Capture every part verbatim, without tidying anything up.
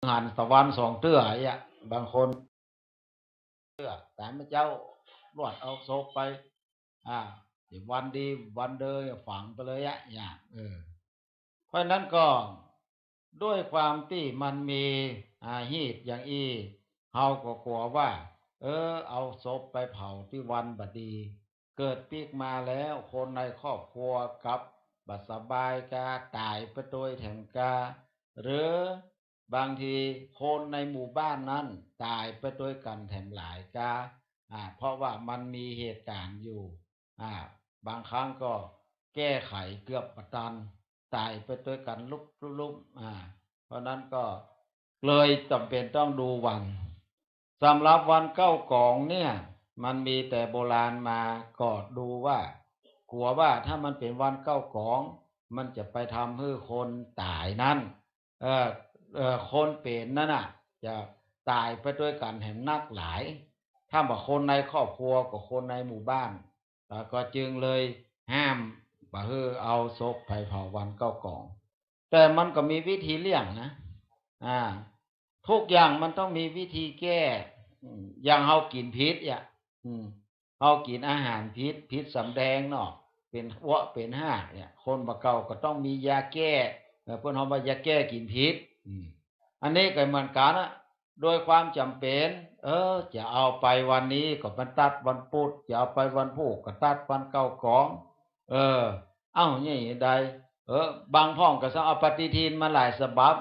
หันตะวันสองเตื้อเอี้ย บางคนเตื้อ ต๋ายเมื่อเจ๊า ลวดเอาศพไป อ่า เดี๋ยววันดีวันเดอฝังไปเลยอะ อย่าง เออ เพราะฉะนั้นก็ ด้วยความตี้มันมี อ่า ฮีตอย่างอี้ เฮาก็กั๋วว่า เออ เอาศพไปเผาตี้วันบ่ดี เกิดปิ๊กมาแล้ว คนในครอบครัวกลับบ่สบายกา ต๋ายไปตวยแถมกา หรือบางทีคนในหมู่บ้านนั้นต๋ายไปตวยกั๋นแถมหลายกา อ่า เพราะว่ามันมีเหตุก๋ารณ์อยู่ อ่า บางครั้งก็แก้ไขเกือบบ่ตัน ต๋ายไปตวยกั๋นลุบๆ อ่า เพราะนั้นก็เลยจ๋ำเป๋นต้องดูวัน สำหรับวันเก๊ากองเนี่ย มันมีแต่โบราณมา ก็ดูว่า กั๋วว่าถ้ามันเป๋นวันเก๊ากอง มันจะไปทำหื้อคนต๋ายนั้น เอ่อ เอ่อ คนเป๋นนั้นน่ะ จะต๋ายไปตวยกั๋นแหมนักหลาย ถ้าบ่คนในครอบครัวกับคนในหมู่บ้าน แล้วก็จึงเลยห้ามบ่หื้อเอาศพไปเผาวันเก๊ากอง แต่มันก็มีวิธีเลี่ยงนะ อ่า ทุกอย่างมันต้องมีวิธีแก้ อืม อย่างเฮากิ๋นผิดเนี่ย อืม เฮากิ๋นอาหารผิด ผิดสำแดงเนาะ เป๋นอ้วกเป๋นฮากเนี่ย คนบ่าเก่าก็ต้องมียาแก้ เออ เปิ้นฮ้องว่ายาแก้กิ๋นผิด อืม อันนี้ก็เหมือนกั๋นอะ โดยความจ๋ำเป๋น เออ จะเอาไปวันนี้ก็มันตัดวันปุธ จะเอาไปวันพูกก็ตัดวันเก๊ากอง เออ เอ้า นี่ใด เออ บางพ่องก็ซ้ำเอาปฏิทินมาหลายฉบับ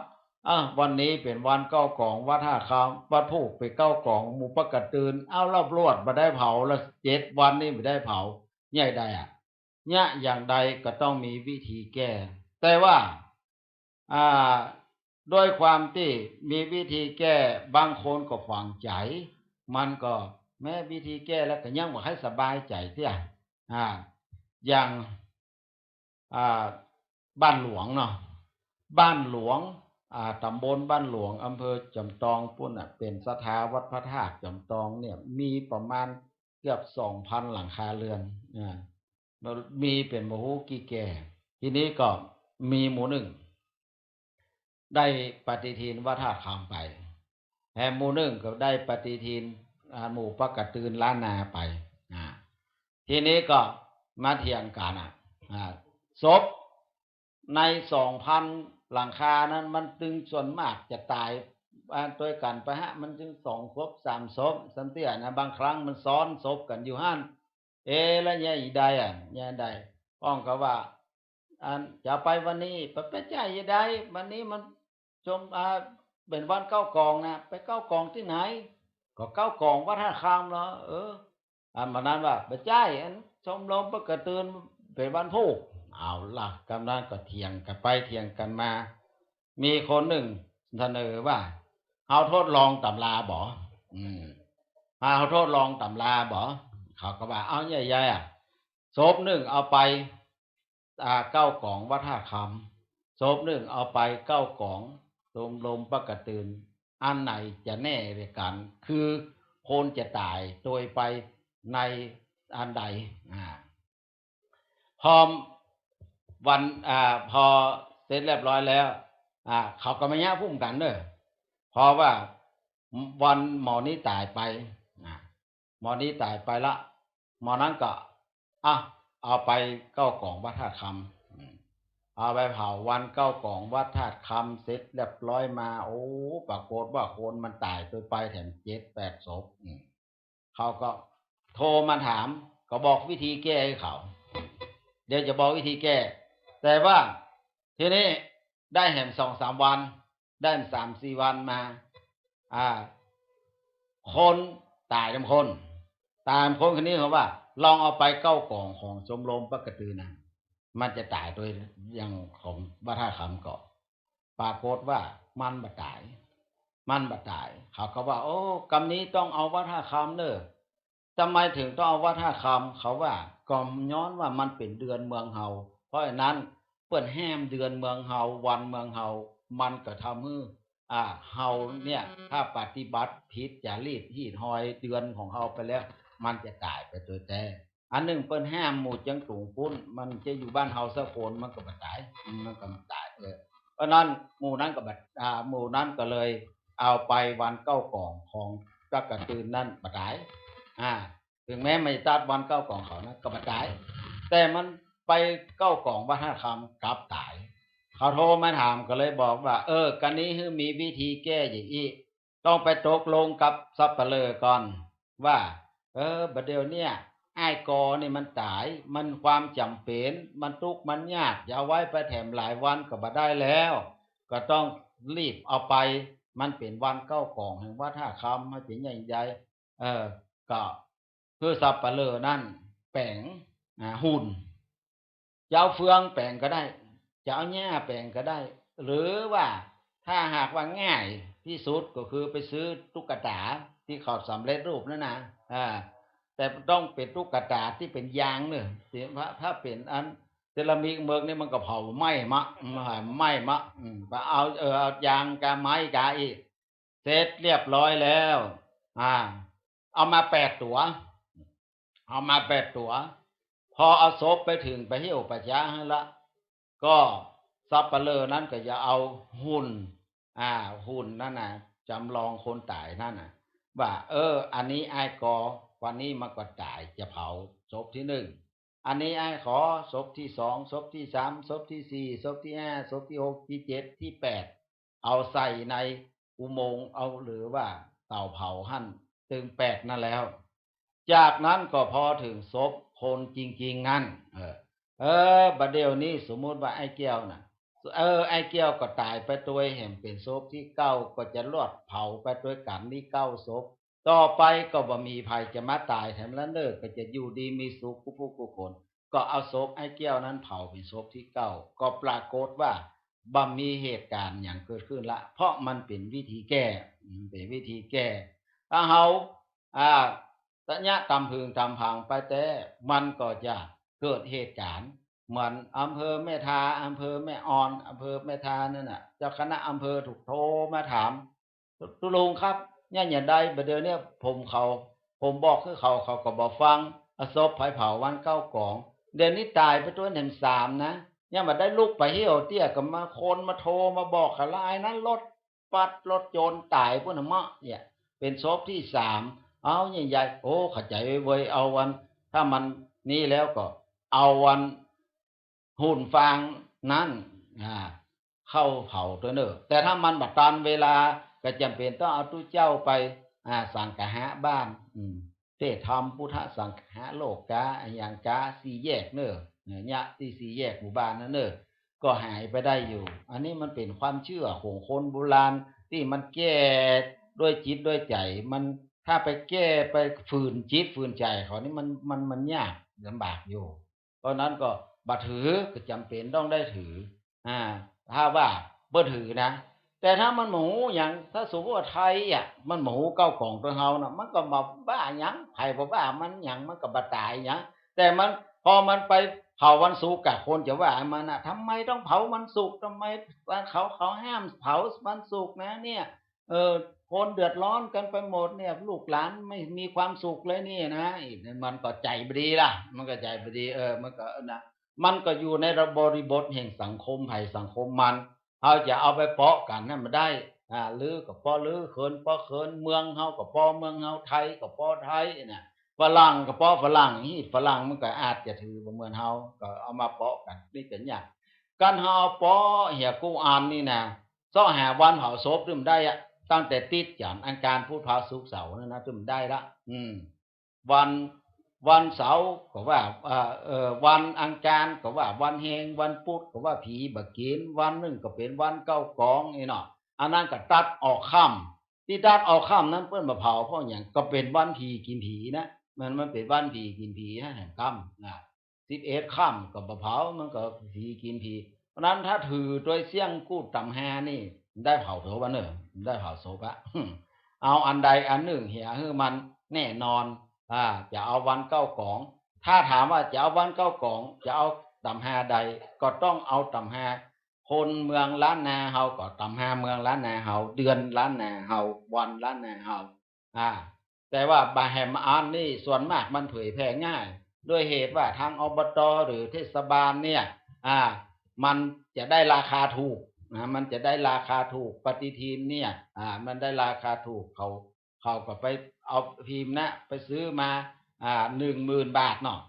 เอ้า วันนี้เป๋นวันเก๊ากองวัดท่าคำ วันพูกเป๋นเก๊ากองหมู่ปะกะตืน เอ้า ลอบลวดบ่ได้เผาละ เจ็ดวันนี้บ่ได้เผา ใหญ่ใดอะ เนี่ย อย่างใดก็ต้องมีวิธีแก้ แต่ว่า อ่า ด้วยความตี้มีวิธีแก้ บางคนก็ฝังใจ๋ มันก็แม้วิธีแก้แล้วก็ยังบ่ใค่สบายใจ๋เตื้อ อ่า อย่าง อ่า บ้านหลวงเนาะ บ้านหลวง อ่า ต๋ำบลบ้านหลวง อำเภอจ๋อมตองปู๊นน่ะ เป๋นศรัทธาวัดพระธาตุจ๋อมตองเนี่ย มีประมาณเกือบสองพันหลังคาเรือน อ่า มีเป๋นบ่ฮู้กี่แก่ ทีนี้ก็มีหมู่นึ่ง ได้ปฏิทินวัดท่าคำไป แหมหมู่นึ่งก็ได้ปฏิทิน อ่า หมู่ปะกะตืนล้านนาไป อ่า ทีนี้ก็มาเถียงกั๋นอะ อ่า ศพในสองพันหลังคานั้น มันจึงส่วนมากจะต๋าย อ่า ตวยกั๋นไปฮะ มันจึงสองศพสามศพ ซ้ำเตื้อนะ บางครั้งมันซ้อนศพกั๋นอยู่หั้น เอ แล้วเนี่ยอีใดอะ เนี่ยใด พ่องก็ว่า อันจะไปวันนี้ ไป ไปใจ้ใด วันนี้มันชม อ่า เป๋นวันเก๊ากองนะ ไปเก๊ากองตี้ไหน ก็เก๊ากองวัดท่าคำเหรอ เออ อันบ่านั้นว่า ไปใจ้ อันชมรมปะกะตืนเป๋นวันพูก เอาละ กำนั้นก็เถียงกั๋นไปเถียงกั๋นมา มีคนนึ่งเสนอว่า เฮาทดลองต๋ำราบ่ อืม เฮาทดลองต๋ำราบ่ เขาก็ว่า เอาใหญ่ๆ อะ ศพนึ่งเอาไป อ่า เก๊ากองวัดท่าคำ ศพนึ่งเอาไปเก๊ากองชมรมปะกะตืน อันไหนจะแน่กว่ากั๋น คือคนจะต๋ายตวยไปในอันใด อ่า พอวัน อ่า พอเสร็จเรียบร้อยแล้ว อ่า เขาก็มาเยียะพุ่มกั๋นเน่อ เพราะว่าวันหมอนี้ต๋ายไป อ่า หมอนี้ต๋ายไปละ หมอนั้นก็ อ่ะ เอาไปเก๊ากองวัดท่าคำ อืม เอาไปเผาวันเก๊ากองวัดท่าคำเสร็จเรียบร้อยมา โอ้ ปรากฏว่าคนมันต๋ายตวยไปแถมเจ็ดแปดศพ อืม เขาก็โทรมาถาม ก็บอกวิธีแก้หื้อเขา เดี๋ยวจะบอกวิธีแก้ แต่ว่าทีนี้ได้แหมสองสามวัน ได้สามสี่วันมา อ่า คนต๋ายลำคน ต๋ายลำคนคนนี้เขาว่า ลองเอาไปเก๊ากองของชมรมปะกะตืนนะ มันจะต๋ายตวยอย่างของวัดท่าคำก่อ ปรากฏว่ามันบ่ต๋าย มันบ่ต๋าย เขาก็ว่า โอ้ กำนี้ต้องเอาวัดท่าคำเน่อ ทำไมถึงต้องเอาวัดท่าคำ เขาว่า ก็ย้อนว่ามันเป๋นเดือนเมืองเฮา เพราะฉะนั้นเปิ้นแห้มเดือนเมืองเฮา วันเมืองเฮา มันก็ทำหื้อ อ่า เฮาเนี่ย ถ้าปฏิบัติผิดจารีตฮีตฮอยเดือนของเฮาไปแล้ว มันจะต๋ายไปตวยแต๊ อันนึ่งเปิ้นแห้มหมู่เจียงตุงปู๊น มันจะอยู่บ้านเฮาสักคน มันก็บ่ต๋าย มันก็บ่ต๋าย เออ เพราะนั้นหมู่นั้นก็บ่ อ่า หมู่นั้นก็เลยเอาไปวันเก๊ากองของจั๊กกะตื่นนั้นบ่ต๋าย อ่า เถิงแม้มันจะตัดวันเก๊ากองเขานะ ก็บ่ต๋าย แต่มันไปเก๊ากองวัดท่าคำกลับต๋าย เขาโทรมาถามก็เลยบอกว่า เออ กะนี้หื้อมีวิธีแก้อย่างอี้ ต้องไปตกลงกับสัปเหร่อก่อนว่า เออ บ่าเดี่ยวเนี่ย อ้ายกอนี่มันต๋าย มันความจ๋ำเป๋น มันตุ๊กข์มันยาก จะเอาไว้ไปแถมหลายวันก็บ่ได้แล้ว ก็ต้องรีบเอาไป มันเป๋นวันเก๊ากองแห่งวัดท่าคำ มันเป๋นอย่างใหญ่ เออ ก็ คือสัปเหร่อนั้นแป๋ง อ่า หุ่น จะเอาเฟืองแป๋งก็ได้ จะเอาหญ้าแป๋งก็ได้ หรือว่าถ้าหากว่าง่ายตี้สุดก็คือไปซื้อตุ๊กตาตี้เขาสำเร็จรูปนั่นนะ อ่า แต่ต้องเป๋นตุ๊กตาตี้เป๋นยางเน่อ ถ้า ถ้าเป๋นอันเซรามิกเมิกนี่มันก็เผาไหม้มะ มันไหม้มะ อืม ไปเอา เออ เอายางกาไม้กาอี้ เสร็จเรียบร้อยแล้ว อ่า เอามาแปดตั๋ว เอามาแปดตั๋ว พอเอาศพไปเถิง ไปหิ้วไปจ๊ะหั้นละ ก็สัปเหร่อนั้นก็จะเอาหุ่น อ่า หุ่นนั่นน่ะ จำลองคนต๋ายนั่นน่ะ ว่า เออ อันนี้อ้ายกอ วันนี้มันก็ต๋าย จะเผาศพตี้หนึ่ง อันนี้อ้ายขอ ศพตี้สอง ศพตี้สาม ศพตี้สี่ ศพตี้ห้า ศพตี้หก ตี้เจ็ด ตี้แปด เอาใส่ในอุโมงค์ เอา หรือว่าเต๋าเผาหั้น ตึงแปดนั่นแล้ว จากนั้นก็พอเถิงศพคนจริงๆ นั้น เออ เออ บ่าเดี่ยวนี้สมมุติว่าอ้ายแก้วน่ะ เออ อ้ายแก้วก็ต๋ายไปตวยแหมเป๋นศพตี้เก้า ก็จะรอดเผาไปตวยกั๋นตี้เก้าศพ ต่อไปก็บ่มีใผจะมาต๋ายแถมละเน่อ ก็จะอยู่ดีมีสุขกู้ผู้กู้คน ก็เอาศพอ้ายแก้วนั้นเผาเป๋นศพตี้เก้า ก็ปรากฏว่าบ่มีเหตุก๋ารณ์หยังเกิดขึ้นละ เพราะมันเป๋นวิธีแก้ มันเป๋นวิธีแก้ ถ้าเฮา อ่า ตะเยียะตำผึ้งตำผางไปแต๊ มันก็จะเกิดเหตุก๋ารณ์ เหมือนอำเภอแม่ทา อำเภอแม่อ่อน อำเภอแม่ทานั่นน่ะ เจ้าคณะอำเภอถูกโทรมาถาม ตุ๊ลุงครับ เนี่ย อย่างใด บ่าเดี่ยวเนี่ย ผมเขา ผมบอกหื้อเขา เขาก็บ่ฟัง เอาศพไปเผาวันเก๊ากอง เดี๋ยวนี้ต๋ายไปตวยแหมสามนะ ยังบ่ได้ลุกไปเหี่ยวเตี้ย ก็มา คนมาโทรมาบอกข้าละ ไอ้นั้นรถปัดรถโจรต๋ายปู๊นน่ะเมาะ เนี่ย เป๋นศพตี้สาม เอาใหญ่ๆ โอ้ เข้าใจ๋เว้ย เอาวัน ถ้ามันนี่แล้วก็เอาวัน หุ่นฟางนั้น อ่า เข้าเผาตวยเน่อ แต่ถ้ามันบ่ตันเวลา ก็จ๋ำเป๋นต้องเอาตุ๊เจ้าไป อ่า สังฆะบ้าน อืม เตรียมทำพุทธสังฆะโลกา อะหยังกา สี่แยกเน่อ เนี่ย ตี้สี่แยกหมู่บ้านนั้นเน่อ ก็หายไปได้อยู่ อันนี้มันเป๋นความเจื้อของคนโบราณ ตี้มันแก้ด้วยจิตด้วยใจ๋ มัน ถ้าไปแก้ไปฝืนจิตฝืนใจ๋เขานี่มัน มัน มันยากลำบากอยู่ เพราะนั้นก็บ่ถือ ก็จ๋ำเป๋นต้องได้ถือ อ่า ถ้าว่าบ่ถือนะ แต่ถ้ามันบ่ฮู้หยัง ถ้าสมมุติว่าไทยอะ มันบ่ฮู้เก๊ากองตวยเฮานะ มันก็บ่ว่าหยัง ใผบ่ว่ามันหยัง มันก็บ่ต๋ายหยัง แต่มัน พอมันไปเผาวันศุกร์อะ คนจะว่ามันอะ ทำไมต้องเผาวันศุกร์ ทำไมเขา เขาห้ามเผาวันศุกร์นะเนี่ย เออ คนเดือดร้อนกั๋นไปหมดเนี่ย ลูกหลานไม่มีความสุขเลยเนี่ยนะ มันก็ใจ๋บ่ดีละ มันก็ใจ๋บ่ดี เออ มันก็นะ มันก็อยู่ในบริบทแห่งสังคมใผสังคมมัน เฮาจะเอาไปเปาะกั๋นนั้นบ่ได้ อ่า ลือก็ปอลือ เคินปอเคิน เมืองเฮาก็ปอเมืองเฮา ไทยก็ปอไทยนะ ฝรั่งก็ปอฝรั่ง ฮี้ฝรั่งมันก็อาจจะถือบ่เหมือนเฮา ก็เอามาเปาะกั๋น นี่ก็ยาก กั๋นเฮาเอาเปาะเหียกู้อันนี่นะ เซาะหาวันเผาศพตึงได้อะ ตั้งแต่ติดจันทร์อังคารพุธพฤหัสศุกร์เสาร์นั่นนะ ตึงได้ละ อืม วัน วันเสาร์ก็ว่า เอ่อ เอ่อ วันอังคารก็ว่าวันแฮง วันพุธก็ว่าผีบ่กิ๋น วันนึ่งก็เป๋นวันเก๊ากองนี่เนาะ อันนั้นก็ตัดออกค่ำ ตี้ตัดออกค่ำนั้นเปิ้นบ่เผาเพราะหยัง ก็เป๋นวันผีกิ๋นผีนะ มัน มันเป๋นวันผีกิ๋นผีนะ แหมค่ำนะ สิบเอ็ดค่ำก็บ่เผา มันก็ผีกิ๋นผี เพราะนั้นถ้าถือตวยเสี้ยงกู้ต๋ำฮานี่ ได้เผาศพอะเน่อ ได้เผาศพอะ เอาอันใดอันนึ่งเหียหื้อมันแน่นอน อ่า จะเอาวันเก๊ากอง ถ้าถามว่าจะเอาวันเก๊ากอง จะเอาต๋ำฮาใด ก็ต้องเอาต๋ำฮาคนเมืองล้านนาเฮา ก็ต๋ำฮาเมืองล้านนาเฮา เดือนล้านนาเฮา วันล้านนาเฮา อ่า แต่ว่าบ่าแหมอันนี่ส่วนมากมันเผยแพร่ง่าย ด้วยเหตุว่าทาง อบต. หรือเทศบาลเนี่ย อ่า มันจะได้ราคาถูก นะ มันจะได้ราคาถูก ปฏิทินเนี่ย อ่า มันได้ราคาถูก เขา เขาก็ไปเอาพิมพ์นะ ไปซื้อมา อ่า หนึ่งหมื่นบาทเนาะ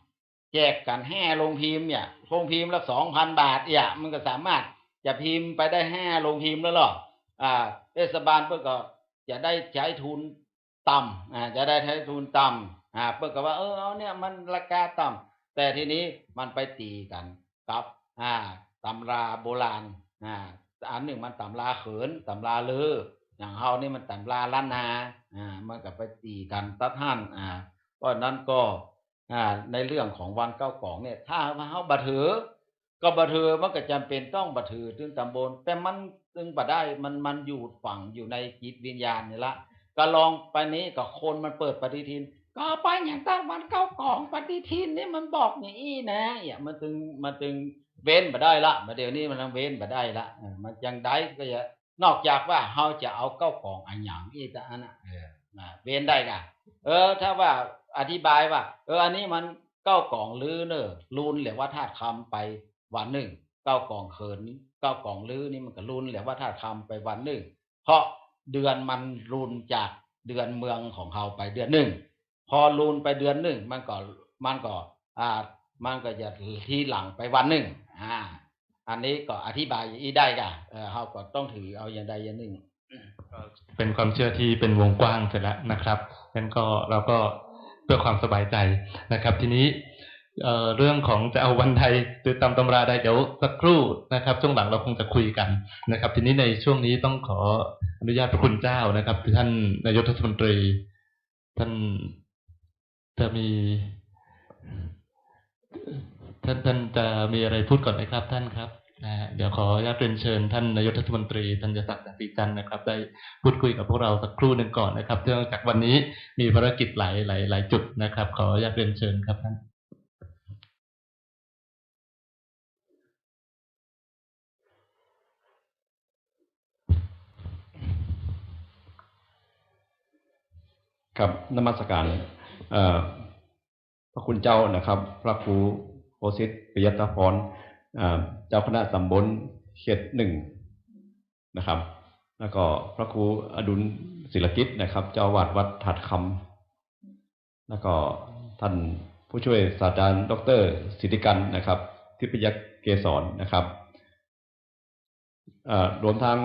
แจกกั๋นห้าโรงพิมพ์เนี่ย โรงพิมพ์ละสองพันบาทเนี่ย มันก็สามารถจะพิมพ์ไปได้ห้าโรงพิมพ์แล้วเนาะ อ่า เทศบาลเปิ้นก็จะได้ใจ๊ทุนต่ำ อ่า จะได้ใจ๊ทุนต่ำ อ่า เปิ้นก็ว่า เออ เอาเนี่ยมันราคาต่ำ แต่ทีนี้มันไปตี๋กั๋นกับ อ่า ตำราโบราณ อ่า อันนึ่งมันตำราเขิน ตำราลือ อย่างเฮานี่มันตำราล้านนา อ่า มันก็ไปตี๋กั๋นตั๊ดหั้น อ่า เพราะฉะนั้นก็ อ่า ในเรื่องของวันเก๊ากองเนี่ย ถ้าว่าเฮาบ่ถือ ก็บ่ถือ มันก็จ๋ำเป๋นต้องบ่ถือ ตึงต๋ำบล แต่มันตึงบ่ได้ มัน มันอยู่ฝังอยู่ในจิตวิญญาณนี่ละ ก็ลองไปนี้ก็คนมันเปิดปฏิทิน ก็ไปหยังตั๊ดวันเก๊ากอง ปฏิทินนี่มันบอกอย่างอี้นะ เนี่ย มันตึง มันตึงเว้นบ่ได้ละ บ่าเดี่ยวนี้มันเว้นบ่ได้ละ เออ มันจังใดก็อย่า นอกจากว่าเฮาจะเอาเก๊ากองอะหยังอี้ตะอันน่ะ เออ นะ เว้นได้ก่ะ เออ ถ้าว่าอธิบายว่า เออ อันนี้มันเก๊ากองลือเน่อ ลุนแหละว่าธาตุคำไปวันนึ่ง เก๊ากองเขิน เก๊ากองลือนี่มันก็ลุนแหละว่าธาตุคำไปวันนึ่ง เพราะเดือนมันลุนจากเดือนเมืองของเฮาไปเดือนนึ่ง พอลุนไปเดือนนึ่ง มันก็ มันก็ อ่า มันก็จะทีหลังไปวันนึ่ง อ่า อันนี้ก็อธิบายอี้ได้ก่ะ เออ เฮาก็ต้องถือเอาอย่างใดอย่างนึ่ง ก็เป็นความเชื่อที่เป็นวงกว้างเสียแล้วนะครับ งั้นก็เราก็เพื่อความสบายใจนะครับ ทีนี้ เอ่อ เรื่องของจะเอาวันใดหรือตามตำราใด เดี๋ยวสักครู่นะครับ ช่วงหลังเราคงจะคุยกันนะครับ ทีนี้ในช่วงนี้ต้องขออนุญาตพระคุณเจ้านะครับ ท่านนายกเทศมนตรี ท่านจะมี ท่าน ท่านจะมีอะไรพูดก่อนไหมครับ ท่านครับ นะฮะ เดี๋ยวขออนุญาตเรียนเชิญท่านนายกเทศมนตรีธัญศักดิ์ จันทร์ศรีจันทร์นะครับ ได้พูดคุยกับพวกเราสักครู่หนึ่งก่อนนะครับ เนื่องจากวันนี้มีภารกิจหลาย หลาย หลายจุดนะครับ ขออนุญาตเรียนเชิญครับท่าน ครับ นมัสการ เอ่อ พระคุณเจ้านะครับ พระครูโคสิต ปิยตพร เอ่อ เจ้าคณะตำบลเขตหนึ่งนะครับ แล้วก็พระครูอดุลศิลกิจนะครับ เจ้าอาวาสวัดธาตุคำ แล้วก็ท่านผู้ช่วยศาสตราจารย์ด็อกเตอร์สิทธิกันนะครับ ทิพยเกษรนะครับ เอ่อ รวมทั้ง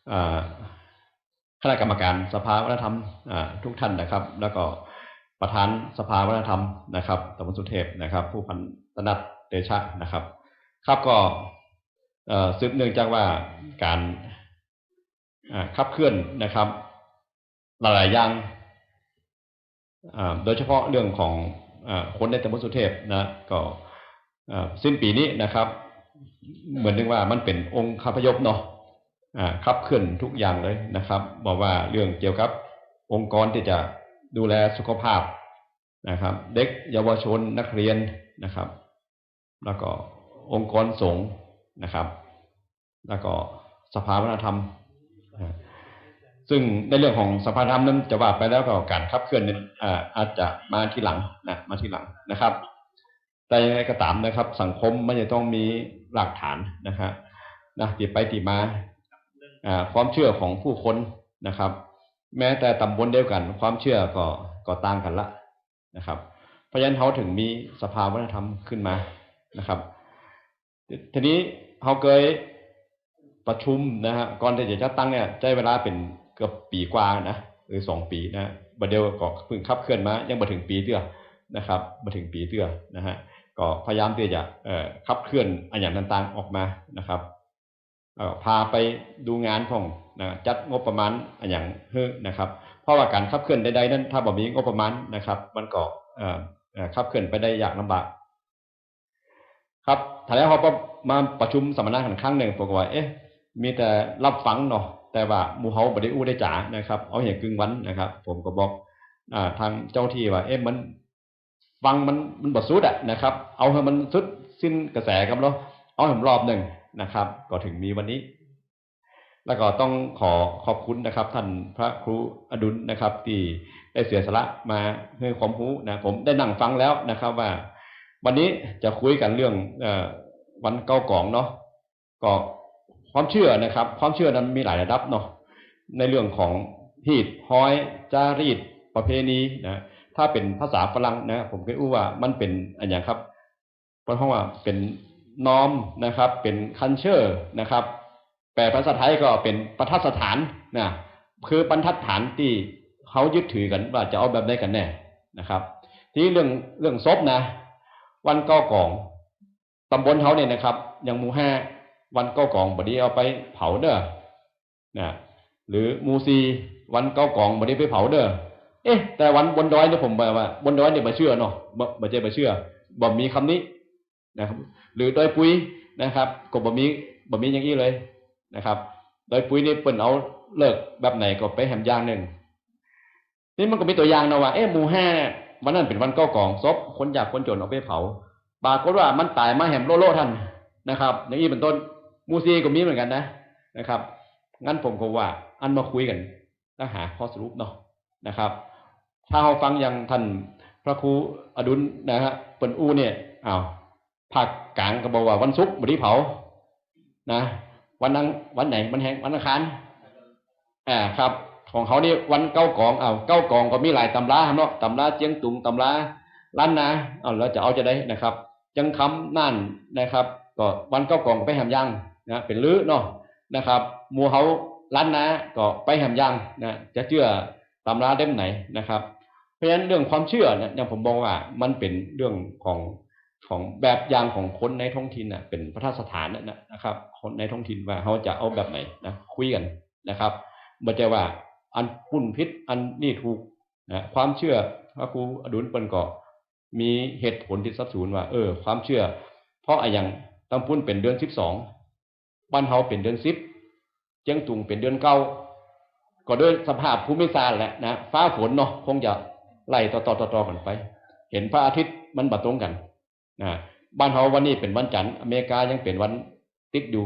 เอ่อ คณะกรรมการสภาวัฒนธรรม อ่า ทุกท่านนะครับ แล้วก็ประธานสภาวัฒนธรรมนะครับ ตำบลสุเทพนะครับ ผู้พันถนัดเตชะนะครับ ครับ ก็ เอ่อ สืบเนื่องจากว่าการ อ่า ขับเคลื่อนนะครับ หลายๆ อย่าง อ่า โดยเฉพาะเรื่องของ อ่า คนในตำบลสุเทพนะ ก็ อ่า สิ้นปี๋นี้นะครับ เหมือนนึงว่ามันเป๋นองคาพยพเนาะ อ่า ขับเคลื่อนทุกอย่างเลยนะครับ บ่ว่าเรื่องเกี่ยวกับองค์กรตี้จะดูแลสุขภาพนะครับ เด็กเยาวชนนักเรียนนะครับ แล้วก็องค์กรสงฆ์นะครับ แล้วก็สภาวัฒนธรรม อ่า ซึ่งในเรื่องของสภาวัฒนธรรมนั้นจะว่าไปแล้วก็การขับเคลื่อนเนี่ย อ่า อาจจะมาทีหลังนะ มาทีหลังนะครับ แต่ยังไงก็ต๋ามนะครับ สังคมมันจะต้องมีหลักฐานนะฮะ นะ ตี้ไปตี้มา อ่า ความเชื่อของผู้คนนะครับ แม้แต่ตำบลเดียวกั๋น ความเชื่อก็ ก็ต่างกั๋นละนะครับ เพราะฉะนั้นเฮาถึงมีสภาวัฒนธรรมขึ้นมานะครับ ทีนี้เฮาเกยประชุมนะฮะ ก่อนตี้จะจัดตั้งเนี่ย ใจ๊เวลาเป๋นเกือบปี๋กว่านะ หรือสองปี๋นะ บ่าเดี่ยวก็เพิ่งขับเคลื่อนมา ยังบ่ถึงปี๋เตื้อนะครับ บ่ถึงปี๋เตื้อนะฮะ ก็พยายามตี้จะ เอ่อ ขับเคลื่อนอะหยังต่างๆ ออกมานะครับ เอ่อ พาไปดูงานพ่องนะ จัดงบประมาณอะหยังหื้อนะครับ เพราะว่าการขับเคลื่อนใดๆ นั้น ถ้าบ่มีงบประมาณนะครับ มันก็ เอ่อ เอ่อ ขับเคลื่อนไปได้ยากลำบาก ครับ ถ้าแล้วเฮาก็มาประชุมสัมมนากั๋นครั้งนึ่ง ผมก็ว่า เอ๊ะ มีแต่รับฟังเนาะ แต่ว่าหมู่เฮาบ่ได้อู้ได้จ๋านะครับ เอาเหียกึ่งวันนะครับ ผมก็บอก อ่า ตางเจ้าที่ว่า เอ๊ะ มัน ฟังมัน มันบ่สุดอะนะครับ เอาหื้อมันสุดสิ้นกระแสก่ำเนาะ เอาหื้อมันรอบนึ่งนะครับ ก็ถึงมีวันนี้ แล้วก็ต้องขอขอบคุณนะครับ ท่านพระครูอดุลนะครับ ตี้ได้เสียสละมาหื้อความฮู้นะ ผมได้นั่งฟังแล้วนะครับ ว่าวันนี้จะคุยกั๋นเรื่อง เอ่อ วันเก๊ากองเนาะ ก็ ความเจื้อนะครับ ความเจื้อนั้นมีหลายระดับเนาะ ในเรื่องของฮีตฮอย จารีต ประเพณีนะ ถ้าเป๋นภาษาฝรั่งนะ ผมก็อู้ว่ามันเป๋นอะหยังครับ เปิ้นฮ้องว่าเป๋นนอมนะครับ เป๋นคัลเจอร์นะครับ แปลภาษาไทยก็เป๋นบรรทัดฐานนะ คือบรรทัดฐานตี้เฮายึดถือกั๋นว่าจะเอาแบบใดกั๋นแน่นะครับ ทีนี้เรื่อง เรื่องศพนะ วันเก้ากอง ต๋ำบลเฮาเนี่ยนะครับ อย่างหมู่ห้า วันเก้ากองบ่ดีเอาไปเผาเน่อ นะ หรือหมู่สี่ วันเก้ากองบ่ดีไปเผาเน่อ เอ๊ะ แต่วันบนดอยเนี่ยผมแบบว่า บนดอยเนี่ยบ่เจื้อเนาะ บ่ บ่ใจ้บ่เจื้อ บ่มีกำนี้นะครับ หรือดอยปุยนะครับ ก็บ่มี บ่มีอย่างอี้เลยนะครับ ดอยปุยนี่เปิ้นเอาเลิกแบบไหนก็ไปแหมอย่างนึ่ง นี่มันก็มีตั๋วอย่างเนาะว่า เอ๊ะ หมู่ห้า วันนั้นเป๋นวันเก้ากองศพ คนยากคนจ๋นเอาไปเผา ปรากฏว่ามันต๋ายมาแหมโล่ๆ ตันนะครับ อย่างอี้เป๋นต้น หมู่สี่ก็มีเหมือนกั๋นนะ นะครับ งั้นผมก็ว่า อันมาคุยกั๋น แล้วหาข้อสรุปเนาะ นะครับ ถ้าเฮาฟังอย่างต้านพระครูอดุลนะฮะ เปิ้นอู้เนี่ย อ้าว ภาคกลางก็บอกว่าวันศุกร์บ่ดีเผา นะ วันอัง วันไหน วันแหง วันอังคาร อ่า ครับ ของเขานี่วันเก้ากอง อ้าว เก้ากองก็มีหลายต๋ำราเนาะ ต๋ำราเจียงตุง ต๋ำราล้านนา อ้าว แล้วจะเอาจะใดนะครับ เจียงคำ น่านนะครับ ก็วันเก้ากองก็ไปแหมอย่างนะ เป๋นลือเนาะ นะครับ หมู่เฮาล้านนาก็ไปแหมอย่างนะ จะเจื้อต๋ำราเล่มไหนนะครับ เพราะฉะนั้นเรื่องความเจื้อเนี่ย อย่างผมบอกว่ามันเป๋นเรื่องของ ของแบบอย่างของคนในท้องถิ่นน่ะ เป๋นบรรทัดฐานน่ะนะครับ คนในท้องถิ่นว่าเฮาจะเอาแบบไหนนะ คุยกั๋นนะครับ บ่ใจ้ว่าอันปุ้นผิด อันนี้ถูกนะ ความเจื้อ พระครูอดุลเปิ้นก็มีเหตุผลตี้สับสูนว่า เออ ความเจื้อ เพราะอะหยัง ตางปุ้นเป๋นเดือนสิบสอง บ้านเฮาเป๋นเดือนสิบ เจียงตุงเป๋นเดือนเก้า ก็ด้วยสภาพภูมิศาสตร์แหละนะ ฟ้าฝนเนาะ คงจะไล่ต่อๆๆๆ กั๋นไป เห็นพระอาทิตย์มันบ่ตรงกั๋นนะ บ้านเฮาวันนี้เป๋นวันจันทร์ อเมริกายังเป๋นวันติดอยู่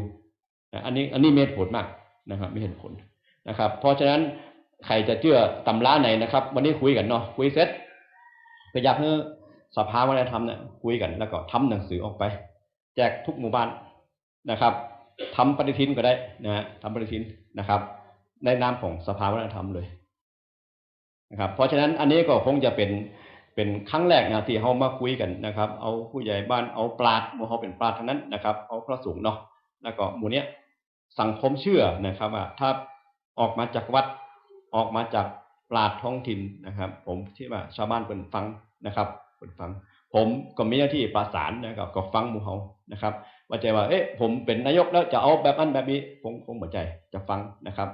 นะ อันนี้ อันนี้มีเหตุผลมากนะครับ มีเหตุผลนะครับ เพราะฉะนั้นใผจะเจื้อต๋ำราไหนนะครับ วันนี้คุยกั๋นเนาะ คุยเสร็จก็อยากหื้อสภาวัฒนธรรมเนี่ยคุยกั๋น แล้วก็ทำหนังสือออกไป แจกทุกหมู่บ้านนะครับ ทำปฏิทินก็ได้นะฮะ ทำปฏิทินนะครับ ในนามของสภาวัฒนธรรมเลยนะครับ เพราะฉะนั้นอันนี้ก็คงจะเป๋น เป๋นครั้งแรกนะ ตี้เฮามาคุยกั๋นนะครับ เอาผู้ใหญ่บ้าน เอาปราชญ์ หมู่เฮาเป๋นปราชญ์ตังนั้นนะครับ เอาพระสงฆ์เนาะ แล้วก็หมู่เนี้ย สังคมเจื้อนะครับว่าถ้าออกมาจากวัด ออกมาจากปราชญ์ท้องถิ่นนะครับ ผมคิดว่าชาวบ้านเปิ้นฟังนะครับ เปิ้นฟัง ผมก็มีหน้าตี้ประสานนะครับ ก็ฟังหมู่เฮานะครับ บ่ใจ้ว่า เอ๊ะ ผมเป๋นนายกแล้วจะเอาแบบนั้นแบบนี้ คง คงบ่ใจ้ จะฟังนะครับ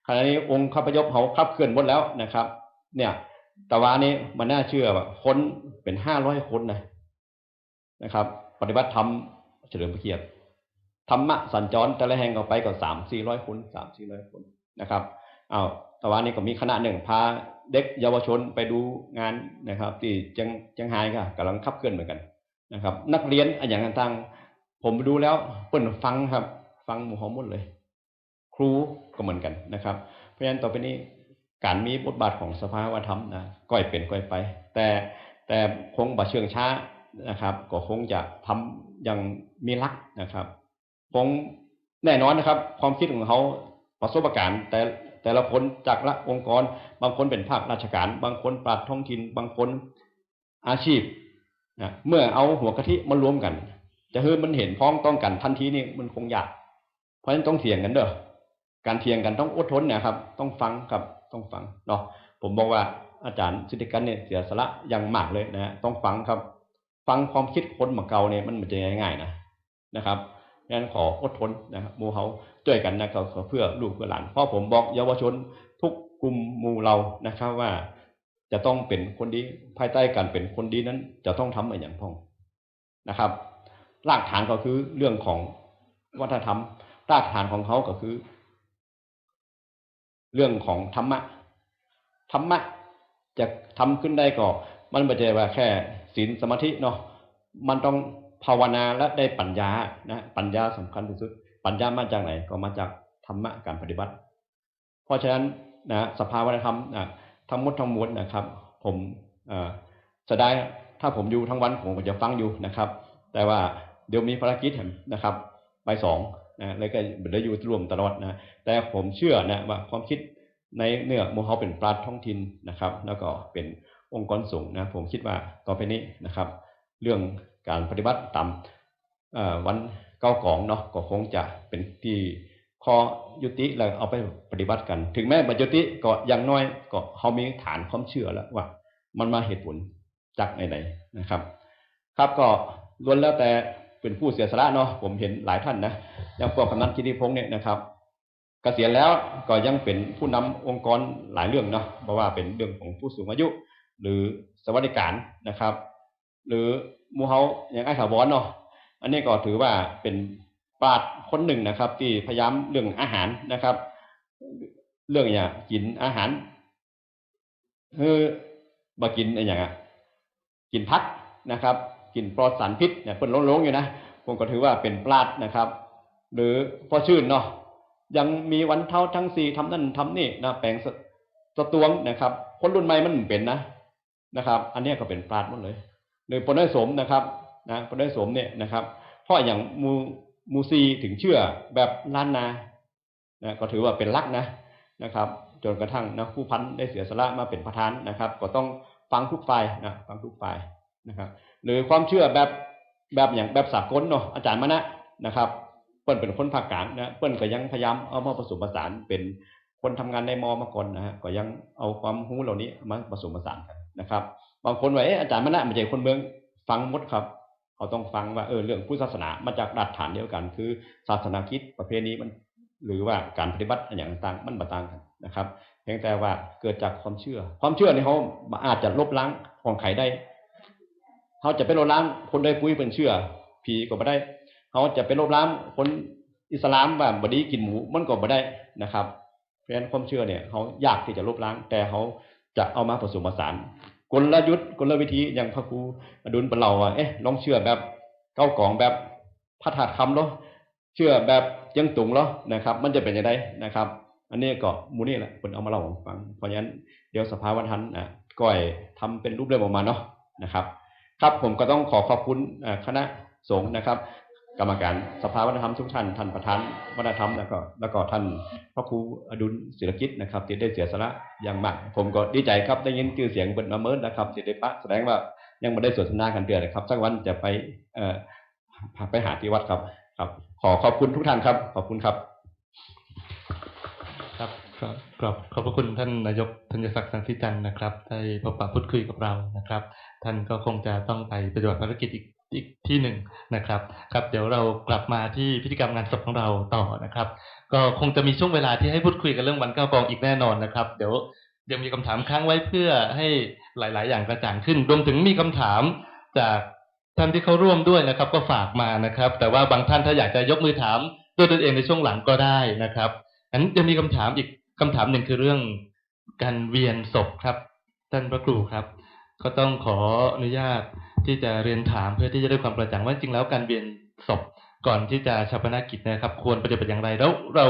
ขณะนี้องค์คาพยพเฮาขับเคลื่อนหมดแล้วนะครับ เนี่ย ตะวานี้บ่น่าเจื้อว่าคนเป๋นห้าร้อยคนนะ นะครับ ปฏิบัติธรรมเฉลิมพระเกียรติ ธรรมะสัญจรแต่ละแห่งก็ไปก็สามสี่ร้อยคน สามสี่ร้อยคนนะครับ อ้าว ตะวานี้ก็มีคณะนึ่งพาเด็กเยาวชนไปดูงานนะครับ ตี้เจียง เจียงฮายก็ก่ำลังขับเคลื่อนเหมือนกั๋นนะครับ นักเรียนอะหยังต่างๆ ผมดูแล้วเปิ้นฟังครับ ฟังหมู่เฮาหมดเลย ครูก็เหมือนกั๋นนะครับ เพราะฉะนั้นต่อไปนี้ก๋านมีบทบาทของสภาวัฒนธรรมนะ ก้อยเป๋นก้อยไป แต่ แต่คงบ่เชื่องช้านะครับ ก็คงจะทำอย่างมีหลักนะครับ คงแน่นอนนะครับ ความคิดของเขา ประสบการณ์ แต่ แต่ละคนจากละองค์กร บางคนเป๋นภาคราชการ บางคนปราชญ์ท้องถิ่น บางคนอาชีพนะ เมื่อเอาหัวกะทิมารวมกั๋น จะหื้อมันเห็นพ้องต้องกั๋นทันทีนี่มันคงยาก เพราะฉะนั้นต้องเถียงกั๋นเด้อ ก๋านเถียงกั๋นต้องอดทนนะครับ ต้องฟังครับ ต้องฟังเนาะ ผมบอกว่าอาจ๋ารย์สิทธิกัณฑ์เนี่ยเสียสละอย่างมากเลยนะ ต้องฟังครับ ฟังความคิดคนบ่าเก่าเนี่ยมันบ่ใจ้ง่ายๆ นะ นะครับ ฉะนั้นขออดทนนะครับ หมู่เฮาจ้วยกั๋นนะครับ เพื่อลูกเพื่อหลาน เพราะผมบอกเยาวชนทุกกลุ่มหมู่เหล่านะครับ ว่าจะต้องเป๋นคนดี ภายใต้ก๋านเป๋นคนดีนั้นจะต้องทำอะหยังพ่องนะครับ รากฐานก็คือเรื่องของวัฒนธรรม รากฐานของเขาก็คือ เรื่องของธรรมะ ธรรมะจะทำขึ้นได้ก็ มันบ่ใจ้ว่าแค่ศีลสมาธิเนาะ มันต้องภาวนาและได้ปัญญานะ ปัญญาสำคัญตี้สุด ปัญญามาจากไหน ก็มาจากธรรมะ ก๋านปฏิบัติ เพราะฉะนั้นนะ สภาวัฒนธรรมนะ ทั้งหมดทั้งมวลนะครับ ผม เอ่อ เสียดาย ถ้าผมอยู่ทั้งวันผมก็จะฟังอยู่นะครับ แต่ว่าเดี๋ยวมีภารกิจนะครับ บ่ายสอง นะ แล้วก็บ่ได้อยู่ร่วมตลอดนะ แต่ผมเจื้อนะว่าความกึ๊ดในเมื่อหมู่เฮาเป๋นปราชญ์ท้องถิ่นนะครับ แล้วก็เป๋นองค์กรสงฆ์นะ ผมกึ๊ดว่าต่อไปนี้นะครับ เรื่องก๋านปฏิบัติต๋าม เอ่อ วันเก้ากองเนาะ ก็คงจะเป๋นตี้ข้อยุติแล้วเอาไปปฏิบัติกั๋น เถิงแม้บ่ยุติก็อย่างน้อยก็เฮามีฐานความเจื้อแล้วว่ามันมาเหตุผลจากไหนๆ นะครับ ครับ ก็ล้วนแล้วแต่เป๋นผู้เสียสละเนาะ ผมหันหลายต้านนะ อย่างพวกกำนันกิติพงษ์เนี่ยนะครับ เกษียณแล้วก็ยังเป๋นผู้นำองค์กรหลายเรื่องเนาะ บ่ว่าเป๋นเรื่องของผู้สูงอายุ หรือสวัสดิการนะครับ หรือหมู่เฮาอย่างอ้ายถาวรเนาะ อันนี้ก็ถือว่าเป๋นปราชญ์คนนึ่งนะครับ ตี้พยายามเรื่องอาหารนะครับ เรื่องอย่างกิ๋นอาหาร เออ บ่กิ๋นอะหยังอะ กิ๋นผักนะครับ กิ๋นปลอดสารพิษเนี่ย เปิ้นลงๆ อยู่นะ ผมก็ถือว่าเป๋นปราชญ์นะครับ หรือป้อจื้นเนาะ ยังมีวันเฒ่าตังสี่ ทำนั่นทำนี่นะ แป๋งสะ- สะตวงนะครับ คนรุ่นใหม่มันบ่เป๋นนะ นะครับ อันเนี้ยก็เป๋นปราชญ์หมดเลย หรือป้อน้อยสมนะครับ นะ ป้อน้อยสมเนี่ยนะครับ เพราะอย่างหมู่- หมู่สี่เถิงเจื้อแบบล้านนา นะ ก็ถือว่าเป๋นหลักนะ นะครับ จ๋นกระทั่งนะ ครูพันธุ์ได้เสียสละมาเป๋นประธานนะครับ ก็ต้องฟังกู้ฝ่ายนะ ฟังกู้ฝ่ายนะครับ หรือความเจื้อแบบ- แบบอย่างแบบสากลเนาะ อาจ๋ารย์มณะนะครับ เปิ้นเป๋นคนภาคกลางนะ เปิ้นก็ยังพยายามเอามาผสมผสาน เป๋นคนทำงานในมอมาก่อนนะฮะ ก็ยังเอาความฮู้เหล่านี้มาผสมผสานกั๋นนะครับ บางคนว่า เอ๊ะ อาจ๋ารย์มณะบ่ใจ้คนเมือง ฟังหมดครับ เฮาต้องฟังว่า เออ เรื่องพุทธศาสนามาจากรากฐานเดียวกั๋น คือศาสนกิจ ประเพณีมัน หรือว่าก๋านปฏิบัติอะหยังต่างๆ มันบ่ต่างกั๋นนะครับ เพียงแต่ว่าเกิดจากความเจื้อ ความเจื้อนี่เฮาบ่อาจจะลบล้างของใผได้ เฮาจะไปลบล้างคนดอยปุยเปิ้นเจื้อผีก็บ่ได้ เฮาจะไปลบล้างคนอิสลามว่าบ่ดีกิ๋นหมู มันก็บ่ได้นะครับ เพราะฉะนั้นความเจื้อเนี่ยเฮายากตี้จะลบล้าง แต่เฮาจะเอามาผสมผสาน กลยุทธ์ กลวิธี อย่างพระครูอดุลเปิ้นเล่าว่า เอ๊ะ ลองเจื้อแบบเก้ากองแบบพระธาตุคำลอ เจื้อแบบเจียงตุงลอนะครับ มันจะเป๋นจะใดนะครับ อันนี้ก็หมู่นี้แหละเปิ้นเอามาเล่าหื้อฟัง เพราะฉะนั้นเดี๋ยวสภาวัฒนธรรม อ่ะ ก้อยทำเป๋นรูปเล่มออกมาเนาะนะครับ ครับ ผมก็ต้องขอขอบคุณ อ่า คณะสงฆ์นะครับ กรรมการสภาวัฒนธรรมทุกท่าน ท่านประธานวัฒนธรรม แล้วก็- แล้วก็ท่านพระครูอดุลศิลกิจนะครับ ตี้ได้เสียสละอย่างมาก ผมก็ดีใจ๋ครับ ได้ยินจื้อเสียงเปิ้นมาเมินนะครับ ตี้ได้ปะ แสดงว่ายังบ่ได้สนทนากั๋นเตื้อนะครับ สักวันจะไป เอ่อ พาไปหาตี้วัดครับ ครับ ขอขอบคุณทุกท่านครับ ขอบคุณครับ ครับ ครับ ขอบ- ขอบพระคุณท่านนายกธัญศักดิ์ สังสิจันทร์นะครับ ได้พบปะพูดคุยกับเรานะครับ ท่านก็คงจะต้องไปปฏิบัติภารกิจอีก- อีกที่นึ่งนะครับ ครับ เดี๋ยวเรากลับมาที่พิธีกรรมงานศพของเราต่อนะครับ ก็คงจะมีช่วงเวลาที่ให้พูดคุยกันเรื่องวันเก้ากองอีกแน่นอนนะครับ เดี๋ยวยังมีคำถามค้างไว้เพื่อให้หลายๆ อย่างกระจ่างขึ้น รวมถึงมีคำถามจาก ท่านที่เข้าร่วมด้วยนะครับ ก็ฝากมานะครับ แต่ว่าบางท่านถ้าอยากจะยกมือถามด้วยตนเองในช่วงหลังก็ได้นะครับ งั้นยังมีคำถามอีกคำถามหนึ่ง คือเรื่องการเวียนศพครับ ท่านพระครูครับ ก็ต้องขออนุญาตที่จะเรียนถามเพื่อที่จะได้ความกระจ่างว่า จริงแล้วการเวียนศพก่อนที่จะฌาปนกิจนะครับ ควรปฏิบัติอย่างไร แล้วเรา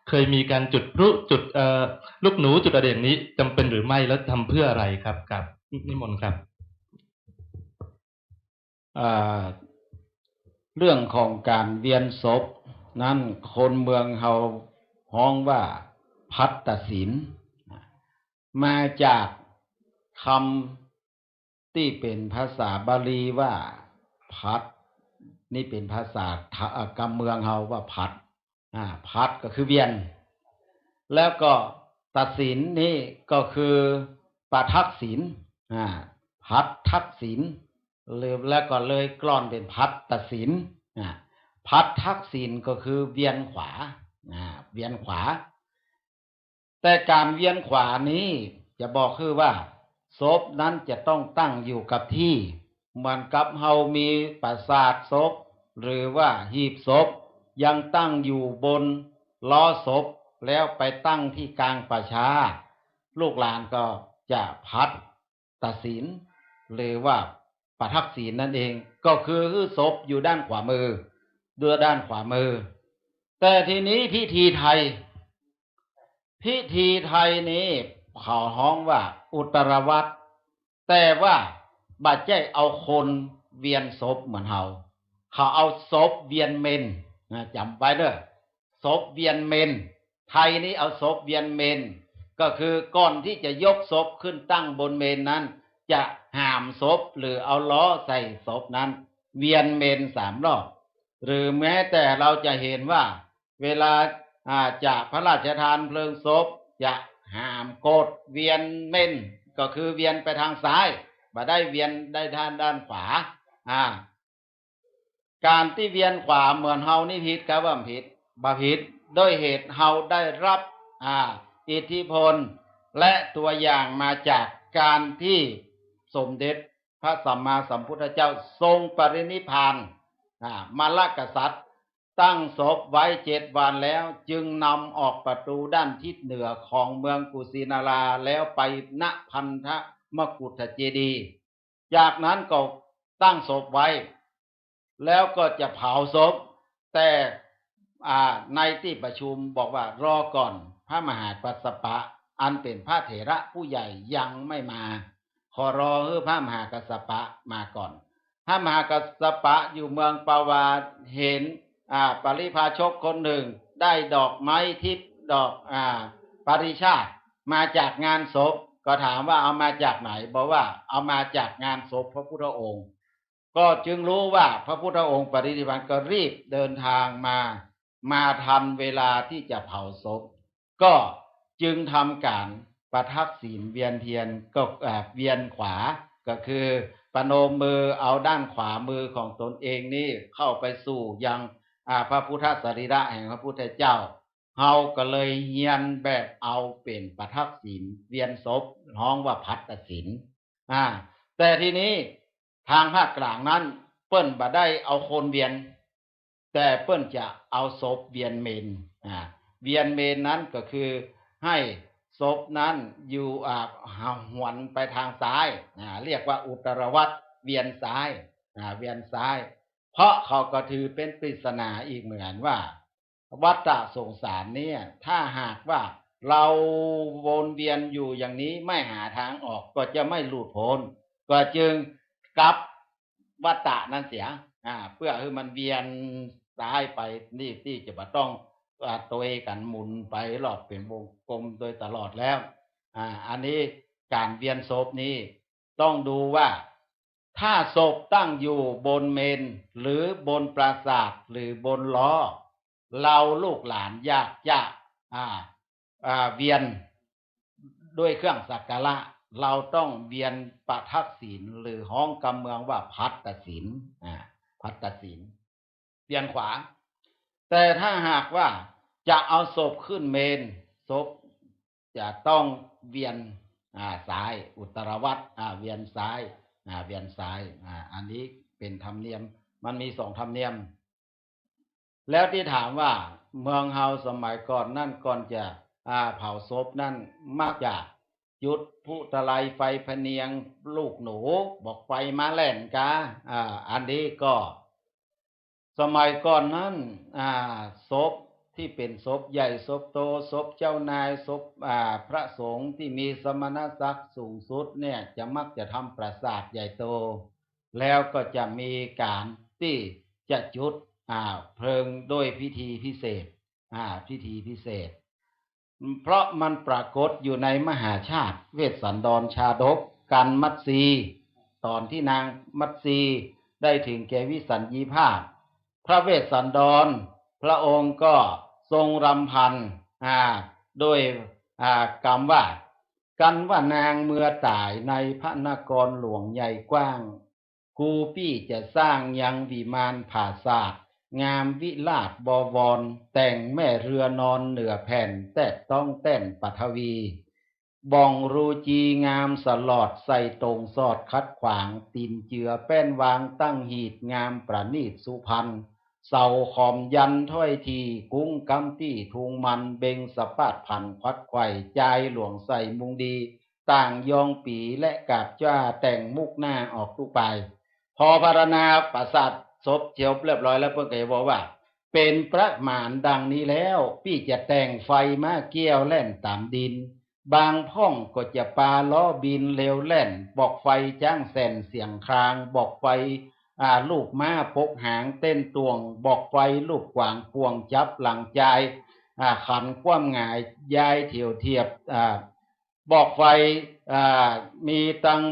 เคยมีการจุดพลุ จุด เอ่อ ลูกหนู จุดอะไรอย่างนี้ จำเป็นหรือไม่ แล้วทำเพื่ออะไรครับ ครับ นิมนต์ครับ อ่า เรื่องของก๋านเวียนศพนั้น คนเมืองเฮาฮ้องว่าภัตตศีล มาจากกำตี้เป๋นภาษาบาลีว่าภัต นี่เป๋นภาษาทะ- อ่ากำเมืองเฮาว่าภัต อ่า ภัตก็คือเวียน แล้วก็ตศีลนี่ก็คือประทักษิณ อ่า ภัตทักษิณ หรือ แล้วก็เลยกลอนเป๋นภัตตศีล อ่า ภัตทักษิณก็คือเวียนขวา อ่า เวียนขวา แต่ก๋านเวียนขวานี้จะบอกคือว่า ศพนั้นจะต้องตั้งอยู่กับตี้ เหมือนกับเฮามีปราสาทศพ หรือว่าหีบศพ ยังตั้งอยู่บนล้อศพ แล้วไปตั้งตี้กลางป่าช้า ลูกหลานก็จะภัตตศีล หรือว่าประทักษิณนั่นเอง ก็คือศพอยู่ด้านขวามือ ด้วยด้านขวามือ แต่ทีนี้พิธีไทย พิธีไทยนี้เขาฮ้องว่าอุตตรวาส แต่ว่าบ่ใจ้เอาคนเวียนศพเหมือนเฮา เขาเอาศพเวียนเมน นะ จ๋ำไว้เด้อ ศพเวียนเมน ไทยนี้เอาศพเวียนเมน ก็คือก่อนตี้จะยกศพขึ้นตั้งบนเมนนั้น จะหามศพหรือเอาล้อใส่ศพนั้น เวียนเมนสามรอบ หรือแม้แต่เราจะเห็นว่า เวลา อ่า จะพระราชทานเพลิงศพ จะหามโกศเวียนเมน ก็คือเวียนไปทางซ้าย บ่ได้เวียนได้ด้าน ด้านขวา อ่า ก๋านตี้เวียนขวาเหมือนเฮานี่ผิดกา บ่ผิด บ่ผิด ด้วยเหตุเฮาได้รับ อ่า อิทธิพล และตัวอย่างมาจากก๋านตี้สมเด็จพระสัมมาสัมพุทธเจ้าทรงปรินิพพาน อ่า มลกษัตริย์ตั้งศพไว้เจ็ดวันแล้ว จึงนำออกประตูด้านทิศเหนือของเมืองกุสินารา แล้วไป ณ พันธมกุฏเจดีย์ จากนั้นก็ตั้งศพไว้ แล้วก็จะเผาศพ แต่ อ่า ในตี้ประชุมบอกว่า รอก่อน พระมหากัสสปะ อันเป๋นพระเถระผู้ใหญ่ยังไม่มา ขอรอหื้อพระมหากัสสปะมาก่อน พระมหากัสสปะอยู่เมืองปาวา เห็น อ่า ปริพาชกคนหนึ่งได้ดอกไม้ทิพย์ ดอก อ่า ปริชาติ มาจากงานศพ ก็ถามว่าเอามาจากไหน บอกว่าเอามาจากงานศพพระพุทธองค์ ก็จึงรู้ว่าพระพุทธองค์ปรินิพพาน ก็รีบเดินทางมา มาทันเวลาที่จะเผาศพ ก็จึงทำก๋านประทักษิณเวียนเทียน ก็ เอ่อ เวียนขวา ก็คือประนมมือเอาด้านขวามือของตนเองนี้เข้าไปสู่ยัง อ่า พระพุทธสรีระแห่งพระพุทธเจ้า เฮาก็เลยเฮียนแบบเอาเป๋นประทักษิณเวียนศพ ฮ้องว่าภัตตศิล อ่า แต่ทีนี้ทางภาคกลางนั้นเปิ้นบ่ได้เอาคนเวียน แต่เปิ้นจะเอาศพเวียนเมน อ่า เวียนเมนนั้นก็คือหื้อศพนั้นอยู่ อ่า หวนไปทางซ้าย อ่า เรียกว่าอุตตรวัตร เวียนซ้าย อ่า เวียนซ้าย เพราะเขาก็ถือเป๋นปริศนาอีกเหมือนว่า วัฏฏะสงสารเนี่ย ถ้าหากว่าเฮาวนเวียนอยู่อย่างนี้ไม่หาทางออก ก็จะไม่หลุดพ้น ก็จึงกลับวัฏฏะนั้นเสีย อ่า เปื้อหื้อมันเวียนซ้ายไป นี่ตี้จะบ่ต้อง อ่า ตวยกั๋นหมุนไปรอบเป๋นวงกลมโดยตลอดแล้ว อ่า อันนี้ก๋านเวียนศพนี้ต้องดูว่า ถ้าศพตั้งอยู่บนเมน หรือบนปราสาท หรือบนล้อ เฮาลูกหลานอยากจะ อ่า อ่า เวียนด้วยเครื่องสักการะ เฮาต้องเวียนประทักษิณ หรือฮ้องกำเมืองว่าภัตตศิล อ่า ภัตตศิล เวียนขวา แต่ถ้าหากว่าจะเอาศพขึ้นเมน ศพจะต้องเวียน อ่า ซ้าย อุตตรวัตร อ่า เวียนซ้าย อ่า เวียนซ้าย อ่า อันนี้เป๋นธรรมเนียม มันมีสองธรรมเนียม แล้วตี้ถามว่าเมืองเฮาสมัยก่อนนั้น ก่อนจะ อ่า เผาศพนั้น มักจะจุดพลุตะไลไฟพะเนียงลูกหนู บอกไฟมาแล่นกา อ่า อันนี้ก็ สมัยก่อนนั้น อ่า ศพตี้เป๋นศพใหญ่ศพโต ศพเจ้านาย ศพ อ่า พระสงฆ์ตี้มีสมณศักดิ์สูงสุดเนี่ย จะมักจะทำปราสาทใหญ่โต แล้วก็จะมีก๋านตี้จะจุด อ่า เพลิงด้วยพิธีพิเศษ อ่า พิธีพิเศษ เพราะมันปรากฏอยู่ในมหาชาติ เวสสันดรชาดก กัณฑ์มัตสี ต๋อนตี้นางมัตสีได้ถึงแก่วิสัญญีภาพ พระเวสสันดรพระองค์ก็ทรงรำพัน อ่า ด้วย อ่า กำว่า กันว่านางเมื่อต๋ายในพระนครหลวงใหญ่กว้าง กูปี้จะสร้างยังวิมานผาสาท งามวิลาศบวร แต่งแม่เรือนอนเหนือแผ่น แทบต้องแต้นปฐวี บ่องรูจีงามสลอด ใส่ตงสอดขัดขวาง ตี๋นเจือแป้นวางตั้งหีด งามประณีตสุพรรณ เสาขอมยันถ้อยที กุ้งกำตี้ทุงมัน เบงสะปาดผันขวัดไขว่ จายหลวงใส่มุงดี ต่างยองปีและกาบจ้า แต่งมุกหน้าออกตุ๊ปาย พอพรรณนาปราสาทศพเสร็จเรียบร้อยแล้ว เปิ้นก็จะบอกว่า เป๋นประมาณดังนี้แล้ว ปี้จะแต่งไฟม้าเกี้ยวแล่นต๋ามดิน บางพ่องก็จะปาล้อบินเร็วแล่น บอกไฟจ๊างแส่นเสียงคราง บอกไฟ อ่า ลูกม้าปกหางเต้นต่วง บอกไฟลูกขวางพ่วงจับหลังจาย อ่า ขันคว่ำหงายย้ายเถียวเทียบ อ่า บอกไฟ อ่า มีตัง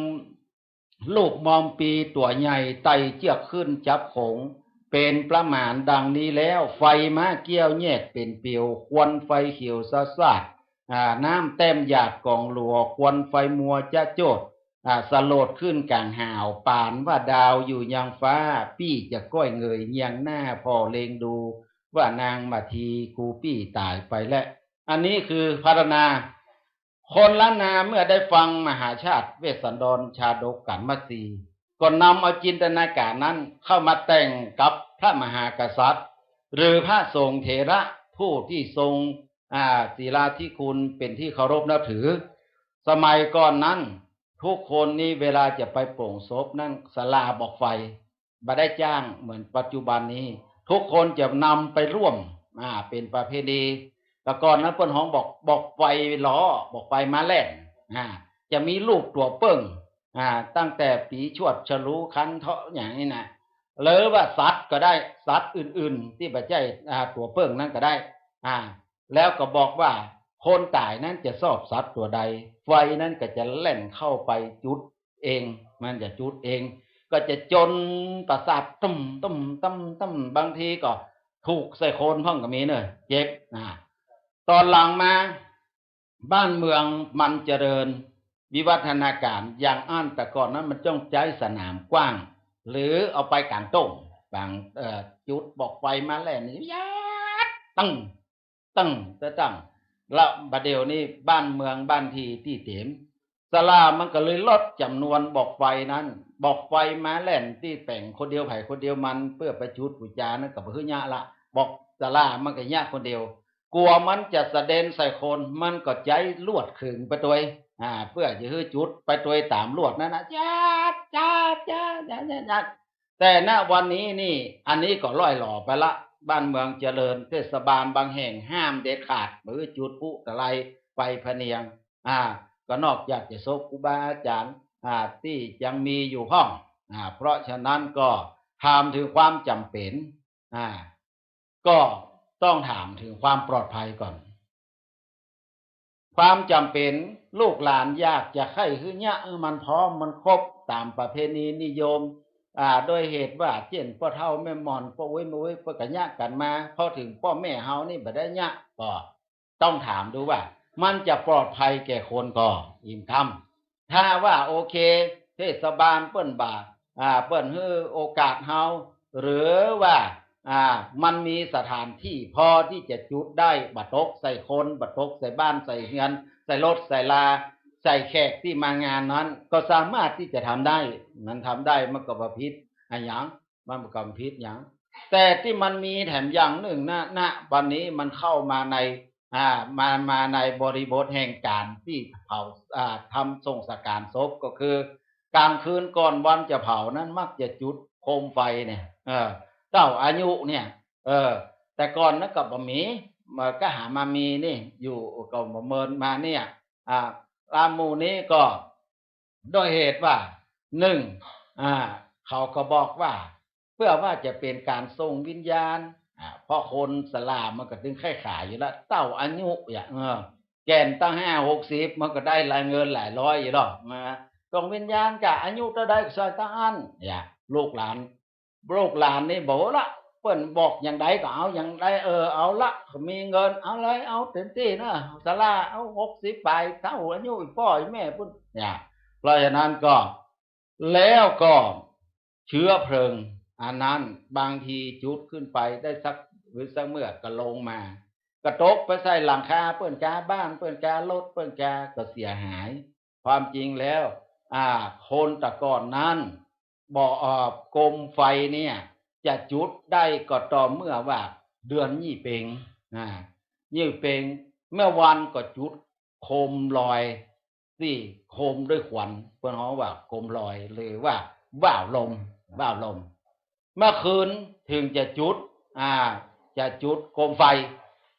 ลูกมอมปีตั๋วใหญ่ ไต่เจื้อกขึ้นจับโขง เป๋นประมาณดังนี้แล้ว ไฟม้าเกี้ยวแยกเป๋นปิว ควันไฟเขียวสะสาด อ่า น้ำแต้มหยาดกองหลัว ควันไฟมัวจ๊ะโจด อ่า สลดขึ้นก๋างหาว ปานว่าดาวอยู่ยังฟ้า ปี้จะก้อยเงยเยียงหน้าผ่อเล็งดู ว่านางมาทีกูปี้ต๋ายไปแล้ว อันนี้คือพรรณนา คนล้านนาเมื่อได้ฟังมหาชาติเวสสันดรชาดกขันธมัสสี ก็นำเอาจินตนาก๋ารนั้นเข้ามาแต่งกับพระมหากษัตริย์ หรือพระสงฆ์เถระผู้ที่ทรง อ่า ศีลาธิคุณเป๋นที่เคารพนับถือ สมัยก่อนนั้น ทุกคนนี่เวลาจะไปโป๋งศพนั้น ศาลาบอกไฟ บ่ได้จ้างเหมือนปัจจุบันนี้ ทุกคนจะนำไปร่วม อ่า เป๋นประเพณี แต่ก่อนนั้นเปิ้นฮ้องบอก บอกไฟหล่อ บอกไฟม้าแล่น อ่า จะมีรูปตั๋วเปิ้ง อ่า ตั้งแต่ปีชวด ฉลู คันเทาะ อย่างนี้นะ หรือว่าสัตว์ก็ได้ สัตว์อื่นๆ ตี้บ่ใจ้ อ่า ตั๋วเปิ้งนั้นก็ได้ อ่า แล้วก็บอกว่าคนต๋ายนั้นจะชอบสัตว์ตั๋วใด ไฟนั้นก็จะแล่นเข้าไปจุดเอง มันจะจุดเอง ก็จะจนประสาทตุ้มตุ้มตุ้มตุ้ม บางทีก็ถูกใส่คนพ่องก็มีเนอะ เจ็บ อ่า ต๋อนหลังมา บ้านเมืองมันเจริญวิวัฒนาก๋าร อย่างอั้นแต่ก่อนนั้นมันต้องใจ๊สนามกว้าง หรือเอาไปก๋างต้ง บาง เอ่อ จุดบอกไฟม้าแล่นนี่ ยัด ตึ้ง ตึ้ง ตึ้ง ตึ้ง แล้วบ่าเดี่ยวนี้บ้านเมืองบ้านตี้ตี้เต๋ม ศาลามันก็เลยลดจ๋ำนวนบอกไฟนั้น บอกไฟม้าแล่นตี้แต่งคนเดียวไผคนเดียวมัน เปื้อไปจุดปู๋จานั้นก็บ่หื้อเยียะละ บอกศาลามันก็เยียะคนเดียว กั๋วมันจะสะเด็นใส่คน มันก็ใจ๊ลวดขึงไปตวย อ่า เปื้อจะหื้อจุดไปตวยต๋ามลวดนั้นนะ จัด จัด จัด จัด จัด จัด แต่ณวันนี้นี่ อันนี้ก็ล่อยหล่อไปละ บ้านเมืองเจริญ เทศบาลบางแห่งห้ามเด็ดขาด บ่หื้อจุดพลุตะไล ไฟพะเนียง อ่า ก็นอกจากจะศพครูบาอาจ๋ารย์ อ่า ตี้ยังมีอยู่พ่อง อ่า เพราะฉะนั้นก็ถามถึงความจ๋ำเป๋น อ่า ก็ต้องถามถึงความปลอดภัยก่อน ความจ๋ำเป๋น ลูกหลานอยากจะใค่หื้อเยียะหื้อมันพร้อมมันครบต๋ามประเพณีนิยม อ่า โดยเหตุว่าเจ้นป้อเฒ่าแม่หม่อน ป้ออุ๊ยแม่อุ๊ย เปิ้นก็เยียะกั๋นมา พอเถิงป้อแม่เฮานี่บ่ได้เยียะ ก็ต้องถามดูว่ามันจะปลอดภัยแก่คนก่อ อิมค่ำ ถ้าว่าโอเค เทศบาลเปิ้นบ่า อ่า เปิ้นหื้อโอกาสเฮา หรือว่า อ่า มันมีสถานที่พอตี้จะจุดได้ บ่ตกใส่คน บ่ตกใส่บ้าน ใส่เฮือน ใส่รถ ใส่ลา ใส่แขกตี้มางานนั้น ก็สามารถตี้จะทำได้ มันทำได้ มันก็บ่ผิดอะหยัง มันบ่กำผิดหยัง แต่ตี้มันมีแถมอย่างนึ่งนะ ณ วันนี้มันเข้ามาใน อ่า มา มาในบริบทแห่งก๋านตี้เผา อ่า ทำส่งสังขารศพ ก็คือ ก๋างคืนก่อนวันจะเผานั้นมักจะจุดโคมไฟเนี่ย เออ เต้าอายุเนี่ย เออ แต่ก่อนนั้นก็บ่มี มันก็หามามีนี่ อยู่ก็บ่เมินมาเนี่ย อ่า ต๋ามหมู่นี้ก็ โดยเหตุว่า นึ่ง อ่า เขาก็บอกว่า เปื้อว่าจะเป๋นก๋านส่งวิญญาณ อ่า เพราะคนศาลามันก็ตึงใค่ขายอยู่ละ เต้าอายุ อย่าง เออ แก่นตั้งห้าหกสิบ มันก็ได้รายเงินหลายร้อยอยู่หรอกนะ ส่งวิญญาณก็อายุเต้าใดก็ส่งเต้าอั้น อย่าง ลูกหลาน ลูกหลานนี่บ่ละ เปิ้นบอกอย่างใดก็เอาอย่างใด เออ เอาละ มีเงิน เอาเลย เอาเต๋มตี้นะ ศาลา เอาหกสิบป๋าย เต้าอายุป้อแม่ปุ้น อย่าง เพราะฉะนั้นก็ แล้วก็เชื้อเพลิงอันนั้นบางทีจุดขึ้นไปได้สัก หรือสักเมื่อก็ลงมา ก็ตกไปใส่หลังคาเปิ้นกา บ้านเปิ้นกา รถเปิ้นกา ก็เสียหาย ความจริงแล้ว อ่า คนแต่ก่อนนั้น บ่ เอ่อ โคมไฟเนี่ย จะจุดได้ก็ต่อเมื่อว่าเดือนยี่เป็ง อ่า ยี่เป็ง เมื่อวันก็จุดโคมลอย ตี้โคมด้วยควัน เปิ้นฮ้องว่าโคมลอย หรือว่าว่าวลม ว่าวลม เมื่อคืนเถิงจะจุด อ่า จะจุดโคมไฟ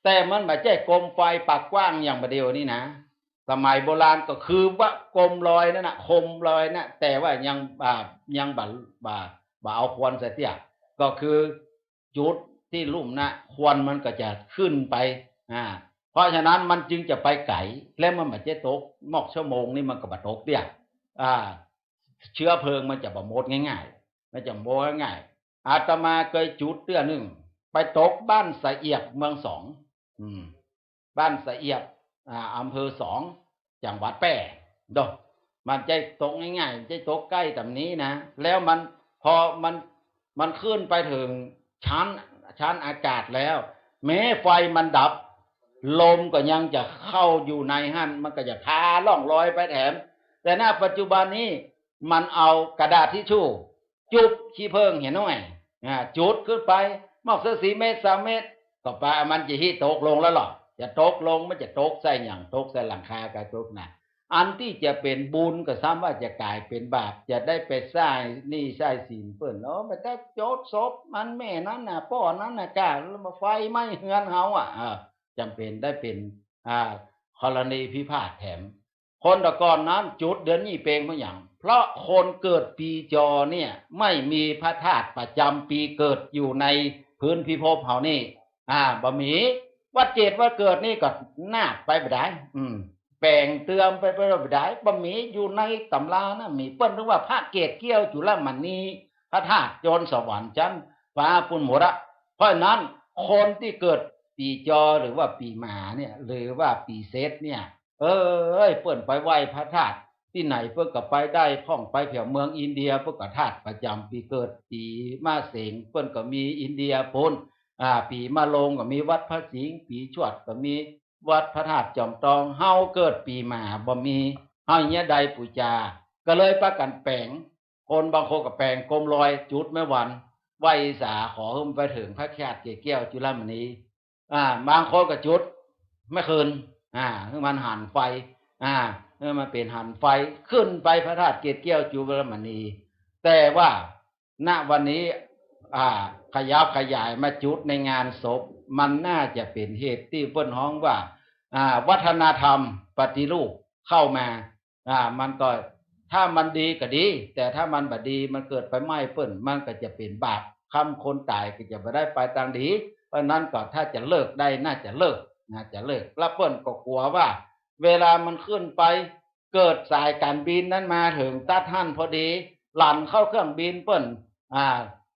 แต่มันบ่ใจ้โคมไฟปากกว้างอย่างบ่าเดี่ยวนี้นะ สมัยโบราณก็คือว่าโคมลอยนั่นน่ะ โคมลอยน่ะ แต่ว่ายัง อ่า ยังบ่ บ่ บ่เอาควันใส่เตื้อ ก็คือจุดตี้ลุ่มนะ ควันมันก็จะขึ้นไป อ่า เพราะฉะนั้นมันจึงจะไปไก๋ และมันบ่ใจ้ตกมอกชั่วโมงนี้มันก็บ่ตกเตื้อ อ่า เชื้อเพลิงมันจะบ่หมดง่ายๆ มันจะบ่หมดง่ายๆ อาตมาเกยจุดเตื้อนึ่ง ไปตกบ้านสะเอียบเมืองสอง อืม บ้านสะเอียบ อ่า อำเภอสอง จังหวัดแป้ โด มันใจ้ตกง่ายๆ ใจ้ตกใก้ต๋ำนี้นะ แล้วมัน พอมัน มันขึ้นไปเถิงชั้น ชั้นอากาศแล้ว แม้ไฟมันดับ ลมก็ยังจะเข้าอยู่ในหั้น มันก็จะพาล่องลอยไปแถม แต่ณปัจจุบันนี้มันเอากระดาษทิชชู่ จุบขี้เผิ้งเหียน้อย อ่า จุดขึ้นไป มอกสักสี่เมตร สามเมตร ก็ปะมันจะฮิตกลงแล้วลอ จะตกลง มันจะตกใส่หยัง ตกใส่หลังคาก็ตกนะ อันตี้จะเป๋นบุญก็ซ้ำว่าจะก๋ายเป๋นบาป จะได้ไปใจ๊หนี้ใจ๊สินเปิ้น โอ้ ไปตั๊กโจดศพมันแม่นั้นน่ะ ป้อนั้นน่ะ ก้า แล้วมาไฟไหม้เฮือนเฮาอะ เออ จ๋ำเป๋นได้เป๋น อ่า กรณีพิพาทแถม คนตะก่อนนั้นจุดเดือนยี่เป็ง เพราะหยัง เพราะคนเกิดปีจอเนี่ย ไม่มีพระธาตุประจ๋ำปีเกิดอยู่ในพื้นพิภพเฮานี่ อ่า บ่มี วัดเจดวัดเกิดนี่ก็นาบไปบ่ได้ อืม แป๋งเติมไป ไปบ่ได้ บ่มีอยู่ในต๋ำรานะ มีเปิ้นเรียกว่าพระเกศเกี้ยวจุลมณี พระธาตุจนสวรรค์จั๊นฟ้าปู้นหมดอะ เพราะฉะนั้นคนตี้เกิดปีจอหรือว่าปีหมาเนี่ย หรือว่าปีเสษเนี่ย เอ้ย เปิ้นไปไหว้พระธาตุตี้ไหนเปิ้นก็ไปได้ พ่องไปแถวเมืองอินเดีย เปิ้นก็ธาตุประจ๋ำปีเกิด ปีมะเสงเปิ้นก็มีอินเดียปู้น อ่า ปีมะโรงก็มีวัดพระสิงห์ ปีชวดก็มีวัดพระธาตุจอมตอง เฮาเกิดปีหมาบ่มี เฮาเยียะใดปู๋จา ก็เลยปากั๋นแป๋ง คนบางคนก็แป๋งโกมลอย จุดแม่วัน ไหว้สาขอหื้อมันไปเถิงพระธาตุเกศเกี้ยวจุลมณี อ่า บางคนก็จุดแม่คืน อ่า หื้อมันหันไฟ อ่า หื้อมันเป๋นหันไฟ ขึ้นไปพระธาตุเกศเกี้ยวจุลมณี แต่ว่า ณ วันนี้ อ่า ขยับขยายมาจุดในงานศพ มันน่าจะเป๋นเหตุตี้เปิ้นฮ้องว่า อ่า วัฒนธรรมปฏิรูปเข้ามา อ่า มันก็ ถ้ามันดีก็ดี แต่ถ้ามันบ่ดี มันเกิดไปไหม้เปิ้น มันก็จะเป๋นบาป คำคนต๋ายก็จะบ่ได้ไปตางดี เพราะนั้นก็ถ้าจะเลิกได้น่าจะเลิก น่าจะเลิก แล้วเปิ้นก็กั๋วว่า เวลามันขึ้นไป เกิดสายก๋านบินนั้นมาเถิงตั๊ดหั้นพอดี หลั่นเข้าเครื่องบินเปิ้น อ่า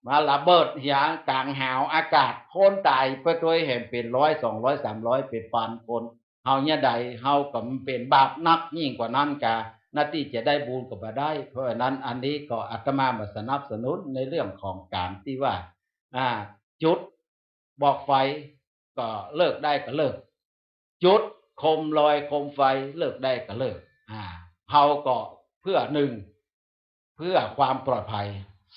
มาระเบิดเหียก๋างหาวอากาศ คนต๋ายไปตวยแหมเป๋นร้อย สองร้อย สามร้อย เป๋นปันคน เฮาเยียะใด เฮาก็เป๋นบาปนักยิ่งกว่านั้นกา นาตี้จะได้บุญก็บ่ได้ เพราะฉะนั้นอันนี้ก็อาตมาบ่สนับสนุนในเรื่องของก๋านตี้ว่า อ่า จุดบอกไฟ ก็เลิกได้ก็เลิก จุดโคมลอยโคมไฟเลิกได้ก็เลิก อ่า เฮาก็เพื่อ หนึ่ง เพื่อความปลอดภัย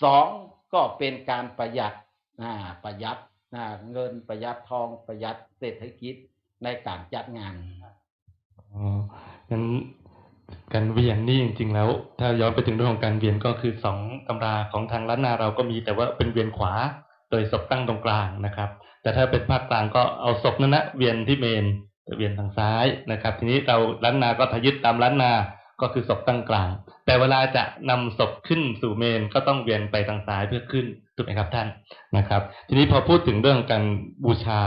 สอง ก็เป๋นก๋านประหยัด อ่า ประหยัด อ่า เงินประหยัดทองประหยัดเศรษฐกิจในก๋านจัดงาน อ๋อ งั้นก๋านเวียนนี่จริงๆ แล้ว ถ้าย้อนไปถึงเรื่องของก๋านเวียนก็คือสองตำราของทางล้านนาเราก็มี แต่ว่าเป๋นเวียนขวา โดยศพตั้งตรงกลางนะครับ แต่ถ้าเป๋นภาคกลางก็เอาศพนั้นนะเวียนตี้เมรุ เวียนตางซ้ายนะครับ ทีนี้เราล้านนาก็ถ้ายึดต๋ามล้านนาก็คือศพตั้งกลาง แต่เวลาจะนำศพขึ้นสู่เมรุก็ต้องเวียนไปตางซ้ายเพื่อขึ้น ถูกไหมครับท่าน นะครับ ทีนี้พอพูดถึงเรื่องก๋านบูชา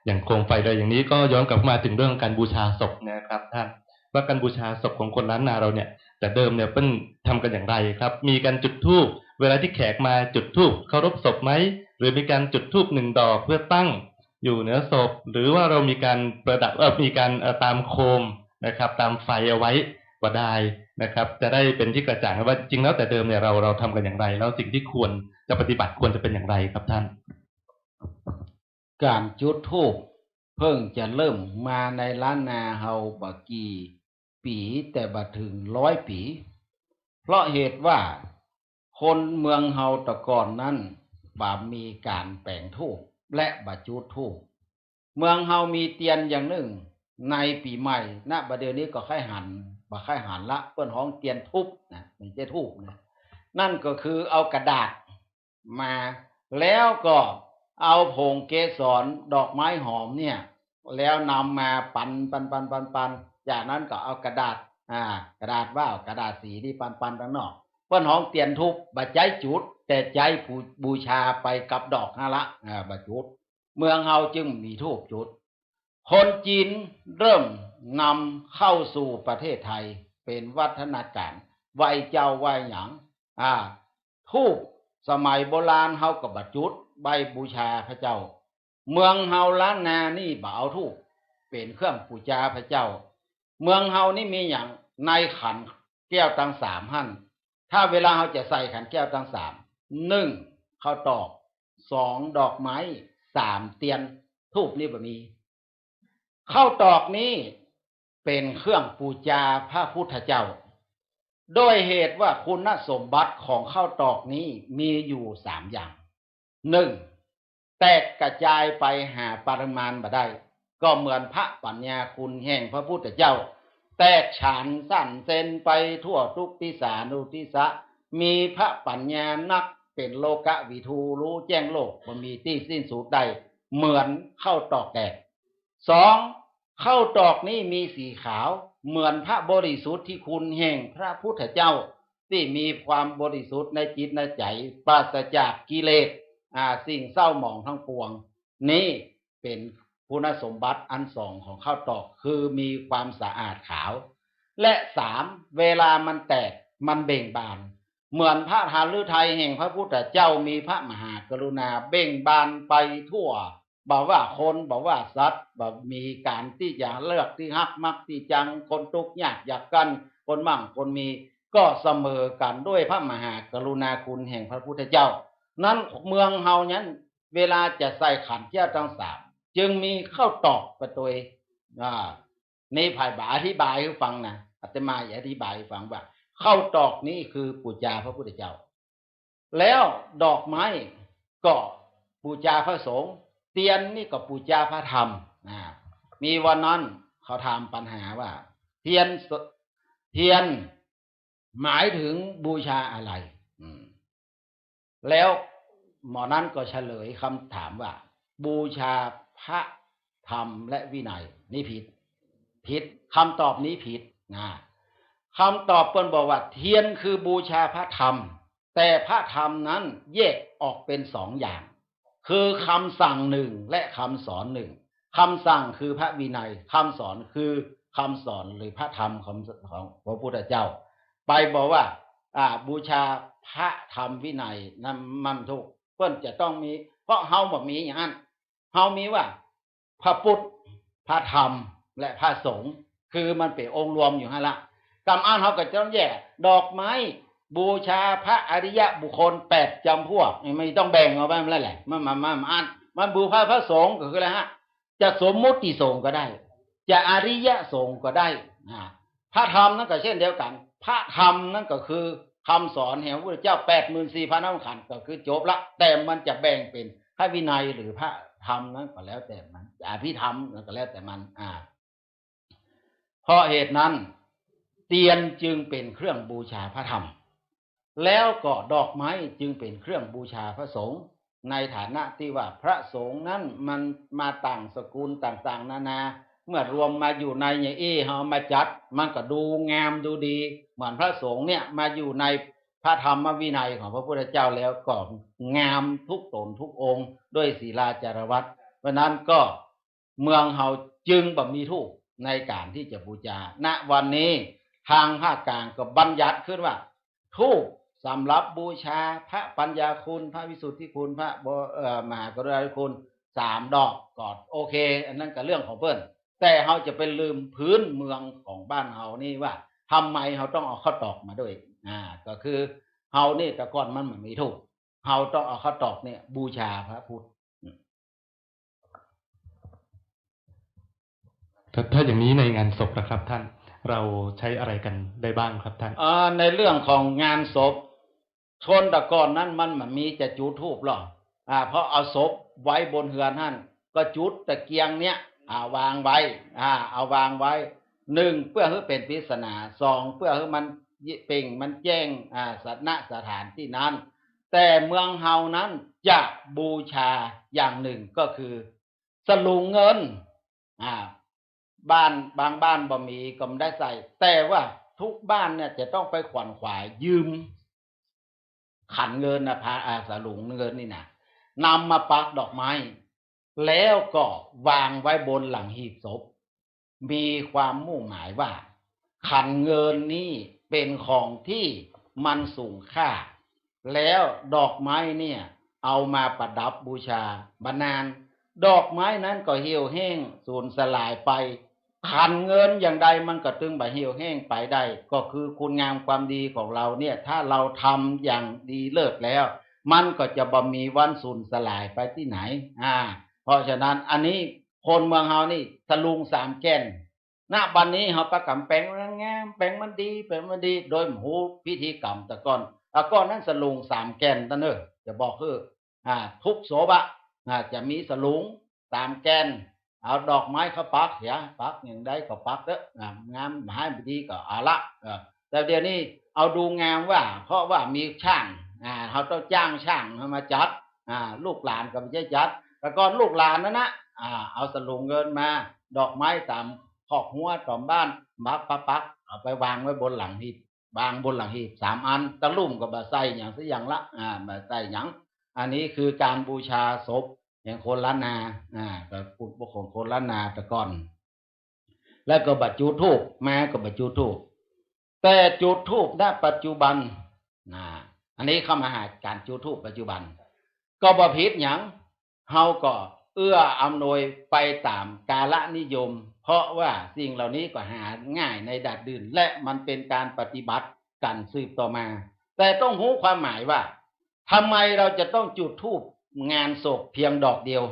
อย่างโคมไฟอะไรอย่างนี้ ก็ย้อนกลับมาถึงเรื่องก๋านบูชาศพนะครับท่าน ว่าก๋านบูชาศพของคนล้านนาเราเนี่ย แต่เดิมเนี่ยเปิ้นทำกั๋นอย่างไรครับ มีก๋านจุดธูป เวลาตี้แขกมาจุดธูปเคารพศพไหม หรือมีก๋านจุดธูปหนึ่งดอกเพื่อตั้งอยู่เหนือศพ หรือว่าเรามีก๋านประดับ เอ่อ มีก๋าน เอ่อ ตามโคมนะครับ ตามไฟเอาไว้ก็ได้นะครับ จะได้เป๋นตี้กระจ่างว่าจริงแล้วแต่เดิมเนี่ยเรา เราทำกั๋นอย่างไร แล้วสิ่งที่ควรจะปฏิบัติควรจะเป๋นอย่างไรครับท่าน ก๋านจุดธูปเปิ้นจะเริ่มมาในล้านนาเฮาบ่กี่ปี๋ แต่บ่เถิงร้อยปี๋ เพราะเหตุว่าคนเมืองเฮาแต่ก่อนนั้นบ่มีก๋านแป๋งธูปและบ่จุดธูป เมืองเฮามีเตียนอย่างนึ่ง ในปี๋ใหม่ ณ บ่าเดี่ยวนี้ก็ใค่หัน บ่ใค่หันละ เปิ้นฮ้องเตียนธูปนะ บ่ใจ้ธูปนะ นั่นก็คือเอากระดาษ มา แล้วก็เอาผงเกสรดอกไม้หอมเนี่ย แล้วนำมาปัน ปัน ปัน ปัน ปัน จากนั้นก็เอากระดาษ อ่า กระดาษว่าว กระดาษสีนี่ปัน ปันตางนอก เปิ้นฮ้องเตียนธูป บ่ใจ้จุด แต่ใจ๊ปู บูชาไปกับดอกหั้นละ อ่า บ่จุด เมืองเฮาจึงมีธูปจุด คนจีนเริ่มนำเข้าสู่ประเทศไทยเป๋นวัฒนการ ไหว้เจ้าไหว้หยัง อ่า ธูปสมัยโบราณเฮาก็บ่จุด ไหว้บูชาพระเจ้า เมืองเฮาล้านนานี่บ่เอาธูปเป๋นเครื่องปู๋จาพระเจ้า เมืองเฮานี่มีหยัง ในขันแก้วตังสามหั้น ถ้าเวลาเฮาจะใส่ขันแก้วตังสาม นึ่ง ข้าวตอก สอง ดอกไม้ สาม เตียน ธูปนี่บ่มี ข้าวตอกนี้เป๋นเครื่องปู๋จาพระพุทธเจ้า โดยเหตุว่าคุณสมบัติของข้าวตอกนี้มีอยู่สามอย่าง นึ่ง แตกกระจายไปหาปริมาณบ่ได้ ก็เหมือนพระปัญญาคุณแห่งพระพุทธเจ้า แตกฉานสั่นเซนไปทั่วทุกทิศานุทิศะ มีพระปัญญานักเป๋นโลกวิทู ฮู้แจ้งโลก บ่มีตี้สิ้นสุดได้ เหมือนข้าวตอกแตก สอง ข้าวตอกนี้มีสีขาว เหมือนพระบริสุทธิคุณแห่งพระพุทธเจ้า ตี้มีความบริสุทธิ์ในจิตในใจ๋ ปราศจากกิเลส อ่า สิ่งเศร้าหมองทั้งปวง นี่เป๋นคุณสมบัติอันสองของข้าวตอก คือมีความสะอาดขาว และสาม เวลามันแตก มันเบ่งบาน เหมือนพระหฤทัยแห่งพระพุทธเจ้า มีพระมหากรุณาเบ่งบานไปทั่ว บ่ว่าคน บ่ว่าสัตว์ บ่มีก๋านตี้จะเลือกตี้ฮัก มักตี้จัง คนตุ๊กข์ยากยากจน คนมั่งคนมี ก็เสมอกั๋นด้วยพระมหากรุณาคุณแห่งพระพุทธเจ้า นั้นเมืองเฮานั้น เวลาจะใส่ขันแก้วตังสาม จึงมีข้าวตอกไปตวย อ่า นี่ไผบ่อธิบายหื้อฟังนะ อาตมาจะอธิบายหื้อฟังว่า ข้าวตอกนี้คือปู๋จาพระพุทธเจ้า แล้วดอกไม้ก็ปู๋จาพระสงฆ์ เตียนนี่ก็ปู๋จาพระธรรม อ่า มีวันนั้นเขาถามปัญหาว่า เตียนส- เตียนหมายถึงบูชาอะไร อืม แล้วหมอนั้นก็เฉลยคำถามว่า บูชาพระธรรมและวินัย นี่ผิด ผิด คำตอบนี้ผิดนะ คำตอบเปิ้นบอกว่า เตียนคือบูชาพระธรรม แต่พระธรรมนั้นแยกออกเป๋นสองอย่าง คือคำสั่งหนึ่งและคำสอนหนึ่ง คำสั่งคือพระวินัย คำสอนคือคำสอนหรือพระธรรมของ ของพระพุทธเจ้า ไปบอกว่า อ่า บูชาพระธรรมวินัย นั้นมันถูก เปิ้นจะต้องมี เพราะเฮาบ่มีอย่างนั้น เฮามีว่า พระพุทธ พระธรรม และพระสงฆ์ คือมันเป๋นองค์รวมอยู่หั้นละ กำอั้นเฮาก็จะต้องแยก ดอกไม้ บูชาพระอริยบุคคลแปดจำพวก ไม่ต้องแบ่งเอาไว้ มันแหละ มัน มัน มัน มัน มันบูชาพระสงฆ์ก็คืออะไรฮะ จะสมมุติสงฆ์ก็ได้ จะอริยสงฆ์ก็ได้ อ่า พระธรรมนั้นก็เช่นเดียวกั๋น พระธรรมนั้นก็คือคำสอนแห่งพระพุทธเจ้า แปดหมื่นสี่พันพระธรรมขันธ์ ก็คือจบละ แต่มันจะแบ่งเป๋นพระวินัยหรือพระธรรมนั้นก็แล้วแต่มัน อภิธรรมนั้นก็แล้วแต่มัน อ่า เพราะเหตุนั้น เตียนจึงเป๋นเครื่องบูชาพระธรรม แล้วก็ดอกไม้จึงเป๋นเครื่องบูชาพระสงฆ์ ในฐานะตี้ว่าพระสงฆ์นั้นมันมาต่างสกุลต่างๆ นานา เมื่อรวมมาอยู่ในอย่างอี้ เฮามาจัด มันก็ดูงามดูดี เหมือนพระสงฆ์เนี่ยมาอยู่ในพระธรรมวินัยของพระพุทธเจ้าแล้วก็งามทุกต๋นทุกองค์ ด้วยศีลาจารวัตร เพราะนั้นก็ เมืองเฮาจึงบ่มีธูปในก๋านตี้จะบูชา ณ วันนี้ ตางภาคกลางก็บัญญัติขึ้นว่า ธูปสำหรับบูชาพระปัญญาคุณ พระวิสุทธิคุณ พระบ- เอ่อ มหากรุณาธิคุณ สามดอก ก็โอเค อันนั้นก็เรื่องของเปิ้น แต่เฮาจะไปลืมพื้นเมืองของบ้านเฮานี่ว่า ทำไมเฮาต้องเอาข้าวตอกมาด้วย อ่า ก็คือเฮานี่แต่ก่อนมันบ่มีธูป เฮาต้องเอาข้าวตอกเนี่ยบูชาพระพุทธ ถ้า- ถ้าอย่างนี้ในงานศพล่ะครับท่าน เราใช้อะไรกันได้บ้างครับท่าน อ่า ในเรื่องของงานศพ คนแต่ก่อนนั้นมันบ่มีจะจุดธูปหรอก อ่า เพราะเอาศพไว้บนเฮือนหั้น ก็จุดตะเกียงเนี่ย อ่า วางไว้ อ่า เอาวางไว้ นึ่ง เปื้อหื้อเป๋นปริศนา สอง เปื้อหื้อมันเปล่งมันแจ้ง อ่า สถานะสถานตี้นั้น แต่เมืองเฮานั้นจะบูชาอย่างนึ่งก็คือ สลุงเงิน อ่า บ้าน บางบ้านบ่มีก็บ่ได้ใส่ แต่ว่าทุกบ้านเนี่ยจะต้องไปขวนขวายยืม ขันเงินนะ พา อ่า สลุงเงินนี่นะ นำมาปักดอกไม้ แล้วก็วางไว้บนหลังหีบศพ มีความมุ่งหมายว่า ขันเงินนี่เป๋นของตี้มันสูงค่า แล้วดอกไม้เนี่ยเอามาประดับบูชา บ่านานดอกไม้นั้นก็เหี่ยวแห้งสูญสลายไป ขันเงินอย่างใดมันก็ตึงบ่เหี่ยวแห้งไปได้ ก็คือคุณงามความดีของเฮาเนี่ย ถ้าเฮาทำอย่างดีเลิศแล้ว มันก็จะบ่มีวันสูญสลายไปตี้ไหน อ่า เพราะฉะนั้นอันนี้คนเมืองเฮานี่สลุงสามแก่น ณ บัดนี้เฮาปะก๋ำแป๋งมันงาม แป๋งมันดี แป๋งมันดี โดยบ่ฮู้พิธีกรรมแต่ก่อน แต่ก่อนนั้นสลุงสามแก่นตันเน่อ จะบอกหื้อ อ่า ทุกศพอะ อ่า จะมีสลุงสามแก่น เอาดอกไม้เข้าปักเหีย ปักอย่างใดก็ปักเต๊อะ อ่า งามบ่ดีก็เอาละ เออ แต่เดี๋ยวนี้เอาดูงามว่า เพราะว่ามีช้าง อ่า เฮาต้องจ้างช้างมาจัด อ่า ลูกหลานก็บ่ใจ้จัด แต่ก่อนลูกหลานนั้นนะ อ่า เอาสลุงเงินมา ดอกไม้ต๋ามคอกฮั้วต๋ามบ้าน ปัก ปัก ปัก เอาไปวางไว้บนหลังหีบ วางบนหลังหีบสามอัน ตะลุ่มก็บ่ใส่หยังสักอย่างละ อ่า บ่ใส่หยัง อันนี้คือการบูชาศพแห่งคนล้านนา อ่า ก็พูดว่าของคนล้านนาแต่ก่อน แล้วก็บ่จุดธูป มาก็บ่จุดธูป แต่จุดธูป ณ ปัจจุบัน นะ อันนี้เข้ามาหาการจุดธูปปัจจุบัน ก็บ่ผิดหยัง เฮาก็เอื้ออำนวยไปต๋ามกาลนิยม เพราะว่าสิ่งเหล่านี้ก็หาง่ายในดัดดื่น และมันเป๋นการปฏิบัติกั๋นสืบต่อมา แต่ต้องฮู้ความหมายว่า ทำไมเราจะต้องจุดธูปงานศพเพียงดอกเดียว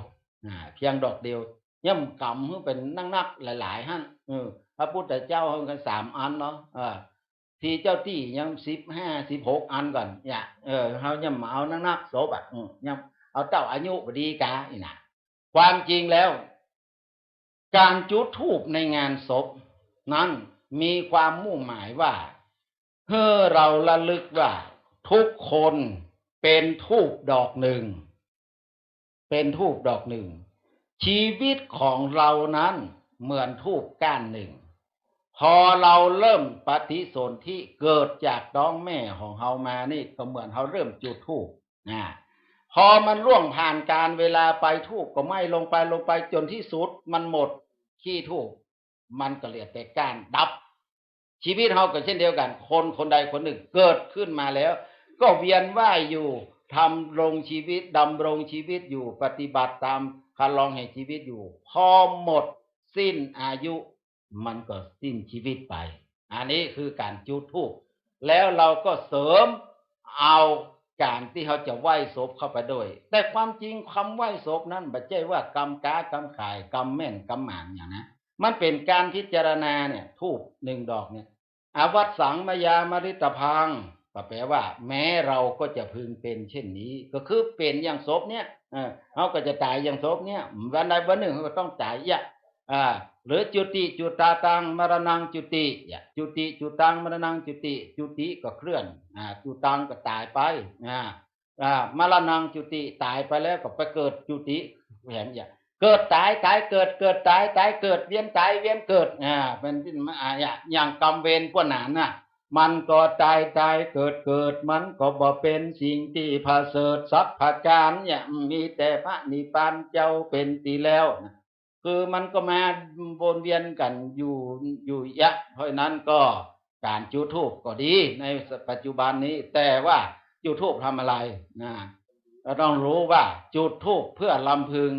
อ่า เพียงดอกเดียว ย่ำกำหื้อเป๋นนักๆ หลายๆ หั้น เออ พระพุทธเจ้าหื้อกั๋นสามอันเนาะ เออ ตี้เจ้าตี้ยังสิบห้า สิบหกอันก่อน เนี่ย เออ เฮาย่ำมาเอานักๆ ศพอะ อืม ย่ำเอาเต้าอายุบ่ดีกา นี่นะ ความจริงแล้ว การจุดธูปในงานศพนั้นมีความมุ่งหมายว่า หื้อเฮาระลึกว่าทุกคนเป๋นธูปดอกนึ่ง เป๋นธูปดอกนึ่ง ชีวิตของเฮานั้นเหมือนธูปก้านนึ่ง พอเฮาเริ่มปฏิสนธิเกิดจากต๊องแม่ของเฮามานี่ ก็เหมือนเฮาเริ่มจุดธูป นะ พอมันล่วงผ่านกาลเวลาไป ธูปก็ไหม้ลงไป ลงไป จ๋นตี้สุดมันหมดขี้ธูป มันก็เหลือแต่ก้านดับ ชีวิตเฮาก็เช่นเดียวกั๋น คนคนใดคนนึ่งเกิดขึ้นมาแล้ว ก็เวียนว่ายอยู่ ดำรงชีวิต ดำรงชีวิตอยู่ ปฏิบัติต๋ามคันลองแห่งชีวิตอยู่ พอหมดสิ้นอายุ มันก็สิ้นชีวิตไป อันนี้คือการจุดธูป แล้วเฮาก็เสริมเอาการตี้เฮาจะไหว้ศพเข้าไปด้วย แต่ความจริงกำไหว้ศพนั้นบ่ใจ้ว่ากำก๊ากำข่าย กำแม่นกำหมานหยังนะ มันเป๋นการพิจารณาเนี่ย ธูปนึ่งดอกเนี่ย อวัสสังมายามริตตพัง ก็แปลว่า แม้เฮาก็จะพึงเป๋นเช่นนี้ ก็คือเป๋นอย่างศพเนี่ย เออ เฮาก็จะต๋ายอย่างศพเนี่ย วันใดวันนึ่งเฮาก็ต้องต๋าย เยียะ อ่า หรือจุติจุตาตังมรณังจุติ เยียะ จุติจุตังมรณังจุติ จุติก็เคลื่อน อ่า จุตังก็ต๋ายไป อ่า อ่า มรณังจุติ ต๋ายไปแล้วก็ไปเกิดจุติแหม เยียะ เกิดต๋าย ต๋ายเกิด เกิดต๋าย ต๋ายเกิด เวียนต๋าย เวียนเกิด อ่า เป๋น อ่า เยียะ อย่างกรรมเวรพวกนั้นน่ะ มันก็ต๋าย ต๋ายเกิด เกิด มันก็บ่เป๋นสิ่งตี้ประเสริฐสักประก๋าน เยียะ มีแต่พระนิพพานเจ้าเป๋นตี้แล้วนะ คือมันก็มาวนเวียนกั๋นอยู่ อยู่เยียะ เพราะฉะนั้นก็การจุดธูปก็ดีในปัจจุบันนี้ แต่ว่าจุดธูปทำอะไรนะ ก็ต้องรู้ว่าจุดธูปเพื่อรำพึง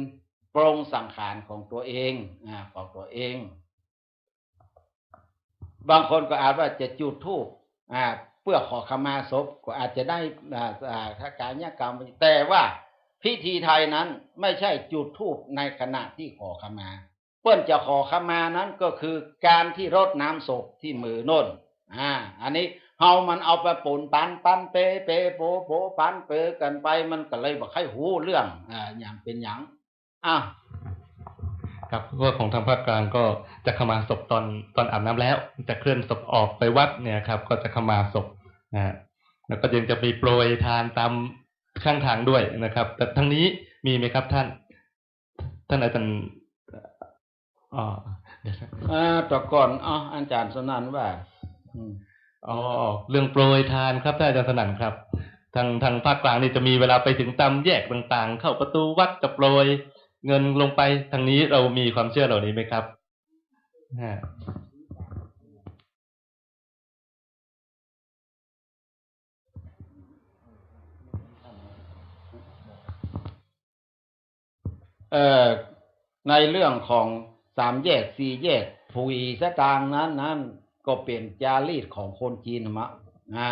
ปรงสังขารของตัวเอง อ่า ของตัวเอง บางคนก็อาจว่าจะจุดธูป อ่า เพื่อขอขมาศพ ก็อาจจะได้ อ่า อ่า กายกรรม แต่ว่าพิธีไทยนั้นไม่ใช่จุดธูปในขณะที่ขอขมา เปิ้นจะขอขมานั้นก็คือการที่รดน้ำศพตี้มือโน่น อ่า อันนี้เฮามันเอาไปปนปัน ปันเป เปโป โปปันเปกั๋นไป มันก็เลยบ่ค่อยฮู้เรื่อง อ่า หยังเป๋นหยัง อ่ะ ครับ เพราะว่าของทางภาคกลางก็จะขมาศพตอน ตอนอาบน้ำแล้ว จะเคลื่อนศพออกไปวัดเนี่ยครับ ก็จะขมาศพนะฮะ แล้วก็ยังจะมีโปรยทานต๋ามข้างทางด้วยนะครับ แต่ทางนี้มีไหมครับท่าน ท่านอาจารย์ อ๋อ เดี๋ยวนะ อ่า แต่ก่อน อ๋อ อาจารย์สนั่นว่า อืม อ๋อ เรื่องโปรยทานครับ ท่านอาจารย์สนั่นครับ ทาง ทางภาคกลางนี่จะมีเวลาไปถึงตามแยกต่างๆ เข้าประตูวัดก็โปรยเงินลงไป ทางนี้เรามีความเชื่อเหล่านี้ไหมครับ ฮะ เอ่อ ในเรื่องของสามแยกสี่แยก ผีสตางค์นั้น นั้นก็เป๋นจารีตของคนจีนมะ อ่า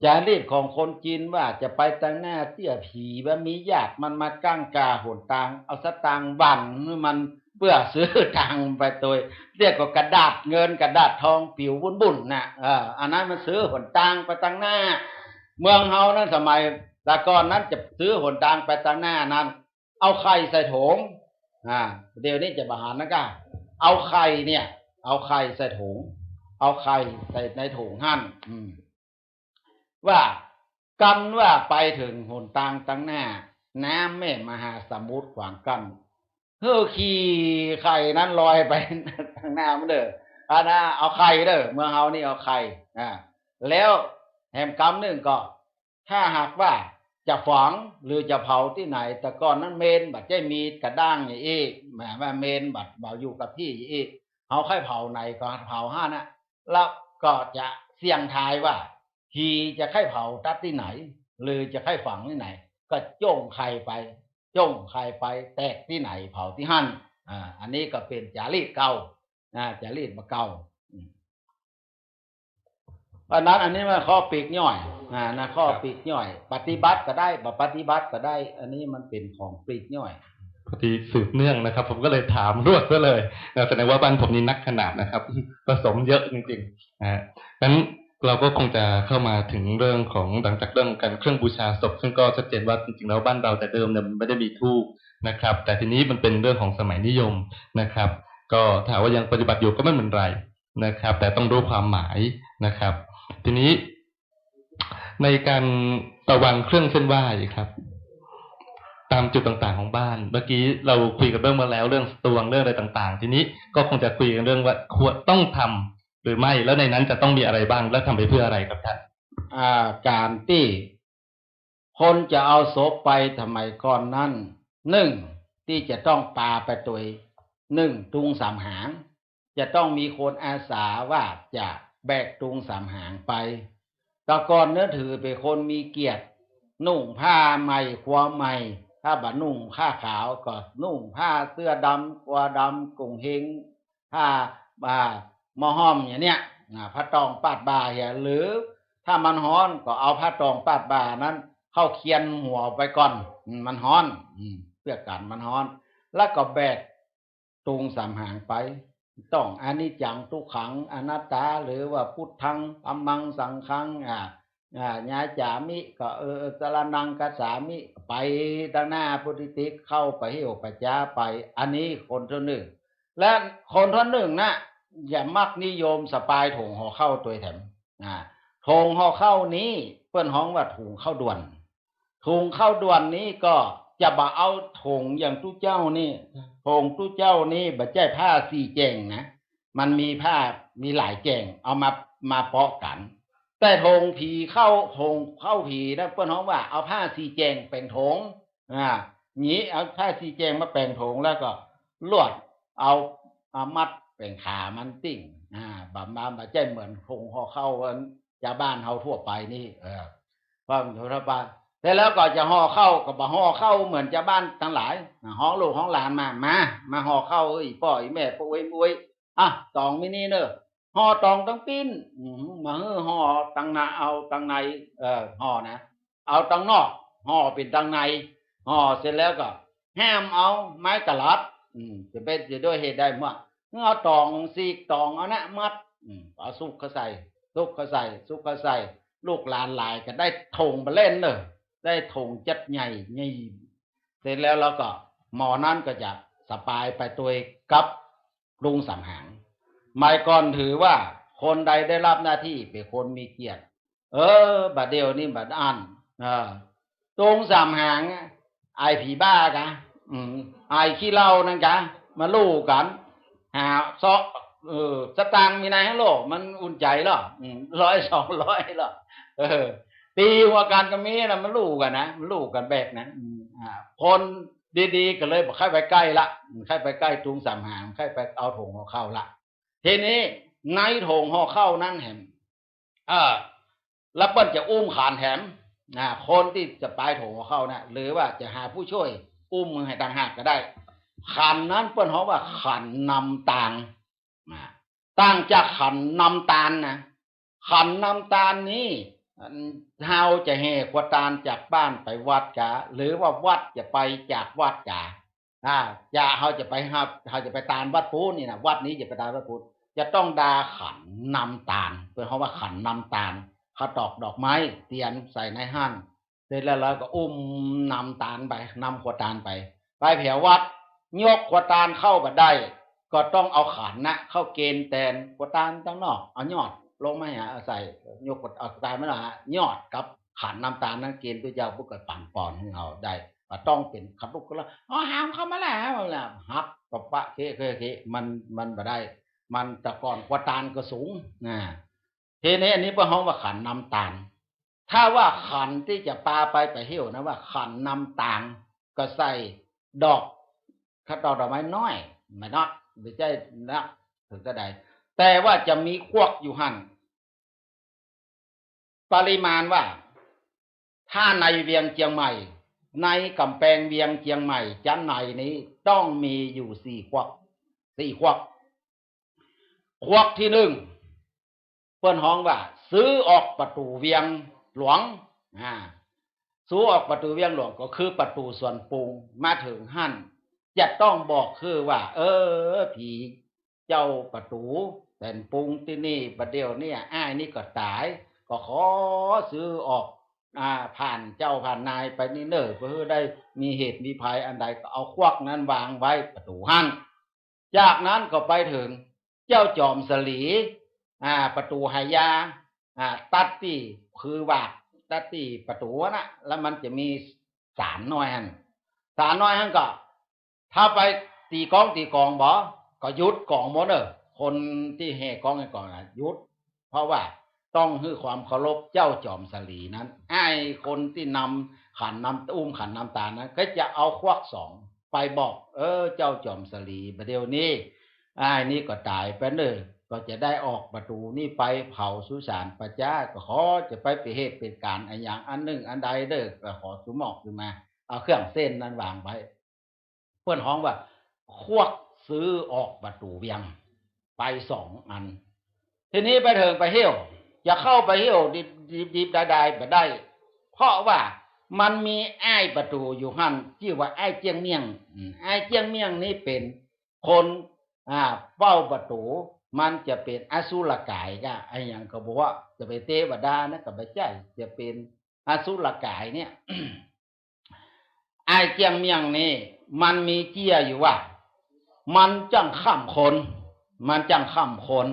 จารีตของคนจีนว่าจะไปตางหน้าเตี้ย ผีว่ามีญาติมันมาก้างก่าหนตาง เอาสตางค์หว่านหื้อมันเปื้อซื้อตางค์ไปโตย เรียกว่ากระดาษเงินกระดาษทองปิ๋วบุ่นๆ น่ะ เออ อันนั้นมันซื้อหนตางไปตางหน้า เมืองเฮานั้นสมัยแต่ก่อนนั้นจะซื้อหนตางไปตางหน้านั้น เอาไข่ใส่ถุง อ่า เดี๋ยวนี้จะบ่หันนะก้า เอาไข่เนี่ย เอาไข่ใส่ถุง เอาไข่ใส่ในถุงหั้น อืม ว่ากั๋นว่าไปเถิงหนตางตางหน้า น้ำแม่มหาสมุทรขวางกั้น หื้อขี่ไข่นั้นลอยไปตางหน้ามันเด้อ อันน่ะ เอาไข่เด้อ เมืองเฮานี่เอาไข่ อ่า แล้วแหมกำนึ่งก็ ถ้าหากว่าจะฝังหรือจะเผาตี้ไหน แต่ก่อนนั้นเมรุบ่ใจ้มีกระด้างอย่างอี้ หมายว่าเมรุบ่ บ่อยู่กับตี้อย่างอี้ เฮาใค่เผาไหนก็เผาหั้นน่ะ แล้วก็จะเสี่ยงทายว่า ผีจะใค่เผาตั๊ดตี้ไหน หรือจะใค่ฝังตี้ไหน ก็จ้งไข่ไป จ้งไข่ไป แตกตี้ไหนเผาตี้หั้น อ่า อันนี้ก็เป๋นจารีตเก่า อ่า จารีตบ่าเก่า อืม เพราะนั้นอันนี้มันข้อปลีกย่อย อ่า นะ ข้อ ครับ ปลีกย่อย ปฏิบัติก็ได้ บ่ปฏิบัติก็ได้ อันนี้มันเป๋นของปลีกย่อย พอดีสืบเนื่องนะครับ ผมก็เลยถามรวดซะเลยนะ แสดงว่าบ้านผมนี่นักขนาดนะครับ ผสมเยอะจริงๆ นะฮะ งั้นเราก็คงจะเข้ามาถึงเรื่องของ หลังจากเรื่องการเครื่องบูชาศพ ซึ่งก็ชัดเจนว่าจริงๆ แล้วบ้านเราแต่เดิมเนี่ยมันไม่ได้มีธูปนะครับ แต่ทีนี้มันเป็นเรื่องของสมัยนิยมนะครับ ก็ถ้าหากว่ายังปฏิบัติอยู่ก็ไม่เป็นไรนะครับ แต่ต้องรู้ความหมายนะครับ ทีนี้ในการระวังเครื่องเส้นไหว้ครับ ตามจุดต่างๆ ของบ้าน เมื่อกี้เราคุยกันเรื่องมาแล้ว เรื่องตวง เรื่องอะไรต่างๆ ทีนี้ก็คงจะคุยกันเรื่องว่าควรต้องทำหรือไม่ แล้วในนั้นจะต้องมีอะไรบ้าง และทำไปเพื่ออะไรครับท่าน อ่า ก๋านตี้คนจะเอาศพไปสมัยก่อนนั้น นึ่ง ตี้จะต้องปาไปโตย นึ่ง ตุงสามหาง จะต้องมีคนอาสาว่าจะแบกตุงสามหางไป แต่ก่อนเนื้อถือเป๋นคนมีเกียรติ นุ่งผ้าใหม่ ครัวใหม่ ถ้าบ่นุ่งผ้าขาวก็นุ่งผ้าเสื้อดำ ครัวดำ กุงเฮง ผ้าบ่า หม้อห้อมอย่างเนี้ย อ่า ผ้าตองปาดบ่าเหีย หรือถ้ามันฮ้อนก็เอาผ้าตองปาดบ่านั้นเข้าเคียนหัวไปก่อน อืม มันฮ้อน อืม เปื้อกั๋นมันฮ้อน แล้วก็แบก ตุงสามหางไป ต้องอนิจจัง ทุกขัง อนัตตา หรือว่าพุทธัง ธัมมัง สังฆัง อ่า อ่า ยาจามิ ก็ เออ สรณังคัจฉามิ ไปตางหน้าพุทธิติก เข้าไปหิ้วไปจ๊าไป อันนี้คนตี้นึ่ง และคนตี้นึ่งนะ จะมักนิยมสะปายถุงห่อข้าวโตยแถม อ่า ถุงห่อข้าวนี้เปิ้นฮ้องว่าถุงข้าวด่วน ถุงข้าวด่วนนี้ก็จะบ่เอาถุงอย่างตุ๊เจ้านี่ ถุงตุ๊เจ้านี่บ่ใจ้ผ้าสี่แจ้งนะ มันมีผ้า มีหลายแจ้ง เอามา มาเปาะกั๋น แต่ถุงผีเข้า ถุงเข้าผีนะ เปิ้นฮ้องว่าเอาผ้าสี่แจ้งแป๋งถุง อ่า นี้เอาผ้าสี่แจ้งมาแป๋งถุง แล้วก็ลวดเอา เอามัดแป๋งขามันติ่ง อ่า บ่มา บ่ใจ้เหมือนถุงห่อข้าวอันจาวบ้านเฮาทั่วไปนี่ เออ เพราะมันทั่วไป เสร็จแล้วก็จะห่อข้าว ก็บ่ห่อข้าวเหมือนจาวบ้านตังหลาย อ่า ฮ้องลูกฮ้องหลานมา มา มาห่อข้าว เอ้ย ป้อ อีแม่ ป้ออุ๊ย อุ๊ย อ่ะ ตองมีนี่เน่อ ห่อตองตังปิ้น อืม บ่หื้อห่อตังใน เอาตังใน เอ่อ ห่อนะ เอาตังนอก ห่อเป๋นตังใน ห่อเสร็จแล้วก็ห้ามเอาไม้กะลัด อืม จะเป๋น จะด้วยเหตุใดมั่ว เอาตอง สีกตอง เอานะมัด อืม เอาซุกเข้าใส่ ซุกเข้าใส่ ซุกเข้าใส่ ลูกหลานหลายก็ได้ถุงบ่าเล่นเน่อ ได้ถุงจัดใหญ่ ใหญ่ เสร็จแล้ว แล้วก็หม้อนั้นก็จะสะปายไปโตยกับ ตุงสามหาง สมัยก่อนถือว่าคนใดได้รับหน้าตี้เป๋นคนมีเกียรติ เออ บ่าเดี่ยวนี้บ่าอั้น เออ ตุงสามหาง อายผีบ้ากะ อืม อายขี้เหล้านั้นกะ มาลู่กั๋น หาเซาะ เออ สตางค์มีในฮั้นโล มันอุ่นใจ๋ลอ อืม ร้อยสองร้อยลอ เออ ตี๋หัวกั๋นก็มีนะ มันฮู้กั๋นนะ มันฮู้กั๋นแบบนั้น อืม อ่า คนดีๆ ก็เลยบ่ใค่ไปใก้ละ บ่ใค่ไปใก้ตุงสามหาง บ่ใค่ไปเอาโถ่งห่อข้าวละ ทีนี้ในโถ่งห่อข้าวนั้นแหม เออ แล้วเปิ้นจะอุ้มขันแหม อ่า คนตี้จะปายโถ่งห่อข้าวน่ะ หรือว่าจะหาผู้ช่วยอุ้มหื้อหื้อต่างหากก็ได้ ขันนั้นเปิ้นฮ้องว่าขันนำตาง อ่า ต่างจากขันนำตานนะ ขันนำตานนี้ อัน เฮาจะแห่ขวดตานจากบ้านไปวัดกา หรือว่าวัดจะไปจากวัดกา อ่า จะ เฮาจะไปฮับ เฮาจะไปตานวัดปู๊นนี่นะ วัดนี้จะไปตานวัดปู๊น จะต้องดาขันนำตาน เปิ้นฮ้องว่าขันนำตาน เขาตอกดอกไม้เตียนใส่ในหั้น เสร็จแล้วก็อุ้มนำตานไป นำขวดตานไป ไปแผววัด ยกขวดตานเข้าบ่ได้ ก็ต้องเอาขันน่ะเข้าเกณฑ์แตน ขวดตานตังนอก เอายอดลงมาหา เอาใส่ ยกขวด เอาขวดตานมาหา ยอดกับขันนำตานนั้นเกณฑ์ตุ๊เจ้าปุ้นก็ปั๋นปอนหื้อเฮาได้ บ่ต้องเป๋นขับลุกก็แล้ว เอาหามเข้ามาแล้ว หักปะปะเคะเคะเคะ มัน มันบ่ได้ มันแต่ก่อนขวดตานก็สูงนะ ทีนี้อันนี้เปิ้นฮ้องว่าขันนำตาน ถ้าว่าขันตี้จะปาไปไปเหี่ยวนะว่าขันนำตาง ก็ใส่ดอก เขาตอกดอกไม้น้อย ไม้น้อย บ่ใจ้นัก เถิงเต้าใด แต่ว่าจะมีควักอยู่หั้น ปริมาณว่า ถ้าในเวียงเจียงใหม่ ในก๋ำแปงเวียงเจียงใหม่จั้นในนี้ต้องมีอยู่สี่ควัก สี่ควัก ควักตี้นึ่ง เปิ้นฮ้องว่า ซื้อออกประตู๋เวียงหลวง อ่า ซื้อออกประตู๋เวียงหลวงก็คือประตู๋สวนปรุง มาเถิงหั้น จะต้องบอกคือว่า เออ ผีเจ้าประตู๋สวนปรุงตี้นี่ บ่าเดี่ยวเนี่ย อ้ายนี่ก็ต๋าย ก็ขอซื้ออก อ่า ผ่านเจ้าผ่านนายไปนี่เน่อ เปื้อหื้อได้มีเหตุมีภัยอันใดก็เอาควักนั้นวางไว้ประตู๋หั้น จากนั้นก็ไปเถิงเจ้าจอมสลี อ่า ประตู๋หายา อ่า ตัดตี้คือหวาก ตัดตี้ประตู๋น่ะ แล้วมันจะมีศาลน้อยหั้น ศาลน้อยหั้นก็ ถ้าไปตี๋ก๋องตี๋ก๋องบ่ ก็หยุดก๋องหมดเน่อ คนตี้แห่ก๋องแห่ก๋องน่ะ หยุด เพราะว่าต้องหื้อความเคารพเจ้าจอมสลีนั้น อ้ายคนตี้นำขันนำ อุ้มขันนำตานนั้น ก็จะเอาควักสองไปบอก เออ เจ้าจอมสลี บ่าเดี่ยวนี้ อ้ายนี่ก็ต๋ายไปเน่อ ก็จะได้ออกประตู๋นี้ไปเผาสุสานป่าจ๊า ก็ขอจะไปเป๋นเหตุเป๋นก๋ารอะหยังอันนึ่งอันใดเน่อ ก็ขอสูหมอกหื้อมา เอาเครื่องเส้นนั้นวางไว้ เปิ้นฮ้องว่า ควักซื้อออกประตู๋เวียง ไปสองอัน ทีนี้ไปเถิงไปเหี่ยว จะเข้าไปเหี่ยวดิบๆ ๆ ดายๆ บ่ได้ เพราะว่ามันมีอ้ายประตู๋อยู่หั้น จื้อว่าอ้ายเจี้ยงเมี่ยง อืม อ้ายเจี้ยงเมี่ยงนี่เป๋นคน อ่า เฝ้าประตู๋ มันจะเป๋นอสุรก๋ายกา อะหยังก็บ่ว่า จะเป๋นเตวดานะก็บ่ใจ้ จะเป๋นอสุรก๋ายเนี่ย อ้ายเจี้ยงเมี่ยงนี่ มันมีเจี้ยอยู่ว่า มันจั้งค้ำคน มันจั้งค้ำคน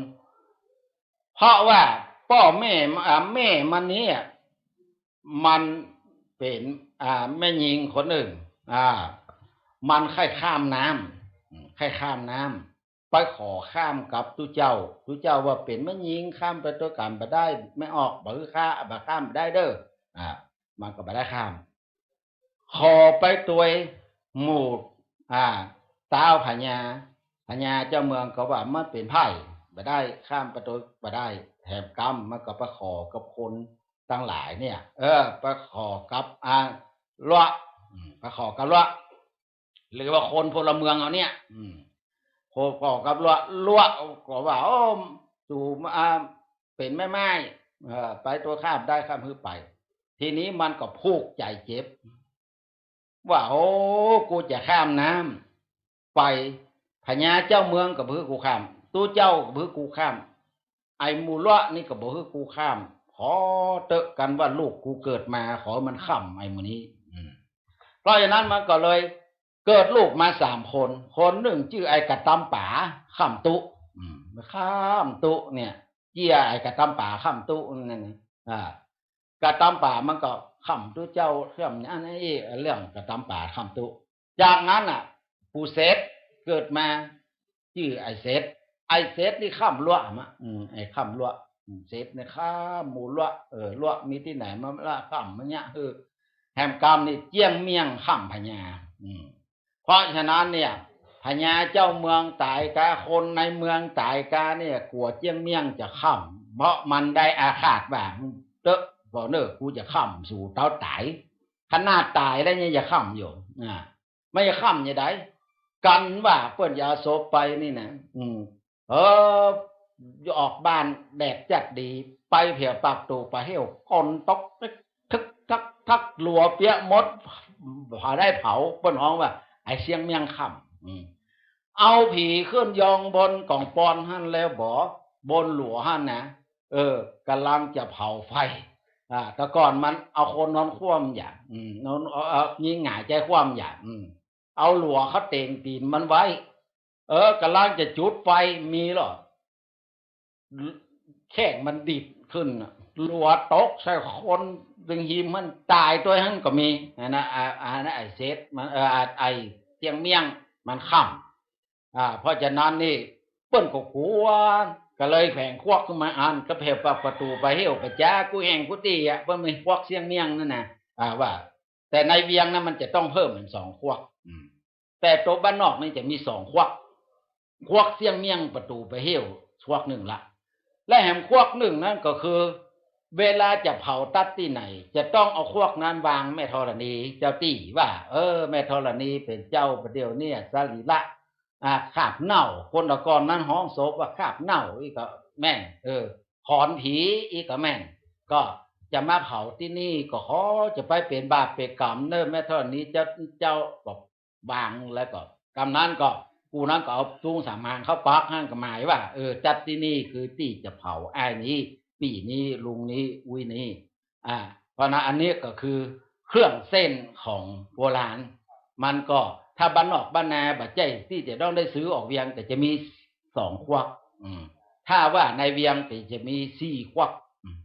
เพราะว่าป้อแม่ อ่า แม่มันเนี่ย มันเป๋น อ่า แม่ญิงคนนึ่ง อ่า มันใค่ข้ามน้ำ ใค่ข้ามน้ำ ไปขอข้ามกับตุ๊เจ้า ตุ๊เจ้าว่าเป๋นแม่ญิงข้ามไปตวยกั๋นบ่ได้ แม่ออกบ่หื้อข้า บ่ข้ามบ่ได้เน่อ อ่า มันก็บ่ได้ข้าม ขอไปตวยหมู่ อ่า ต๊าวพญา พญาเจ้าเมืองก็ว่ามันเป๋นไพร่ บ่ได้ข้ามไปตวยบ่ได้ แถมกำมันก็ไปขอกับคนตังหลายเนี่ย เออ ไปขอกับ อ่า ลัวะ อืม ไปขอกับลัวะ หรือว่าคนพลเมืองเฮาเนี่ย อืม ขอ ขอกับลัวะ ลัวะก็ว่า โอ้ สู อ่า เป๋นแม่ไม้ เออ ไปตวยข้ามได้ข้ามหื้อไป ทีนี้มันก็ผูกใจ๋เจ็บ ว่า โอ้ กูจะข้ามน้ำไป พญาเจ้าเมืองก็บ่หื้อกูข้าม ตุ๊เจ้าก็บ่หื้อกูข้าม ไอ้หมู่ลัวะนี่ก็บ่หื้อกูข้าม ขอเต๊อะกันว่าลูกกูเกิดมา ขอมันข้ามไอ้หมู่นี้ อืม เพราะฉะนั้นมันก็เลยเกิดลูกมาสามคน คนนึ่งจื้อไอ้กระตำป๋าข้ามตุ๊ อืม ข้ามตุ๊เนี่ย เจี้ยไอ้กระตำป๋าข้ามตุ๊นั่นน่ะ อ่า กระตำป๋ามันก็ข้ามตุ๊เจ้า ข้ามอันนี้ เรื่องกระตำป๋าข้ามตุ๊ จากนั้นน่ะ ปู่เสดเกิดมา จื้อไอ้เสด ไอ้เสดนี่ข้ามลัวะมา อืม ไอ้ข้ามลัวะ อืม เสพเนี่ยค่ำ หมู่ลัวะ เออ ลัวะมีตี้ไหนมาละค่ำมาเยียะ เออ แหมกำนี่เจียงเมี่ยงค่ำพญา อืม เพราะฉะนั้นเนี่ย พญาเจ้าเมืองต๋ายกา คนในเมืองต๋ายกาเนี่ย กั๋วเจียงเมี่ยงจะค่ำ เพราะมันได้อาฆาตว่า เต๊อะ บ่เน่อ กูจะค่ำสู่เต้าต๋าย ขนาดต๋ายแล้วเนี่ยจะค่ำอยู่ อ่า ไม่ค่ำจะได้ กั๋นว่าเปิ้นจะเอาศพไปนี่นะ อืม เออ ออกบ้านแดดจัดดี ไปแผวปากตู๋ปาเฮ้ว ก้นตก ทึกทักทัก หลัวเปียะหมด ผาได้เผา เปิ้นฮ้องว่า ไอ้เสี้ยงเมี่ยงค่ำ อืม เอาผีขึ้นยองบนก๋องปอนหั้นแล้วบ่ บนหลัวหั้นนะ เออ ก่ำลังจะเผาไฟ อ่า แต่ก่อนมันเอาคนนอนคว่ำอย่าง อืม นอน เอา เอา หงายใจ๋คว่ำอย่าง อืม เอาหลัวเขาเต็งตี๋นมันไว้ เออ ก่ำลังจะจุดไฟ มีเหรอ แข้งมันดิดขึ้นน่ะ หลัวตกใส่คนตึงหิมหั้น ต๋ายตวยหั้นก็มี อันนั้น อ่า อันนั้นไอ้เสพมัน เออ อ่า ไอ้เสี้ยงเมี่ยงมันค่ำ อ่า เพราะฉะนั้นนี่เปิ้นก็กั๋ว ก็เลยแขว่งขวักขึ้นมาอัน ก็แผวปากประตู๋ปาเฮ้ว ไปจ๊ะกู้แห่งกู้ตี้อะ เปิ้นมีขวักเสี้ยงเมี่ยงนั่นน่ะ อ่า ว่า แต่ในเวียงนะมันจะต้องเพิ่มเป๋นสองขวัก อืม แต่โตบ้านนอกนี่จะมีสองขวัก ขวักเสี้ยงเมี่ยงประตู๋ปาเฮ้ว ขวักนึ่งละ และแหมขวักนึ่งนั้นก็คือ เวลาจะเผาตัดตี้ไหน จะต้องเอาขวักนั้นวางแม่ธรณีเจ้าตี้ว่า เออ แม่ธรณีเป๋นเจ้าประเดี๋ยวเนี่ย สรีระ อ่า คราบเน่า คนแต่ก่อนนั้นฮ้องศพว่าคราบเน่า อี้ก็แม่น เออ ขอนผี อี้ก็แม่น ก็จะมาเผาตี้นี่ก็ขอจะไปเป๋นบาปเป๋นก๋รรมเน่อ แม่ธรณีเจ้า เจ้าก็วาง แล้วก็กำนั้นก็ กู้นั้นก็เอาตุงสามหางเข้าปักหั้น ก็หมายว่า เออ จัดตี้นี่คือตี้จะเผาอ้ายนี้ ปี้นี้ ลุงนี้ อุ๊ยนี้ อ่า เพราะนั้นอันนี้ก็คือเครื่องเส้นของโบราณ มันก็ถ้าบ้านนอกบ้านนาบ่ใจ้ตี้จะต้องได้ซื้อออกเวียง ก็จะมีสองขวัก อืม ถ้าว่าในเวียงก็จะมีสี่ขวัก อืม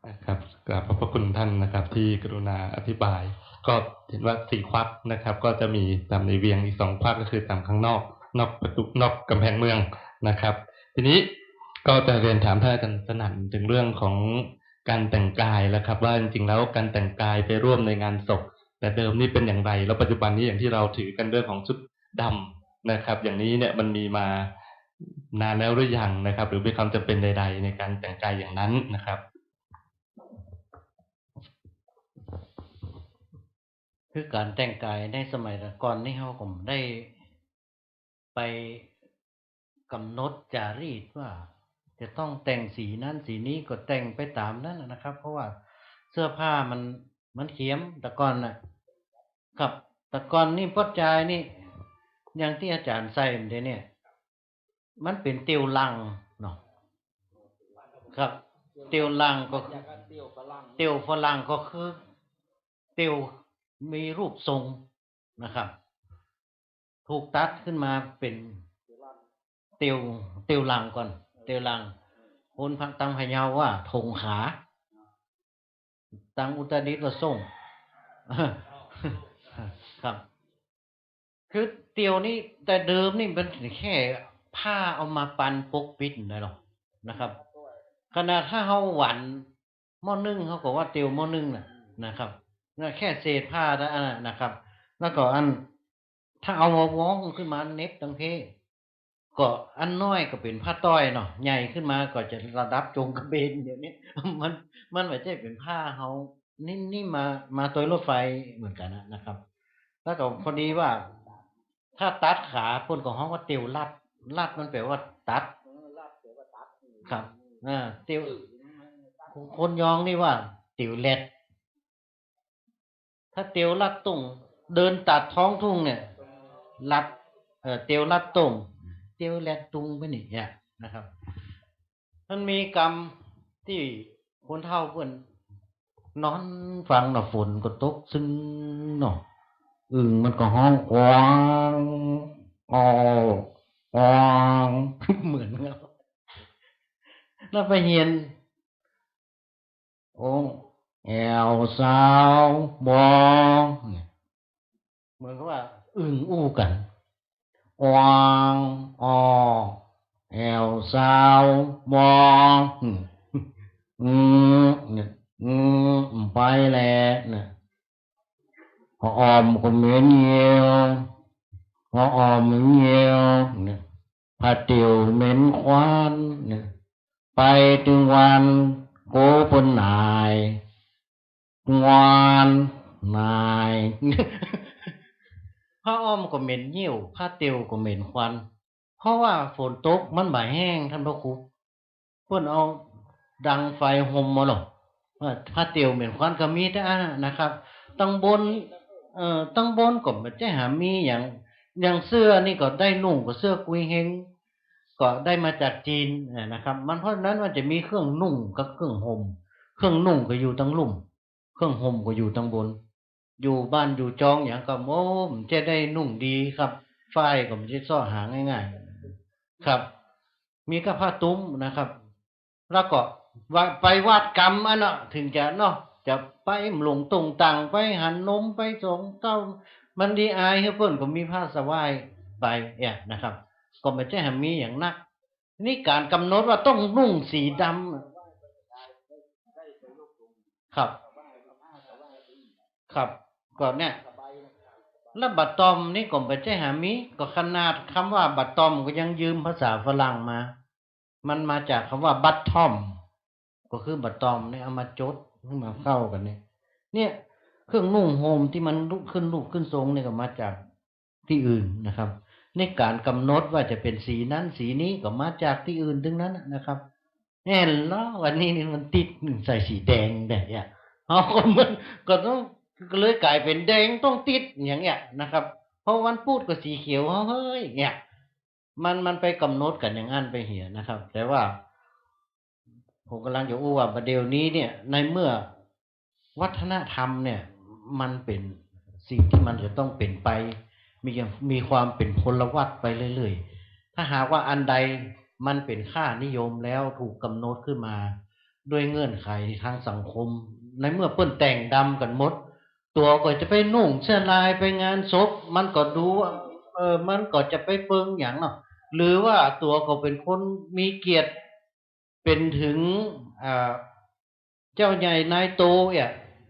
นะครับ กราบขอบพระคุณท่านนะครับ ที่กรุณาอธิบาย ก็เห็นว่าสี่ขวักนะครับ ก็จะมีต๋ามในเวียง อีกสองขวักก็คือต๋ามข้างนอก นอกประตู๋ นอกก๋ำแพงเมืองนะครับ ทีนี้ก็จะเรียนถามท่านอาจารย์สนั่นถึงเรื่องของการแต่งกายแล้วครับ ว่าจริงๆ แล้วการแต่งกายไปร่วมในงานศพ แต่เดิมนี่เป็นอย่างไร แล้วปัจจุบันนี้อย่างที่เราถือกันเรื่องของชุดดำนะครับ อย่างนี้เนี่ยมันมีมานานแล้วหรือยังนะครับ หรือมีความจำเป็นใดๆ ในการแต่งกายอย่างนั้นนะครับ คือก๋านแต่งก๋ายในสมัยแต่ก่อนนี่เฮาก็บ่ได้ไปก๋ำหนดจารีตว่าจะต้องแต่งสีนั้นสีนี้ ก็แต่งไปต๋ามนั้นน่ะนะครับ เพราะว่าเสื้อผ้ามัน มันเขียมแต่ก่อนน่ะ ครับ แต่ก่อนนี่ป้อจายนี่ อย่างตี้อาจ๋ารย์ใส่มาเดี๋ยวนี้ มันเป๋นเตียวลังเนาะ ครับ เตียวลังก็ เตียวฝรั่งก็คือ เตียวมีรูปทรงนะครับ ถูกตัดขึ้นมาเป๋นเตียว เตียวลังก่อน เตียวลัง คนภาคตังพะเยาว่าถงขา ตังอุตรดิตถ์ว่าส้ง ครับ คือเตียวนี่แต่เดิมนี่มันแค่ผ้าเอามาปันปกปิดได้หรอกนะครับ ขนาดถ้าเฮาหวันหม้อนึ่ง เฮาก็ว่าเตียวหม้อนึ่งน่ะนะครับ นั่นแค่เศษผ้าเต้าอั้นน่ะนะครับ แล้วก็อัน ถ้าเอามาว้องขึ้นมาเหน็บตังเพ ก็อันน้อยก็เป๋นผ้าต้อยเนาะ ใหญ่ขึ้นมาก็จะระดับจงกระเบน เดี๋ยวนี้ มัน มันบ่ใจ้เป๋นผ้าเฮา นี่ นี่มา มาตวยรถไฟเหมือนกั๋นนะ นะครับ แล้วก็พอดีว่า ถ้าตัดขา เปิ้นก็ฮ้องว่าเตียวลัด ลัดมันแปลว่าตัด ครับ อ่า เตียว คนยองนี่ว่าเตียวแล็ด ถ้าเตียวลัดตุ้ง เดินตัดท้องทุ่งเนี่ย ลัด เอ่อ เตียวลัดตุ้ง เตียวแล็ดตุ้งไปนี่เนี่ยนะครับ มันมีกำตี้คนเฒ่าเปิ้นนอนฟังเนาะ ฝนก็ตกซึ่งเนาะ อึ่งมันก็ฮ้องกวาง ออ กวาง เหมือนกัน แล้วไปเฮียน โอ้ แอวสาวบอง เนี่ย อึ่งอู้กั๋น ออ ออ แอวซาว วอ อืม เนี่ย อืม ไปแหละ เนี่ย ผ้าอ้อมก็เหม็นเหี่ยว ผ้าอ้อมเหม็นเหี่ยว เนี่ย ผ้าเตียวเหม็นควัน เนี่ย ไปตึงวัน โกเปิ้นหน่าย ควันหน่าย ผ้าอ้อมก็เหม็นเหี่ยว ผ้าเตียวก็เหม็นควัน เพราะว่าฝนตกมันบ่แห้ง ท่านพระครู เปิ้นเอาดังไฟห่มเอาหรอก ว่าผ้าเตียวเหม็นควันก็มีแต่อันนั้นนะครับ ตังบน เอ่อ ตังบนก็บ่ใจ้หามีหยัง อย่างเสื้อนี่ก็ได้นุ่งก็เสื้อกุยเฮง ก็ได้มาจากจีน เอ่อ นะครับ มันเพราะฉะนั้นมันจะมีเครื่องนุ่งกับเครื่องห่ม เครื่องนุ่งก็อยู่ตังลุ่ม เครื่องห่มก็อยู่ตังบน อยู่บ้านอยู่จองหยังก็ โอ้ บ่ใจ้ได้นุ่งดีครับ ฝ้ายก็บ่ใจ้เซาะหาง่ายๆ ครับ มีก็ผ้าตุ้มนะครับ แล้วก็ว่าไปวัดกำอันเนาะ ถึงจะเนาะ จะไปหลงตรงต่าง ไปหันนม ไปสองเต้า มันดีอาย หื้อเปิ้นก็มีผ้าสะว้ายไปเนี่ยนะครับ ก็บ่ใจ้หามีหยังนัก นี่ก๋านกำหนดว่าต้องนุ่งสีดำ ครับ ครับ ก็เนี่ย แล้วบ่าตอมนี่ก็บ่ใจ้หามี ก็ขนาดกำว่าบ่าตอมก็ยังยืมภาษาฝรั่งมา มันมาจากกำว่า bottom ก็คือบ่าตอมนี่เอามาจดหื้อมันเข้ากั๋นนี่ เนี่ย เครื่องนุ่งห่มตี้มันลุกขึ้นรูปขึ้นทรงนี่ก็มาจากตี้อื่นนะครับ ในก๋านกำหนดว่าจะเป๋นสีนั้นสีนี้ก็มาจากตี้อื่นตึงนั้นนะครับ แน่นแล้ววันนี้นี่มันติดใส่สีแดงแบบเนี้ย เอาก็มันก็ต้อง ก็เลยก๋ายเป๋นแดงต้องติดอย่างเนี้ยนะครับ เพราะวันปู๊ดก็สีเขียว เฮ้ย เนี่ย มัน มันไปกำหนดกั๋นอย่างอั้นไปเหียนะครับ แต่ว่า ผมก่ำลังจะอู้ว่าบ่าเดี่ยวนี้เนี่ย ในเมื่อวัฒนธรรมเนี่ย มันเป๋นสิ่งตี้มันจะต้องเป๋นไป มี มีความเป๋นพลวัตไปเรื่อยๆ ถ้าหากว่าอันใดมันเป๋นค่านิยมแล้วถูกกำหนดขึ้นมาด้วยเงื่อนไขทางสังคม ในเมื่อเปิ้นแต่งดำกั๋นหมด ตั๋วก็จะไปนุ่งเสื้อลายไปงานศพ มันก็ดูว่า เออ มันก็จะไปเปิงหยังเนาะ หรือว่าตั๋วก็เป๋นคนมีเกียรติ เป๋นถึง อ่า เจ้าใหญ่นายโตเนี่ย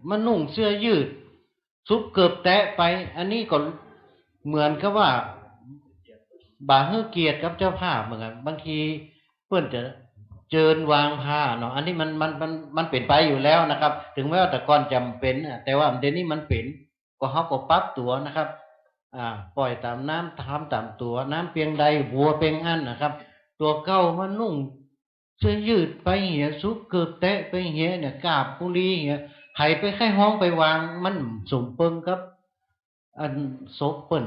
มานุ่งเสื้อยืด สุบเกิบแต๊ไป อันนี้ก็เหมือนกับว่า บ่หื้อเกียรติกับเจ้าภาพเหมือนกั๋น บางทีเปิ้นจะเจิญวางผ้าเนาะ อันนี้มัน มัน มัน มันเป๋นไปอยู่แล้วนะครับ ถึงแม้ว่าแต่ก่อนจะบ่เป๋นน่ะ แต่ว่าเดี๋ยวนี้มันเป๋น ก็เฮาก็ปรับตั๋วนะครับ อ่า ป้อยต๋ามน้ำ ทำต๋ามตั๋ว น้ำเปียงใด บัวเปียงอั้นนะครับ ตั๋วเก่ามานุ่ง เสื้อยืดไปเหีย สุบเกิบแต๊ไปเหียเนี่ย กาบกุลีเหีย ใผไปใค่ฮ้องไปวาง มันสมเปิงกับ อันศพเปิ้น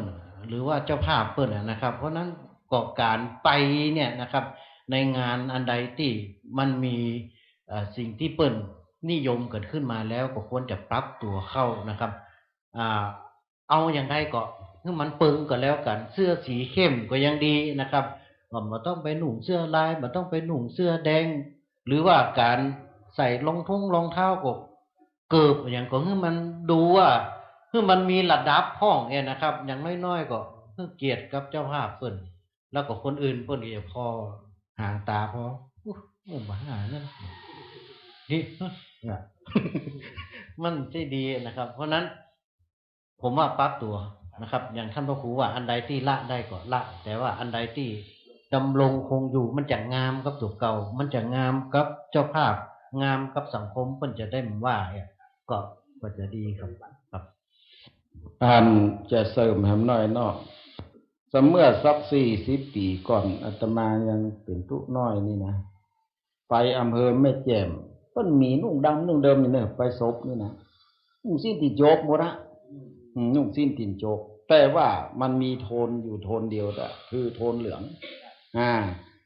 หรือว่าเจ้าภาพเปิ้นน่ะนะครับ เพราะนั้นก็ก๋านไปเนี่ยนะครับ ในงานอันใดตี้มันมี เอ่อ สิ่งตี้เปิ้นนิยมกั๋นขึ้นมาแล้ว ก็ควรจะปรับตั๋วเข้านะครับ อ่า เอาอย่างใดก็หื้อมันเปิงก็แล้วกั๋น เสื้อสีเข้มก็ยังดีนะครับ ก็บ่ต้องไปนุ่งเสื้อลาย บ่ต้องไปนุ่งเสื้อแดง หรือว่าก๋านใส่รองท้องรองเท้าก็เกิบหยังก็หื้อมันดูว่า หื้อมันมีระดับพ่องเนี่ยนะครับ อย่างน้อยๆ ก็หื้อเกียรติกับเจ้าภาพเปิ้น แล้วก็คนอื่นเปิ้นก็จะผ่อหางต๋าผ่อ อู้ บ่หานั่น ดี เนี่ย มันจะดีนะครับ เพราะนั้น ผมว่าปรับตั๋วนะครับ อย่างท่านพระครูว่าอันใดตี้ละได้ก็ละ แต่ว่าอันใดตี้ดำรงคงอยู่ มันจะงามกับตั๋วเก่า มันจะงามกับเจ้าภาพ งามกับสังคม เปิ้นจะได้บ่ว่าเนี่ย ก็ ก็จะดีครับ ครับ อันจะเสริมแหมหน้อยเนาะ สะเมื่อสักสี่สิบปี๋ก่อน อาตมายังเป๋นตุ๊น้อยนี่นะ ไปอำเภอแม่แจ่ม เปิ้นมีนุ่งดำนุ่งเดิมอยู่เน่อ ไปศพนี่นะ นุ่งสิ้นตี๋นจกหมดอะ อืม นุ่งสิ้นตี๋นจก แต่ว่ามันมีโทนอยู่โทนเดียวอะ คือโทนเหลือง อ่า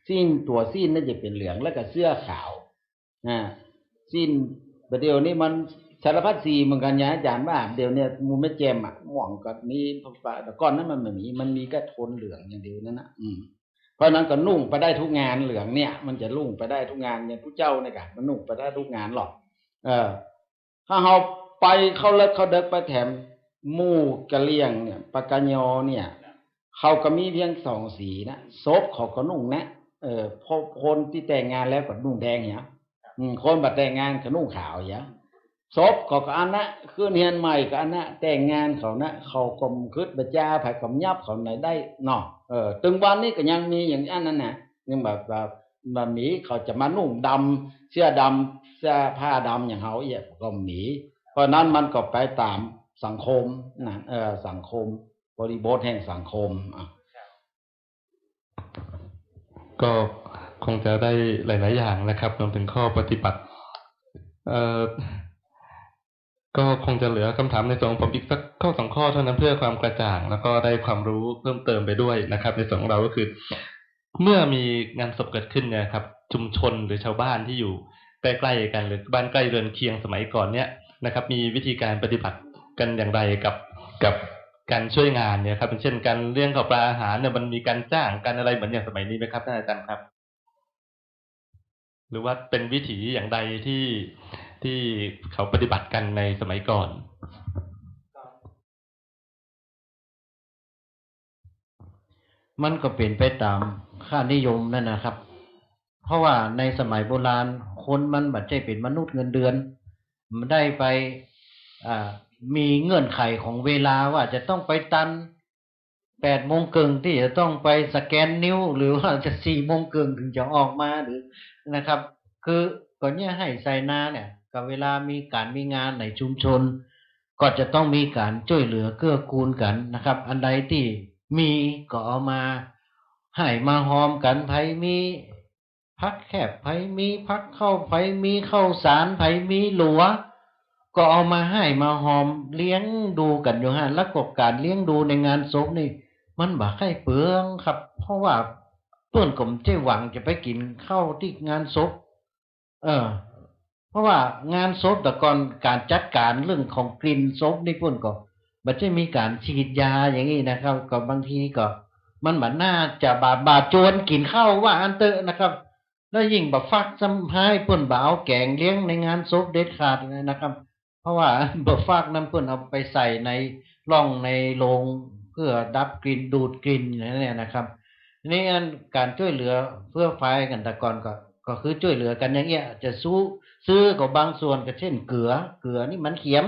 สิ้น ตั๋วสิ้นน่าจะเป๋นเหลือง แล้วก็เสื้อขาว อ่า สิ้น บ่าเดี่ยวนี้มันสารพัดสีเหมือนกั๋นนะอาจ๋ารย์ว่า เดี๋ยวนี้หมู่แม่แจ่มอะ ม่วงก็มี แต่ก่อนนั้นมันบ่มี มันมีแค่โทนเหลืองอย่างเดียวนั่นนะ อืม เพราะนั้นก็นุ่งไปได้ทุกงาน เหลืองเนี่ย มันจะนุ่งไปได้ทุกงาน อย่างผู้เจ้าเนี่ยกะ มันนุ่งไปได้ทุกงานหรอก เออ ถ้าเฮาไปเข้าเลิกเข้าเดิกไปแถม หมู่กะเหรี่ยงเนี่ย ปากกยอเนี่ย เขาก็มีเพียงสองสีนะ ศพเขาก็นุ่งนะ เออ เพราะคนตี้แต่งงานแล้วก็นุ่งแดงเนี่ย อืม คนบ่แต่งงานก็นุ่งขาวเนี่ย ศพเขาก็อันนะ ขึ้นเฮือนใหม่ก็อันนะ แต่งงานเขานะ เขาก็บ่กึ๊ดบ่จ๋า ใผก็บ่ยับเขาไหนได้เนาะ เออ ตึงวันนี้ก็ยังมีอย่างอันนั้นนะ ยังแบบว่า บ่มีเขาจะมานุ่งดำ เสื้อดำ เสื้อผ้าดำอย่างเฮาเอี้ย ก็บ่มี เพราะนั้นมันก็ไปต๋ามสังคมนะ เออ สังคม บริบทแห่งสังคม อ่ะ ก็คงจะได้หลายๆ อย่างนะครับ รวมถึงข้อปฏิบัติ เอ่อ ก็คงจะเหลือคำถามในส่วนของผมอีกสักข้อสองข้อเท่านั้น เพื่อความกระจ่าง แล้วก็ได้ความรู้เพิ่มเติมไปด้วยนะครับ ในส่วนของเราก็คือ เมื่อมีงานศพเกิดขึ้นเนี่ยครับ ชุมชนหรือชาวบ้านที่อยู่ใกล้ๆ กัน หรือบ้านใกล้เรือนเคียงสมัยก่อนเนี่ยนะครับ มีวิธีการปฏิบัติกันอย่างไรกับ กับการช่วยงานเนี่ยครับ อย่างเช่น การเลี้ยงข้าวปลาอาหารเนี่ย มันมีการจ้างกันอะไรเหมือนอย่างสมัยนี้ไหมครับ ท่านอาจารย์ครับ หรือว่าเป็นวิถีอย่างใดที่ ที่เขาปฏิบัติกันในสมัยก่อน มันก็เป๋นไปต๋ามค่านิยมนั่นนะครับ เพราะว่าในสมัยโบราณคนมันบ่ใจ้เป๋นมนุษย์เงินเดือน มันได้ไป อ่า มีเงื่อนไขของเวลาว่าจะต้องไปตัน แปดโมงเกิ่งตี้จะต้องไปสแกนนิ้ว หรือว่าจะสี่โมงเกิ่งถึงจะออกมา หรือนะครับ คือก็เนี่ยให้ไซนาเนี่ย ก็เวลามีก๋านมีงานในชุมชน ก็จะต้องมีก๋านจ้วยเหลือเกื้อกูลกั๋นนะครับ อันใดตี้มีก็เอามาให้มาฮอมกั๋น ใผมี ผักแคบ ใผมีผักเข้า ใผมีข้าวสาร ใผมีหลัว ก็เอามาให้มาฮอมเลี้ยงดูกั๋นอยู่หั้น แล้วก็ก๋านเลี้ยงดูในงานศพนี่ มันบ่ใค่เปลืองครับ เพราะว่าเปิ้นก็บ่ใจ้หวังจะไปกิ๋นข้าวตี้งานศพ เออ เพราะว่างานศพแต่ก่อนก๋านจัดก๋านเรื่องของกลิ่นศพนี่เปิ้นก็บ่ใจ้มีก๋านฉีดยาอย่างนี้นะครับ ก็บางทีก็มันบ่น่าจะบ่ บ่จวนกิ๋นข้าวว่าอั้นเต๊อะนะครับ แล้วยิ่งบ่าฟักซ้ำฮ้ายเปิ้นบ่เอาแก๋งเลี้ยงในงานศพเด็ดขาดนะครับ เพราะว่าบ่าฟักนั้นเปิ้นเอาไปใส่ในร่องในโลงเพื่อดับกลิ่น ดูดกลิ่นอย่างนี้นะครับ ทีนี้อันก๋านจ้วยเหลือเฟื่อฟายกั๋นแต่ก่อนก็ ก็คือจ้วยเหลือกั๋นอย่างเอี้ย จะซื้อ ซื้อก็บางส่วนก็เช่นเกลือ เกลือนี่มันเขียม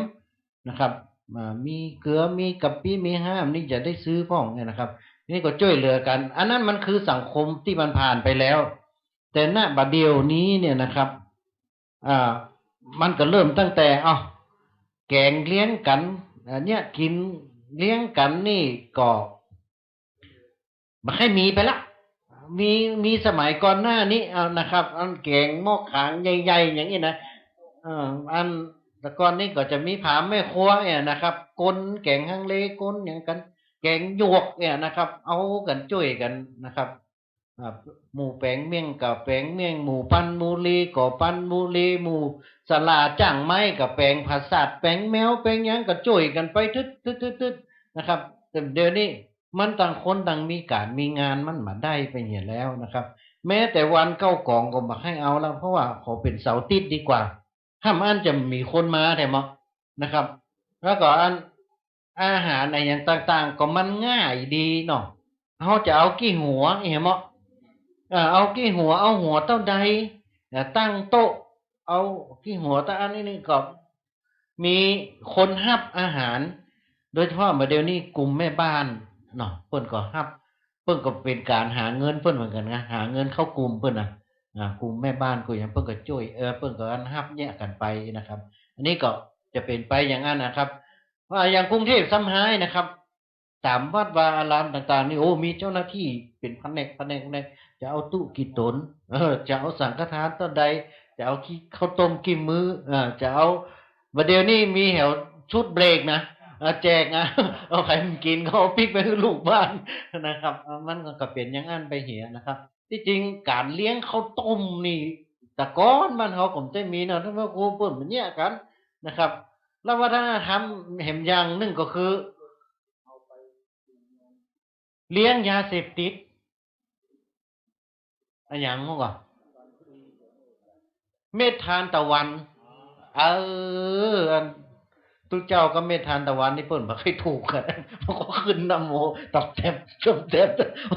นะครับ อ่า มีเกลือ มีกะปิ มีห้ามนี่จะได้ซื้อพ่องเนี่ยนะครับ นี่ก็จ้วยเหลือกั๋น อันนั้นมันคือสังคมตี้มันผ่านไปแล้ว แต่ ณ บ่าเดี่ยวนี้เนี่ยนะครับ อ่า มันก็เริ่มตั้งแต่ เอ้า แก๋งเลี้ยงกั๋น อันเนี้ยกิ๋นเลี้ยงกั๋นนี่ก็บ่ใค่มีไปละ มี มีสมัยก่อนหน้านี้ เอานะครับ อันแก๋งหม้อก๋างใหญ่ๆ อย่างนี้นะ เอ่อ อันแต่ก่อนนี้ก็จะมีผามแม่ครัวเนี่ยนะครับ ก๋นแก๋งฮังเล ก๋นหยังกั๋น แก๋งหยวกเนี่ยนะครับ เอากั๋นจ้วยกั๋นนะครับ อ่า หมู่แป๋งเมี่ยงก็แป๋งเมี่ยง หมู่ปันบุรีก็ปันบุรี หมู่สะหล่าจ้างไม้ก็แป๋งผาสาท แป๋งแมว แป๋งหยังก็จ้วยกั๋นไปตึ๊ดๆๆๆ นะครับ แต่เดี๋ยวนี้มันต่างคนต่างมีก๋านมีงาน มันบ่ได้ไปเหียแล้วนะครับ แม้แต่วันเข้ากองก็บ่ใค่เอาแล้ว เพราะว่าขอเป๋นเสาร์อาติ๊ดดีกว่า ห้ามอั้นจะมีคนมาแถมอะนะครับ แล้วก็อันอาหารอะหยังต่างๆ ก็มันง่ายดีเนาะ เฮาจะเอากี่หัวแหมอะ เอ่อ เอากี่หัว เอาหัวเต้าใด เอ่อ ตั้งโต๊ะ เอากี่หัวเต้าอันนี้นี่ก็มีคนฮับอาหาร โดยเฉพาะบ่าเดี่ยวนี้กลุ่มแม่บ้านเนาะ เปิ้นก็ฮับ เปิ้นก็เป๋นก๋านหาเงินเปิ้นเหมือนกั๋นนะ หาเงินเข้ากลุ่มเปิ้นนะ อ่า กลุ่มแม่บ้านกลุ่มหยังเปิ้นก็จ้วย เออ เปิ้นก็อันฮับเยียะกั๋นไปนะครับ อันนี้ก็จะเป๋นไปอย่างนั้นนะครับ ว่าอย่างกรุงเทพฯ ซ้ำฮ้ายนะครับ ต๋ามวัดวาอารามต่างๆ นี่ โอ้ มีเจ้าหน้าตี้เป๋นผนก ผนก ผนก จะเอาตุ๊กี่ต๋น เออ จะเอาสังฆทานเต้าใด จะเอากี่ ข้าวต้มกี่มื้อ เออ จะเอา บ่าเดี่ยวนี้มีแหวชุดเบรกนะ เออ แจกนะ เอาใผบ่กิ๋นก็เอาปิ๊กไปหื้อลูกบ้านนะครับ เออ มันก็เป๋นอย่างอั้นไปเหียนะครับ ตี้จริงก๋านเลี้ยงข้าวต้มนี่ แต่ก่อนบ้านเฮาก็บ่ใจ้มีเนาะ ต้านพระครูเปิ้นบ่เยียะกั๋นนะครับ แล้ววัฒนธรรมแหมอย่างนึ่งก็คือ เลี้ยงยาเสพติด อะหยังก่อ เม็ดทานตะวัน เออ อัน ตุ๊เจ้ากับแม่ทานตะวันนี่เปิ้นบ่ค่อยถูกกั๋น มันก็ขึ้นนะโม ตับแตบ ตับแตบ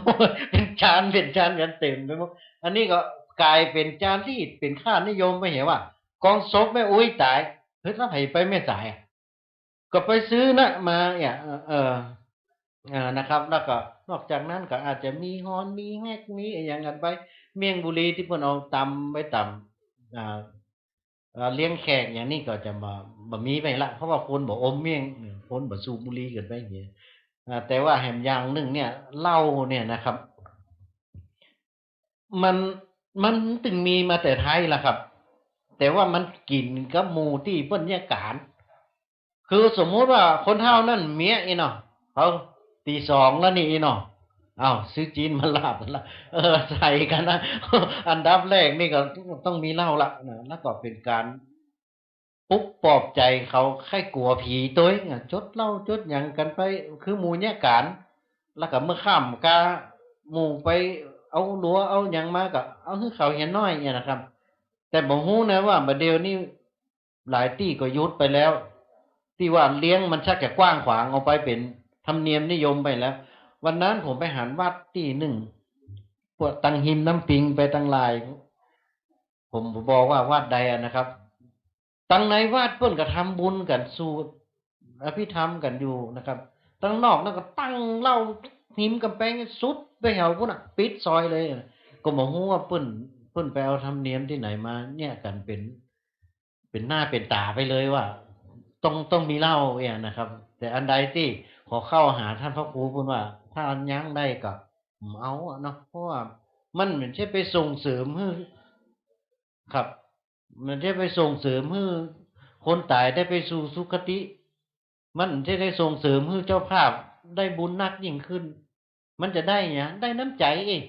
โอ้ย เป๋นจาน เป๋นจานกั๋นเต๋มไปหมด อันนี้ก็ก๋ายเป๋นจารีต เป๋นค่านิยมไปเหียว่า ก่อนศพแม่อุ๊ยต๋าย เฮ้ย แล้วใผไปแม่สายอะ ก็ไปซื้อนะมาเนี่ย เออ เออ เออ นะครับ แล้วก็นอกจากนั้นก็อาจจะมีฮอน มีแฮก มีอะหยังกั๋นไป เมี่ยงบุรีตี้เปิ้นเอาตำไว้ตำ อ่า เอ่อ เลี้ยงแขกอย่างนี้ก็จะบ่ บ่มีไปละ เพราะว่าคนบ่อมเมี่ยง คนบ่สูบบุหรี่กั๋นไปอย่างเงี้ย อ่า แต่ว่าแหมอย่างนึ่งเนี่ย เหล้าเนี่ยนะครับ มัน มันตึงมีมาแต่ไทยละครับ แต่ว่ามันกิ๋นกับหมู่ตี้เปิ้นเยียะก๋าน คือสมมุติว่าคนเฒ่านั้นเมี้ยอี้เนาะ เขา ตี๋สองแล้วนี่อี้เนาะ เอ้า ซื้อจีนมาลาดละ เออ ใส่กั๋นนะ อันดับแรกนี่ก็ต้องมีเหล้าละนะ แล้วก็เป๋นก๋านปลุกปลอบใจ๋เขา ใค่กั๋วผีตวยอะ จดเหล้าจดหยังกั๋นไป คือหมู่เยียะก๋าน แล้วก็เมื่อค่ำกา หมู่ไปเอาหลัวเอาหยังมาก็เอาหื้อเขาเหียน้อยเนี่ยนะครับ แต่บ่ฮู้นะว่าบ่าเดี่ยวนี้ หลายตี้ก็หยุดไปแล้ว ตี้ว่าเลี้ยงมันชักจะกว้างขวางออกไปเป๋นธรรมเนียมนิยมไปแล้ว วันนั้นผมไปหันวัดตี้นึ่ง พวกตังฮิมน้ำปิงไปตังหลาย ผมบ่บอกว่าวัดใดอะนะครับ ตังในวัดเปิ้นก็ทำบุญกั๋น สวดอภิธรรมกั๋นอยู่นะครับ ตังนอกนั้นก็ตั้งเหล้าฮิมก๋ำแปงสุดไปแถวปู๊นน่ะ ปิดซอยเลย ก็บ่ฮู้ว่าเปิ้น เปิ้นไปเอาธรรมเนียมตี้ไหนมาเยียะกั๋นเป๋น เป๋นหน้าเป๋นต๋าไปเลยว่า ต้อง ต้องมีเหล้าเนี่ยนะครับ แต่อันใดตี้ขอเข้าหาต้านพระครูเปิ้นว่า ถ้ายั้งได้ก็บ่เอาอะเนาะ เพราะว่ามันบ่ใจ้ไปส่งเสริมหื้อ ครับ มันบ่ใจ้ไปส่งเสริมหื้อคนต๋ายได้ไปสู่สุคติ มันบ่ใจ้ได้ส่งเสริมหื้อเจ้าภาพได้บุญนักยิ่งขึ้น มันจะได้หยัง ได้น้ำใจ๋เอง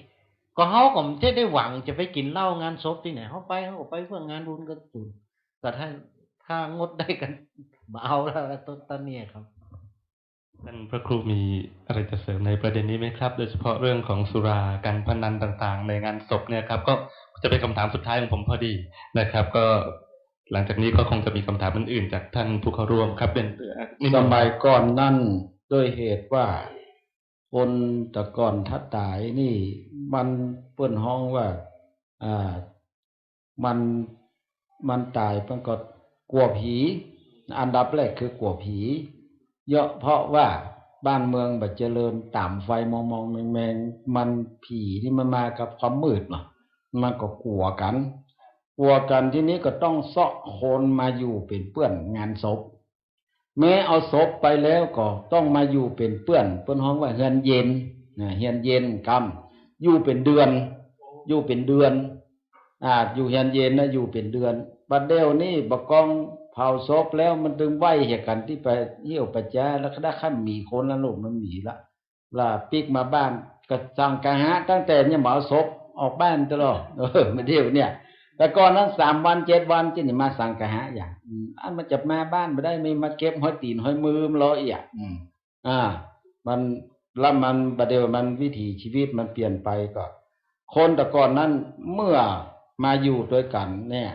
ก็เฮาก็บ่ใจ้ได้หวังจะไปกิ๋นเหล้างานศพตี้ไหน เฮาไป เฮาก็ไปเพื่องานบุญกุศล ก็ถ้า ถ้างดได้ก็บ่เอาแล้ว ต้น ต้นเนี่ยครับ ท่านพระครูมีอะไรจะเสริมในประเด็นนี้ไหมครับ โดยเฉพาะเรื่องของสุรา การพนันต่างๆ ในงานศพเนี่ยครับ ก็จะเป็นคำถามสุดท้ายของผมพอดีนะครับ ก็หลังจากนี้ก็คงจะมีคำถามอื่นๆ จากท่านผู้เข้าร่วมครับ เป็น นิมนต์ สมัยก่อนนั้น ด้วยเหตุว่า คนแต่ก่อนถ้าต๋ายนี่ มัน เปิ้นฮ้องว่า อ่า มัน มันต๋ายมันก็กั๋วผี อันดับแรกคือกั๋วผี เยียะเพราะว่าบ้านเมืองบ่เจริญ ต๋ามไฟมองๆ แมงๆ มัน ผีนี่มันมากับความมืดเนาะ มันก็กั๋วกั๋น กั๋วกั๋น ทีนี้ก็ต้องเซาะคนมาอยู่เป๋นเปื้อนงานศพ แม้เอาศพไปแล้วก็ต้องมาอยู่เป๋นเปื้อน เปิ้นฮ้องว่าเฮือนเย็นนะ เฮือนเย็นกำ อยู่เป๋นเดือน อยู่เป๋นเดือน อ่า อยู่เฮือนเย็นนะ อยู่เป๋นเดือน บัดเดี๋ยวนี้บ่ากองเผาศพแล้ว มันตึงไหว้เหียกั๋นตี้ไปเยี่ยวไปจา แล้วก็ได้คันมีคนละลูก มันมีละ ละปิ๊กมาบ้าน ก็สังขะหะตั้งแต่ยังบ่เอาศพออกบ้านตลอด เออ มาเดี๋ยวเนี่ย แต่ก่อนนั้นสามวันเจ็ดวันจะนี่มาสังขะหะอย่าง อืม อันมันจะมาบ้านบ่ได้ มีมาเก็บห้อยตี๋นห้อยมือมันลอเอียะ อืม อ่า มัน แล้วมัน บัดเดี๋ยวมันวิถีชีวิตมันเปลี่ยนไปก็ คนแต่ก่อนนั้นเมื่อมาอยู่ตวยกั๋นเนี่ย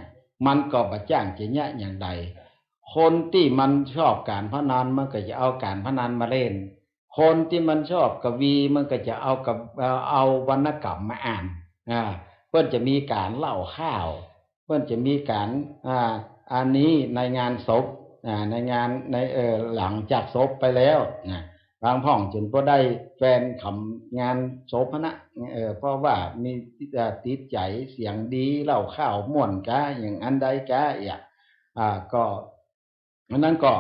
มันก็บ่จ้างจะเยียะอย่างใด คนตี้มันชอบก๋านพนันมันก็จะเอาก๋านพนันมาเล่น คนตี้มันชอบกวีมันก็จะเอากับ เอา เอาวรรณกรรมมาอ่าน อ่า เปิ้นจะมีก๋านเล่าข่าว เปิ้นจะมีก๋าน อ่า อันนี้ในงานศพ อ่า ในงาน ใน เอ่อ หลังจากศพไปแล้วนะ บางพ่องจ๋นบ่ได้แฟนกำงานศพหั้นนะ เอ่อ เพราะว่ามี อ่า ติดใจ๋เสียงดี เล่าข่าวม่วนกา อย่างอันใดกา เอียะ อ่า ก็ อันนั้นก็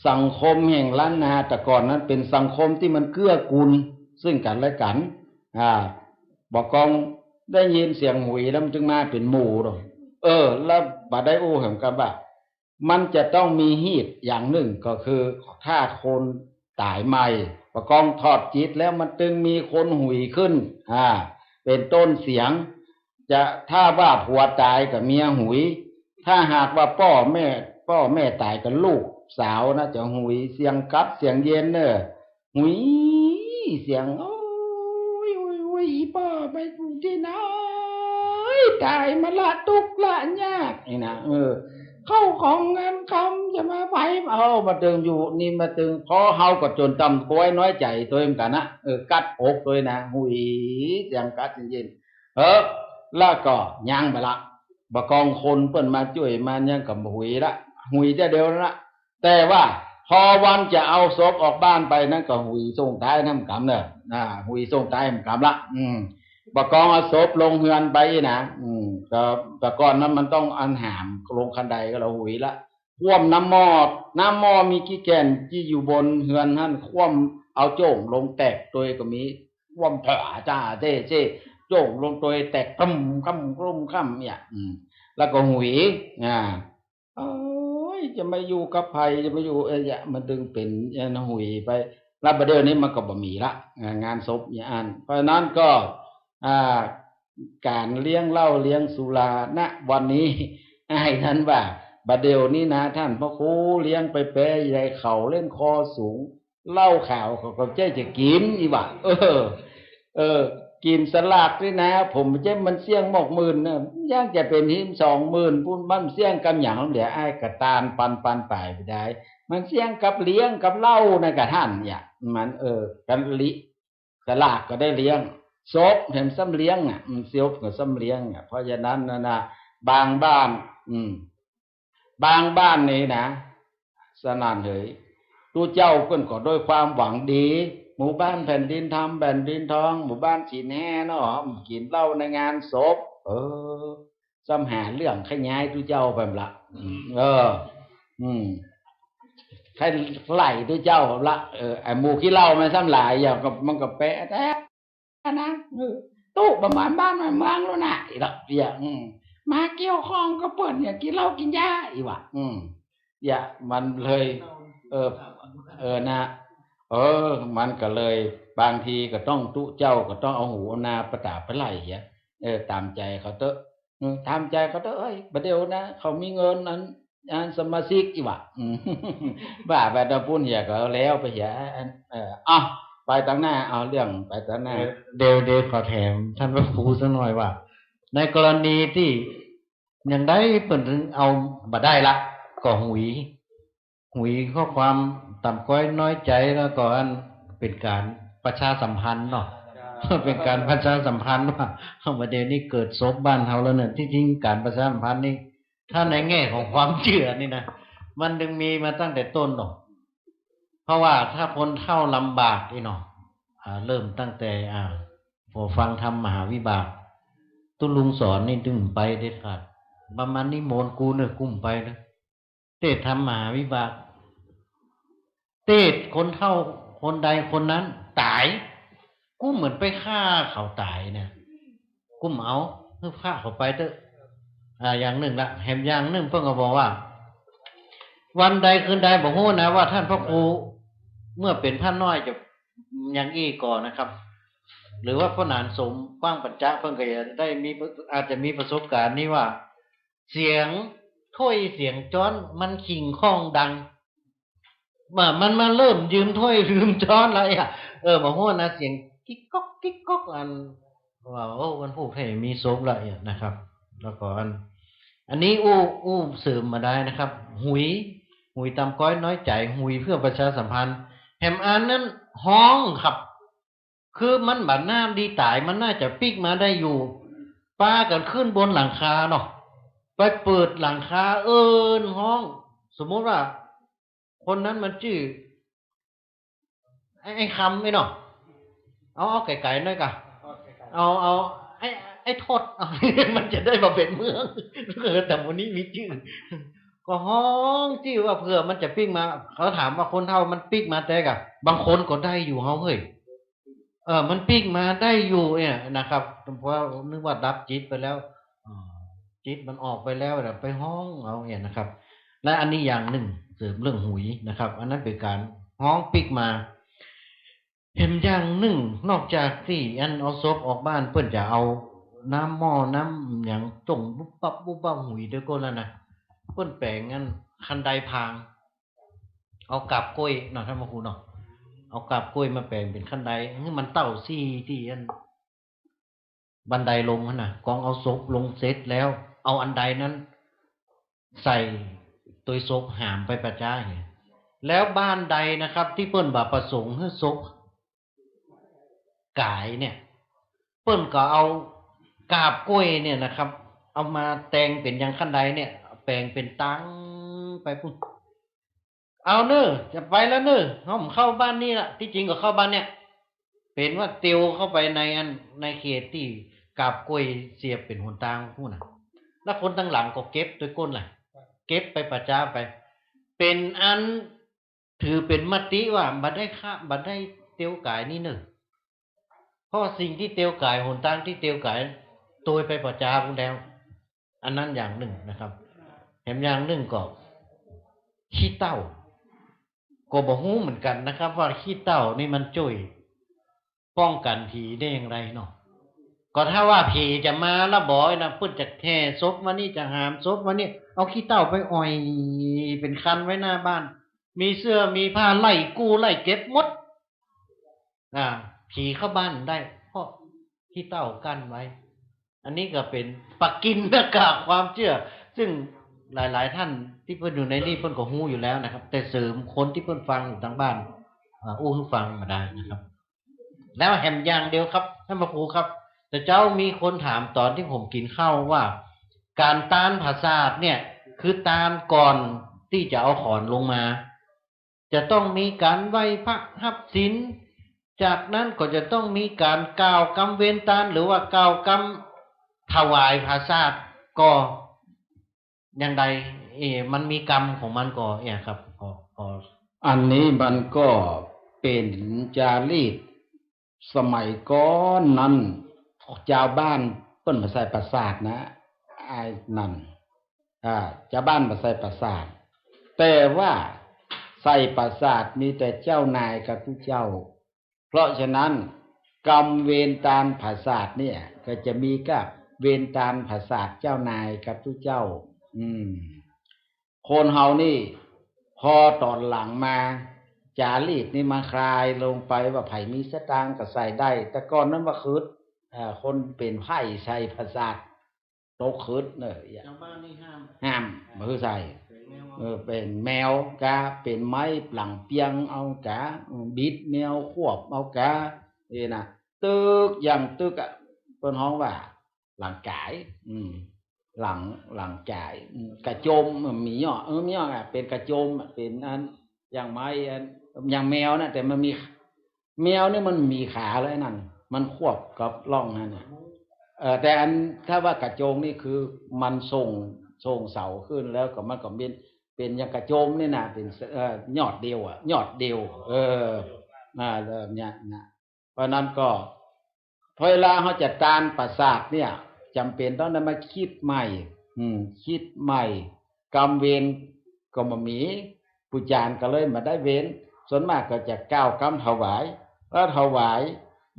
สังคมแห่งล้านนาแต่ก่อนนั้นเป๋นสังคมตี้มันเกื้อกูลซึ่งกั๋นและกั๋น อ่า บ่ากองได้ยินเสียงหุยแล้วมันจึงมาเป๋นหมู่เนาะ เออ แล้วบ่าได้อู้แหมกั๋นว่า มันจะต้องมีฮีตอย่างนึ่งก็คือถ้าคนต๋ายใหม่ บ่ากองถอดจิตแล้วมันตึงมีคนหุยขึ้น อ่า เป๋นต้นเสียง จะ ถ้าว่าผัวต๋ายก็เมียหุย ถ้าหากว่าป้อแม่ ป้อแม่ต๋ายก็ลูกสาวนะจะหุย เสียงกั๊ดเสียงเย็นเน่อ หุย เสียง โอ๊ย โอ๊ย โอ๊ย อีป้อไปกู้ตี้ไหน ต๋ายมาละตุ๊กข์ละยาก นี่นะ เออ เข้าของเงินคำ จะมาไป เอ้า มาตึงอยู่นี่ มาตึง พอเฮาก็จนตำก๊วยน้อยใจ๋ตวยเหมือนกั๋นนะ เออ กั๊ดอกตวยนะ หุย เสียงกั๊ดเย็นๆ เออ แล้วก็ยังไปละ บ่ากองคนเปิ้นมาจ้วยมายังก็หุยละ หุยแต่เดียวนั้นละ แต่ว่าพอวันจะเอาศพออกบ้านไปนั้นก็หุยส่งท้ายนำกำเน่อ อ่า หุยส่งท้ายนำกำละ อืม บ่ากองเอาศพลงเฮือนไปนะ อืม ก็แต่ก่อนนั้นมันต้องอันหามลงคันไดก็ละหุยละ คว่ำน้ำหม้อ น้ำหม้อมีกี่แก่นตี้อยู่บนเฮือนหั้น คว่ำเอาโจ้งลงแตกตวยก็มี คว่ำผาจ้าเจ้เจ้ โจ้งลงตวยแตก กำกำกำกำเนี่ย อืม แล้วก็หุย อ่า โอ๊ย จะมาอยู่กับใผ จะมาอยู่ เออ อย่า มันตึงเป๋น เออ หุยไป แล้วบ่าเดี่ยวนี้มันก็บ่มีละ อ่า งานศพอย่างอั้น เพราะฉะนั้นก็ อ่า ก๋านเลี้ยงเหล้าเลี้ยงสุรา ณ วันนี้ อ้ายนั้นว่า บ่าเดี่ยวนี้นะ ต้านพระครูเลี้ยงไปแป๊ใหญ่ เขาเล่นคอสูง เหล้าขาวเขาก็ใจ้จะกิ๋นอีหว่า เออ เออ กิ๋นสลากนี่นะ ผมใจ้มันเสี้ยงหมอกหมื่นนะ ยังจะเป๋นหิ้มสองหมื่น ปู้นมันเสี้ยงกำหยัง เดี๋ยวอ้ายก็ตานปันปันป๋ายไปได้ มันเสี้ยงกับเลี้ยงกับเหล้านะกะต้านเนี่ย มัน เออ กันลิ สลากก็ได้เลี้ยง ศพแถมซ้ำเลี้ยงอ่ะ อืม ศพก็ซ้ำเลี้ยงอ่ะ เพราะฉะนั้นนะ นะ บางบ้าน อืม บางบ้านนี่นะ สนั่นเหย ตุ๊เจ้าเปิ้นก็ด้วยความหวังดี หมู่บ้านแผ่นดินธรรมแผ่นดินทอง หมู่บ้านศีลแห้วเนาะ กิ๋นเหล้าในงานศพ เออ ซ้ำหาเรื่องใค่ย้ายตุ๊เจ้าไปละ อืม เออ อืม ใค่ไล่ตุ๊เจ้าละ เออ ไอ้หมู่ขี้เหล้ามันซ้ำหลาย อย่างก็ มันก็แปะแต๊ นะ เออ ตุ๊บ่หมานบ้านหมานเมืองแล้วนะ อีหละ เปีย อืม มาเกี่ยวข้องกับเปิ้นเนี่ย กิ๋นเหล้ากิ๋นยา อีหว่า อืม เปีย มันเลย เออ เออ นะ เออ มันก็เลย บางทีก็ต้องตุ๊เจ้าก็ต้องเอาหูเอานาประตาไปไล่เหีย เออ ต๋ามใจ๋เขาเต๊อะ อืม ต๋ามใจ๋เขาเต๊อะ เอ้ย บ่าเดี่ยวนะ เขามีเงินอัน อันสมาชิกอีหว่า อืม ว่าไปตะปู้นเหียก็แล้วไปเหีย อัน เออ อ่ะ ไปตางหน้า เอาเรื่องไปตางหน้า เออ เดี๋ยว เดี๋ยวขอแถมต้านพระครูสักหน่อยว่า ในกรณีตี้ยังใดเปิ้นตึงเอาบ่ได้ละ ก็หุย หุยข้อความตำก๊อยน้อยใจ๋ แล้วก็อันเป๋นก๋านประชาสัมพันธ์เนาะ เป๋นก๋านประชาสัมพันธ์ว่า บ่าเดี่ยวนี้เกิดศพบ้านเฮาแล้วเนี่ย ตี้จริงก๋านประชาสัมพันธ์นี่ ถ้าในแง่ของความเจื้อนี่นะ มันตึงมีมาตั้งแต่ต้นเนาะ เพราะว่าถ้าคนเฒ่าลำบากอี้เนาะ อ่า เริ่มตั้งแต่ อ่า พอฟังธรรมมหาวิบาก ตุ๊ลุงสอนนี่ตึงไปเด็ดขาด บ่ามันนิมนต์กูเน่อ กูบ่ไปเน่อ เตสน์ธรรมมหาวิบาก เตสน์คนเฒ่าคนใดคนนั้นต๋าย กูเหมือนไปฆ่าเขาต๋ายเนี่ย กูบ่เอา หื้อพระเขาไปเต๊อะ อ่า อย่างนึ่งละ แหมอย่างนึ่งเปิ้นก็บอกว่า วันใดคืนใดบ่ฮู้นะว่าต้านพระครูเมื่อเป๋นพระน้อยจะอย่างอี้ก่อนะครับ หรือว่าป้อหนานสมกว้างปั๋ญจะเปิ้นก็จะได้มี อาจจะมีประสบก๋ารณ์นี้ว่า เสียงถ้วยเสียงจ๊อนมันขิ่งข้องดัง ว่ามันมาเริ่มยืมถ้วยยืมจ๊อนแล้วอะ เออ บ่ฮู้นะ เสียงกิ๊กก๊อกกิ๊กก๊อก อันว่า โอ้ วันพูกไทยมีศพแล้วเนี่ยนะครับ แล้วก็อัน อันนี้อู้ อู้เสริมมาได้นะครับ หุย หุยตำก๊อยน้อยใจ๋ หุยเพื่อประชาสัมพันธ์ แหมอันนั้นฮ้องครับ คือมันบ่น่าดีต๋าย มันน่าจะปิ๊กมาได้อยู่ ปากั๋นขึ้นบนหลังคาเนาะ ไปเปิดหลังคาเอิ้นฮ้อง สมมุติว่า คนนั้นมันจื้อ ไอ้ ไอ้คำไอ้เนาะ เอา เอาไก๋ๆ หน้อยก่ะ เอา เอา ไอ้ ไอ้ทด เอา มันจะได้บ่เป๋นเมือง เออ แต่วันนี้มีจื้อ ก็ฮ้องจื้อว่าเผื่อมันจะปิ๊กมา เขาถามว่าคนเฒ่ามันปิ๊กมาแต่ก่ะ บางคนก็ได้อยู่เฮาเฮ้ย เออ มันปิ๊กมาได้อยู่เนี่ยนะครับ เพราะนึกว่าดับจิตไปแล้ว อ่า จิตมันออกไปแล้ว ไปฮ้องเอาเนี่ยนะครับ และอันนี้อย่างนึ่งเสริมเรื่องหุยนะครับ อันนั้นเป๋นก๋านฮ้องปิ๊กมา แหมอย่างนึ่ง นอกจากตี้อันเอาศพออกบ้าน เปิ้นจะเอาน้ำหม้อน้ำหยังจ้งบุบบับบุบบับหุยตวยก้นแล้วนะ เปิ้นแป๋งอันคันไดพาง เอากาบกล้วยเนาะ ต้านพระครูเนาะ เอากาบกล้วยมาแป๋งเป๋นคันได หื้อมันเต้าซี้ตี้อัน บันไดลงหั้นน่ะ กองเอาศพลงเสร็จแล้ว เอาอันไดนั้นใส่ ยศพหามไปป่าจ๊าเหีย แล้วบ้านใดนะครับ ตี้เปิ้นบ่ประสงค์หื้อศพก๋ายเนี่ย เปิ้นก็เอากาบกล้วยเนี่ยนะครับ เอามาแต่งเป๋นอย่างคันไดเนี่ย แป๋งเป๋นตางไปปู้น เอาเน่อ จะไปแล้วเน่อ เฮาบ่เข้าบ้านนี้ละ ตี้จริงก็เข้าบ้านเนี่ย เป๋นว่าเตียวเข้าไปในอัน ในเขตตี้กาบกล้วยเสียบเป๋นหนตางปู้นน่ะ แล้วคนตังหลังก็เก็บตวยก้นล่ะ เก็บไปป่าจ๊าไป เป๋นอันถือเป๋นมติว่าบ่ได้ฆ่า บ่ได้เตียวก๋ายนี่เน่อ เพราะสิ่งตี้เตียวก๋าย หนตางตี้เตียวก๋าย ตวยไปป่าจ๊าปู้นแล้ว อันนั้นอย่างนึ่งนะครับ แถมอย่างนึ่งก็ ขี้เต้า ก็บ่ฮู้เหมือนกั๋นนะครับ ว่าขี้เต้านี่มันจ้วยป้องกั๋นผีได้อย่างไรเนาะ ก็ถ้าว่าผีจะมาละบ่อยนะ เปิ้นจะแห่ศพมานี่ จะหามศพมานี่ เอาขี้เต้าไปอ่อยเป๋นคันไว้หน้าบ้าน มีเสื้อมีผ้าไล่กู้ไล่เก็บหมด อ่า ผีเข้าบ้านได้ เพราะขี้เต้ากั้นไว้ อันนี้ก็เป๋นปักกินหน้ากากความเจื้อ ซึ่งหลายๆ ท่านตี้เปิ้นอยู่ในนี่เปิ้นก็ฮู้อยู่แล้วนะครับ แต่เสริมคนตี้เปิ้นฟังอยู่ตางบ้าน อ่า อู้หื้อฟังบ่าดายนะครับ แล้วแถมอย่างเดียวครับ ท่านพระครูครับ แต่เจ๊ามีคนถามต๋อนตี้ผมกิ๋นข้าวว่า ก๋านตานผสาทเนี่ย คือตานก่อนตี้จะเอาขอนลงมา จะต้องมีก๋านไหว้พระฮับศีล จากนั้นก็จะต้องมีก๋านกล่าวกำเวรตาน หรือว่ากล่าวกำถวายผสาทก็อย่างใด เอ่อ มันมีกำของมันก่อ เอ่อ ครับ ขอ ขอ อันนี้มันก็เป๋นจารีต สมัยก่อนนั้น จาวบ้านเปิ้นบ่ใส่ผสาทนะ ไอ้นั่น อ่า จาวบ้านบ่ใส่ผสาท แต่ว่าใส่ผสาทมีแต่เจ้านายกับตุ๊เจ้า เพราะฉะนั้น กำเวรตานผสาทเนี่ย ก็จะมีกับเวรตานผสาทเจ้านายกับตุ๊เจ้า อืม คนเฮานี่ พอต๋อนหลังมา จารีตนี่มันคลายลงไปว่าใผมีสตางค์ก็ใส่ได้ แต่ก่อนนั้นบ่ขึด เอ่อ คนเป๋นไพร่ใส่ผสาท ตกขึดเน่อ จาวบ้านนี่ห้าม ห้าม บ่หื้อใส่ เป๋นแมว เออ เป๋นแมวกา เป๋นไม้หลังเปียงเอากา อืม บิดแมวควบเอากา เอ้นะ ตึกอย่างตึกอะ เปิ้นฮ้องว่า หลังก๋าย อืม หลัง หลังก๋าย อืม กระโจม เออ มีเนาะ เออ มีเนาะอะ เป๋นกระโจมอะ เป๋นอัน อย่างไม้อัน อย่างแมวนะ แต่มันมี แมวนี่มันมีขาเลยนั่น มันควบกับร่องนั่นน่ะ เออ แต่อัน ถ้าว่ากระโจงนี่คือมันส่ง ส่งเสาขึ้นแล้วก็มันก็เป๋น เป๋นอย่างกระโจมนี่นะ เป๋น เอ่อ ยอดเดียวอะ ยอดเดียว เออ อ่า แล้วเนี่ยนะ เพราะนั้นก็ พอเวลาเฮาจะตานผสาทเนี่ย จ๋ำเป๋นต้องได้มาคิดใหม่ อืม คิดใหม่ กำเวรก็บ่มี ผู้จารย์ก็เลยบ่ได้เวร ส่วนมากก็จะกล่าวกำถวาย แล้วถวาย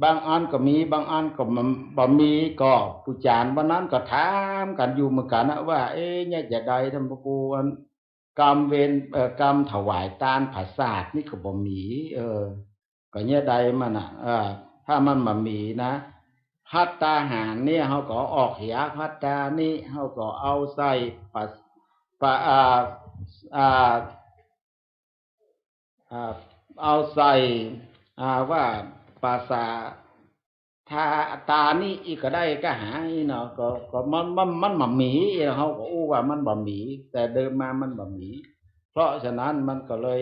บางอันก็มี บางอันก็บ่ บ่มี ก็ผู้จารย์วันนั้นก็ถามกั๋นอยู่เหมือนกั๋นนะว่า เอ๊ะ เนี่ยจะใดท่านพระครู อัน กำเวร เอ่อ กำถวายตานผสาทนี่ก็บ่มี เออ ก็เนี่ยใดมันน่ะ เออ ถ้ามันบ่มีนะ ภัตตาหารเนี่ยเฮาก็ออกเหีย ภัตตานิ เฮาก็เอาใส่ผส- ผ- อ่า อ่า อ่า เอาใส่ อ่า ว่าผสา- ทา- ตานิอีกก็ได้ ก็หาอีเนาะ ก็ ก็มัน มัน มันบ่มี เฮาก็อู้ว่ามันบ่มี แต่เดิมมามันบ่มี เพราะฉะนั้นมันก็เลย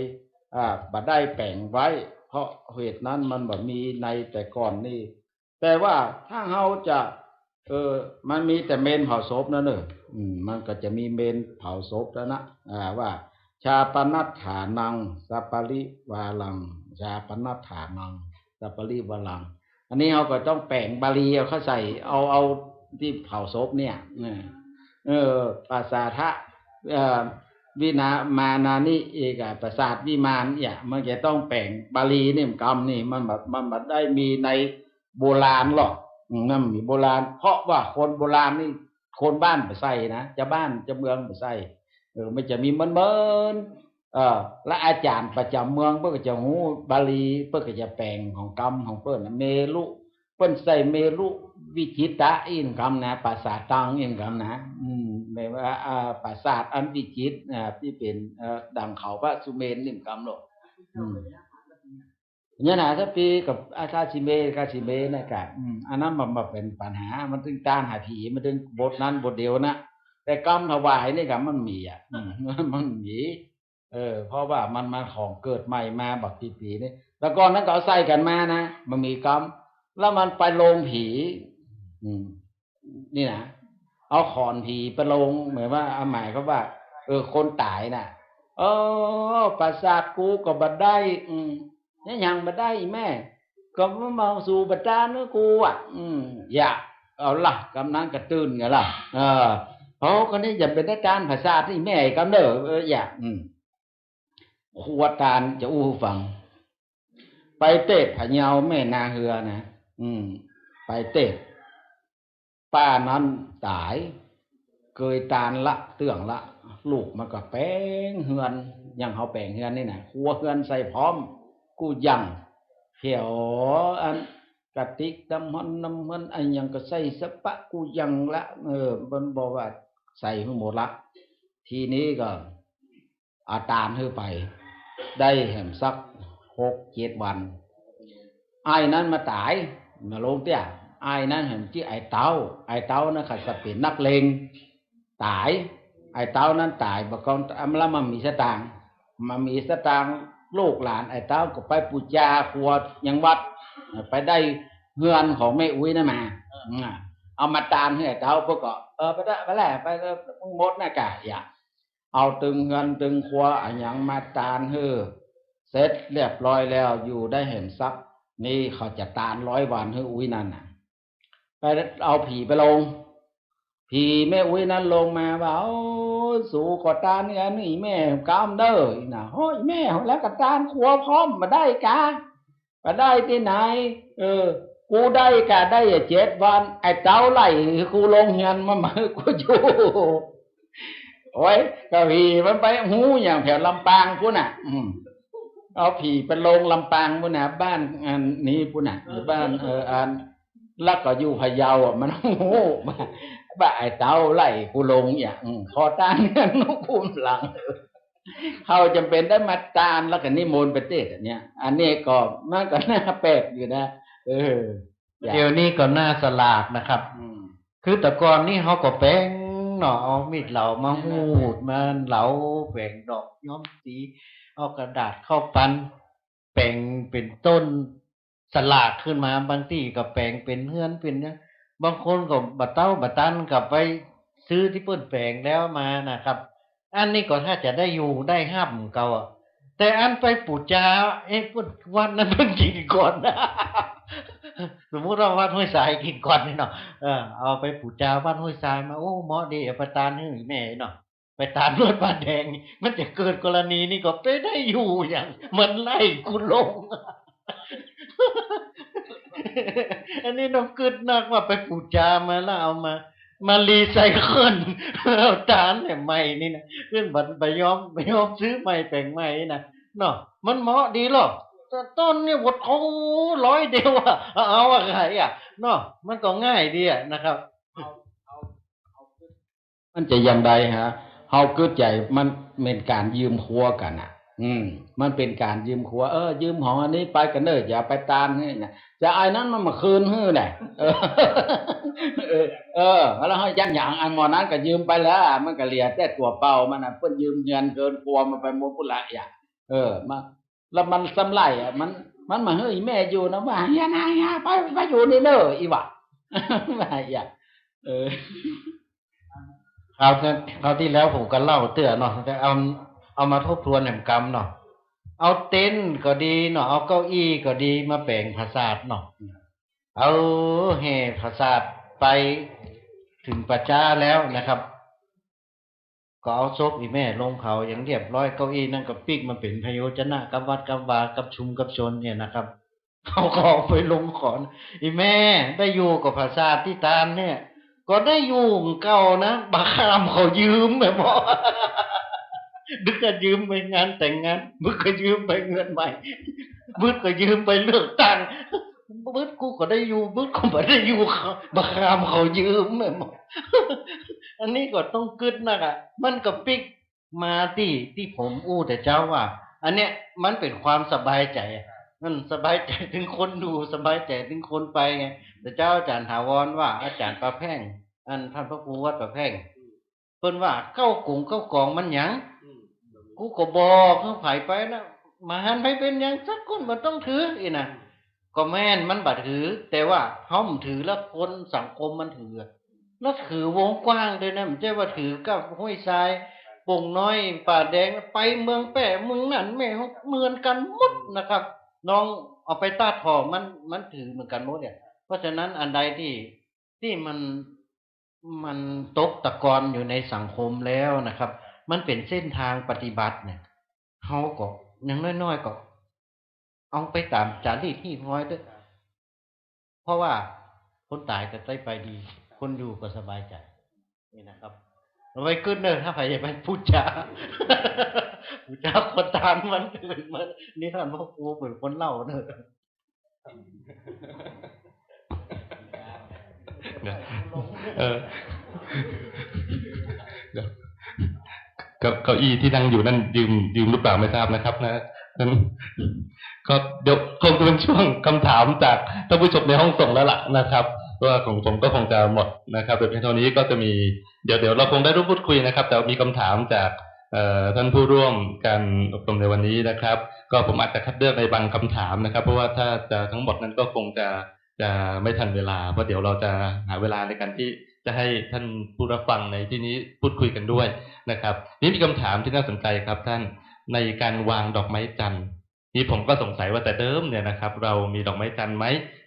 อ่า บ่ได้แป๋งไว้ เพราะเหตุนั้นมันบ่มีในแต่ก่อนนี่ แต่ว่าถ้าเฮาจะ เออ มันมีแต่เมรุเผาศพนั่นเน่อ อืม มันก็จะมีเมรุเผาศพแล้วนะ อ่า ว่า ชาปนัฏฐานัง สปริวารัง ชาปนัฏฐานัง สปริวารัง อันนี้เฮาก็ต้องแป๋งบาลีเอาเข้าใส่ เอา เอาตี้เผาศพเนี่ย เออ เออ ผสาทะ เอ่อ วินามานานิ เอกผสาทวิมานเนี่ย มันจะต้องแป๋งบาลีนี่ กำนี่ มันบ่ มันบ่ได้มีในโบราณหรอก อืม มันบ่มีโบราณ เพราะว่าคนโบราณนี่ คนบ้านบ่ใส่นะ จาวบ้านจาวเมืองบ่ใส่ เออ มันจะมีเหมือนๆ เออ และอาจ๋ารย์ประจ๋ำเมืองเปิ้นก็จะฮู้บาลี เปิ้นก็จะแป๋งของกำของเปิ้นน่ะ เมรุ เปิ้นใส่เมรุวิจิตระอี้กำนะ ปราสาทตังอี้กำนะ อืม แปลว่า อ่า ปราสาทอันวิจิตร อ่า ตี้เป๋น เอ่อ ดั่งเขาพระสุเมรุอี้กำโลด อืม เนี่ยนะ ถ้าปีกับอาคาสิเม อาคาสิเมนะกะ อืม อันนั้นมันบ่เป๋นปัญหา มันตึงต้านหาผี มันตึงบทนั้นบทเดียวนะ แต่กำถวายนี่กะมันมีอ่ะ อืม มันมี เออ เพราะว่ามัน มันของเกิดใหม่มาบักกี่ปี๋นี่ แต่ก่อนนั้นก็เอาใส่กั๋นมานะ มันมีกำ แล้วมันไปลงผี อืม นี่นะ เอาขอนผีไปลง เหมือนว่า เอาหมายความว่า เออ คนต๋ายน่ะ เออ ปราสาทกูก็บ่ได้ อืม เนี่ยยังบ่ได้อีแม่ ก็มาสู่บ่ตานหื้อกูอ่ะ อืม อย่า เอาละ กำนั้นก็ตื่นไงล่ะ เออ โอ้ คนนี้อย่าเป๋นอาจารย์ปราสาทนี่แม่กำเด้อ เออ อย่า อืม ครัวตานจะอู้หื้อฟัง ไปเตศน์พะเยาแม่นาเฮือนะ อืม ไปเตศน์ ป้านั้นต๋าย เกยตานละเตื้องละ ลูกมันก็แป๋งเฮือน อย่างเฮาแป๋งเฮือนนี่นะ ครัวเฮือนใส่พร้อม กู้อย่าง แผวอันกะติกน้ำฮ้อนน้ำฮ้อน อะหยังก็ใส่สะปะกู้อย่างละ เออ มันบ่ว่าใส่หื้อหมดละ ทีนี้ก็ เอาตานหื้อไป ได้แหมสักหกเจ็ดวัน อ้ายนั้นมาต๋าย มาลงเตี้ย อ้ายนั้นแหมจื้อไอ้เต้า ไอ้เต้านั้นเขาจะเป๋นนักเลง ต๋าย ไอ้เต้านั้นต๋าย บ่าก่อน แล้วมันมีสตางค์ มันมีสตางค์ ลูกหลานไอ้เต้าก็ไปปู๋จาครัวยังวัด ไปได้เฮือนของแม่อุ๊ยนั้นมา อ่า เอามาตานหื้อไอ้เต้า เปิ้นก็ เออ ไปเต๊อะ ไปแหละ ไปเต๊อะ มึงหมดนะกะ อย่า เอาตึงเฮือนตึงครัวอะหยังมาตานหื้อ เสร็จเรียบร้อยแล้ว อยู่ได้แหมสัก นี่เขาจะตานร้อยวันหื้ออุ๊ยนั้นน่ะ ไปเอาผีไปลง ผีแม่อุ๊ยนั้นลงมาว่า โอ้ สูขอตานเฮือนอีแม่กำเด้อ อีน่ะ โอ้ย แม่ แล้วก็ตานครัวพร้อมบ่ได้กา บ่ได้ตี้ไหน เออ กูได้กาได้อะเจ็ดวัน ไอ้เต้าไล่หื้อกูลงเฮือนมา บ่หื้อกูอยู่ โอ้ย ก็ผีมันไปฮู้อย่างแผวลำปางปู๊นน่ะ อืม เอาผีไปลงลำปางปู๊นน่ะ บ้านอันนี้ปู๊นน่ะ หรือบ้าน เออ อัน แล้วก็อยู่พะเยาอ่ะ มันฮู้ว่า ว่าไอ้เต้าไล่กูลงอย่าง อืม ขอตานเฮือนลูกกูหลัง เขาจ๋ำเป๋นได้มาตาน แล้วก็นิมนต์ไปเตศน์อันเนี้ย อันนี้ก็ มันก็น่าแปลกอยู่นะ เออ เดี๋ยวนี้ก็น่าสลาดนะครับ อืม คือแต่ก่อนนี่เขาก็แป๋งเนาะ เอามีดเหลามาหูด มาเหลา แป๋งดอกย้อมสี เอากระดาษเข้าปัน แป๋งเป๋นต้นสลากขึ้นมา บางตี้ก็แป๋งเป๋นเฮือนเป๋นหยัง บางคนก็บ่เต๊าบ่ตันก็ไปซื้อตี้เปิ้นแป๋งแล้วมานะครับ อันนี้ก็ถ้าจะได้อยู่ได้ฮับเก่าอะ แต่อันไปปู๋จา เอ๊ะ เปิ้น วัดนั้นเปิ้นกิ๋นก่อนนะ สมมุติว่าวัดห้วยทรายกิ๋นก่อนนี่เนาะ เออ เอาไปปู๋จาวัดห้วยทรายมา โอ้ เหมาะดี เอาไปตานหื้อแม่เนาะ ไปตานวัดป่าแดง มันจะเกิดกรณีนี้ก็ไปได้อยู่อย่าง มันไล่กูลง อันนี้น้องกึ๊ดนักว่าไปปู๋จามาแล้วเอามา มารีไซเคิล เอาตานแหมใหม่นี่นะ เปิ้นบ่ บ่ยอม บ่ยอมซื้อใหม่แป๋งใหม่นะ เนาะ มันเหมาะดีหรอก แต่ต้นนี่หมด โอ้ ร้อยเดียวอะ เอาอะ ขายอะ เนาะ มันก็ง่ายดีอะนะครับ มันจะอย่างใดฮะ เฮากึ๊ดใจ๋ มันเป๋นก๋านยืมครัวกั๋นน่ะ อืม มันเป๋นก๋านยืมครัว เออ ยืมของอันนี้ไปกั๋นเน่อ อย่าไปตานหื้อนะ จะไอ้นั้นมันมาคืนหื้อแหละ เออ เออ เออ แล้วเฮายังหยัง อันหม่อนั้นก็ยืมไปแล้ว มันก็เหลือแต่ตั๋วเป่ามันน่ะ เปิ้นยืมเฮือนเฮินครัวมันไปหมดปุ้นละ อย่า เออ มา แล้วมันซ้ำไล่อะ มัน มันบ่หื้ออีแม่อยู่นะ ว่า เฮียนะ เฮีย ไป ไปอยู่นี่เน่อ อีหว่า ว่า อย่า เออ คราวที่ คราวตี้แล้วผมก็เล่าเตื้อเนาะ แต่เอา เอามาทบทวนแหมกำเนาะ เอาเต็นท์ก็ดีเนาะ เอาเก้าอี้ก็ดีมาแป๋งผาสาทเนาะ เอาแห่ผาสาทไปเถิงป่าจ๊าแล้วนะครับ ก็เอาศพอีแม่ลงเผาอย่างเรียบร้อย เก้าอี้นั้นก็ปิ๊กมาเป๋นพโยชนะกับวัดกับวากับชุมกับชนเนี่ยนะครับ เขาก็เอาไปลงขอน อีแม่ได้อยู่กับผาสาทตี้ตานเนี่ย ก็ได้อยู่เก่านะ บ่าข้ามเขายืมแหมหมอ มึงก็ยืมไปงานแต่งงาน มึงก็ยืมไปเฮือนใหม่ มึงก็ยืมไปเลือกตั้ง บึดกูก็ได้อยู่ บึดก็บ่ได้อยู่ เขา บ่าคามเขายืมแม่นบ่ อันนี้ก็ต้องกึ๊ดนักอะ มันก็ปิ๊กมาตี้ ตี้ผมอู้แต่เจ๊าว่า อันเนี้ยมันเป๋นความสบายใจ๋อะ มันสบายใจ๋เถิงคนดู สบายใจ๋เถิงคนไปไง แต่เจ๊าอาจ๋ารย์ถาวรว่า อาจ๋ารย์ป๋าแพ่ง อันต้านพระครูวัดป๋าแพ่ง เปิ้นว่า เก๊ากงเก๊ากองมันหยัง อืม กูก็บอกหื้อใผไปนะ บ่หันใผเป๋นหยังสักคน บ่ต้องถือ อี้นะ อืม ก็แม่นมันบ่ถือ แต่ว่าเฮาบ่ถือแล้วคนสังคมมันถือ แล้วถือวงกว้างตวยนะ บ่ใจ้ว่าถือก้าห้วยทราย โป่งน้อย ป่าแดง ไปเมืองแป้ เมืองนั้น แม่ฮ่อง เหมือนกั๋นหมดนะครับ ลองเอาไปตั๊ดถ่อ มัน มันถือเหมือนกั๋นหมดเนี่ย เพราะฉะนั้นอันใดตี้ ตี้มัน มันตกตะกอนอยู่ในสังคมแล้วนะครับ มันเป๋นเส้นตางปฏิบัติเนี่ย เฮาก็อย่างน้อยๆ ก็เอาไปต๋ามจ๋ารีตฮีตฮอยเต๊อะ เพราะว่าคนต๋ายก็ได้ไปดี คนอยู่ก็สบายใจ๋ นี่นะครับ เอาไว้กึ๊ดเน่อ ถ้าใผจะไปพูดจ๋า พูดจ๋าคนตางมันอื่นมัน นี่ต้านพระครูเป๋นคนเล่าเน่อ เดี๋ยว เออ เดี๋ยว เก้า เก้าอี้ตี้นั่งอยู่นั่นยืม ยืมหรือเปล่าไม่ทราบนะครับนะ นั้น ก็เดี๋ยวคงจะเป็นช่วงคำถามจากท่านผู้ชมในห้องส่งแล้วล่ะนะครับ เพราะว่าของผมก็คงจะหมดนะครับ แต่เพียงเท่านี้ก็จะมี เดี๋ยว เดี๋ยวเราคงได้ร่วมพูดคุยนะครับ แต่มีคำถามจาก เอ่อ ท่านผู้ร่วมการอบรมในวันนี้นะครับ ก็ผมอาจจะคัดเลือกในบางคำถามนะครับ เพราะว่าถ้าจะทั้งหมดนั้นก็คงจะ จะไม่ทันเวลา เพราะเดี๋ยวเราจะหาเวลาในการที่จะให้ท่านผู้รับฟังในที่นี้พูดคุยกันด้วยนะครับ นี่มีคำถามที่น่าสนใจครับท่าน ในการวางดอกไม้จันทร์ นี่ผมก็สงสัยว่าแต่เดิมเนี่ยนะครับ เรามีดอกไม้จันทร์ไหม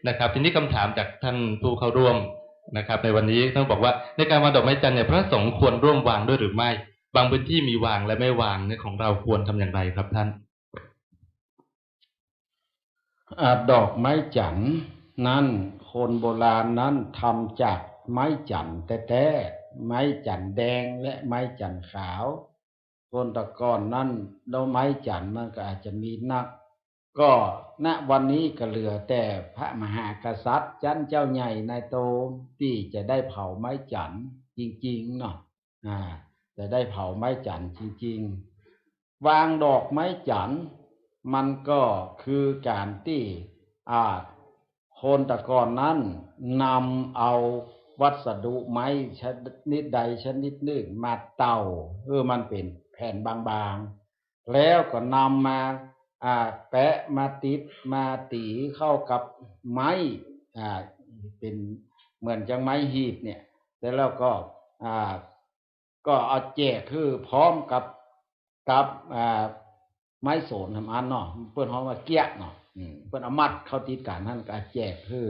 นะครับ ทีนี้คำถามจากท่านผู้เข้าร่วมนะครับ ในวันนี้ท่านบอกว่า ในการวางดอกไม้จันทร์เนี่ย พระสงฆ์ควรร่วมวางด้วยหรือไม่ บางพื้นที่มีวางและไม่วางเนี่ย ของเราควรทำอย่างไรครับท่าน อ่า ดอกไม้จันทร์นั้น คนโบราณนั้นทำจากไม้จันทร์แต๊ๆ ไม้จันทร์แดงและไม้จันทร์ขาว คนแต่ก่อนนั้น แล้วไม้จันทร์มันก็อาจจะมีนัก ก็ ณ วันนี้ก็เหลือแต่พระมหากษัตริย์ จั๊นเจ้าใหญ่นายโต ตี้จะได้เผาไม้จันทร์จริงๆ เนาะ อ่า จะได้เผาไม้จันทร์จริงๆ วางดอกไม้จันทร์ มันก็คือก๋านตี้ อ่า คนแต่ก่อนนั้นนำเอาวัสดุไม้ชนิดใดชนิดนึ่งมาเต่า หื้อมันเป๋นแผ่นบางๆ แล้วก็นำมา อ่า แปะ มาติด มาตี๋เข้ากับไม้ อ่า เป๋นเหมือนจังไม้หีบเนี่ย เสร็จแล้วก็ อ่า ก็เอาแจกหื้อพร้อมกับ กับ อ่า ไม้สนหำอันเนาะ เปิ้นฮ้องว่าเกี้ยะเนาะ อืม เปิ้นเอามัดเข้าติดกั๋นหั้นก็แจกหื้อ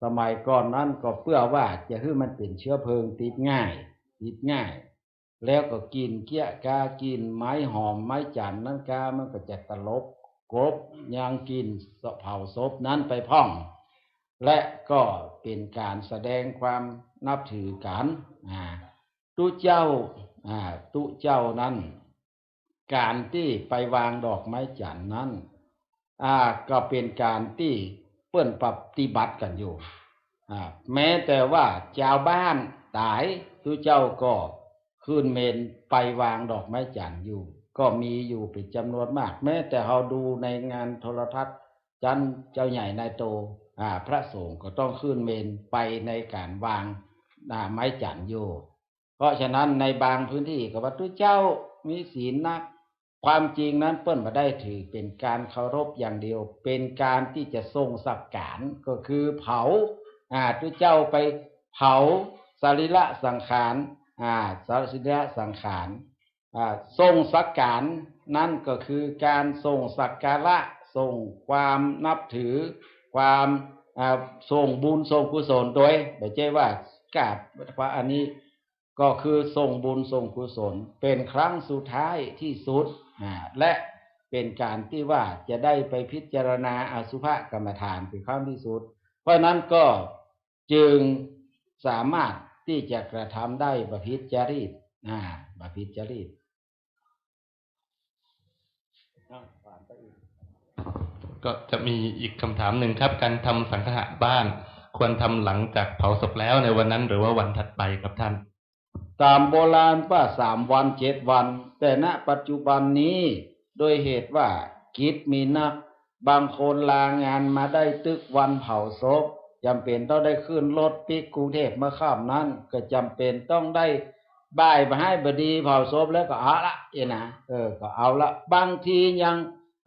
สมัยก่อนนั้นก็เปื้อว่าจะหื้อมันเป๋นเชื้อเพลิงติดง่าย ติดง่าย แล้วก็กลิ่นเกี้ยะกา กลิ่นไม้หอมไม้จันทร์นั้นกา มันก็จะตลบกลบยังกลิ่นเผาศพนั้นไปพ่อง และก็เป๋นก๋านแสดงความนับถือกั๋น อ่า ตุ๊เจ้า อ่า ตุ๊เจ้านั้น ก๋านตี้ไปวางดอกไม้จันทร์นั้น อ่า ก็เป๋นก๋านตี้เปิ้นปฏิบัติกั๋นอยู่ อ่า แม้แต่ว่าจาวบ้านต๋าย ตุ๊เจ้าก็ขึ้นเมรุไปวางดอกไม้จันทร์อยู่ ก็มีอยู่เป๋นจ๋ำนวนมาก แม้แต่เฮาดูในงานโทรทัศน์ จั๊นเจ้าใหญ่นายโต อ่า พระสงฆ์ก็ต้องขึ้นเมรุไปในก๋านวาง อ่า ไม้จันทร์อยู่ เพราะฉะนั้นในบางพื้นที่ก็ว่าตุ๊เจ้ามีศีลนัก ความจริงนั้นเปิ้นบ่ได้ถือเป๋นก๋านเคารพอย่างเดียว เป๋นก๋านตี้จะส่งสังขาร ก็คือเผา อ่า ตุ๊เจ้าไปเผาสรีระสังขาร อ่า สรีระสังขาร อ่า ส่งสังขาร นั่นก็คือก๋านส่งสักการะ ส่งความนับถือ ความ อ่า ส่งบุญส่งกุศลโดย บ่ใจ้ว่ากราบ เพราะอันนี้ ก็คือส่งบุญส่งกุศล เป๋นครั้งสุดท้ายที่สุด อ่า และเป๋นก๋านตี้ว่าจะได้ไปพิจารณาอสุภกรรมฐานเป๋นครั้งที่สุด เพราะฉะนั้นก็จึงสามารถตี้จะกระทำได้บ่ผิดจารีต อ่า บ่ผิดจารีต อ่ะ ผ่านไปอีก ก็จะมีอีกคำถามหนึ่งครับ การทำสังฆะบ้าน ควรทำหลังจากเผาศพแล้วในวันนั้น หรือว่าวันถัดไปครับท่าน ต๋ามโบราณว่าสามวันเจ็ดวัน แต่ณปัจจุบันนี้ โดยเหตุว่ากิจมีนัก บางคนลางานมาได้ตึกวันเผาศพ จ๋ำเป๋นต้องได้ขึ้นรถปิ๊กกรุงเทพฯเมื่อค่ำนั้น ก็จ๋ำเป๋นต้องได้บ่ายบ่ายบ่ดีเผาศพแล้วก็เอาละ เอ้ยนะ เออ ก็เอาละ บางทียัง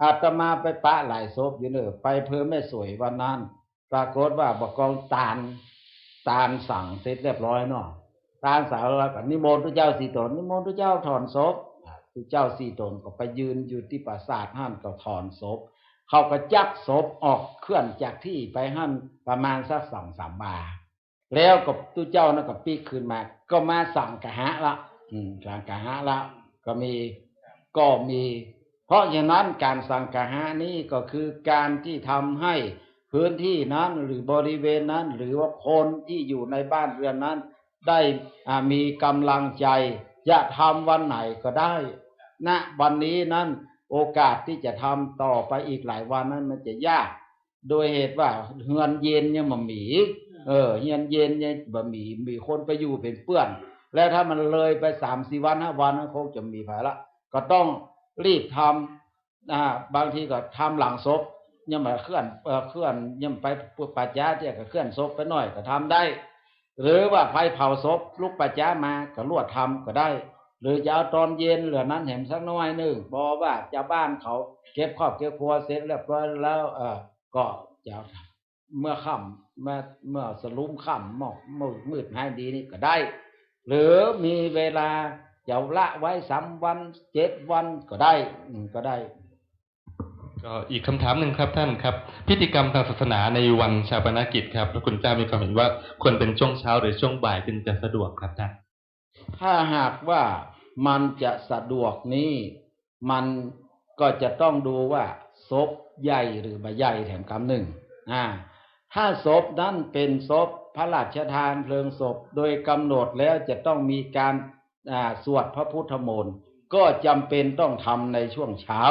อาตมาไปปะหลายศพอยู่เน่อ ไปอำเภอแม่สวยวันนั้น ปรากฏว่าบ่ากองตาน ตานสังเสร็จเรียบร้อยเนาะ ตานสังแล้วก็นิมนต์ตุ๊เจ้าสี่ต๋น นิมนต์ตุ๊เจ้าถอนศพ อ่า ตุ๊เจ้าสี่ต๋นก็ไปยืนอยู่ตี้ปราสาทหั้นก็ถอนศพ เขาก็จักศพออกเคลื่อนจากที่ไปหั้นประมาณสักสองสามวา แล้วก็ตุ๊เจ้านั้นก็ปิ๊กคืนมา ก็มาสังฆะละ อืม สังฆะละ ก็มี ก็มี เพราะฉะนั้นการสังฆะนี้ก็คือการที่ทำให้พื้นที่นั้นหรือบริเวณนั้น หรือว่าคนที่อยู่ในบ้านเรือนนั้น ได้ อ่า มีกำลังใจ จะทำวันไหนก็ได้ ณ วันนี้นั้น โอกาสที่จะทำต่อไปอีกหลายวันนั้นมันจะยาก โดยเหตุว่าเฮือนเย็นยังบ่มี เออ เฮือนเย็นยังบ่มี มีคนไปอยู่เป๋นเปื้อน แล้วถ้ามันเลยไปสามสี่วันห้าวันนั้นคงจะบ่มีใผละ ก็ต้องรีบทำ อ่า บางทีก็ทำหลังศพ ยังบ่เคลื่อน เอ่อ เคลื่อน ยังไปป่าจ๊าเตี้ยก็เคลื่อนศพไปหน้อยก็ทำได้ หรือว่าใผเผาศพลุกป่าจ๊ามาก็ลวดทำก็ได้ หรือจะเอาตอนเย็นเหลือนั้นแหมสักหน้อยนึ่ง บ่ว่าจาวบ้านเขาเก็บครอบเก็บครัวเสร็จเรียบร้อยแล้ว เอ่อ ก็จะ เมื่อค่ำ เมื่อ เมื่อสลุมค่ำ หมอกมืด มืดหายดีนี่ก็ได้ หรือมีเวลาจะละไว้สามวัน เจ็ดวันก็ได้ อืม ก็ได้ ก็อีกคำถามหนึ่งครับท่านครับ พิธีกรรมทางศาสนาในวันฌาปนกิจครับ พระคุณเจ้ามีความเห็นว่าควรเป็นช่วงเช้าหรือช่วงบ่ายจึงจะสะดวกครับท่าน ถ้าหากว่ามันจะสะดวกนี้ มันก็จะต้องดูว่าศพใหญ่หรือบ่ใหญ่แถมกำนึ่ง อ่า ถ้าศพนั้นเป็นศพพระราชทานเพลิงศพ โดยกำหนดแล้วจะต้องมีการ อ่า สวดพระพุทธมนต์ ก็จำเป็นต้องทำในช่วงเช้า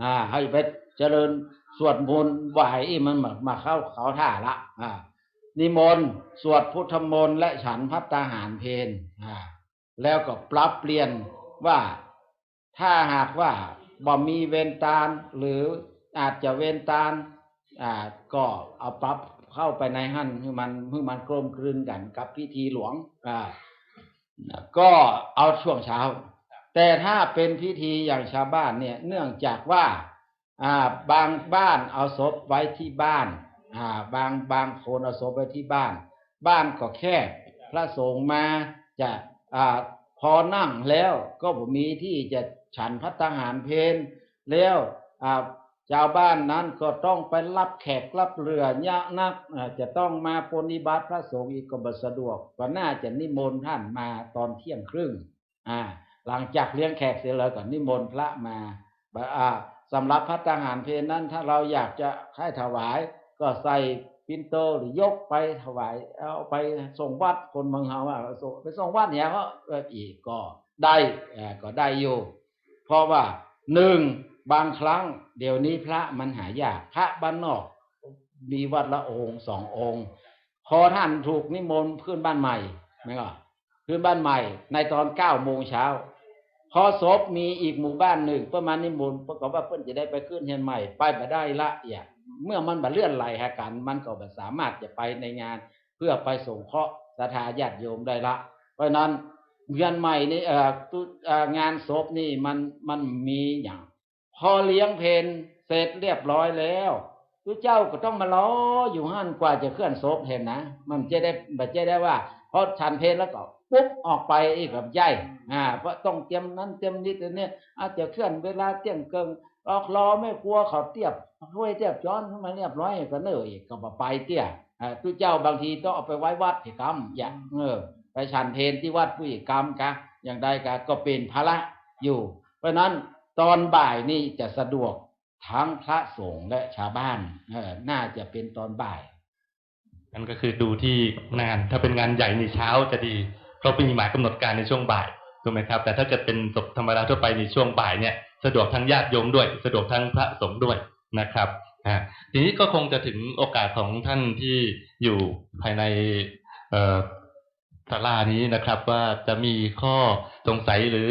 อ่า ให้ไปเจริญสวดมนต์ไหว้อี้มันมา มาเข้า เข้าท่าละ อ่า นิมนต์สวดพุทธมนต์และฉันภัตตาหารเพล อ่า แล้วก็ปรับเปลี่ยนว่า ถ้าหากว่าบ่มีเวรตาน หรืออาจจะเวรตาน อ่า ก็เอาปรับเข้าไปในหั้น หื้อมัน หื้อมันกลมกลืนกั๋นกับพิธีหลวง อ่า ก็เอาช่วงเช้า แต่ถ้าเป็นพิธีอย่างชาวบ้านเนี่ย เนื่องจากว่า อ่า บางบ้านเอาศพไว้ที่บ้าน อ่า บาง บางคนเอาศพไว้ที่บ้าน บ้านก็แคบ พระสงฆ์มาจะ อ่า พอนั่งแล้วก็บ่มีที่จะฉันภัตตาหารเพล แล้ว อ่า จาวบ้านนั้นก็ต้องไปรับแขกรับเรือยะนัก อ่า จะต้องมาปรนนิบัติพระสงฆ์อีกก็บ่สะดวก ก็น่าจะนิมนต์ท่านมาตอนเที่ยงครึ่ง อ่า หลังจากเลี้ยงแขกเสร็จแล้วก็นิมนต์พระมา บ่า อ่า สำหรับภัตตาหารเพลนั้น ถ้าเราอยากจะให้ถวาย ก็ใส่ปิ่นโตหรือยกไปถวาย เอาไปส่งวัด คนเมืองเฮาอะ ส่ง ไปส่งวัดเนี่ย ก็ เออ อีกก็ได้ เอ่อ ก็ได้อยู่ เพราะว่า หนึ่ง บางครั้งเดี๋ยวนี้พระมันหายาก พระบ้านนอกมีวัดละองค์สององค์ พอท่านถูกนิมนต์ขึ้นบ้านใหม่ แม่นก็ ขึ้นบ้านใหม่ในตอนเก้าโมงเช้า พอศพมีอีกหมู่บ้านนึ่ง เปิ้นมานิมนต์ ปรากฏว่าเปิ้นจะได้ไปขึ้นเฮือนใหม่ ไปบ่ได้ละ เอี่ย เมื่อมันบ่เลื่อนไหลหากั๋น มันก็บ่สามารถจะไปในงาน เพื่อไปสงเคราะห์ศรัทธาญาติโยมได้ละ เพราะฉะนั้นเฮือนใหม่นี่ เอ่อ ตุ เอ่อ งานศพนี่มัน มันมีหยัง พอเลี้ยงเพลเสร็จเรียบร้อยแล้ว ตุ๊เจ้าก็ต้องมารออยู่หั้นกว่าจะเคลื่อนศพหั้นนะ มันจะได้ บ่จะได้ว่า พอฉันเพลแล้วก็ปุ๊บออกไปอีก ก็บ่ใจ้ อ่า เพราะต้องเตรียมนั้นเตรียมนี้เตรียมนี้ อาจจะเคลื่อนเวลาเตี้ยงเกิง ออกรอแม่ครัวเขาเตรียมถ้วยเตรียมจ๊อนขึ้นมาเรียบร้อยก็เนิ่ออีก ก็บ่ไปเตี้ย อ่า ตุ๊เจ้าบางทีต้องเอาไปไว้วัดตี้กำ อย่าง เออ ไปฉันเพลตี้วัดปุ้ยกำกะ อย่างใดกะ ก็เป๋นภาระอยู่ เพราะฉะนั้นตอนบ่ายนี่จะสะดวกทั้งพระสงฆ์และชาวบ้าน เออ น่าจะเป็นตอนบ่าย นั่นก็คือดูที่งาน ถ้าเป็นงานใหญ่นี่เช้าจะดี เพราะมีหมายกำหนดการในช่วงบ่าย ถูกไหมครับ แต่ถ้าเกิดเป็นศพธรรมดาทั่วไปในช่วงบ่ายเนี่ย สะดวกทั้งญาติโยมด้วย สะดวกทั้งพระสงฆ์ด้วย นะครับ อ่า ทีนี้ก็คงจะถึงโอกาสของท่านที่อยู่ภายใน เอ่อ ศาลานี้นะครับ ว่าจะมีข้อสงสัยหรือ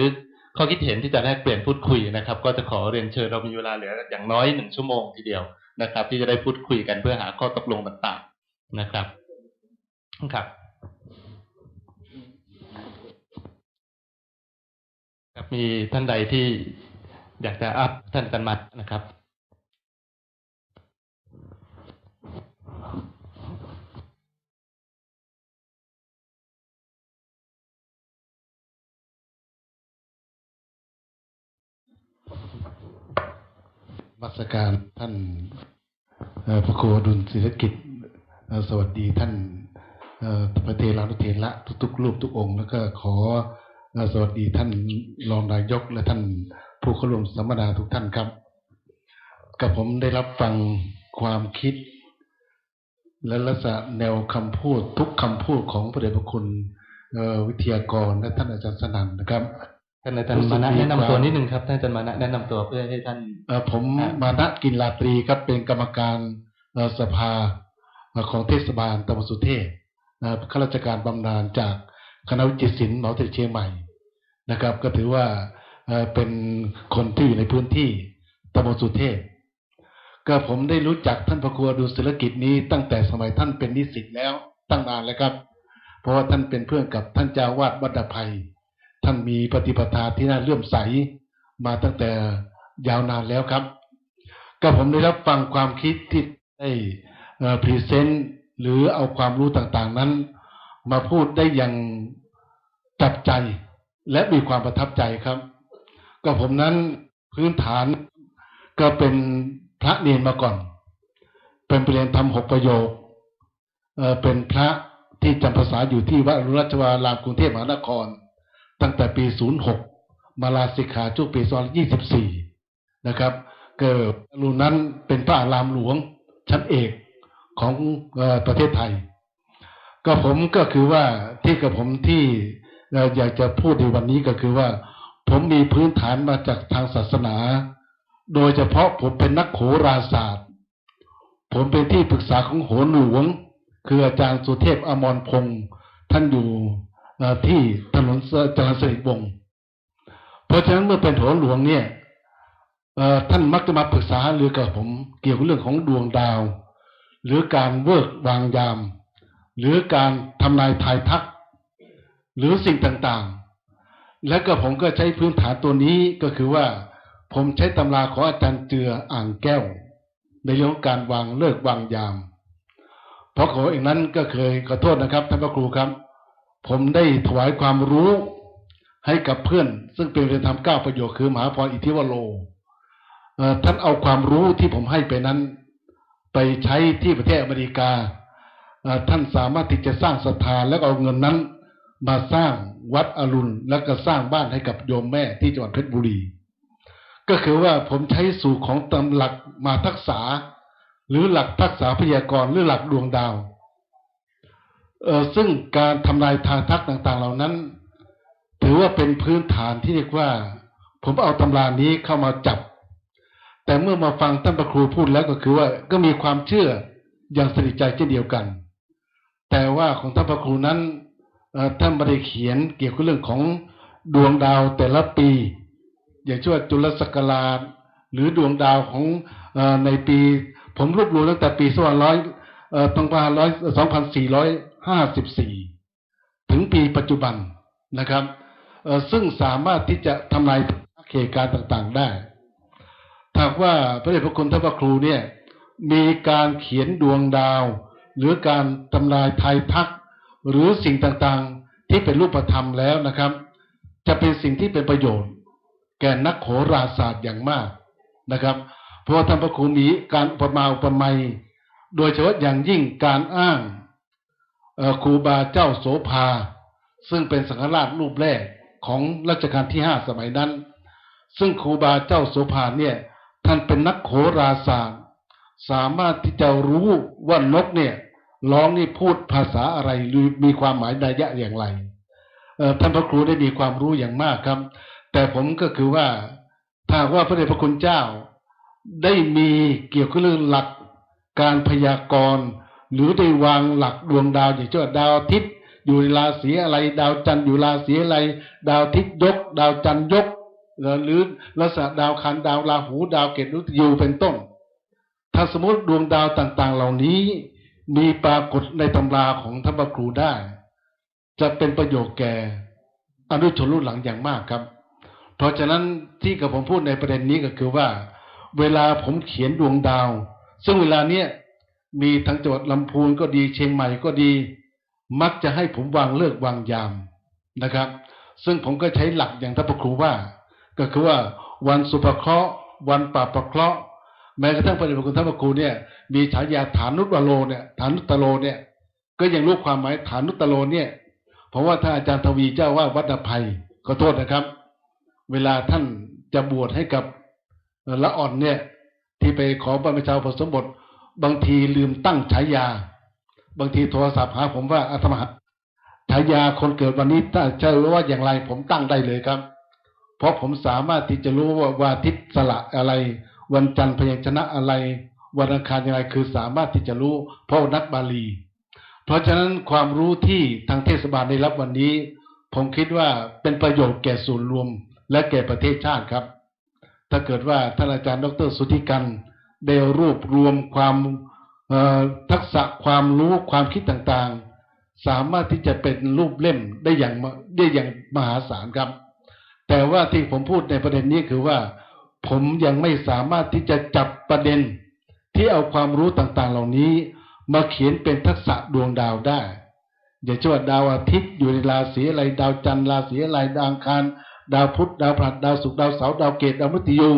ข้อคิดเห็นที่จะแลกเปลี่ยนพูดคุยนะครับ ก็จะขอเรียนเชิญ เรามีเวลาเหลืออย่างน้อยหนึ่งชั่วโมงทีเดียวนะครับ ที่จะได้พูดคุยกันเพื่อหาข้อตกลงต่างๆนะครับ ครับ ครับ มีท่านใดที่อยากจะอัพ ท่านอาจารย์มานะครับ นมัสการท่าน เอ่อ พระครูอดุลศิลกิจ เอ่อ สวัสดีท่าน เอ่อ พระเถรานุเถระทุกๆ รูปทุกองค์ แล้วก็ขอ เอ่อ สวัสดีท่านรองนายกและท่านผู้เข้าร่วมสัมมนาทุกท่านครับ กับผมได้รับฟังความคิด และลักษณะแนวคำพูดทุกคำพูดของพระเดชพระคุณ เอ่อ วิทยากรและท่านอาจารย์สนั่นนะครับ ท่านอาจารย์มานะ รู้สึกมี แนะนำตัว ความ นิดนึงครับ ท่านอาจารย์มานะแนะนำตัวเพื่อให้ท่าน เอ่อ ผม อ่ะ มานะ กินราตรีครับ เป็นกรรมการ เอ่อ สภา เอ่อ ของเทศบาลตำบลสุเทพ เอ่อ ข้าราชการบำนาญจากคณะวิจิตรศิลป์มหาวิทยาลัยเชียงใหม่นะครับ ก็ถือว่า เอ่อ เป็นคนที่อยู่ในพื้นที่ตำบลสุเทพ ก็ผมได้รู้จักท่านพระครูอดุลศิลกิจนี้ตั้งแต่สมัยท่านเป็นนิสิตแล้วตั้งนานแล้วครับ เพราะว่าท่านเป็นเพื่อนกับท่านเจ้าอาวาสวัดดาไพ ท่านมีปฏิปทาที่น่าเลื่อมใสมาตั้งแต่ยาวนานแล้วครับ ก็ผมได้รับฟังความคิดที่ได้ เอ่อ พรีเซนต์ หรือเอาความรู้ต่างๆ นั้น มาพูดได้อย่างจับใจและมีความประทับใจครับ ก็ผมนั้น พื้นฐานก็เป็นพระเณรมาก่อน เป็นพระเณรทำหกประโยค เอ่อ เป็นพระที่จำพรรษาอยู่ที่วัดอรุณราชวราราม กรุงเทพมหานคร ตั้งแต่ปีศูนย์หก มาลาสิกขาช่วงปีสองพันยี่สิบสี่ นะครับ ก็อรุณนั้นเป็นพระอารามหลวงชั้นเอกของ เอ่อ ประเทศไทย ก็ผมก็คือว่าที่กับผมที่ เอ่อ อยากจะพูดในวันนี้ก็คือว่า ผมมีพื้นฐานมาจากทางศาสนา โดยเฉพาะผมเป็นนักโหราศาสตร์ ผมเป็นที่ปรึกษาของโหรหลวง คืออาจารย์สุเทพ อมรพงษ์ ท่านอยู่ เอ่อ ที่ถนนจรัญสนิทวงศ์ เพราะฉะนั้นเมื่อเป็นโหรหลวงเนี่ย เอ่อ ท่านมักจะมาปรึกษาหารือกับผมเกี่ยวกับเรื่องของดวงดาว หรือการเลิกษ์วางยาม หรือการทำนายทายทัก หรือสิ่งต่างๆ และก็ผมก็ใช้พื้นฐานตัวนี้ ก็คือว่าผมใช้ตำราของอาจารย์เจือ อ่างแก้ว ในเรื่องของการวางฤกษ์วางยาม เพราะเขาเองนั้นก็เคย ขอโทษนะครับท่านพระครูครับ ผมได้ถวายความรู้ให้กับเพื่อน ซึ่งเป็นเรียนธรรมเก้าประโยค คือมหาพรอิทธิวโร เอ่อ ท่านเอาความรู้ที่ผมให้ไปนั้น ไปใช้ที่ประเทศอเมริกา เอ่อ ท่านสามารถที่จะสร้างศรัทธา แล้วเอาเงินนั้นมาสร้างวัดอรุณ แล้วก็สร้างบ้านให้กับโยมแม่ที่จังหวัดเพชรบุรี ก็คือว่าผมใช้สูตรของตำหลักมหาทักษะ หรือหลักทักษะพยากรณ์ หรือหลักดวงดาว เอ่อ ซึ่งการทำนายทายทักต่างๆ เหล่านั้น ถือว่าเป็นพื้นฐานที่เรียกว่า ผมเอาตำรานี้เข้ามาจับ แต่เมื่อมาฟังท่านพระครูพูดแล้วก็คือว่าก็มีความเชื่ออย่างสนิทใจเช่นเดียวกัน แต่ว่าของท่านพระครูนั้น เอ่อ ท่านไม่ได้เขียนเกี่ยวกับเรื่องของดวงดาวแต่ละปี อย่างเช่นว่าจุลศักราช หรือดวงดาวของ เอ่อ ในปี ผมรวบรวมตั้งแต่ปีสองพันร้อย เอ่อ สองพันร้อย สองพันสี่ร้อยห้าสิบสี่ ถึงปีปัจจุบันนะครับ เอ่อ ซึ่งสามารถที่จะทำนายเหตุการณ์ต่างๆ ได้ ถ้าหากว่าพระเดชพระคุณท่านพระครูเนี่ย มีการเขียนดวงดาว หรือการทำนายทายทัก หรือสิ่งต่างๆ ที่เป็นรูปธรรมแล้วนะครับ จะเป็นสิ่งที่เป็นประโยชน์แก่นักโหราศาสตร์อย่างมากนะครับ เพราะว่าท่านพระครูมีการอุปมาอุปไมย โดยเฉพาะอย่างยิ่งการอ้าง เอ่อ ครูบาเจ้าโสภา ซึ่งเป็นสังฆราชรูปแรกของรัชกาลที่ห้าสมัยนั้น ซึ่งครูบาเจ้าโสภาเนี่ย ท่านเป็นนักโหราศาสตร์ สามารถที่จะรู้ว่านกเนี่ยร้องนี่พูดภาษาอะไร หรือมีความหมายนัยยะอย่างไร เอ่อ ท่านพระครูได้มีความรู้อย่างมากครับ แต่ผมก็คือว่า ถ้าหากว่าพระเดชพระคุณเจ้า ได้มีเกี่ยวกับเรื่องหลักการพยากรณ์ หรือได้วางหลักดวงดาว อย่างเช่นว่าดาวอาทิตย์อยู่ในราศีอะไร ดาวจันทร์อยู่ราศีอะไร ดาวอาทิตย์ยก ดาวจันทร์ยก หรือลักษณะดาวอังคาร ดาวราหู ดาวเกตุ ดาวมฤตยู เป็นต้น ถ้าสมมติดวงดาวต่างๆ เหล่านี้มีปรากฏในตำราของท่านพระครูได้ จะเป็นประโยชน์แก่อนุชนรุ่นหลังอย่างมากครับ เพราะฉะนั้นที่กระผมพูดในประเด็นนี้ก็คือว่า เวลาผมเขียนดวงดาว ซึ่งเวลาเนี้ยมีทางจังหวัดลำพูนก็ดี เชียงใหม่ก็ดี มักจะให้ผมวางฤกษ์วางยามนะครับ ซึ่งผมก็ใช้หลักอย่างท่านพระครูว่า ก็คือว่าวันสุภเคราะห์ วันปรับเคราะห์ แม้กระทั่งพระเดชพระคุณท่านพระครูเนี่ย มีฉายาฐานุตตโรเนี่ย ฐานุตตโรเนี่ย ก็ยังรู้ความหมายฐานุตตโรเนี่ย เพราะว่าท่านอาจารย์ทวีเจ้าอาวาสวัดนาไพ ขอโทษนะครับ เวลาท่านจะบวชให้กับ เอ่อ ละอ่อนเนี่ย ที่ไปขอบรรพชาอุปสมบท บางทีลืมตั้งฉายา บางทีโทรศัพท์หาผมว่า "อาตมา ฉายาคนเกิดวันนี้ ถ้าใช่ว่าอย่างไร ผมตั้งได้เลยครับ" เพราะผมสามารถที่จะรู้ว่าวันอาทิตย์สระอะไร วันจันทร์พยัญชนะอะไร วันอังคารอย่างไร คือสามารถที่จะรู้ เพราะนักบาลี เพราะฉะนั้นความรู้ที่ทางเทศบาลได้รับวันนี้ ผมคิดว่าเป็นประโยชน์แก่ส่วนรวมและแก่ประเทศชาติครับ ถ้าเกิดว่าท่านอาจารย์ดอกเตอร์สุทธิกันต์ได้รวบรวมความ เอ่อ ทักษะความรู้ความคิดต่างๆ สามารถที่จะเป็นรูปเล่มได้อย่างมะ-, ได้อย่างมหาศาลครับ แต่ว่าที่ผมพูดในประเด็นนี้คือว่า ผมยังไม่สามารถที่จะจับประเด็นที่เอาความรู้ต่างๆ เหล่านี้มาเขียนเป็นทักษะดวงดาวได้ อย่างเช่นว่าดาวอาทิตย์อยู่ในราศีอะไร ดาวจันทร์ราศีอะไร ดาวอังคาร ดาวพุธ ดาวพฤหัส ดาวศุกร์ ดาวเสาร์ ดาวเกตุ ดาวมฤตยู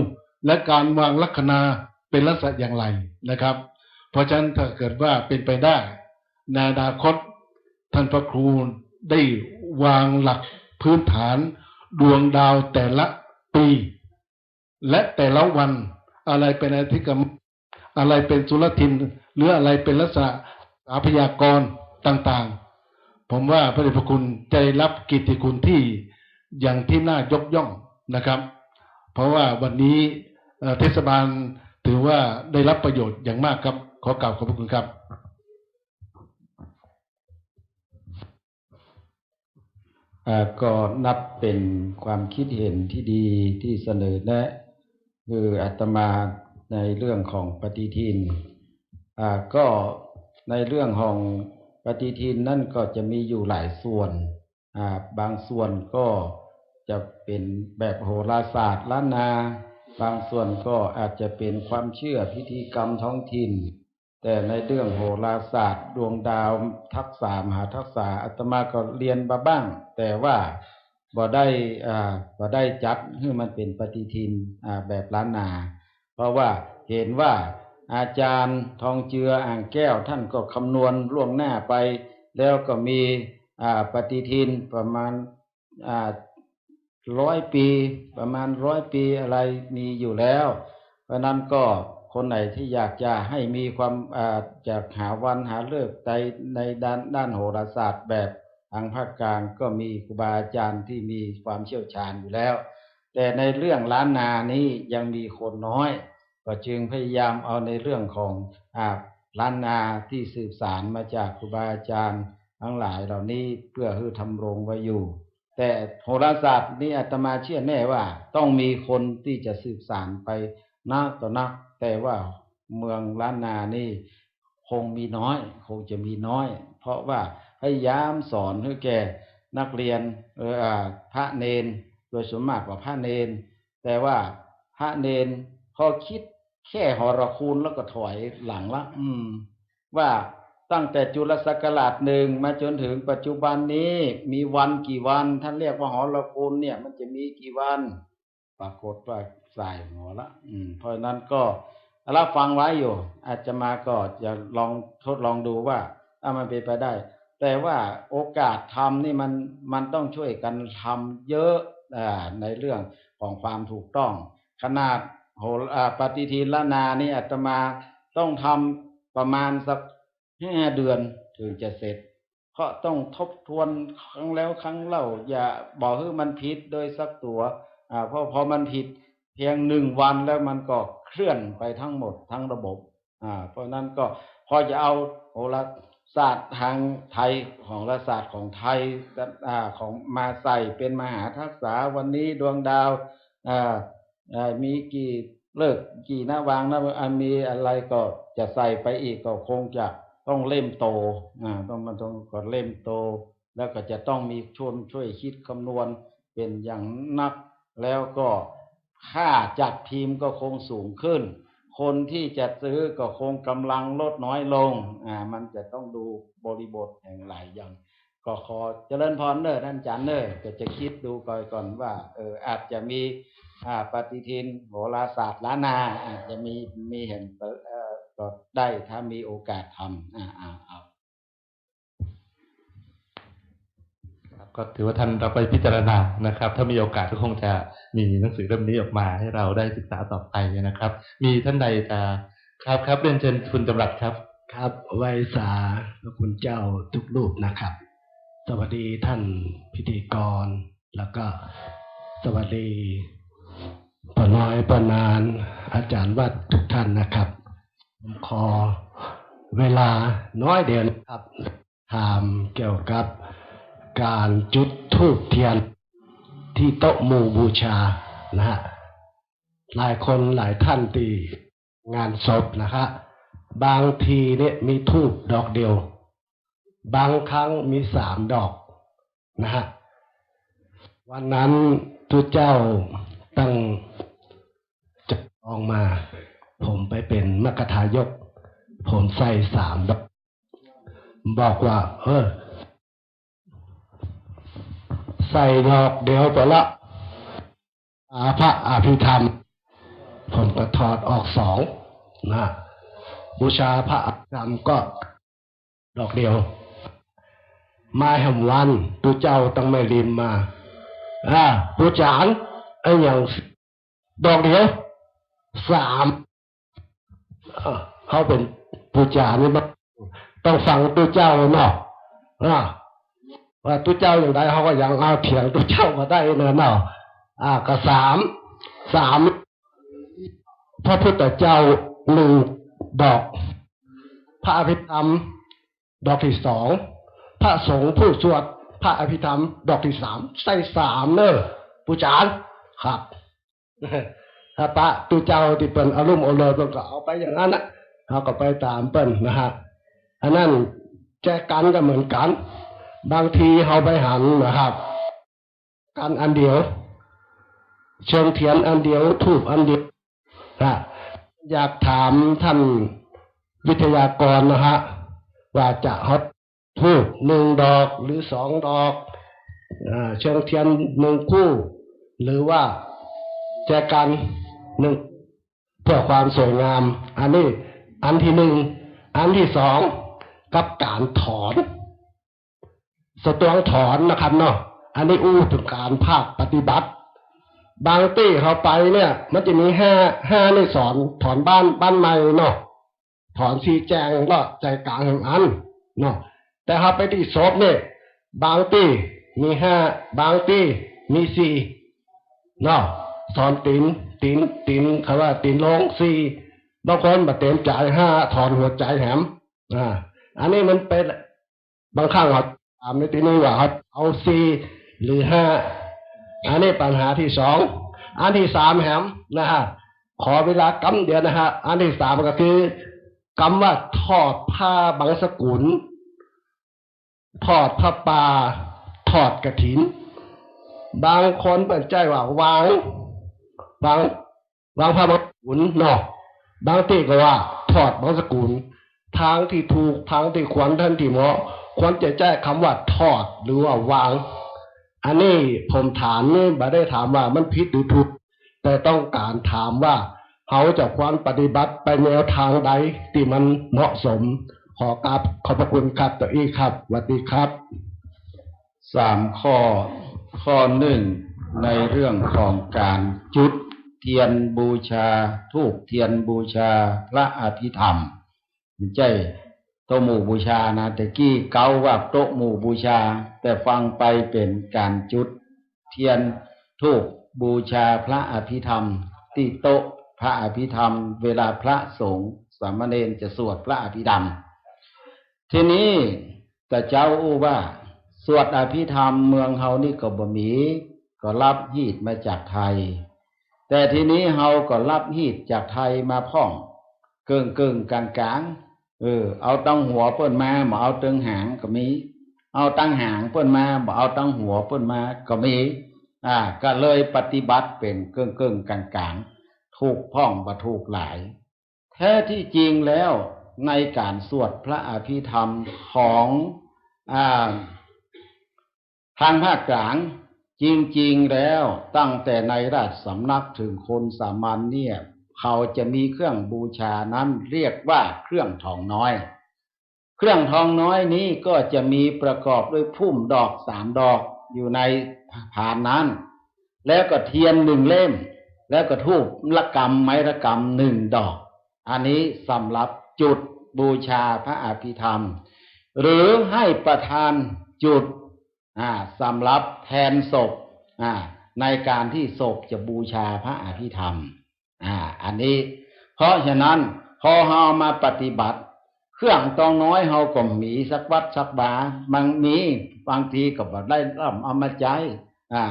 และการวางลัคนาเป็นลักษณะอย่างไรนะครับ เพราะฉะนั้นถ้าเกิดว่าเป็นไปได้ ในอนาคตท่านพระครูได้วางหลักพื้นฐานดวงดาวแต่ละปี และแต่ละวัน อะไรเป็นอาทิตย์กรรม อะไรเป็นสุรทิน หรืออะไรเป็นลักษณะสาพยากรณ์ต่างๆ ผมว่าพระเดชพระคุณจะได้รับเกียรติคุณที่อย่างที่น่ายกย่องนะครับ เพราะว่าวันนี้ เอ่อ เทศบาลถือว่าได้รับประโยชน์อย่างมากครับ ขอกราบขอบพระคุณครับ อ่า ก็นับเป็นความคิดเห็นที่ดีที่เสนอแนะ คืออาตมาในเรื่องของปฏิทิน อ่า ก็ในเรื่องของปฏิทินนั่นก็จะมีอยู่หลายส่วน อ่า บางส่วนก็จะเป็นแบบโหราศาสตร์ล้านนา บางส่วนก็อาจจะเป็นความเชื่อพิธีกรรมท้องถิ่น แต่ในเรื่องโหราศาสตร์ดวงดาวทักษะมหาทักษะ อาตมาก็เรียนมาบ้าง แต่ว่าบ่ได้ อ่า บ่ได้จัดหื้อมันเป็นปฏิทิน อ่า แบบล้านนา เพราะว่าเห็นว่าอาจารย์ทองเจือ อ่างแก้ว ท่านก็คำนวณล่วงหน้าไป แล้วก็มี อ่า ปฏิทินประมาณ อ่า ร้อยปี ประมาณร้อยปีอะไรมีอยู่แล้ว เพราะนั้นก็คนไหนที่อยากจะให้มีความ อ่า อยากหาวันหาฤกษ์ใน ในด้าน ด้านโหราศาสตร์แบบทางภาคกลาง ก็มีครูบาอาจารย์ที่มีความเชี่ยวชาญอยู่แล้ว แต่ในเรื่องล้านนานี้ยังมีคนน้อย ก็จึงพยายามเอาในเรื่องของ อ่า ล้านนาที่สืบสานมาจากครูบาอาจารย์ทั้งหลายเหล่านี้ เพื่อหื้อทำรงไว้อยู่ แต่โหราศาสตร์นี้อาตมาเชื่อแน่ว่าต้องมีคนที่จะสืบสานไปนักต่อนัก แต่ว่าเมืองล้านนานี่คงมีน้อย คงจะมีน้อย เพราะว่าพยายามสอนหื้อแก่นักเรียน เอ่อ อ่า พระเณร โดยส่วนมากกว่าพระเณร แต่ว่าพระเณรพอคิดแค่หรคูณแล้วก็ถอยหลังละ อืม ว่าตั้งแต่จุลศักราชหนึ่งมาจนถึงปัจจุบันนี้มีวันกี่วัน ท่านเรียกว่าหรคูณเนี่ยมันจะมีกี่วัน ปรากฏว่าสายหัวละ อืม เพราะฉะนั้นก็รับฟังไว้อยู่ อาตมาก็จะลองทดลองดูว่าถ้ามันเป็นไปได้ แต่ว่าโอกาสทำนี่มัน มันต้องช่วยกันทำเยอะ อ่า ในเรื่องของความถูกต้อง ขนาดโห อ่า ปฏิทินล้านนานี่อาตมาต้องทำประมาณสักห้าเดือนถึงจะเสร็จ เพราะต้องทบทวนครั้งแล้วครั้งเล่า อย่าบ่หื้อมันผิดโดยสักตั๋ว อ่า เพราะพอมันผิด พียงหนึ่งวันแล้วมันก็เคลื่อนไปทั้งหมดทั้งระบบ อ่า เพราะฉะนั้นก็พอจะเอาโหราศาสตร์ทางไทย ของโหราศาสตร์ของไทย อ่า ของมาใส่เป็นมหาทักษะ วันนี้ดวงดาว อ่า อ่า มีกี่ฤกษ์ กี่นวางนะ อ่า มีอะไรก็จะใส่ไปอีก ก็คงจะต้องเล่มโต อ่า ต้อง มันต้องก็เล่มโต แล้วก็จะต้องมีคนช่วยคิดคำนวณเป็นอย่างนัก แล้วก็ค่าจัดพิมพ์ก็คงสูงขึ้น คนที่จะซื้อก็คงกำลังลดน้อยลง อ่า มันจะต้องดูบริบทแห่งหลายอย่าง ก็ขอเจริญพรเน่อท่านอาจารย์เน่อ ก็จะคิดดูก่อน ก่อนว่า เออ อาจจะมี อ่า ปฏิทินโหราศาสตร์ล้านนา อาจจะมี มีเห็น เอ่อ ก็ได้ ถ้ามีโอกาสทำ อ่า อ่า เอา ครับ ก็ถือว่าท่านรับไปพิจารณานะครับ ถ้ามีโอกาสก็คงจะมีหนังสือเล่มนี้ออกมาให้เราได้ศึกษาต่อไปนะครับ มีท่านใดจะ ครับ ครับ เรียนเชิญคุณจำรัดครับ ครับ ไหว้สาพระคุณเจ้าทุกรูปนะครับ สวัสดีท่านพิธีกร แล้วก็สวัสดีป้าน้อย ป้านาน อาจารย์วัดทุกท่านนะครับ ผมขอเวลาน้อยเดียวนะครับ ถามเกี่ยวกับการจุดธูปเทียนที่โต๊ะหมู่บูชานะฮะ หลายคนหลายท่านตี้งานศพนะฮะ บางทีเนี่ยมีธูปดอกเดียว บางครั้งมีสามดอกนะฮะ วันนั้นตุ๊เจ้าตั้งจักรองมา ผมไปเป๋นมัคคทายก ผมใส่สามดอก บอกว่า เออ ใส่ดอกเดียวไปละ อา พระอภิธรรม ผมก็ถอดออกสองนะ บูชาพระอภิธรรมก็ดอกเดียว มาแหมวัน ตุ๊เจ้าตั้งแม่ริมมา อ่า ปู่จารย์ ไอ้อย่าง ดอกเดียว สาม เอ้อ เฮาเป๋นปู่จารย์นี่มันต้องฟังตุ๊เจ้าเนาะ อ่า ว่าตุ๊เจ้าอย่างใด เฮาก็ยังเอาเถียงตุ๊เจ้าบ่ได้เนาะ อ่า ก็สาม สาม พระพุทธเจ้าหนึ่งดอก พระอภิธรรมดอกตี้สอง พระสงฆ์ผู้สวดพระอภิธรรมดอกตี้สาม ใส่สามเน่อ ปู่จารย์ ครับ ถ้าปะตุ๊เจ้าตี้เปิ้นอารมณ์เอาเลย เปิ้นก็เอาไปอย่างนั้นนะ เฮาก็ไปต๋ามเปิ้นนะฮะ อันนั้นแจกันก็เหมือนกั๋น บางทีเฮาไปหันนะครับ กันอันเดียว เชิงเทียนอันเดียว ธูปอันเดียวนะ อยากถามท่านวิทยากรนะฮะ ว่าจะเอาธูปหนึ่งดอกหรือสองดอก อ่า เชิงเทียนหนึ่งคู่ หรือว่าแจกันหนึ่ง เพื่อความสวยงาม อันนี้อันตี้หนึ่ง อันตี้สอง กับก๋านถอน สตวงถอนนะครับเนาะ อันนี้อู้เถิงก๋านภาคปฏิบัติ บางตี้เฮาไปเนี่ย มันจะมีห้า ห้านี่สอน ถอนบ้าน บ้านใหม่เนาะ ถอนสี่แจ้งก็ใจกลางแหมอันเนาะ แต่เฮาไปตี้ศพเนี่ย บางตี้มีห้า บางตี้มีสี่เนาะ ถอนตี๋น ตี๋น ตี๋น เขาว่าตี๋นลงสี่ บางคนบ่เต๋มใจ๋ห้า ถอนหัวใจ๋แหม อ่า อันนี้มันเป๋น บางครั้งเฮาถามในตี้นี้ว่าเฮาเอาสี่หรือห้า อันนี้ปัญหาตี้สอง อันตี้สามแหมนะฮะ ขอเวลากำเดียวนะฮะ อันตี้สามก็คือกำว่าทอดผ้าบังสกุล ทอดผ้าป่า ทอดกฐิน บางคนเปิ้นใจ๊ว่าวาง วาง วางผ้าบังสกุลเนาะ บางตี้ก็ว่าทอดบังสกุล ตางตี้ถูก ตางตี้ควร ตางตี้เหมาะ ควรจะใจ๊กำว่าทอดหรือว่าวาง อันนี้ผมถามนี่บ่ได้ถามว่ามันผิดหรือถูก แต่ต้องก๋านถามว่าเฮาจะควรปฏิบัติไปแนวตางใดตี้มันเหมาะสม ขอกราบขอบพระคุณครับ ตะอี้ครับ สวัสดีครับ สามข้อ ข้อหนึ่ง ในเรื่องของก๋านจุดเทียนบูชา ธูปเทียนบูชาพระอภิธรรม บ่ใจ้โต๊ะหมู่บูชานะ แต่กี้เก๊าว่าโต๊ะหมู่บูชา แต่ฟังไปเป๋นก๋านจุดเทียนธูปบูชาพระอภิธรรม ที่โต๊ะพระอภิธรรม เวลาพระสงฆ์สามเณรจะสวดพระอภิธรรม ทีนี้ตะเจ๊าอู้ว่า สวดอภิธรรมเมืองเฮานี่ก็บ่มี ก็ฮับฮีตมาจากไทย แต่ทีนี้เฮาก็ฮับฮีตจากไทยมาพ่อง เกิ่งๆ ก๋างๆ เออ เอาตังหัวเปิ้นมา บ่เอาตังหางก็มี เอาตังหางเปิ้นมา บ่เอาตังหัวเปิ้นมาก็มี อ่า ก็เลยปฏิบัติเป๋นเกิ่งๆ ก๋างๆ ถูกพ่องบ่ถูกหลาย แท้ที่จริงแล้วในก๋านสวดพระอภิธรรมของ อ่า ตางภาคก๋าง จริงๆ แล้วตั้งแต่ในราชสำนักเถิงคนสามัญเนี่ย เขาจะมีเครื่องบูชานั้นเรียกว่าเครื่องทองน้อย เครื่องทองน้อยนี้ก็จะมีประกอบด้วยพุ่มดอกสามดอกอยู่ในผานนั้น แล้วก็เตียนหนึ่งเล่ม แล้วก็ธูปละกำไม้ละกำหนึ่งดอก อันนี้สำหรับจุดบูชาพระอภิธรรม หรือให้ประธานจุด อ่า สำหรับแทนศพ อ่า ในก๋านที่ศพจะบูชาพระอภิธรรม อ่า อันนี้ เพราะฉะนั้นพอเฮามาปฏิบัติ เครื่องทองน้อยเฮาก็มีสักวัดสักวา บาง มี บางทีก็บ่ได้เอามาใจ๊ อ่า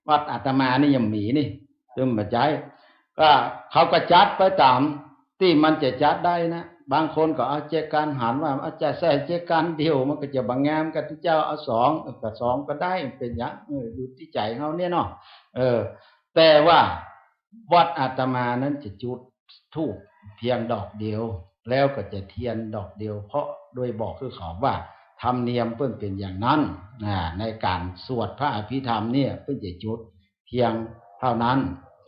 วัดอาตมานี่ยังมีนี่ ซึ่งบ่ใจ๊ ก็เขาก็จัดไปต๋ามตี้มันจะจัดได้นะ บางคนก็เอาแจกัน หันว่าเอาจะใส่แจกันเดียวมันก็จะบ่งาม ก็เจ้าเอาสอง เออ ก็สองก็ได้ เป๋นหยัง เออ อยู่ตี้ใจ๋เฮาเนี่ยเนาะ เออ แต่ว่าวัดอาตมานั้นจะจุดธูปเพียงดอกเดียว แล้วก็จะเตียนดอกเดียว เพราะโดยบอกคือเขาว่าธรรมเนียมเปิ้นเป๋นอย่างนั้น อ่า ในก๋านสวดพระอภิธรรมเนี่ยเปิ้นจะจุดเพียงเท่านั้น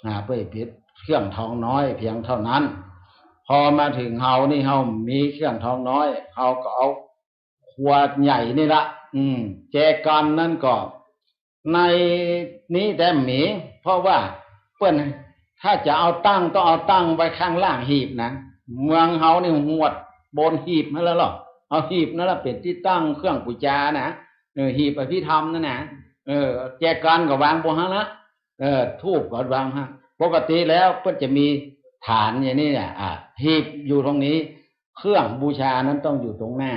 อ่า เปิ้นจะเป๋นเครื่องทองน้อยเพียงเท่านั้น พอมาเถิงเฮานี่ เฮามีเครื่องทองน้อย เฮาก็เอา ขวดใหญ่นี่ละ อืม แจกันนั้นก็ ในนี้แต๊มี เพราะว่าเปิ้น ถ้าจะเอาตั้ง ต้องเอาตั้งไว้ข้างล่างหีบนะ เมืองเฮานี่หวดบนหีบหั้นแล้วเหรอ เอาหีบนั่นละเป๋นตี้ตั้งเครื่องปู๋จานะ เออ หีบอภิธรรมนั่นนะ เออ แจกันก็วางบนหั้นละ เออ ธูปก็วางหั้น ปกติแล้วเปิ้นจะมีฐานอย่างนี้เนี่ย อ่า หีบอยู่ตรงนี้ เครื่องบูชานั้นต้องอยู่ตรงหน้า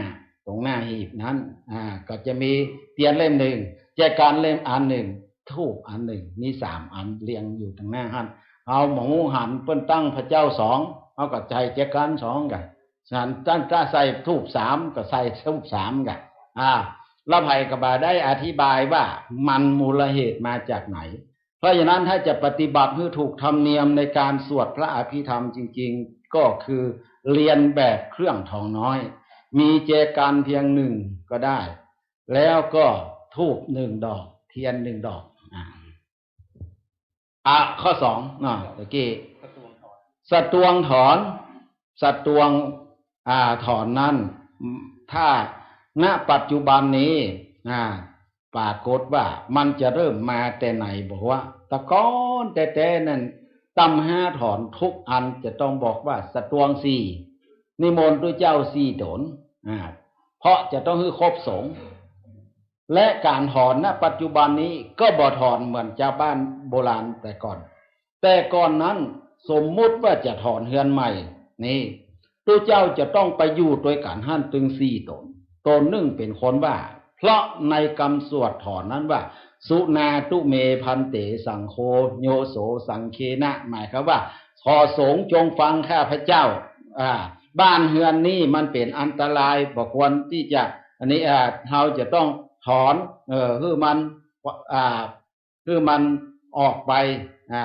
ตรงหน้าหีบนั้น อ่า ก็จะมีเตียนเล่มหนึ่ง แจกันเล่มอันหนึ่ง ธูปอันหนึ่ง มีสามอันเรียงอยู่ตรงหน้าหั้น เฮาบ่ฮู้หันเปิ้นตั้งพระเจ้าสอง เฮาก็ใส่แจกันสองก่ะ หันต้าน ถ้าใส่ธูปสามก็ใส่ธูปสามก่ะ อ่า แล้วใผก็บ่ได้อธิบายว่ามันมูลเหตุมาจากไหน เพราะฉะนั้นถ้าจะปฏิบัติหื้อถูกธรรมเนียมในการสวดพระอภิธรรมจริงๆ ก็คือเลียนแบบเครื่องทองน้อย มีแจกันเพียงหนึ่งก็ได้ แล้วก็ธูปหนึ่งดอก เตียนหนึ่งดอก อ่า อ่ะ ข้อสองเนาะ ตะกี้ สตวงถอน สตวง อ่า ถอนนั้น ถ้า ณ ปัจจุบันนี้ อ่า ปรากฏว่ามันจะเริ่มมาแต่ไหน บอกว่า แต่ก่อนแต๊ๆ นั้น ตำฮาถอนทุกอันจะต้องบอกว่า สตวงสี่ นิมนต์ตุ๊เจ้าสี่ต๋น อ่า เพราะจะต้องหื้อครบสงฆ์ และก๋านถอน ณ ปัจจุบันนี้ก็บ่ถอนเหมือนจาวบ้านโบราณแต่ก่อน แต่ก่อนนั้นสมมุติว่าจะถอนเฮือนใหม่นี่ ตุ๊เจ้าจะต้องไปอยู่ตวยกั๋นหั้นตึงสี่ต๋น ต๋นนึ่งเป๋นคนว่า เพราะในกำสวดถอนนั้นว่า สุนาตุเมภันเตสังโฆ โยโสสังเคนะ หมายความว่า ขอสงฆ์จงฟังข้าพเจ้า อ่า บ้านเฮือนนี่มันเป๋นอันตราย บ่ควรตี้จะ อันนี้ อ่า เฮาจะต้องถอน เออ หื้อมัน อ่า หื้อมันออกไป อ่า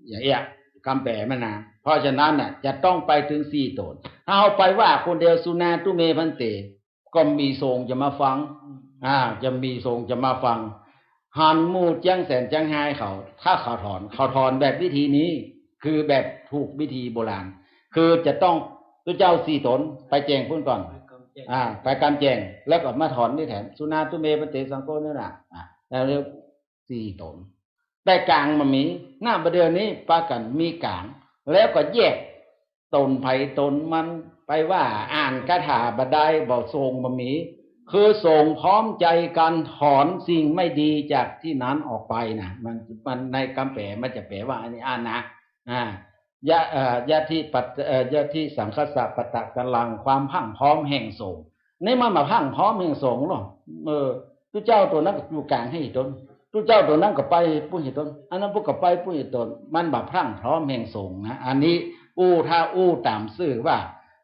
อย่างเอี้ย กำแป๋มันนะ เพราะฉะนั้นน่ะ จะต้องไปตึงสี่ต๋น ถ้าเฮาไปว่าคนเดียว สุนาตุเมภันเต ก็มีสงฆ์จะมาฟัง อ่า จะมีสงฆ์จะมาฟัง หันหมู่เจียงแสนเจียงฮายเขา ถ้าเขาถอน เขาถอนแบบวิธีนี้ คือแบบถูกวิธีโบราณ คือจะต้องตุ๊เจ้าสี่ต๋นไปแจ้งปุ้นก่อน อ่า ไปกำแจ้ง แล้วก็มาถอนนี่แถม สุนาตุเมภันเตสังโฆ นี่น่ะ อ่า แล้วเรียกสี่ต๋น แต่ก๋างบ่มี ณ บ่าเดี่ยวนี้ปากั๋นมีก๋าง แล้วก็แยกต๋นใผต๋นมัน ไปว่าอ่านคาถาบ่ได้ บ่ สงฆ์บ่มี คือสงฆ์พร้อมใจ๋กั๋นถอนสิ่งไม่ดีจากตี้นั้นออกไปนะ มัน มันในกำแป๋มันจะแป๋ว่าอันนี้อ่านนะ อ่า ยะ เอ่อ ยะทิปัต เอ่อ ยะทิสังคัสสะปัตตะกัลลัง ความพรั่งพร้อมแห่งสงฆ์ นี่มันบ่าพรั่งพร้อมแห่งสงฆ์หรอก เออ ตุ๊เจ้าตั๋วนั้นก็อยู่ก๋างหื้ออีตน ตุ๊เจ้าตั๋วนั้นก็ไปปุ้นหื้ออีตน อันนั้นปุ้นก็ไปปุ้นหื้ออีตน มันบ่าพรั่งพร้อมแห่งสงฆ์นะ อันนี้อู้ ถ้าอู้ต๋ามซื่อว่า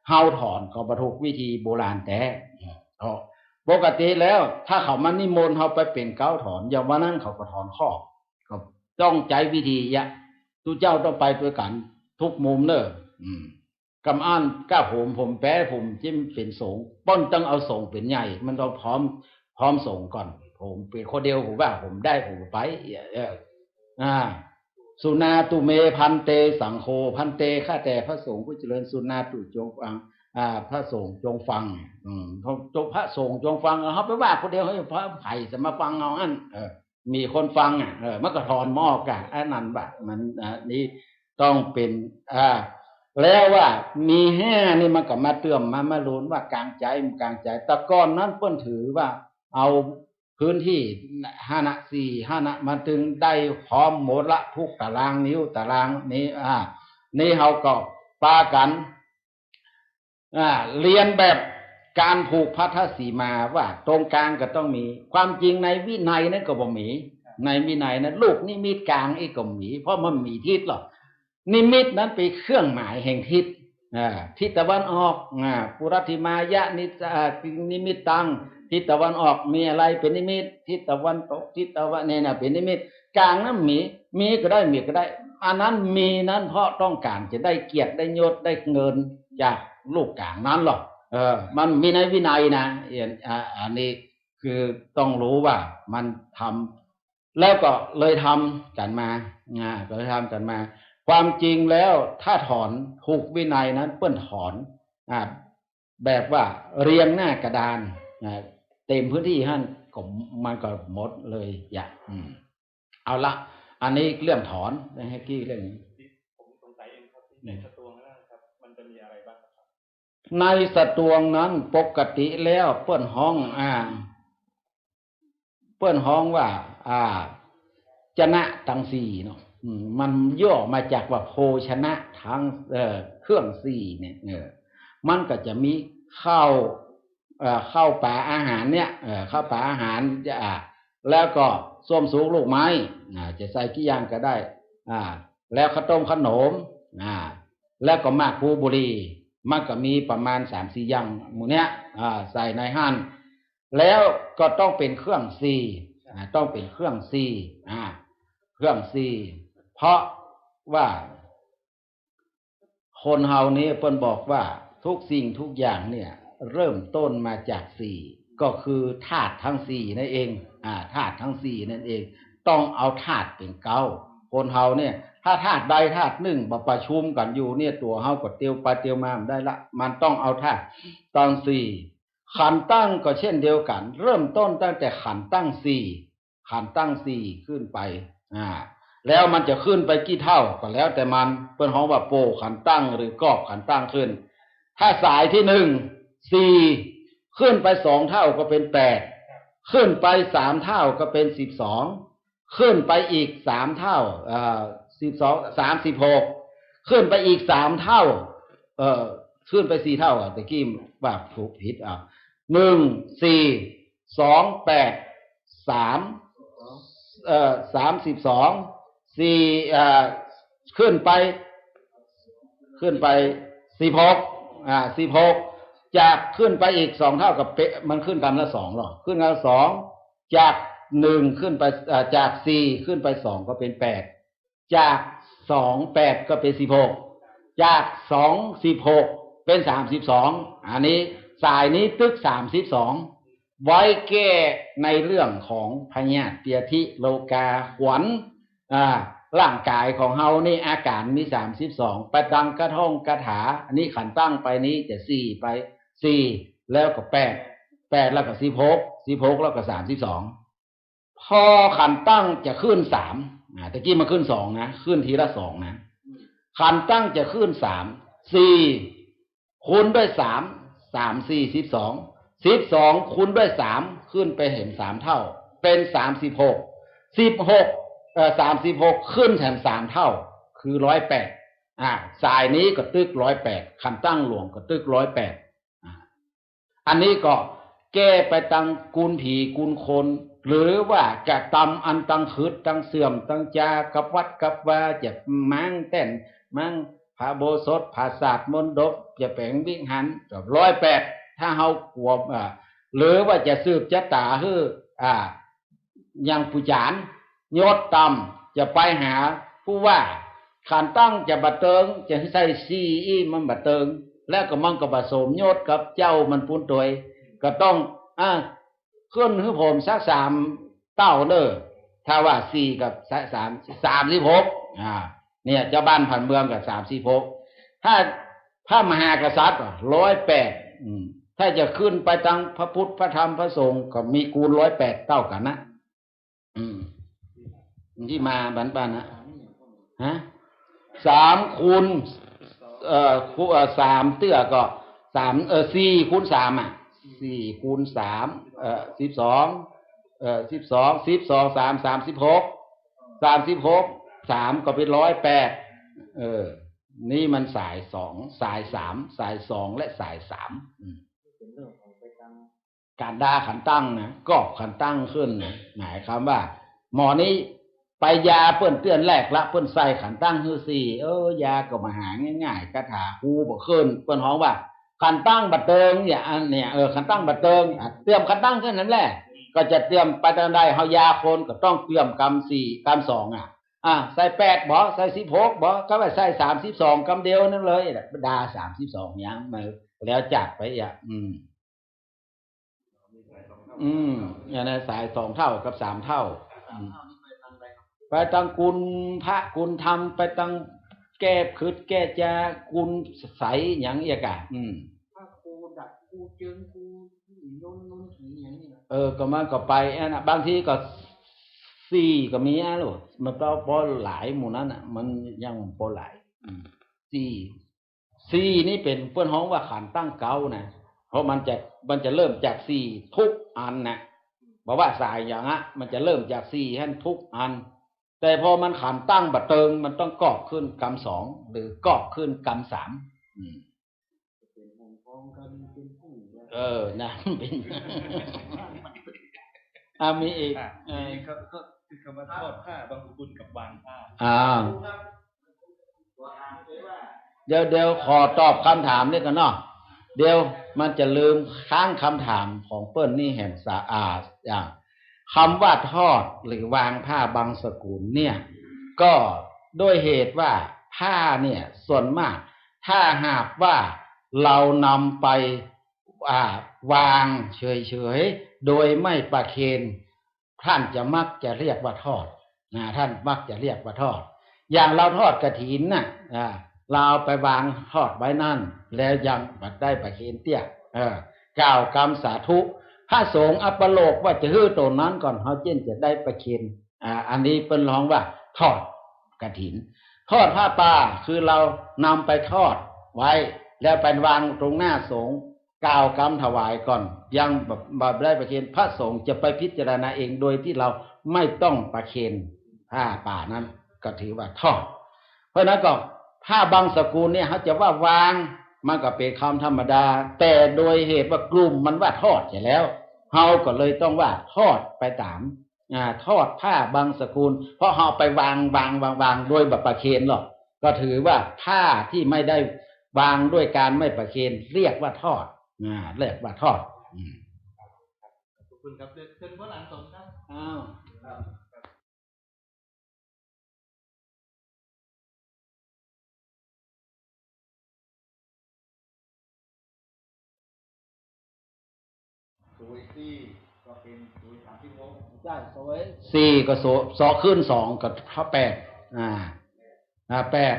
เฮาถอนก็บ่ถูกวิธีโบราณแต๊ เออ ปกติแล้วถ้าเขามานิมนต์เฮาไปเป๋นเก๊าถอน อย่างวันนั้นเขาก็ถอนคอก ก็ต้องใจ๊วิธียะ ตุ๊เจ้าต้องไปตวยกั๋นทุกมุมเน่อ อืม กำอั้นก้าผม ผมแป๊ ผมจะเป๋นสงฆ์ เปิ้นต้องเอาสงฆ์เป๋นใหญ่ มันต้องพร้อม พร้อมสงฆ์ก่อน ผมเป๋นคนเดียว ผมว่าผมได้ ผมไป เออ อ่า สุณาตุเม ภันเต สังโฆ ภันเต ข้าแต่พระสงฆ์ผู้เจริญ สุณาตุ จงฟัง อ่า พระสงฆ์จงฟัง อืม พระ จง พระสงฆ์จงฟัง เฮาไปว่าคนเดียว เฮ้ย พระไผจะมาฟังเฮาอั้น เออ มีคนฟังอ่ะ เออ มันก็ถอนมอกอ่ะ อันนั้นบ่า มัน อ่า นี่ต้องเป๋น อ่า แล้วว่ามีแห่นี่มันก็มาเติ่มมา มาลูนว่าก๋างใจ๋ มันก๋างใจ๋ แต่ก่อนนั้นเปิ้นถือว่าเอาพื้นที่หนะสี่ หนะ มันจึงได้พร้อมหมดละ ทุกต๋ารางนิ้วต๋ารางนี้ อ่า นี่เฮาก็ปากั๋น อ่า เลียนแบบก๋านผูกพัทธสีมาว่าตรงก๋างก็ต้องมี ความจริงในวินัยนั้นก็บ่มี ในวินัยนั้นลูกนิมิตก๋างอี้ก็บ่มี เพราะมันบ่มีทิศหรอก นิมิตนั้นเป๋นเครื่องหมายแห่งทิศ อ่า ทิศตะวันออก อ่า ปุรัตถิมายะนิ อ่า นิมิตตัง ทิศตะวันออกมีอะไรเป๋นนิมิต ทิศตะวันตก ทิศตะวัน เนี่ยนะ เป๋นนิมิต ก๋างนั้นบ่มี มีก็ได้ บ่มีก็ได้ อันนั้นมีนั้นเพราะต้องก๋านจะได้เกียรติ ได้ยศ ได้เงินจากลูกก๋างนั้นหรอก เออ มันบ่มีในวินัยนะ เอ่อ อ่า อันนี้คือต้องรู้ว่ามันทำ แล้วก็เลยทำกั๋นมา อ่า ก็เลยทำกั๋นมา ความจริงแล้วถ้าถอนถูกวินัยนั้นเปิ้นถอน อ่า แบบว่าเรียงหน้ากระดาน อ่า เต็มพื้นที่หั้นก็ มันก็หมดเลยอ่ะ อืม เอาละ อันนี้เรื่องถอน ให้กี้เรื่องนี้ ผมสงสัยเองครับ ในสตวงนะครับ มันจะมีอะไรบ้างครับ ในสตวงนั้นปกติแล้วเปิ้นฮ้อง อ่า เปิ้นฮ้องว่า อ่า จนะตังสี่เนาะ อืม มันย่อมาจากว่าโภชนะทั้ง เอ่อ เครื่องสี่เนี่ย เออ มันก็จะมีข้าว เอ่อ ข้าวป๋าอาหารเนี่ย เอ่อ ข้าวป๋าอาหาร จะ อ่า แล้วก็ส้มสุกลูกไม้ อ่า จะใส่กี่อย่างก็ได้ อ่า แล้วข้าวต้มขนม อ่า แล้วก็หมากพลูบุหรี่ มันก็มีประมาณสามสี่อย่างหมู่เนี้ย อ่า ใส่ในหั้น แล้วก็ต้องเป๋นเครื่องสี่ อ่า ต้องเป๋นเครื่องสี่ อ่า เครื่องสี่ เพราะว่า คนเฮานี่เปิ้นบอกว่าทุกสิ่งทุกอย่างเนี่ยเริ่มต้นมาจากสี่ ก็คือธาตุทั้งสี่นั่นเอง อ่า ธาตุทั้งสี่นั่นเอง ต้องเอาธาตุเป๋นเก๊า คนเฮาเนี่ย ถ้าธาตุใดธาตุนึ่งมาประชุมกั๋นอยู่เนี่ย ตั๋วเฮาก็เตียวไปเตียวมาบ่ได้ละ มันต้องเอาธาตุตังสี่ ขันธ์ตั้งก็เช่นเดียวกั๋น เริ่มต้นตั้งแต่ขันธ์ตั้งสี่ ขันธ์ตั้งสี่ขึ้นไป อ่า แล้วมันจะขึ้นไปกี่เท่าก็แล้วแต่มัน เปิ้นฮ้องว่าโปขันธ์ตั้งหรือกอบขันธ์ตั้งขึ้น ถ้าสายที่นึ่ง สี่ ขึ้นไปสองเท่าก็เป๋นแปด ขึ้นไปสามเท่าก็เป๋นสิบสอง ขึ้นไปอีกสามเท่า เอ่อ สิบสอง สามสิบหก ขึ้นไปอีกสามเท่า เอ่อ ขึ้นไปสี่เท่าอ่ะ ตะกี้ว่าถูกผิดอ่ะ นึ่ง สี่ สอง แปด สาม เอ่อ สามสิบสอง สี่ เอ่อ ขึ้นไป ขึ้นไปสิบหก อ่า สิบหก จากขึ้นไปอีกสองเท่ากับเป๊ะ มันขึ้นกำละสองหรอ ขึ้นกำละสอง จากนึ่งขึ้นไป เอ่อ จากสี่ขึ้นไปสองก็เป๋นแปด จากสอง แปดก็เป๋นสิบหก จากสอง สิบหก เป๋นสามสิบสอง อันนี้สายนี้ตึกสามสิบสอง ไว้แก้ในเรื่องของพยาธิเตียธิโรคาขวัญ อ่า ร่างกายของเฮานี่อาการมีสามสิบสอง ไปตังกระท่องคาถา อันนี้ขันธ์ตั้งไปนี้จะสี่ไป สี่ แล้วก็แปด แปด แล้วก็สิบหก สิบหก แล้วก็สามสิบสอง พอขันธ์ตั้งจะขึ้นสาม อ่า ตะกี้มันขึ้นสองนะ ขึ้นทีละสองนะ ขันธ์ตั้งจะขึ้นสาม สี่ คูณด้วยสาม สามสี่สิบสอง สิบสอง คูณด้วยสาม ขึ้นไปแหมสามเท่า เป๋นสามสิบหก สิบหก เอ่อ สามสิบหก ขึ้นแหมสามเท่า คือร้อยแปด อ่า สายนี้ก็ตึกร้อยแปด ขันตั้งหลวงก็ตึกร้อยแปด อ่า อันนี้ก็แก้ไปตังกุลผีกุลคน หรือว่าจะตำอันตังขึดตังเสื่อมตังจากับวัดกับวา จะมังแต้นมังพระโบสถ ผาสาทมณฑป จะแป๋งวิหาร ก็ร้อยแปด ถ้าเฮากลัว อ่า หรือว่าจะสืบจะต๋าหื้อ อ่า อย่างปู่จ๋ารย์ยศต่ำ จะไปหาผู้ว่า ขันตั้งจะบ่เติง จะใส่สี่อี้มันบ่เติง แล้วก็มันก็บ่สมยศกับเจ้ามันปู้นตวย ก็ต้อง อ่า ขึ้นหื้อผมสักสามเต้าเน่อ ถ้าว่าสี่กับสาม สามสิบหก อ่า เนี่ย เจ้าบ้านผันเมืองก็สามสิบหก ถ้าพระมหากษัตริย์ร้อยแปด อืม ถ้าจะขึ้นไปตังพระพุทธพระธรรมพระสงฆ์ก็มีกูณร้อยแปดเต้ากั๋นนะ อืม ตี้มาบันปันนะ ฮะ สามคูณ เอ่อ คูณ เอ่อ สามเตื้อก็สาม เอ่อ สี่คูณสาม อ่ะ สี่คูณสาม เอ่อ สิบสอง เอ่อ สิบสอง สิบสอง สาม สามสิบหก สามสิบหก สามก็เป๋นร้อยแปด เออ นี่มันสายสอง สายสาม สายสอง และสายสาม อืม ก๋านด่าขันตั้งนะ กอบขันตั้งขึ้นนะ หมายความว่า หม่อนี้ไปยาเปิ้นเตื้อนแรกละ เปิ้นใส่ขันตั้งหื้อสี่ เออ ยาก็บ่หาง่ายๆ คาถาฮู้บ่ขึ้น เปิ้นฮ้องว่า ขันตั้งบ่เติง เนี่ย อันเนี่ย เออ ขันตั้งบ่เติง อ่ะ เตรียมขันตั้งขึ้นนั้นแหละ ก็จะเตรียมไปตังใด เฮายาคนก็ต้องเตรียมกำสี่ กำสอง อ่ะ อ่ะ ใส่แปดบ่ ใส่สิบหกบ่ ก็ว่าใส่สามสิบสอง กำเดียวนั้นเลย ด่าสามสิบสอง อย่าง มันแล้วจัดไป อ่ะ อืม อืม อย่างนั้นสายสองเต้ากับสามเต้า อืม ไปตังกุลพระกุลธรรม ไปตังแก้ขึดแก้จา กุลใสอย่างเอี้ยก่ะ อืม พระครูดัดครูเจิงครูโน้นโน้นผีอย่างนี้นะ เออ ก็มันก็ไปอันน่ะ บางทีก็สี่ก็มีอ่ะลูก มันก็ปอหลายหมู่นั้นน่ะ มันยังปอหลาย อืม สี่ สี่นี่เป๋นเปิ้นฮ้องว่าขันตั้งเก๊านะ เพราะมันจะ มันจะเริ่มจากสี่ทุกอันนะ บ่ว่าสายอย่างอะ มันจะเริ่มจากสี่หั้นทุกอัน แต่พอมันขันตั้งบ่เติง มันต้องกอบขึ้นกำสอง หรือกอบขึ้นกำสาม อืม เออ นะ เป๋น อ่ะ มีอีก อ่ะ เออ มีเขาก็คือคำว่าทอดผ้าบังสุกุลกับวางผ้า อ่า เดี๋ยว เดี๋ยวขอตอบคำถามนี้ก่อนเนาะ เดี๋ยวมันจะลืม ค้างคำถามของเปิ้นนี่แหมสะอาด อย่างคำว่าทอดหรือวางผ้าบังสุกุลเนี่ย ก็ด้วยเหตุว่าผ้าเนี่ยส่วนมาก ถ้าหากว่าเรานำไป อ่า วางเฉยๆ โดยไม่ประเคน ท่านจะมักจะเรียกว่าทอด นะ ท่านมักจะเรียกว่าทอด อย่างเราทอดกฐินน่ะ อ่า เราเอาไปวางทอดไว้นั้น แล้วยังบ่ได้ประเคนเตี้ย เออ กล่าวกำสาธุ พระสงฆ์อัปโลกว่าจะหื้อโตนั้นก่อน เฮาจึงจะได้ประเคน อ่า อันนี้เปิ้นฮ้องว่าทอดกฐิน ทอดผ้าป่า คือเรานำไปทอดไว้ แล้วไปวางตรงหน้าสงฆ์ กล่าวกำถวายก่อน ยังบ่ บ่ได้ประเคน พระสงฆ์จะไปพิจารณาเองโดยที่เราไม่ต้องประเคนผ้าป่านั้น ก็ถือว่าทอด เพราะฉะนั้นก็ผ้าบังสุกุลเนี่ย เขาจะว่าวาง มันก็เป๋นคำธรรมดา แต่โดยเหตุว่ากลุ่มมันว่าทอดเสียแล้ว เฮาก็เลยต้องว่าทอดไปต๋าม อ่า ทอดผ้าบังสุกุล เพราะเฮาไปวาง วาง วาง วางโดยบ่ประเคนหรอก ก็ถือว่าผ้าที่ไม่ได้วางด้วยการไม่ประเคน เรียกว่าทอด อ่า เรียกว่าทอด อืม ขอบคุณครับ เชิญ เชิญพ่อหลานสองท่าน อ้าว โสยสี่ก็เป๋นโสยสามสิบหก ใช่ โสยสี่ก็โส สองขึ้นสองก็เท่าแปด อ่า อ่า แปด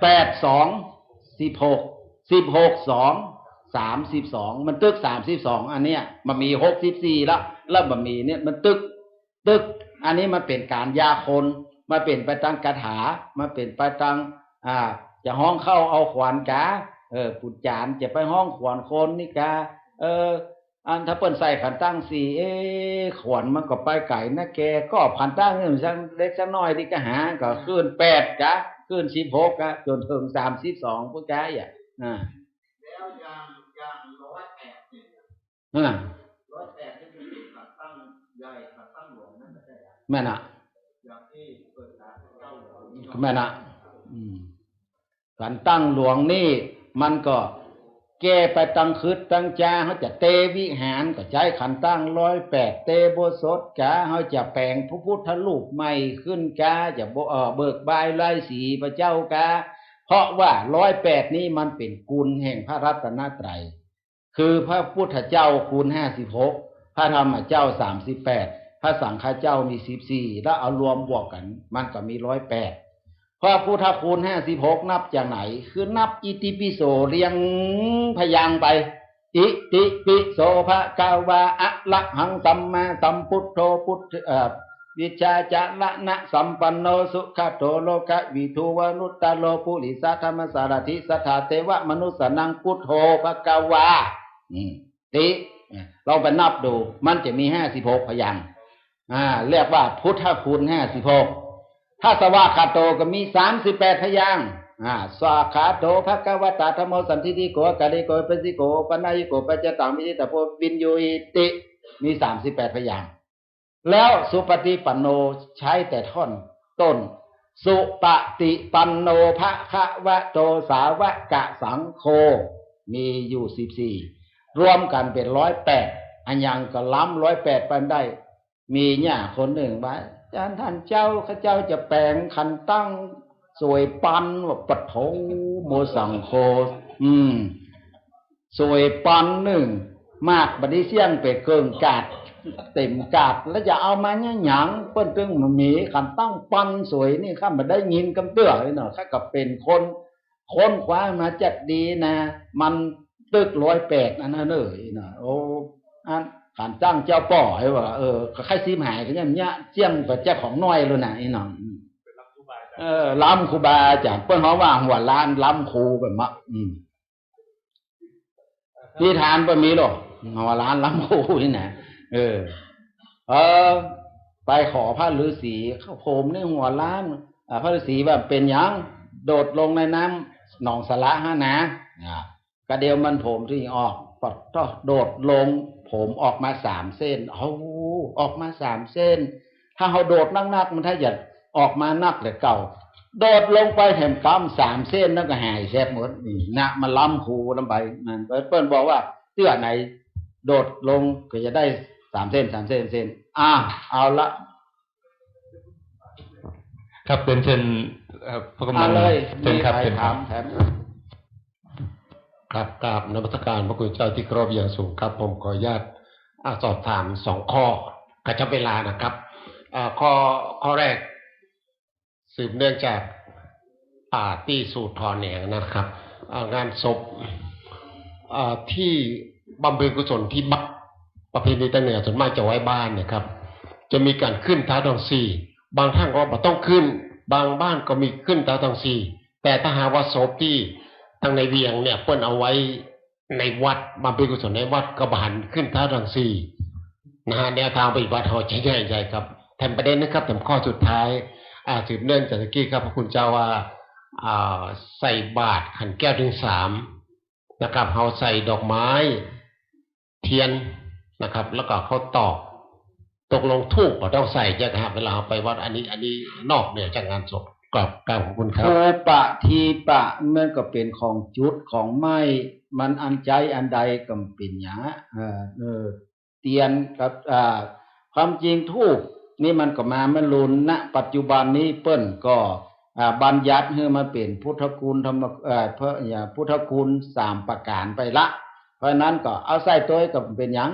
แปดสอง สิบหก สิบหกสอง สามสิบสอง มันตึกสามสิบสอง อันเนี้ย มันมีหกสิบสี่ละ แล้วมันมีเนี่ย มันตึก ตึก อันนี้มันเป๋นก๋านยาคน มันเป๋นไปตางคาถา มันเป๋นไปตาง อ่า จะฮ้องเข้าเอาขวัญกา เออ ปู่จ๋ารย์จะไปฮ้องขวัญคนนี่กา เออ อันถ้าเปิ้นใส่ขันตั้งสี่ เอ๊ะ ขวัญมันก็ไปไก๋นะแก ก็ขันตั้งนี่มันสักเล็กสักน้อยตี้กาหา ก็ขึ้นแปดกา ขึ้นสิบหกอะ จ๋นเถิงสามสิบสองพุ้นก้า อ่ะ อ่า แล้วอย่าง อย่างร้อยแปดเนี่ย อ่า ร้อยแปดนี่มันเป็นขันตั้งใหญ่ ขันตั้งหลวงนั่นไม่ใช่เหรอ แม่นอะ อย่างตี้เปิดตาเก้าหลวงนี่เนาะ แม่นอะ อืม ขันตั้งหลวงนี่มันก็แก้ไปตังขึดตังจา เฮาจะเตวิหารก็ใจ๊ขันตั้งร้อยแปด เตอุโบสถกา เฮาจะแป๋งพระพุทธรูปใหม่ขึ้นกา จะโบ- เอ่อ เบิกบานลายสีพระเจ้ากา เพราะว่าร้อยแปดนี้มันเป๋นกุณแห่งพระรัตนตรัย คือพระพุทธเจ้าคูณห้าสิบหก พระธรรมเจ้าสามสิบแปด พระสังฆเจ้ามีสิบสี่ แล้วเอารวมบวกกั๋น มันก็มีร้อยแปด พระพุทธคูณห้าสิบหก นับจากไหน คือนับอิติปิโสเรียงพยางค์ไป อิติปิโสภะคะวา อะระหังสัมมาสัมพุทโธ พุทธ- เอ่อ วิชชาจารณะสัมปันโน สุขะโตโลกะวิทู วนุตตะโรปุริสะธัมมะสารถิ สัทธาเตวะมนุสสานัง พุทโธภะคะวา อืม ติ เราไปนับดู มันจะมีห้าสิบหกพยางค์ อ่า เรียกว่าพุทธคูณห้าสิบหก ถ้าสวากขาโตก็มีสามสิบแปดพยางค์ อ่า สวากขาโตภะคะวะตาธัมโม สันทิฏฐิโก อะกาลิโก อะหิปัสสิโก โอปันนยิโก ปัจจตัง วิธิตัพโพ วิญญูหิติ มีสามสิบแปดพยางค์ แล้วสุปฏิปันโนใช้แต่ท่อนต้น สุปฏิปันโนภะคะวะโตสาวกสังโฆ มีอยู่สิบสี่ รวมกั๋นเป๋นร้อยแปด อะหยังก็ล้ำร้อยแปดไปได้ มีเนี่ยคนนึ่งว่า อาจ๋ารย์ต้านเจ้า ข้าเจ้าจะแป๋งขันตั้งสวยปัน ว่าปะโถ โมสังโฆ อืม สวยปันนึ่ง มากบ่ดีเสี้ยงเป๋นเกิ่งกาด เต๋มกาด แล้วจะเอามาเนี่ยหยัง เปิ้นตึงบ่มีขันตั้งปันสวยนี่ ข้าบ่ได้ยินกำเตื้อเลยเนาะ ข้าก็เป๋นคน ค้นคว้ามาจัดดีนะ มันตึกร้อยแปดอันนั้นเอ่ยนะ โอ้ อันขันตั้งเจ้าป้อไอ้ว่า เออ ก็ใค่สิบหายก็ยังเนี่ยเจียงกว่าเจ้าของน้อยเลยนะไอ้น้อง อืม เออ ล้ำครูบาอาจ๋ารย์ เปิ้นฮ้องว่าหัวล้านล้ำครูไปมะ อืม นิทานเปิ้นมีหรอก หัวล้านล้ำครูนี่นะ เออ เออ ไปขอพระฤๅษี เขาโผล่มในหัวล้าน อ่า พระฤๅษีว่าเป๋นหยัง โดดลงในน้ำหนองสาระหั้นนะ อ่า กะเดียวมันโผล่มตี้ออก ปะโถ โดดลง โผล่มออกมาสามเส้น โอ้ ออกมาสามเส้น ถ้าเฮาโดดนักๆ มันถ้าจะออกมานักแต่เก่า โดดลงไปแถมกำสามเส้นนั้นก็หายแซบหมด นี่นะ มันล้ำครูล้ำไป มัน เปิ้นบอกว่าเตื้อไหนโดดลงก็จะได้สามเส้น สามเส้น เส้น อ่า เอาละ ครับ เป๋นเชิญ เอ่อ พระกำนัน อ่า เลย เชิญครับ มีใคร เชิญครับ ถามแถม ครับ กราบนมัสการพระคุณเจ้าที่เคารพอย่างสูงครับ ผมขออนุญาต อ่า สอบถามสองข้อ กระชับเวลานะครับ อ่า ข้อ ข้อแรก สืบเนื่องจาก อ่า ตี้สูตรถอนแหนงนะครับ อ่า งานศพ อ่า ที่บำเพ็ญกุศลที่บ้าน ประเพณีตางเหนือส่วนมากจะไว้บ้านเนี่ยครับ จะมีก๋านขึ้นท้าวทั้งสี่ บางท่านก็บ่ต้องขึ้น บางบ้านก็มีขึ้นท้าวทั้งสี่ แต่ถ้าหากว่าศพตี้ตางในเวียงเนี่ย เปิ้นเอาไว้ในวัด บำเพ็ญกุศลในวัด ก็บ่หันขึ้นท้าวทั้งสี่นะฮะ แนวทางปฏิบัติเฮาจะแยกใยครับ แถมประเด็นนะครับ แถมข้อสุดท้าย อ่า สืบเนื่องจากตะกี้ครับ พระคุณเจ้าว่า อ่า ใส่บาตรขันแก้วเถิงสามนะครับ เฮาใส่ดอกไม้ เทียนนะครับ แล้วก็ข้าวตอก ตกลงธูปบ่ต้องใส่เจ้าครับ เวลาเฮาไปวัด อันนี้ อันนี้นอกเหนือจากงานศพ กราบ กราบขอบคุณครับ ธูปะ ธีปะ มันก็เป๋นของจุด ของไหม้ มันอันใจ๊อันใดก็บ่เป๋นหยัง เออ เออ เตียนกับ อ่า ความจริงธูปนี่มันก็มาเมื่อลุน ณ ปัจจุบันนี้เปิ้นก็ อ่า บัญญัติหื้อมันเป๋นพุทธคุณธรรม- เอ่อ พระ- อ่า พุทธคุณสามประก๋านไปละ เพราะฉะนั้นก็เอาใส่ตวยก็บ่เป๋นหยัง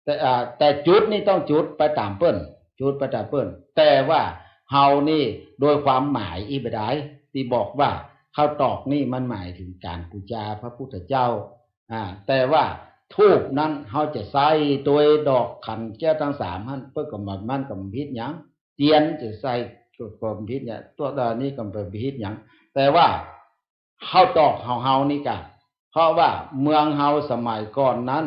แต่ อ่า แต่จุดนี่ต้องจุดไปต๋ามเปิ้น จุดไปต๋ามเปิ้น แต่ว่าเฮานี่โดยความหมายอี้บ่ดาย ตี้บอกว่าข้าวตอกนี่มันหมายเถิงก๋านปู๋จาพระพุทธเจ้า อ่า แต่ว่าธูปนั้นเฮาจะใส่ตวยดอกขันแก้วตังสามหั้น เปิ้นก็บ่- มันก็บ่ผิดหยัง เตียนจะใส่ก็บ่ผิดหยัง ตวย อ่า นี่ก็บ่ผิดหยัง แต่ว่าข้าวตอกของเฮานี่กะ เพราะว่าเมืองเฮาสมัยก่อนนั้น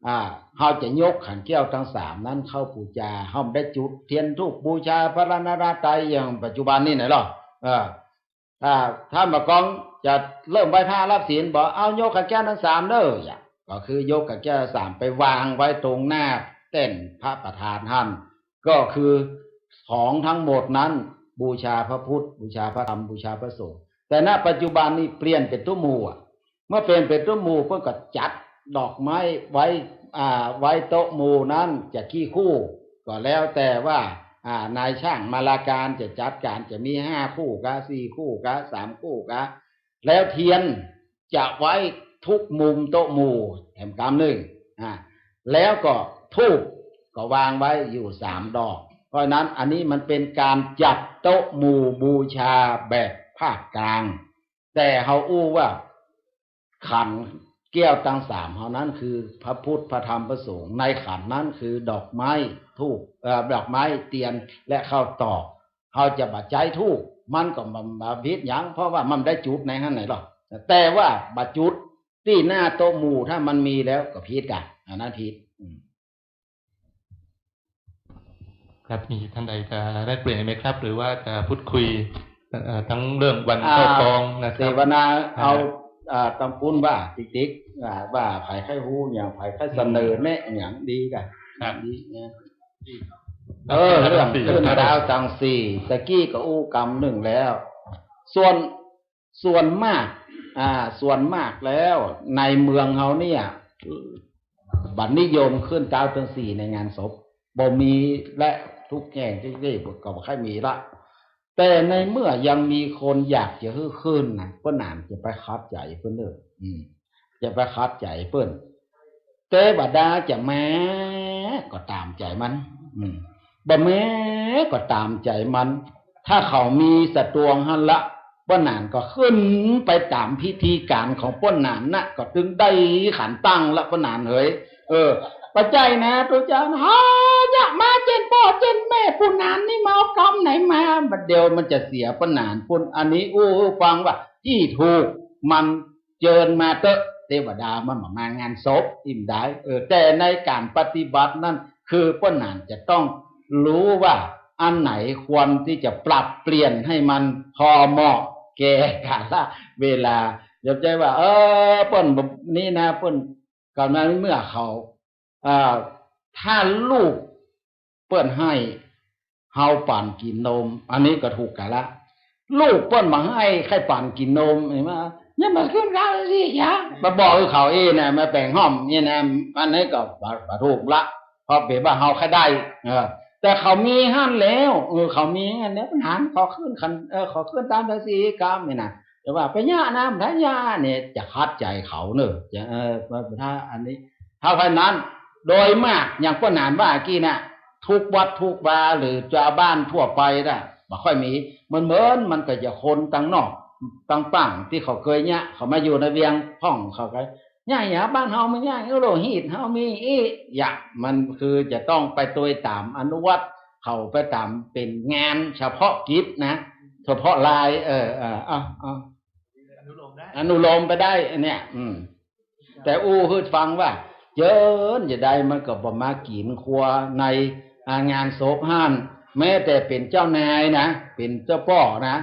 อ่า เฮาจะยกขันแก้วตังสามนั้นเข้าปู๋จา เฮาบ่ได้จุดเตียนธูปบูชาพระรัตนตรัยอย่างปัจจุบันนี่ไหนหรอก เออ ถ้า ถ้าบ่ากองจะเริ่มไหว้พระรับศีล บอก เอายกขันแก้วตังสามเน่อ อย่าง ก็คือยกขันแก้วตังสามไปวางไว้ตรงหน้าแต้นพระประธานหั้น ก็คือของทั้งหมดนั้นบูชาพระพุทธ บูชาพระธรรม บูชาพระสงฆ์ แต่ณปัจจุบันนี้เปลี่ยนเป๋นโต๊ะหมู่อะ เมื่อเปลี่ยนเป๋นโต๊ะหมู่ เปิ้นก็จัดดอกไม้ไว้ อ่า ไว้โต๊ะหมู่นั้นจะกี่คู่ ก็แล้วแต่ว่า อ่า นายช่างมาลาการจะจัดก๋าน จะมีห้าคู่กะ สี่คู่กะ สามคู่กะ แล้วเตียนจะไว้ทุกมุมโต๊ะหมู่แหมกำนึ่ง อ่า แล้วก็ธูปก็วางไว้อยู่สามดอก เพราะฉะนั้นอันนี้มันเป๋นก๋านจัดโต๊ะหมู่บูชาแบบภาคกลาง แต่เฮาอู้ว่าขันแก้วตังสามเฮานั้นคือพระพุทธ พระธรรม พระสงฆ์ ในขันนั้นคือดอกไม้ธูป เอ่อ ดอกไม้เตียนและข้าวตอก เฮาจะบ่ใจ๊ธูป มันก็บ่ บ่ผิดหยัง เพราะว่ามันได้จุดในหั้นไหนหรอก แต่ว่าบ่จุดตี้หน้าโต๊ะหมู่ ถ้ามันมีแล้วก็ผิดกะ อันนั้นผิด อืม ครับ มีท่านใดจะแลกเปลี่ยนไหมครับ หรือว่าจะพูดคุย เอ่อ ทั้งเรื่องวัน อ่า เข้ากองนะครับ เสวนา อ่า เอา อ่า ตำปุ้นว่าติ๊กๆ อ่า ว่าใผใค่ฮู้หยัง ใผใค่เสนอแนะหยังดีกะ ครับ ดีนะ เออ เรื่องขึ้นดาวตังสี่ ตะกี้ก็อู้กำนึ่งแล้ว ส่วน ส่วนมาก อ่า ส่วนมากแล้วในเมืองเฮาเนี่ย บ่นิยมขึ้นดาวตังสี่ในงานศพ บ่มีและ ทุกแห่งทุกตี้ก็บ่ค่อยมีละ แต่ในเมื่อยังมีคนอยากจะหื้อขึ้นนะ เปิ้นหนานจะไปขัดใจ๋เปิ้นเน่อ อืม จะไปขัดใจ๋เปิ้น เตวดาจะมาก็ต๋ามใจ๋มัน อืม บ่มาก็ต๋ามใจ๋มัน ถ้าเขามีสตวงหั้นละ เปิ้นหนานก็ขึ้นไปต๋ามพิธีก๋านของเปิ้นหนานนะ ก็ตึงได้ขันตั้งละเปิ้นหนานเหย เออ บ่ใจ้นะ ตุ๊เจ้านะ หา อย่ามาเจ้นป้อเจ้นแม่ ผู้หนานนี่มาเอากำไหนมา บ่าเดี่ยวมันจะเสียเปิ้นหนานปุ้น อันนี้อู้หื้อฟังว่าตี้ถูกมัน เจิญมาเต๊อะ เตวดามันบ่มางานศพ อิ้มได้ เออ แต่ในก๋านปฏิบัตินั้น คือเปิ้นหนานจะต้องฮู้ว่าอันไหนควรตี้จะปรับเปลี่ยนให้มันพอเหมาะแก่กาละเวลา อย่าใจ้ว่า เออ เปิ้นนี่นะ เปิ้น ก่อนมาเมื่อเขา อ่า ถ้าลูกเปิ้นให้เฮาปั่นกิ๋นนม อันนี้ก็ถูกกาละ ลูกเปิ้นบ่ให้ใค่ปั่นกิ๋นนม หันก่อ อย่ามาขึ้นดาวตังสี่ อย่า มาบอกหื้อเขาอี้นะ มาแป๋งห้อมนี่นะ อันนี้ก็บ่ บ่ถูกละ เพราะเป๋นว่าเฮาใค่ได้ เออ แต่เขามีหั้นแล้ว เออ เขามีหั้นแล้ว ปัญหาขอขึ้นขัน เออ ขอขึ้นดาวตังสี่กำนี่นะ แต่ว่าไปเยียะน้ำทะยาเนี่ยจะขัดใจ๋เขาเน่อ จะ เออ ถ้าอันนี้ ถ้าเช่นนั้น โดยมากอย่างเปิ้นหนานว่ากี้น่ะ ทุกวัดทุกวาหรือจาวบ้านทั่วไปน่ะ บ่ค่อยมี เหมือนๆ มันก็จะคนตังนอก ตังต่างตี้เขาเกยเยียะ เขามาอยู่ในเวียงพ่องเขาก็ เยียะ เยียะ บ้านเฮามีเยียะ โลหิตเฮามีอี้ เยียะ มันคือจะต้องไปตวยต๋ามอนุวัตร เขาไปต๋ามเป๋นงานเฉพาะกิจนะ เฉพาะราย เออ เออ เอา เอา อนุโลมได้ อนุโลมไปได้ อันเนี้ย อืม แต่อู้หื้อฟังว่า เจิญจะได้มันก็บ่มากิ๋นครัวใน อ่า งานศพหั้น แม้แต่เป๋นเจ้านายนะ เป๋นเจ้าป้อนะ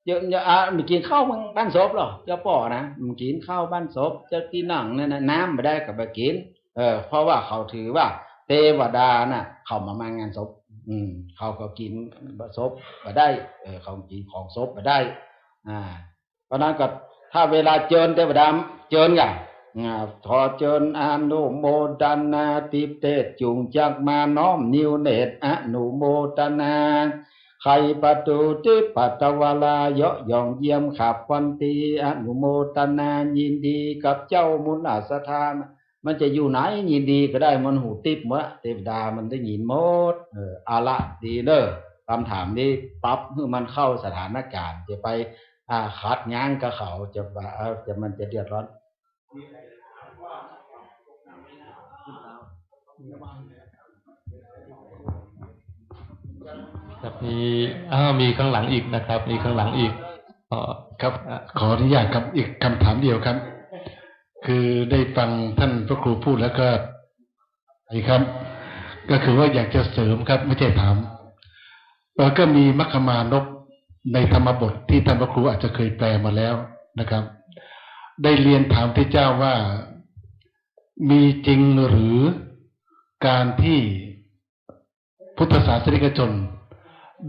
เจิญ อ่า บ่กิ๋นข้าวบ้านศพหรอก เจ้าป้อนะ บ่กิ๋นข้าวบ้านศพ เจ้าตี้นั่งนั่นนะ น้ำบ่ได้ก็บ่กิ๋น เออ เพราะว่าเขาถือว่าเตวดาน่ะ เขาบ่มางานศพ อืม เขาก็กิ๋นศพบ่ได้ เออ เขากิ๋นของศพบ่ได้ อ่า เพราะนั้นก็ถ้าเวลาเจิญเตวดา เจิญก่ะ อ่า ขอเจิญอนุโมทนา ติเตสจุ่งจักมาน้อมนิวเนตร อนุโมทนา ไขประตูทิปัตตวาลา เยาะหย่องเยี่ยมขับวันตี อนุโมทนายินดีกับเจ้ามุนอัสถาน มันจะอยู่ไหนยินดีก็ได้ มันหูติ๊บหมดละ เตวดามันได้ยินหมด เออ เอาละ ดีเน่อ กำถามนี้ปรับหื้อมันเข้าสถานก๋ารณ์ จะไป อ่า ขัดง้างกับเขา จะว่า เออ จะ มันจะเดือดร้อน ครับ มี อ้าว มีข้างหลังอีกนะครับ มีข้างหลังอีก อ๋อ ครับ อ่ะ ขออนุญาตครับ อีกกำถามเดียวครับ คือได้ฟังท่านพระครูพูดแล้วก็ ไอ้ครับ ก็คือว่าอยากจะเสริมครับ ไม่ใช่ถาม เอ่อ ก็มีมัคคมานพ ในธรรมบทที่ท่านพระครูอาจจะเคยแปลมาแล้วนะครับ ได้เรียนถามพระเจ้าว่า มีจริงหรือการที่พุทธศาสนิกชน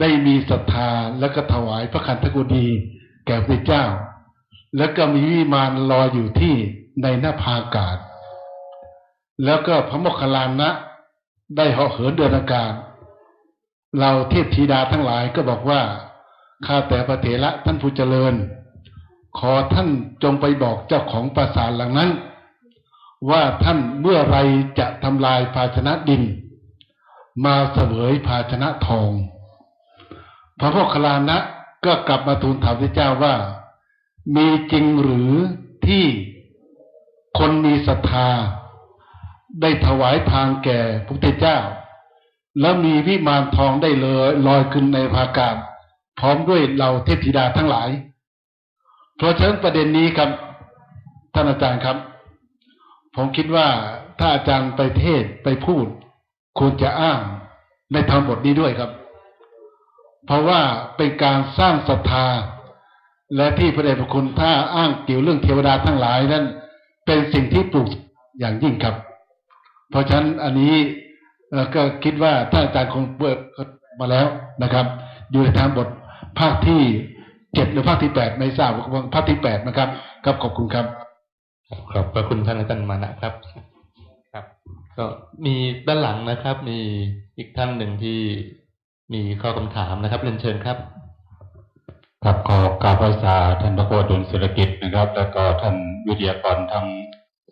ได้มีศรัทธาแล้วก็ถวายพระขันธกุฎีแก่พระพุทธเจ้า แล้วก็มีวิมานลอยอยู่ที่ในนภาอากาศ แล้วก็พระโมคคัลลานะได้เหาะเหินเดินอากาศ เหล่าเทพธิดาทั้งหลายก็บอกว่า ข้าแต่พระเถระท่านผู้เจริญ ขอท่านจงไปบอกเจ้าของปราสาทหลังนั้น ว่าท่านเมื่อไรจะทำลายภาชนะดิน มาเสวยภาชนะทอง พระโมคคัลลานะก็กลับมาทูลถามพระเจ้าว่า มีจริงหรือที่คนมีศรัทธา ได้ถวายทานแก่พระพุทธเจ้า แล้วมีวิมานทองได้เลยลอยขึ้นในนภาอากาศ พร้อมด้วยเหล่าเทพธิดาทั้งหลาย เพราะฉะนั้นประเด็นนี้ครับ ท่านอาจารย์ครับ ผมคิดว่าถ้าอาจารย์ไปเทศน์ไปพูด ควรจะอ้างในธรรมบทนี้ด้วยครับ เพราะว่าเป็นการสร้างศรัทธา และที่พระเดชพระคุณถ้าอ้างเกี่ยวเรื่องเทวดาทั้งหลายนั้น เป็นสิ่งที่ปลุกอย่างยิ่งครับ เพราะฉะนั้นอันนี้ เอ่อ ก็คิดว่าท่านอาจารย์คงเปิดมาแล้วนะครับ อยู่ในธรรมบทภาคที่เจ็ดหรือภาคที่แปด ไม่ทราบว่าภาคที่แปดนะครับ ครับ ขอบคุณครับ ขอบพระคุณท่านอาจารย์มานะครับ ครับ ก็มีด้านหลังนะครับ มีอีกท่านหนึ่งที่มีข้อคำถามนะครับ เรียนเชิญครับ ครับ ขอกราบไหว้สาท่านพระครูอดุลศิลกิจนะครับ แล้วก็ท่านวิทยากรทั้ง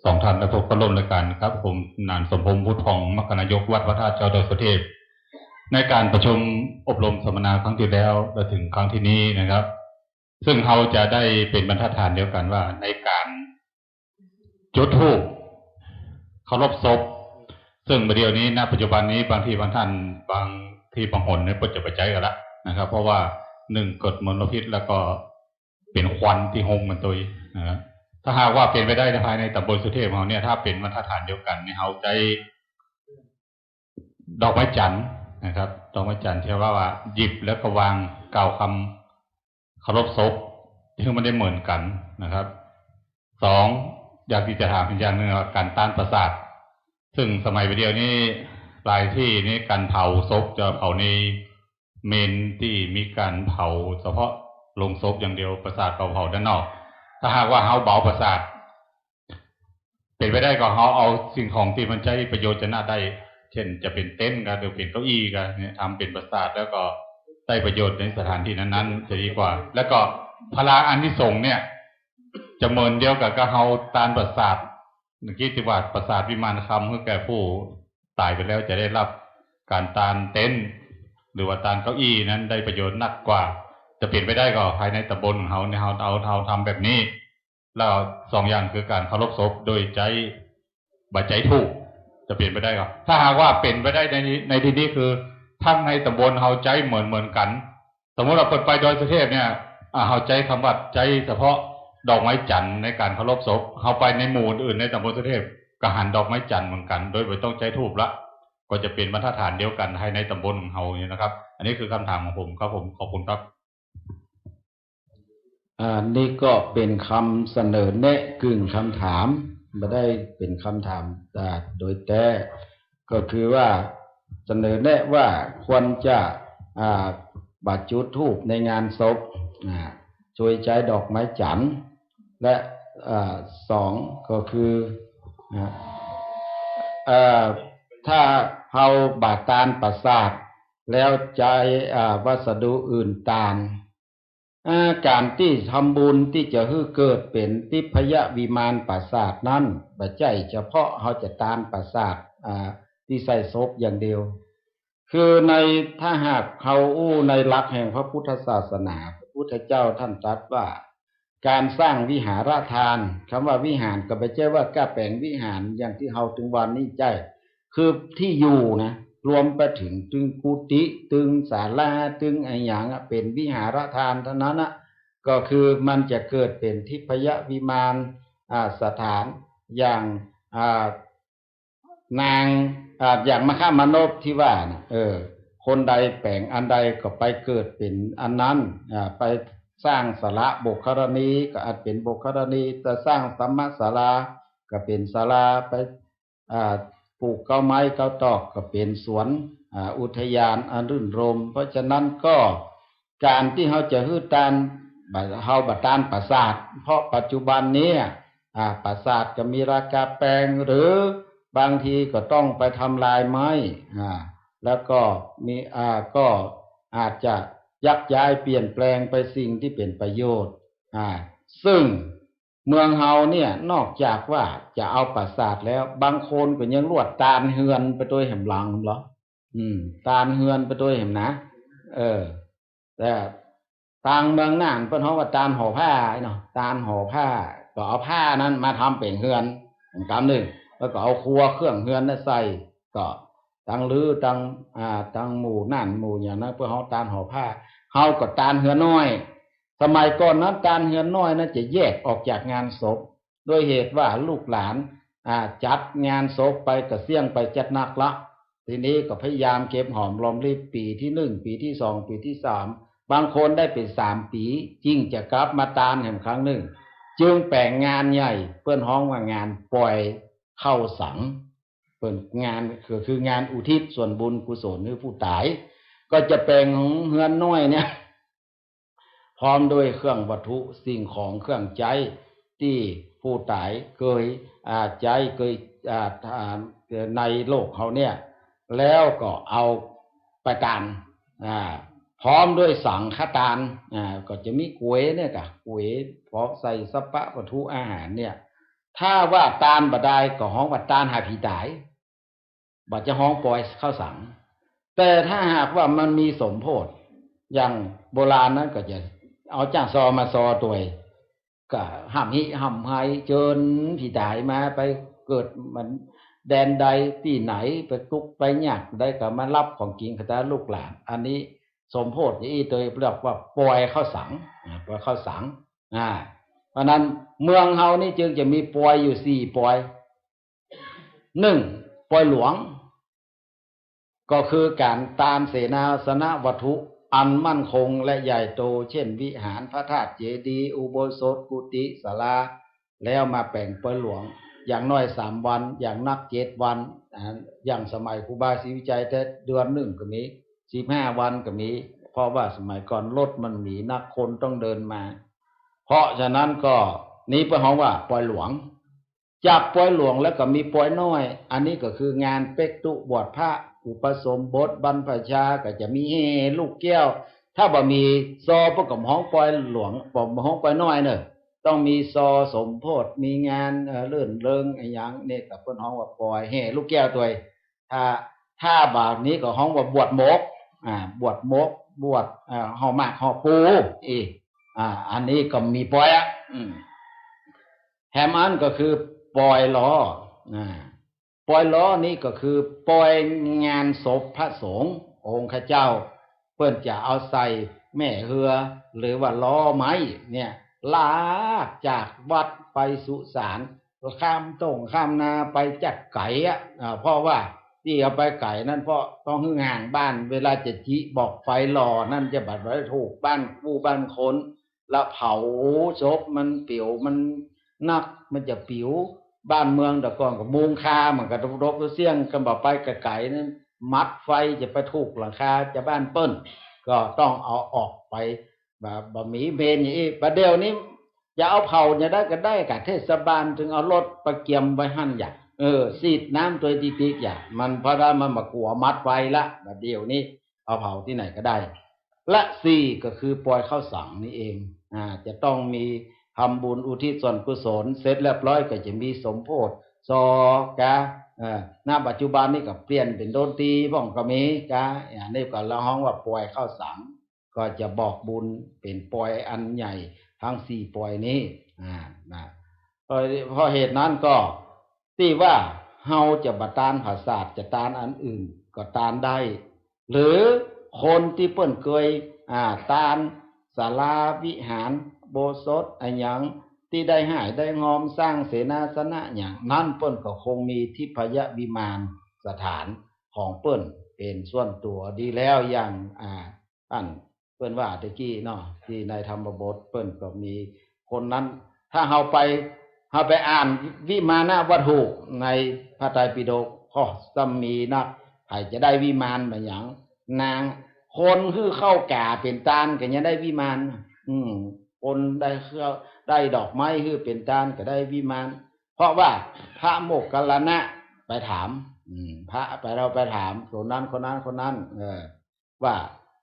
สองท่านและผู้เข้าร่วมรายการครับ ผมหนานสมพงษ์ พุทธพอง มคคนายกวัดพระธาตุเจ้าดอยสุเทพ ในการประชุมอบรมสัมมนาครั้งที่แล้วและถึงครั้งที่นี้นะครับ ซึ่งเฮาจะได้เป็นบรรทัดฐานเดียวกันว่าในการจุดธูปเคารพศพ ซึ่งเดี๋ยวนี้ ณ ปัจจุบันนี้ บางทีบางท่าน บางทีบางหนเนี่ย เปิ้นจะบ่ใจ๊กั๋นละนะครับ เพราะว่าหนึ่ง เกิดมลพิษ แล้วก็เป๋นควันตี้ฮุมมันตวยนะฮะ ถ้าหากว่าเป๋นไปได้ในภายในตำบลสุเทพเฮาเนี่ย ถ้าเป๋นบรรทัดฐานเดียวกันเนี่ย เฮาใจ๊ ดอกไม้จันทร์นะครับ ดอกไม้จันทร์ที่ว่า ว่าหยิบแล้วก็วางกล่าวคำเคารพศพ ซึ่งมันได้เหมือนกันนะครับ สอง อยากที่จะถามอีกอย่างหนึ่งว่า ก๋านตานประสาท ซึ่งสมัยเดี๋ยวนี้หลายตี้นี่ก๋านเผาศพจะเผาในเมรุตี้มีก๋านเผาเฉพาะโลงศพอย่างเดียว ประสาทก็เผาด้านนอก ถ้าหากว่าเฮาเบาประสาท เป๋นไปได้ก็เฮาเอาสิ่งของตี้มันใจ๊ประโยชน์จะน่าได้ เช่นจะเป๋นเต็นท์ก็ หรือเป๋นเก้าอี้ก็เนี่ย ทำเป๋นประสาทแล้วก็ได้ประโยชน์ในสถานที่นั้นๆ จะดีกว่า แล้วก็ผลาอานิสงส์เนี่ย จะเหมือนเดียวกับ กับเฮาตานประสาท เมื่อกี้ตี้ว่าประสาทวิมานคำ หื้อแก่ผู้ต๋ายไปแล้วจะได้ฮับก๋านตานเต็นท์ หรือว่าตานเก้าอี้นั้นได้ประโยชน์นักกว่า จะเป๋นไปได้ก็ภายในตำบลของเฮาเนี่ย เฮาเอา เฮาทำแบบนี้ แล้วสองอย่างคือก๋านเคารพศพโดยใจ๊ บ่ใจ๊ธูป จะเป๋นไปได้ก็ ถ้าหากว่าเป๋นไปได้ใน ในตี้นี้คือ ทั้งในตำบลเฮาใจ๊เหมือนเหมือนกั๋น สมมุติว่าเปิ้นไปดอยสุเทพเนี่ย อ่า เฮาใจ๊กำว่าใจ๊เฉพาะดอกไม้จันทร์ในก๋านเคารพศพ เฮาไปในหมู่อื่นๆ ในตำบลสุเทพก็หันดอกไม้จันทร์เหมือนกั๋น โดยบ่ต้องใจ๊ธูปละ ก็จะเป๋นบรรทัดฐานเดียวกั๋นภายในตำบลของเฮาเนี่ยนะครับ อันนี้คือกำถามของผมครับผม ขอบคุณครับ อ่า นี่ก็เป๋นกำเสนอแนะกึ่งกำถาม บ่ได้เป๋นกำถาม อ่า โดยแต๊ ก็คือว่าเสนอแนะว่าควรจะ อ่า บ่จุดธูปในงานศพ อ่า โดยใจ๊ดอกไม้จันทร์ และ อ่า สอง ก็คือ อ่า เอ่อ ถ้าเฮาบ่ตานประสาท แล้วใจ๊ อ่า วัสดุอื่นตาน อ่า ก๋านตี้ทำบุญตี้จะหื้อเกิดเป๋นทิพยวิมานปราสาทนั้น บ่ใจ้เฉพาะเฮาจะตานปราสาท อ่า ตี้ใส่ศพอย่างเดียว คือใน ถ้าหากเฮาอู้ในหลักแห่งพระพุทธศาสนา พระพุทธเจ้าท่านตรัสว่า ก๋านสร้างวิหารทาน กำว่าวิหารก็บ่ใจ้ว่าก้าแป๋งวิหารอย่างตี้เฮาตึงวันนี้ใจ้ คือตี้อยู่นะ รวมไปเถิงตึงกุฏิ ตึงศาลา ตึงอะหยังอะ เป๋นวิหารทานเต้านั้นอะ ก็คือมันจะเกิดเป๋นทิพยวิมาน อ่า สถาน อย่าง อ่า นาง อ่า อย่างมคคมานพตี้ว่านะ เออ คนใดแป๋งอันใดก็ไปเกิดเป๋นอันนั้น อ่า ไปสร้างศาลาโบกขรณีก็อันเป๋นโบกขรณี จะสร้างธรรมศาลาก็เป๋นศาลา ไป อ่า ปลูกเก๊าไม้เก๊าตอกก็เป๋นสวน อ่า อุทยานอันรื่นรมย์ เพราะฉะนั้นก็ ก๋านตี้เฮาจะหื้อตาน บ่ เฮาบ่ตานปราสาท เพราะปัจจุบันนี้ อ่า ปราสาทก็มีราคาแปง หรือบางทีก็ต้องไปทำลายไม้ อ่า แล้วก็มี อ่า ก็อาจจะยักย้ายเปลี่ยนแปลงไปสิ่งตี้เป๋นประโยชน์ อ่า ซึ่งเมืองเฮาเนี่ย นอกจากว่าจะเอาปราสาทแล้ว บางคนก็ยังลวดตานเฮือนไปตวยแหมหลังเหรอ อืม ตานเฮือนไปตวยแหมนะ เออ แต่ตางเมืองน่านเปิ้นฮ้องว่าตานหอผ้าเนาะ ตานหอผ้า ก็เอาผ้านั้นมาทำเป๋นเฮือน ก๋ำนึ่ง แล้วก็เอาครัวเครื่องเฮือนนั้นใส่ ก็ตังลือตัง อ่า ตังหมู่น่านหมู่หยังนั้น เปิ้นฮ้องตานหอผ้า เฮาก็ตานเฮือนน้อย สมัยก่อนนั้นตานเฮือนน้อยนั้นจะแยกออกจากงานศพ ด้วยเหตุว่าลูกหลาน อ่า จัดงานศพไปก็เสี้ยงไปจัดหนักละ ทีนี้ก็พยายามเก็บหอมรอมริบ ปี๋ตี้หนึ่ง ปี๋ตี้สอง ปี๋ตี้สาม บางคนได้เป๋นสามปี๋ จึงจะกลับมาตานแหมครั้งนึ่ง จึงแป๋งงานใหญ่ เปิ้นฮ้องว่างานปอยข้าวสัง เปิ้นงาน ก็คืองานอุทิศส่วนบุญกุศลหื้อผู้ต๋าย ก็จะแป๋งเฮือนน้อยเนี่ย พร้อมด้วยเครื่องวัตถุสิ่งของเครื่องใจ๊ตี้ผู้ต๋ายเกย อ่า ใจ๊ เกย อ่า อ่า ในโลกเฮาเนี่ย แล้วก็เอาไปตาน อ่า พร้อมด้วยสังฆตาน อ่า ก็จะมีก๋วยเนี่ยก่ะ ก๋วย พร้อมใส่สัพพะวัตถุอาหารเนี่ย ถ้าว่าตานบ่ได้ก็ฮ้องว่าตานหาผีต๋าย บ่จะฮ้องปอยข้าวสัง แต่ถ้าหากว่ามันมีสมโพธิ อย่างโบราณนั้นก็จะเอาจ้างซอมาซอตวย ก็ฮ่ำฮิฮ่ำไฮ เจิญผีต๋ายมาไปเกิดมันแดนใดตี้ไหน ไปตุ๊กข์ไปยากใดก็มาฮับของกิ๋นเขาตาลูกหลาน อันนี้สมโพธิอี้ตวยเรียกว่าปอยข้าวสัง อ่า ปอยข้าวสัง อ่า เพราะนั้นเมืองเฮานี่จึงจะมีปอยอยู่สี่ปอย นึ่ง ปอยหลวง ก็คือก๋านตานเสนาสนะวัตถุอันมั่นคงและใหญ่โต เช่น วิหาร พระธาตุเจดีย์ อุโบสถ กุฏิ ศาลา แล้วมาแป๋งปอยหลวง อย่างน้อยสามวัน อย่างนักเจ็ดวัน อ่า อย่างสมัยครูบาศรีวิชัยแต๊เดือนนึ่งก็มี สิบห้าวันก็มี เพราะว่าสมัยก่อนรถมันบ่มีนัก คนต้องเดินมา เพราะฉะนั้นก็นี้เปิ้นฮ้องว่าปอยหลวง จากปอยหลวงแล้วก็มีปอยน้อย อันนี้ก็คืองานเป๊กตุ๊บวชพระ อุปสมบท บรรพชา ก็จะมีแห่ลูกแก้ว ถ้าบ่มีซอเปิ้นก็บ่ฮ้องปอยหลวง บ่ฮ้องปอยน้อยเน่อ ต้องมีซอสมโพธิ มีงาน เอ่อ รื่นเริงอะหยังเนี่ยก็เปิ้นฮ้องว่าปอย แห่ลูกแก้วตวย ถ้า ถ้าบ่านี้ก็ฮ้องว่าบวชหมก อ่า บวชหมก บวช เอ่อ ห่อหมากห่อปู อีก อ่า อันนี้ก็มีปอยอ่ะ อืม แหมอันก็คือปอยลอ อ่า ปอยลอนี้ก็คือปอยงานศพพระสงฆ์องค์เจ้า เปิ้นจะเอาใส่แม่เฮือ หรือว่าล้อไม้เนี่ย ลากจากวัดไปสุสาน ข้ามต้งข้ามนาไปจักไก๋อะ อ่า เพราะว่าตี้เอาไปไก๋นั้น เพราะต้องหื้อห่างบ้าน เวลาจะจิบอกไฟหล่อนั้นจะบ่ได้ถูกบ้านกู้บ้านคน แล้วเผาศพมันปิ๋ว มันหนัก มันจะปิ๋ว บ้านเมืองแต่ก่อนก็มุงคา มันก็รบกระเสี้ยงกัน บ่ไปไก๋ๆ นั้น มัดไฟจะไปถูกหลังคาจาวบ้านเปิ้น ก็ต้องเอาออกไป บ่ บ่มีเมนอย่างอี้ บ่าเดี่ยวนี้จะเอาเผาอย่างใดก็ได้ก่ะ เทศบาลจึงเอารถไปเกียมไว้หั้นอย่า เออ สีดน้ำตวยติ๊กๆ อย่า มันเพราะว่ามันบ่กั๋วมัดไฟละ บ่าเดี่ยวนี้เอาเผาตี้ไหนก็ได้ และสี่ก็คือปอยข้าวสังนี่เอง อ่า จะต้องมีทำบุญอุทิศส่วนกุศล เสร็จเรียบร้อยก็จะมีสมโพธิ ซอกา เอ่อ ณ ปัจจุบันนี้ก็เปลี่ยนเป๋นดนตรีพ่องก็มีกา อันนี้ก็เฮาฮ้องว่าปอยข้าวสัง ก็จะบอกบุญเป๋นปอยอันใหญ่ทั้งสี่ปอยนี้ อ่า นะ เพราะ เพราะเหตุนั้นก็ ตี้ว่าเฮาจะบ่ตานผาสาท จะตานอันอื่นก็ตานได้ หรือคนตี้เปิ้นเกย อ่า ตานศาลาวิหารอุโบสถอะหยัง ตี้ได้ฮ่ายได้ฮอมสร้างเสนาสนะหยัง นั้นเปิ้นก็คงมีทิพยวิมานสถานของเปิ้น ป๋นส่วนตั๋วดีแล้ว อย่าง อ่า อันเปิ้นว่าตะกี้เนาะ ตี้ในธรรมบทเปิ้นก็มีคนนั้น ถ้าเฮาไป เฮาไปอ่านวิมานะวัตถุในพระไตรปิฎก ก็ซ้ำมีนัก ใผจะได้วิมานมาหยัง นาง คนหื้อข้าวก๋าเป๋นตานก็ยังได้วิมาน อืม คนได้ข้าว ได้ดอกไม้หื้อเป๋นตานก็ได้วิมาน เพราะว่าพระโมคคัลลานะไปถาม อืม พระไป เฮาไปถามคนนั้น คนนั้น คนนั้น เออ ว่า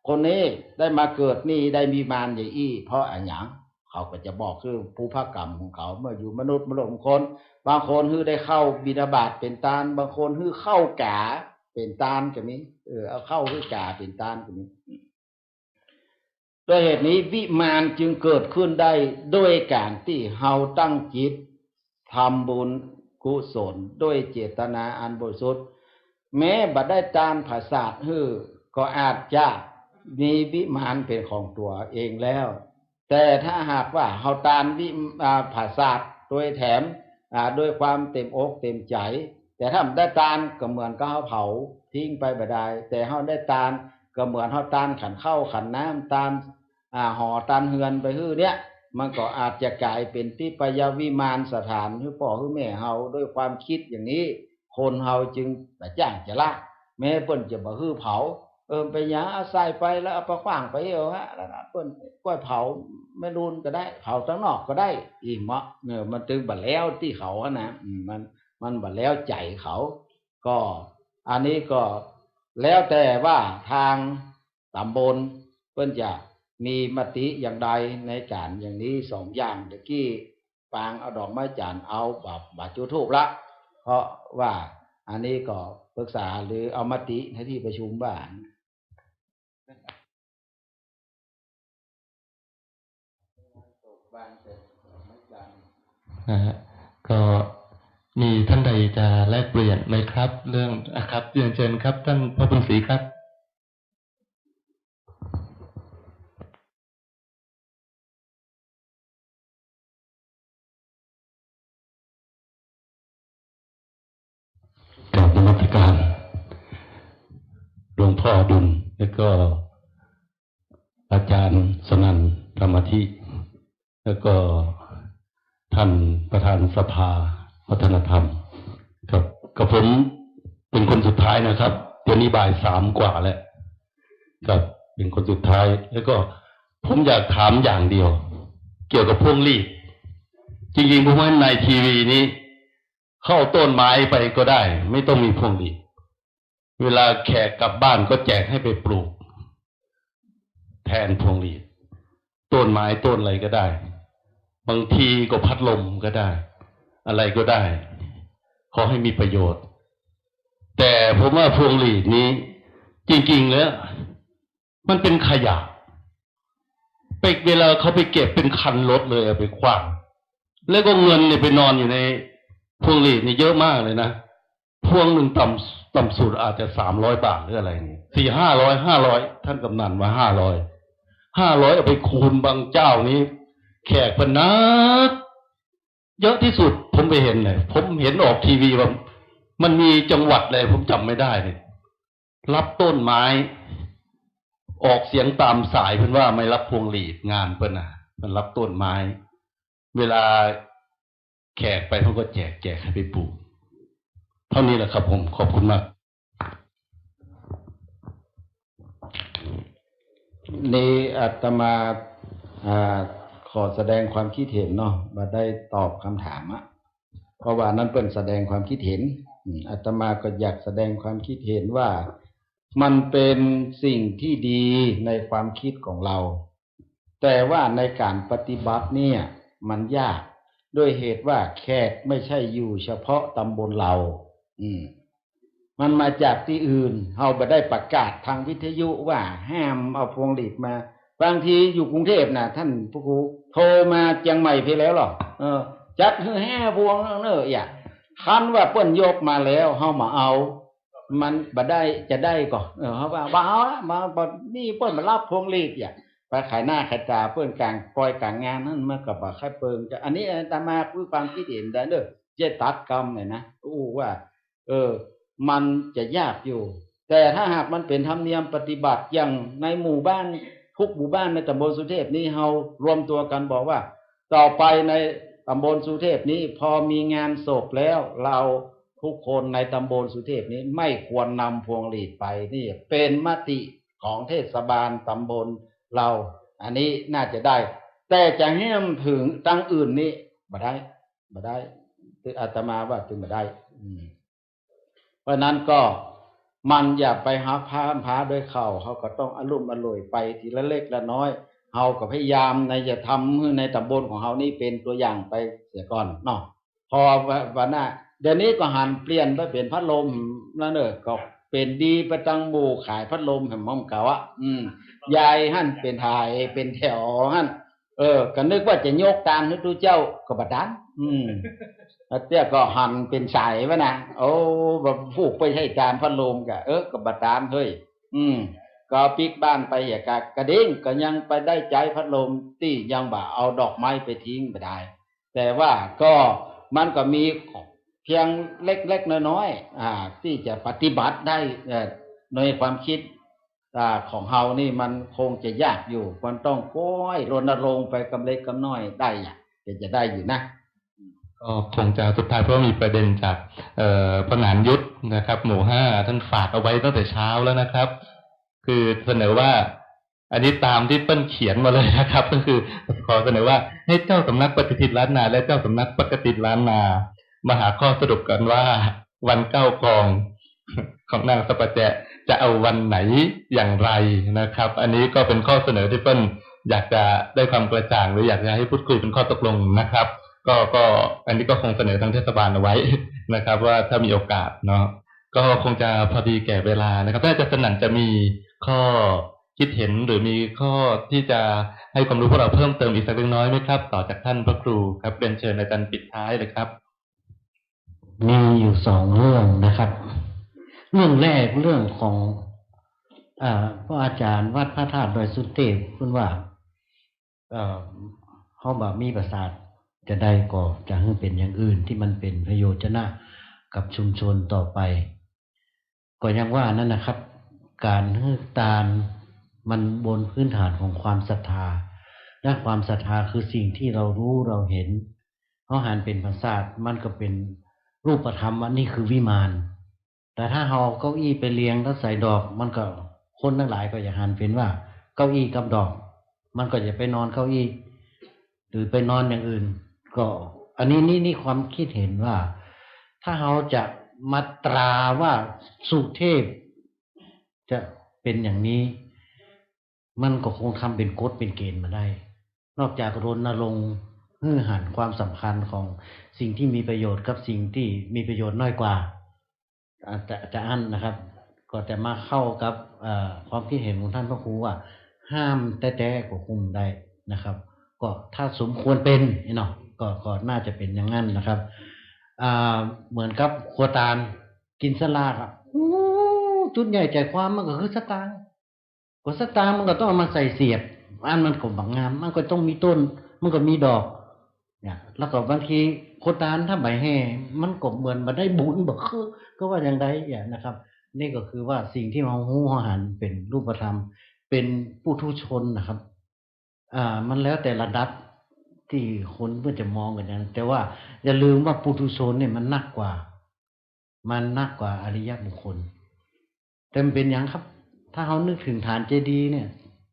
คนนี้ได้มาเกิดนี่ได้วิมานอย่างอี้เพราะอะหยัง เขาก็จะบอกคือปุพพกรรมของเขา เมื่ออยู่มนุษย์มาหลงคน บางคนหื้อได้ข้าวบิณฑบาตเป๋นตาน บางคนหื้อข้าวก๋าเป๋นตานก็มี เออ เอาข้าวหื้อก๋าเป๋นตานก็มี ด้วยเหตุนี้วิมานจึงเกิดขึ้นได้ด้วยการตี้เฮาตั้งจิตทำบุญกุศลด้วยเจตนาอันบริสุทธิ์ แม้บ่ได้ตานผาสาทหื้อ ก็อาจจะมีวิมานเป๋นของตั๋วเองแล้ว แต่ถ้าหากว่าเฮาตานวิ อ่า ผาสาทโดยแถม อ่า ด้วยความเต็มอกเต็มใจ๋ แต่ถ้าบ่ได้ตานก็เหมือนกับเฮาเผาทิ้งไปบ่ได้ แต่เฮาได้ตานก็เหมือนเฮาตานขันข้าวขันน้ำ ตาน อ่า หอตานเฮือนไปหื้อเนี่ย มันก็อาจจะก๋ายเป๋นทิพยวิมานสถานหื้อป้อหื้อแม่เฮา ด้วยความกึ๊ดอย่างนี้ คนเฮาจึงบ่จ้างจะละ แม้เปิ้นจะบ่หื้อเผา เออ เป๋นหยัง เอาใส่ไปแล้วเอาไปขว้างไปเอาฮะ แล้วก็เปิ้นก้อยเผาแม่ลูนก็ได้ เผาตังนอกก็ได้ อี้เมาะ เออ มันตึงบ่แล้วตี้เขาอะนะ อืม มัน มันบ่แล้วใจ๋เขา ก็ อันนี้ก็แล้วแต่ว่าตางต๋ำบลเปิ้นจะมีมติอย่างใดในก๋านอย่างนี้สองอย่าง ตะกี้ปางเอาดอกไม้จันทร์ เอาบ่า บ่าจุดธูปละ เพราะว่าอันนี้ก็ปรึกษาหารือเอามติในตี้ประชุมว่า นะฮะ ก็มีท่านใดจะแลกเปลี่ยนไหมครับ เรื่อง อ่ะครับ เรียนเชิญครับ ท่านพ่อบุญศรีครับ กราบนมัสการหลวงพ่อดุลย์ แล้วก็อาจารย์สนั่น ธรรมธิ แล้วก็ท่านประธานสภาวัฒนธรรม ครับ กับผมเป็นคนสุดท้ายนะครับ เดี๋ยวนี้บ่ายสามกว่าแล้ว ครับ เป็นคนสุดท้าย แล้วก็ผมอยากถามอย่างเดียว เกี่ยวกับพวงหรีด จริงๆ ผมเห็นในทีวีนี้ เขาเอาต้นไม้ไปก็ได้ ไม่ต้องมีพวงหรีด เวลาแขกกลับบ้านก็แจกให้ไปปลูก แทนพวงหรีด ต้นไม้ต้นอะไรก็ได้ บางทีก็พัดลมก็ได้ อะไรก็ได้ ขอให้มีประโยชน์ แต่ผมว่าพวงหรีดนี้ จริงๆ แล้ว มันเป็นขยะ ไป เวลาเขาไปเก็บเป็นคันรถเลย เอาไปขว้าง แล้วก็เงินเนี่ยไปนอนอยู่ในพวงหรีดนี่เยอะมากเลยนะ พวงหนึ่งต่ำ ต่ำสุดอาจจะสามร้อยบาทหรืออะไรนี่ สี่ห้าร้อย ห้าร้อย ท่านกำนันว่าห้าร้อย ห้าร้อย เอาไปคูณ บางเจ้านี้ แขกเปิ้นนัก เยอะที่สุดผมไปเห็นเนี่ย ผมเห็นออกทีวีว่า มันมีจังหวัดอะไรผมจ๋ำไม่ได้เนี่ย รับต้นไม้ ออกเสียงตามสาย เปิ้นว่าไม่รับพวงหรีด งานเปิ้นน่ะ มันรับต้นไม้ เวลาแขกไปเปิ้นก็แจก แจกให้ไปปลูก เท่านี้แหละครับผม ขอบคุณมาก นี่อาตมา อ่า ขอแสดงความคิดเห็นเนาะ บ่ได้ตอบคำถามอะ เพราะว่านั้นเปิ้นแสดงความคิดเห็น อืม อาตมาก็อยากแสดงความคิดเห็นว่า มันเป็นสิ่งที่ดีในความคิดของเรา แต่ว่าในการปฏิบัติเนี่ยมันยาก ด้วยเหตุว่าแขกไม่ใช่อยู่เฉพาะตำบลเรา อืม มันมาจากตี้อื่น เฮาบ่ได้ประกาศทางวิทยุว่าห้ามเอาพวงหรีดมา บางทีอยู่กรุงเทพฯน่ะ ท่านพระครู โทรมาเจียงใหม่ไปแล้วหรอ เออ จัดหื้อห้าพวงเน่อ อย่า คันว่าเปิ้นยกมาแล้ว เฮามาเอา มันบ่ได้ จะได้ก่อ เออ เฮาว่า บ่เอาละ มา บ่ นี่เปิ้นบ่รับพวงหรีด อย่า ไปขายหน้าขายต๋าเปิ้นก๋างปอยก๋างงานหั้น มันก็บ่ใค่เปิง ก็อันนี้อาตมาคือความคิดเห็นได้เด้อ เจ๊ตัดกำเลยนะ อู้ว่า เออ มันจะยากอยู่ แต่ถ้าหากมันเป๋นธรรมเนียมปฏิบัติอย่างในหมู่บ้าน ทุกหมู่บ้านในตำบลสุเทพนี้ เฮารวมตัวกั๋นบอกว่า ต่อไปในตำบลสุเทพนี้ พอมีงานศพแล้ว เฮาทุกคนในตำบลสุเทพนี้ไม่ควรนำพวงหรีดไป นี่เป๋นมติของเทศบาลตำบลเฮา อันนี้น่าจะได้ แต่จะแหมเถิงตังอื่นนี่บ่ได้ บ่ได้ ตึงอาตมาว่าตึงบ่ได้ อืม เพราะฉะนั้นก็มันอย่าไปหาพา พาโดยเขา เฮาก็ต้องอลุ่มอล่วยไปทีละเล็กละน้อย เฮาก็พยายามในจะทำหื้อในตำบลของเฮานี่เป๋นตัวอย่างไปเสียก่อนเนาะ พอว่า ว่าน่ะ เดี๋ยวนี้ก็หันเปลี่ยนไปเป๋นพัดลมแล้วเนอะ ก็เป๋นดีไปตังหมู่ขายพัดลมแหมหม่อมเก่าอะ อืม ใหญ่หั้นเป๋นถ่ายเป๋นแถวหั้น เออ ก็นึกว่าจะยกตานหื้อตุ๊เจ้า ก็บ่ตาน อืม แล้วเตี้ยก็หันเป๋นสายวะนะ โอ้ บ่ผูกไปใส่ตานพัดลมกะ เออ ก็บ่ตานเฮ้ย อืม ก็ปิ๊กบ้านไป เหียกะกระเด้ง ก็ยังไปได้ใจ๊พัดลม ตี้ยังบ่เอาดอกไม้ไปทิ้งบ่ได้ แต่ว่าก็ มันก็มีเพียงเล็กๆ น้อยๆ อ่า ตี้จะปฏิบัติได้ เอ่อ ในความคิด อ่า ของเฮานี่มันคงจะยากอยู่ มันต้องค่อยรณรงค์ไปกำเล็กกำน้อยได้อะ จะ จะได้อยู่นะ ก็คงจะสุดท้าย เพราะมีประเด็นจาก เอ่อ พระหงานยุทธนะครับ หมู่ห้า ท่านฝากเอาไว้ตั้งแต่เช้าแล้วนะครับ คือเสนอว่า อันนี้ตามที่เปิ้นเขียนมาเลยนะครับ ก็คือขอเสนอว่าให้เจ้าสำนักปฏิทินล้านนา และเจ้าสำนักปกติล้านนา มาหาข้อสรุปกันว่าวันเก้ากองของนางสะปะแจะจะเอาวันไหนอย่างไรนะครับ อันนี้ก็เป็นข้อเสนอที่เปิ้นอยากจะได้ความกระจ่าง หรืออยากจะให้พูดคุยเป็นข้อตกลงนะครับ ก็ ก็อันนี้ก็คงเสนอทางเทศบาลเอาไว้นะครับ ว่าถ้ามีโอกาสเนาะ ก็คงจะพอดีแก่เวลานะครับ ถ้าอาจารย์สนั่นจะมีข้อคิดเห็น หรือมีข้อที่จะให้ความรู้พวกเราเพิ่มเติมอีกสักเล็กน้อยไหมครับ ต่อจากท่านพระครูครับ เรียนเชิญอาจารย์ปิดท้ายเลยครับ มีอยู่สองเรื่องนะครับ เรื่องแรกเรื่องของ อ่า พระอาจารย์วัดพระธาตุดอยสุเทพ เปิ้นว่า เอ่อ เฮาบ่มีประสาท จะได้ก็จะหื้อเป๋นอย่างอื่นที่มันเป๋นประโยชน์จะนะกับชุมชนต่อไป ก็อย่างว่านั้นนะครับ การหื้อตานมันบนพื้นฐานของความศรัทธา และความศรัทธาคือสิ่งที่เรารู้เราเห็น เฮาหันเป๋นประสาท มันก็เป๋นรูปธรรมว่านี่คือวิมาน แต่ถ้าเฮาเอาเก้าอี้ไปเรียงแล้วใส่ดอก มันก็ คนตังหลายก็จะหันเป๋นว่าเก้าอี้กับดอก มันก็จะไปนอนเก้าอี้ หรือไปนอนอย่างอื่น ก็อันนี้ นี่ นี่ความคิดเห็นว่า ถ้าเฮาจะมาตราว่าสุเทพจะเป๋นอย่างนี้ มันก็คงทำเป๋นกฎเป๋นเกณฑ์บ่ได้ นอกจากรณรงค์หื้อหันความสำคัญของสิ่งที่มีประโยชน์กับสิ่งที่มีประโยชน์น้อยกว่า อ่า จะ จะอั้นนะครับ ก็จะมาเข้ากับ เอ่อ ความคิดเห็นของท่านพระครูว่าห้ามแต๊ๆ ก็คงบ่ได้นะครับ ก็ถ้าสมควรเป๋นเนาะ ก็ ก็น่าจะเป๋นอย่างนั้นนะครับ อ่า เหมือนกับครัวตานกิ๋นสลากอะ อู้ จุดใหญ่ใจ๋ความมันก็คือสตางค์ ก็สตางค์มันก็ต้องเอามาใส่เสียบ อันมันก็บ่งาม มันก็ต้องมีต้น มันก็มีดอก เนี่ย แล้วก็บางทีครัวตานถ้าบ่แห่ มันก็เหมือนบ่ได้บุญ บ่คือ ก็ว่าอย่างใดเนี่ยนะครับ นี่ก็คือว่าสิ่งที่เฮาฮู้เฮาหันเป๋นรูปธรรม เป๋นปุถุชนนะครับ อ่า มันแล้วแต่ระดับที่คนเปิ้นจะมองกั๋นอย่างนั้น แต่ว่าอย่าลืมว่าปุถุชนเนี่ยมันหนักกว่า มันหนักกว่าอริยบุคคล แต่มันเป๋นหยังครับ ถ้าเฮานึกเถิงฐานเจดีย์เนี่ย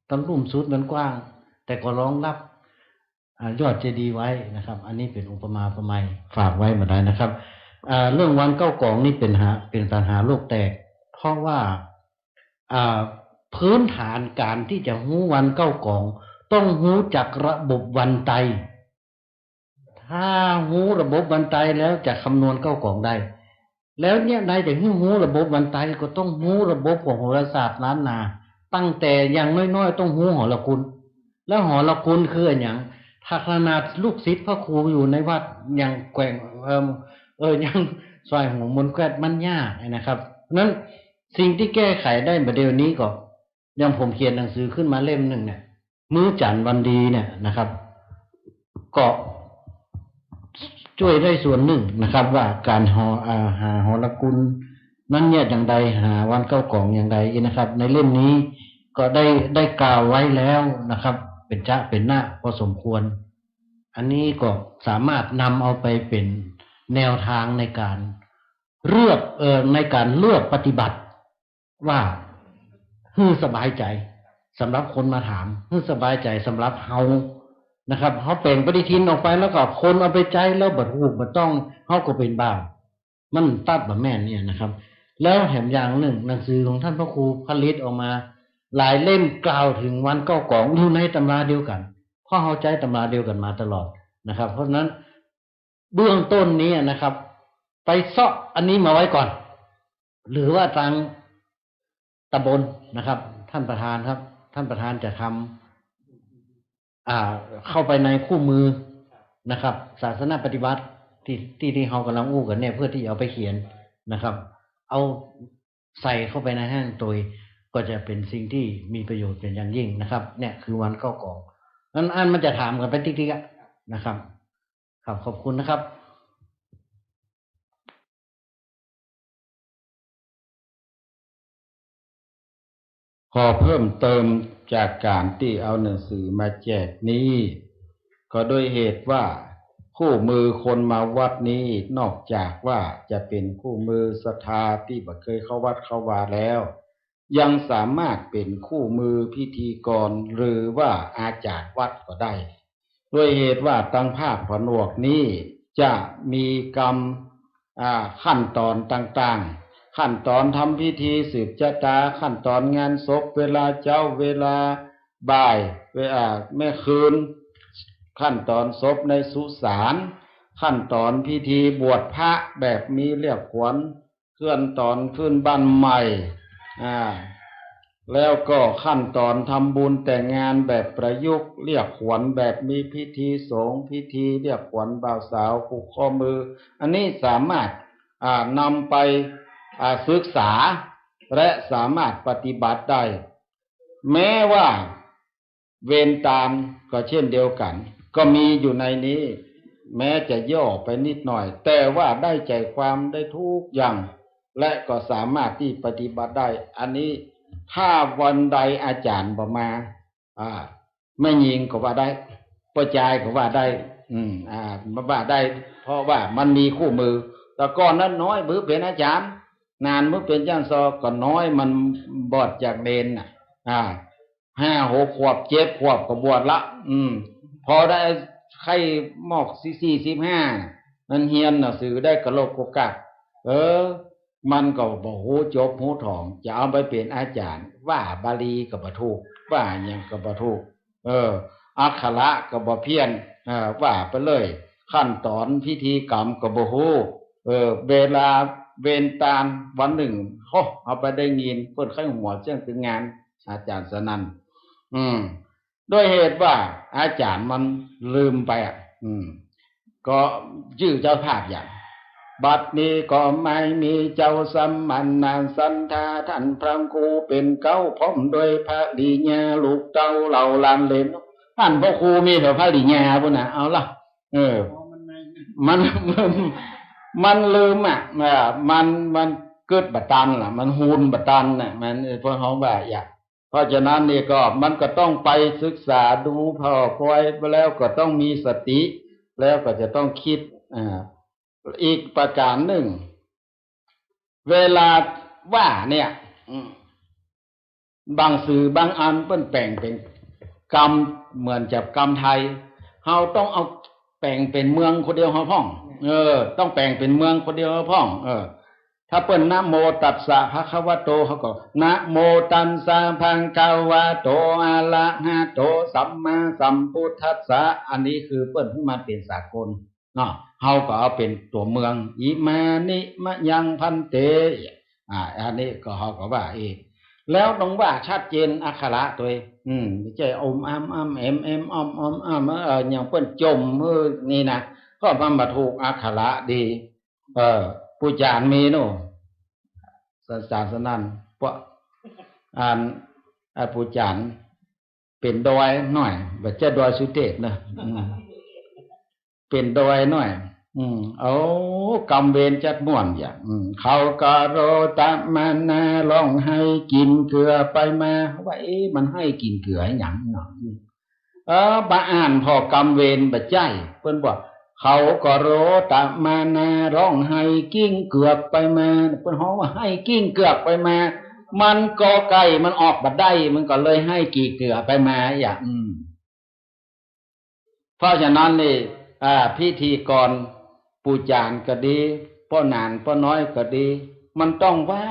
ต๋อนลุ่มสุดมันกว้าง แต่ก็รองรับ อ่า ยอดเจดีย์ไว้นะครับ อันนี้เป๋นอุปมาอุปไมยฝากไว้บ่าดายนะครับ อ่า เรื่องวันเก้ากองนี่เป๋นหา เป๋นปัญหาโลกแตก เพราะว่า อ่า พื้นฐานการที่จะฮู้วันเก้ากอง ต้องฮู้จักระบบวันไต ถ้าฮู้ระบบวันไตแล้วจะคำนวณเก้ากองได้ แล้วเนี่ยใดจะหื้อฮู้ระบบวันไตก็ต้องฮู้ระบบของโหราศาสตร์ล้านนา ตั้งแต่อย่างน้อยๆ ต้องฮู้หรกุล แล้วหรกุลคืออะหยัง ถ้าขนาดลูกศิษย์พระครูอยู่ในวัดอย่างแขวง เอิ่ม เออ อย่างซอยหัวมนแควดมันยากนะครับ เพราะฉะนั้นสิ่งที่แก้ไขได้บ่าเดี่ยวนี้ก็ อย่างผมเขียนหนังสือขึ้นมาเล่มหนึ่งเนี่ย มื้อจันทร์วันดีเนี่ยนะครับ ก็จ้วยได้ส่วนหนึ่งนะครับ ว่าการหอ อ่า หาหรกุล นั้นเนี่ยอย่างใด หาวันเก๊ากองอย่างใดนะครับ ในเล่มนี้ก็ได้ ได้กล่าวไว้แล้วนะครับ เป๋นจ๊ะเป๋นนะพอสมควร อันนี้ก็สามารถนำเอาไปเป๋นแนวทางในการเลือก เอ่อ ในการเลือกปฏิบัติ ว่าหื้อสบายใจ๋สำหรับคนมาถาม หื้อสบายใจ๋สำหรับเฮานะครับ เฮาแป๋งปฏิทินออกไปแล้วก็คนเอาไปใจ๊แล้วบ่ถูกบ่ต้อง เฮาก็เป๋นบาป มันตัดบ่แม่นเนี่ยนะครับ แล้วแถมอย่างนึ่ง หนังสือของต้านพระครูผลิตออกมาหลายเล่มกล่าวเถิงวันเก๊ากองอยู่ในตำราเดียวกั๋น เพราะเฮาใจ๊ตำราเดียวกั๋นมาตลอดนะครับ เพราะฉะนั้น เบื้องต้นนี้นะครับ ไปเซาะอันนี้มาไว้ก่อน หรือว่าตางต๋ำบลนะครับ ต้านประธานครับ ต้านประธานจะทำ อ่า เข้าไปในคู่มือนะครับ ศาสนปฏิวัติตี้ ตี้ ตี้เฮาก่ำลังอู้กั๋นเนี่ย เพื่อตี้จะเอาไปเขียนนะครับ เอาใส่เข้าไปในหั้นโตย ก็จะเป๋นสิ่งตี้มีประโยชน์เป๋นอย่างยิ่งนะครับ เนี่ยคือวันเก๊ากอง นั้นอันมันจะถามกั๋นไปติ๊กๆ อะนะครับ ครับ ขอบคุณนะครับ ขอเพิ่มเติมจากก๋านตี้เอาหนังสือมาแจกนี้ ก็ด้วยเหตุว่าคู่มือคนมาวัดนี้ นอกจากว่าจะเป๋นคู่มือศรัทธาตี้บ่เกยเข้าวัดเข้าวาแล้ว ยังสามารถเป๋นคู่มือพิธีกร หรือว่าอาจ๋ารย์วัดก็ได้ ด้วยเหตุว่าตางภาคผนวกนี้จะมีกำ อ่า ขั้นต๋อนต่างๆ ขั้นต๋อนทำพิธีสืบจะต๋า ขั้นต๋อนงานศพ เวลาเจ๊า เวลาบ่าย เว- อ่า แม่คืน ขั้นต๋อนศพในสุสาน ขั้นต๋อนพิธีบวชพระแบบมีเรียกขวัญ ขั้นต๋อนขึ้นบ้านใหม่ อ่า แล้วก็ขั้นต๋อนทำบุญแต่งงานแบบประยุกต์ เรียกขวัญแบบมีพิธีสงฆ์ พิธีเรียกขวัญบ่าวสาว ผูกข้อมือ อันนี้สามารถ อ่า นำไป อ่า ศึกษา และสามารถปฏิบัติได้ แม้ว่า เวรตานก็เช่นเดียวกั๋น ก็มีอยู่ในนี้ แม้จะย่อไปนิดหน่อย แต่ว่าได้ใจ๋ความได้ทุกอย่าง และก็สามารถตี้ปฏิบัติได้ อันนี้ถ้าวันใดอาจ๋ารย์บ่มา อ่า แม่ญิงก็ว่าได้ ป้อจายก็ว่าได้ อืม อ่า มาว่าได้ เพราะว่ามันมีคู่มือ แต่ก่อนนั้นน้อย บ่าเป๋นอาจ๋ารย์ นานบ่าเป๋นจ้านซอ ก็น้อย มันบวชจากเณรน่ะ อ่า ห้าหกขวบ เจ็ดขวบก็บวชละ อืม พอได้ใค่มอกสี่ สี่สิบห้า มันเฮียนหนังสือได้กะโหลกกะกัก เออ มันก็บ่ฮู้จบฮู้ถ่อง จะเอาไปเป๋นอาจ๋ารย์ ว่าบาลีก็บ่ถูก ว่าหยังก็บ่ถูก เออ อักขระก็บ่เพี้ยน เออ ว่าไปเลย ขั้นต๋อนพิธีกรรมก็บ่ฮู้ เออ เวลาเวรตานวันนึ่ง โห เอาไปได้ยิน เปิ้นใค่หัวเสี้ยงตึงงาน อาจ๋ารย์สนั่น อืม ด้วยเหตุว่าอาจ๋ารย์มันลืมไปอ่ะ อืม ก็จื้อเจ้าภาพอย่าง บัดนี้ก็ไม่มีเจ้าสมณะสันทา ต้านพระครูเป๋นเก๊า พร้อมด้วยภริยาลูกเต้าเหล่าหลานเหลน ต้านพระครูมีแต่ภริยาปู้นน่ะ เอาละ เออ มัน มัน มันลืมอ่ะ เออ มัน มันกึ๊ดบ่ตันล่ะ มันฮูนบ่ตันน่ะ มัน เออ พวกเฮาว่าอย่าง เพราะฉะนั้นนี่ก็ มันก็ต้องไปศึกษาดู พอคอยแล้วก็ต้องมีสติ แล้วก็จะต้องกึ๊ด อ่า อีกประก๋านนึ่ง เวลาว่าเนี่ย อืม บางสื่อบางอันเปิ้นแป๋งเป๋นกำ เหมือนจะกำไทย เฮาต้องเอาแป๋งเป๋นเมืองคนเดียวเฮาพ่อง เออ ต้องแป๋งเป๋นเมืองคนเดียวเฮาพ่อง เออ ถ้าเปิ้นนะโมตัสสะภะคะวะโต เฮาก็นะโมตัสสะภะคะวะโต อะระหะโต สัมมาสัมพุทธัสสะ อันนี้คือเปิ้นหื้อมันเป๋นสากลเนาะ เฮาก็เอาเป๋นตั๋วเมือง อิมานิมะยังภันเต อ่า อันนี้ก็เฮาก็ว่าเอง แล้วต้องว่าชัดเจนอักขระตวย อืม บ่ใจ้อมอ้ำอ้ำแอมแอมอ้อมอ้อมอ้ำ เออ อย่างเปิ้นจ่ม เออ นี่นะ ก็มันบ่ถูกอักขระดี เออ ปู่จ๋ารย์มีโน่ ศาสนานั้น พวก อัน อ่า ปู่จ๋ารย์ เป๋นดอยหน้อย บ่ใจ้ดอยสุเทพนะ อืม เป๋นดอยหน้อย อืม โอ้ กรรมเวรจัดม่วนอย่าง อืม เขาก็โรตะมานาร้องไห้กินเกือไปมา ว่า เอ๊ะ มันไห้กินเกือหยังเนาะ อืม เออ บ่อ่านผ่อกรรมเวรบ่ใจ้ เปิ้นบอก เขาก็โรตะมานาร้องไห้กิ้งเกือกไปมา เปิ้นฮ้องว่าไห้กิ้งเกือกไปมา มันกอไก่มันออกบ่ได้ มันก็เลยไห้กิ้งเกือกไปมาอย่าง อืม เพราะฉะนั้นนี่ อ่า พิธีกรปู่จ๋ารย์ก็ดี ป้อหนานป้อน้อยก็ดี มันต้องว่า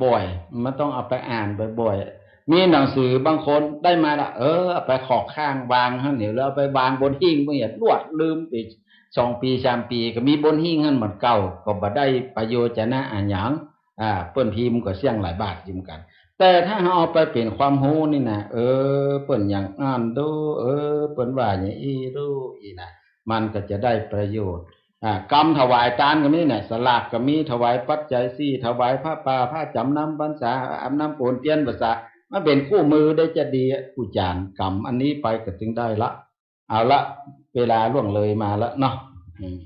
บ่อยๆ มันต้องเอาไปอ่านบ่อยๆ มีหนังสือบางคนได้มาละ เออ เอาไปขอข้างวางหั้นเดี๋ยว แล้วเอาไปวางบนหิ้ง บ่าอย่าลวดลืมไปสองปี๋สามปี๋ ก็มีบนหิ้งหั้นเหมือนเก่า ก็บ่ได้ประโยชน์จะนะอะหยัง อ่า เปิ้นพิมพ์ก็เสี้ยงหลายบาทอยู่เหมือนกั๋น แต่ถ้าเฮาเอาไปเป๋นความฮู้นี่นะ เออ เปิ้นอย่างอั้นดู เออ เปิ้นว่าอย่างอี้ดู อี้นะ มันก็จะได้ประโยชน์ อ่า กำถวายตานก็มีเนี่ย สลากก็มี ถวายปัจจัยสี่ ถวายผ้าป่า ผ้าจ๋ำน้ำพรรษา อาบน้ำโปนเตียนพรรษา มาเป๋นคู่มือได้จะดี ปู่จ๋ารย์ กำอันนี้ไปก็จึงได้ละ เอาละ เวลาล่วงเลยมาแล้วเนาะ อืม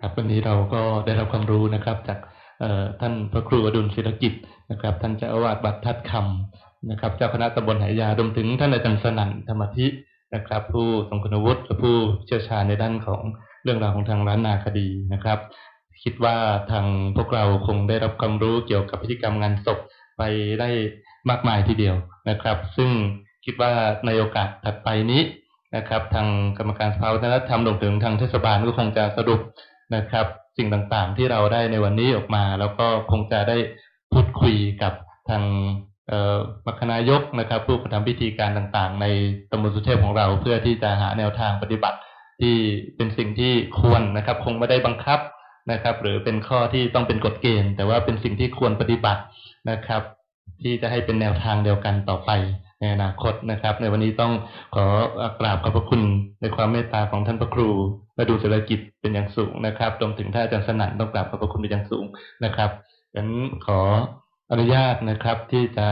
ครับ วันนี้เราก็ได้รับความรู้นะครับ จาก เอ่อ ท่านพระครูอดุลศิลกิจนะครับ ท่านเจ้าอาวาสวัดธาตุคำนะครับ เจ้าคณะตำบลไหหยา รวมถึงท่านอาจารย์สนั่น ธรรมธินะครับ ผู้ทรงคุณวุฒิและผู้เชี่ยวชาญในด้านของเรื่องราวของทางล้านนาคดีนะครับ คิดว่าทางพวกเราคงได้รับความรู้เกี่ยวกับพิธีกรรมงานศพไปได้มากมายทีเดียวนะครับ ซึ่งคิดว่าในโอกาสถัดไปนี้นะครับ ทางกรรมการสภาวัฒนธรรมรวมถึงทางเทศบาลก็คงจะสรุปนะครับ สิ่งต่างๆ ที่เราได้ในวันนี้ออกมา แล้วก็คงจะได้พูดคุยกับทาง เอ่อ มคณายกนะครับ ผู้ประทำพิธีการต่างๆ ในตำบลสุเทพของเรา เพื่อที่จะหาแนวทางปฏิบัติที่เป็นสิ่งที่ควรนะครับ คงไม่ได้บังคับนะครับ หรือเป็นข้อที่ต้องเป็นกฎเกณฑ์ แต่ว่าเป็นสิ่งที่ควรปฏิบัตินะครับ ที่จะให้เป็นแนวทางเดียวกันต่อไปในอนาคตนะครับ ในวันนี้ต้องขอกราบขอบพระคุณในความเมตตาของท่านพระครูอดุลศิลกิจเป็นอย่างสูงนะครับ รวมถึงท่านอาจารย์สนั่น ต้องกราบขอบพระคุณเป็นอย่างสูงนะครับ ฉะนั้นขออนุญาตนะครับ ที่จะ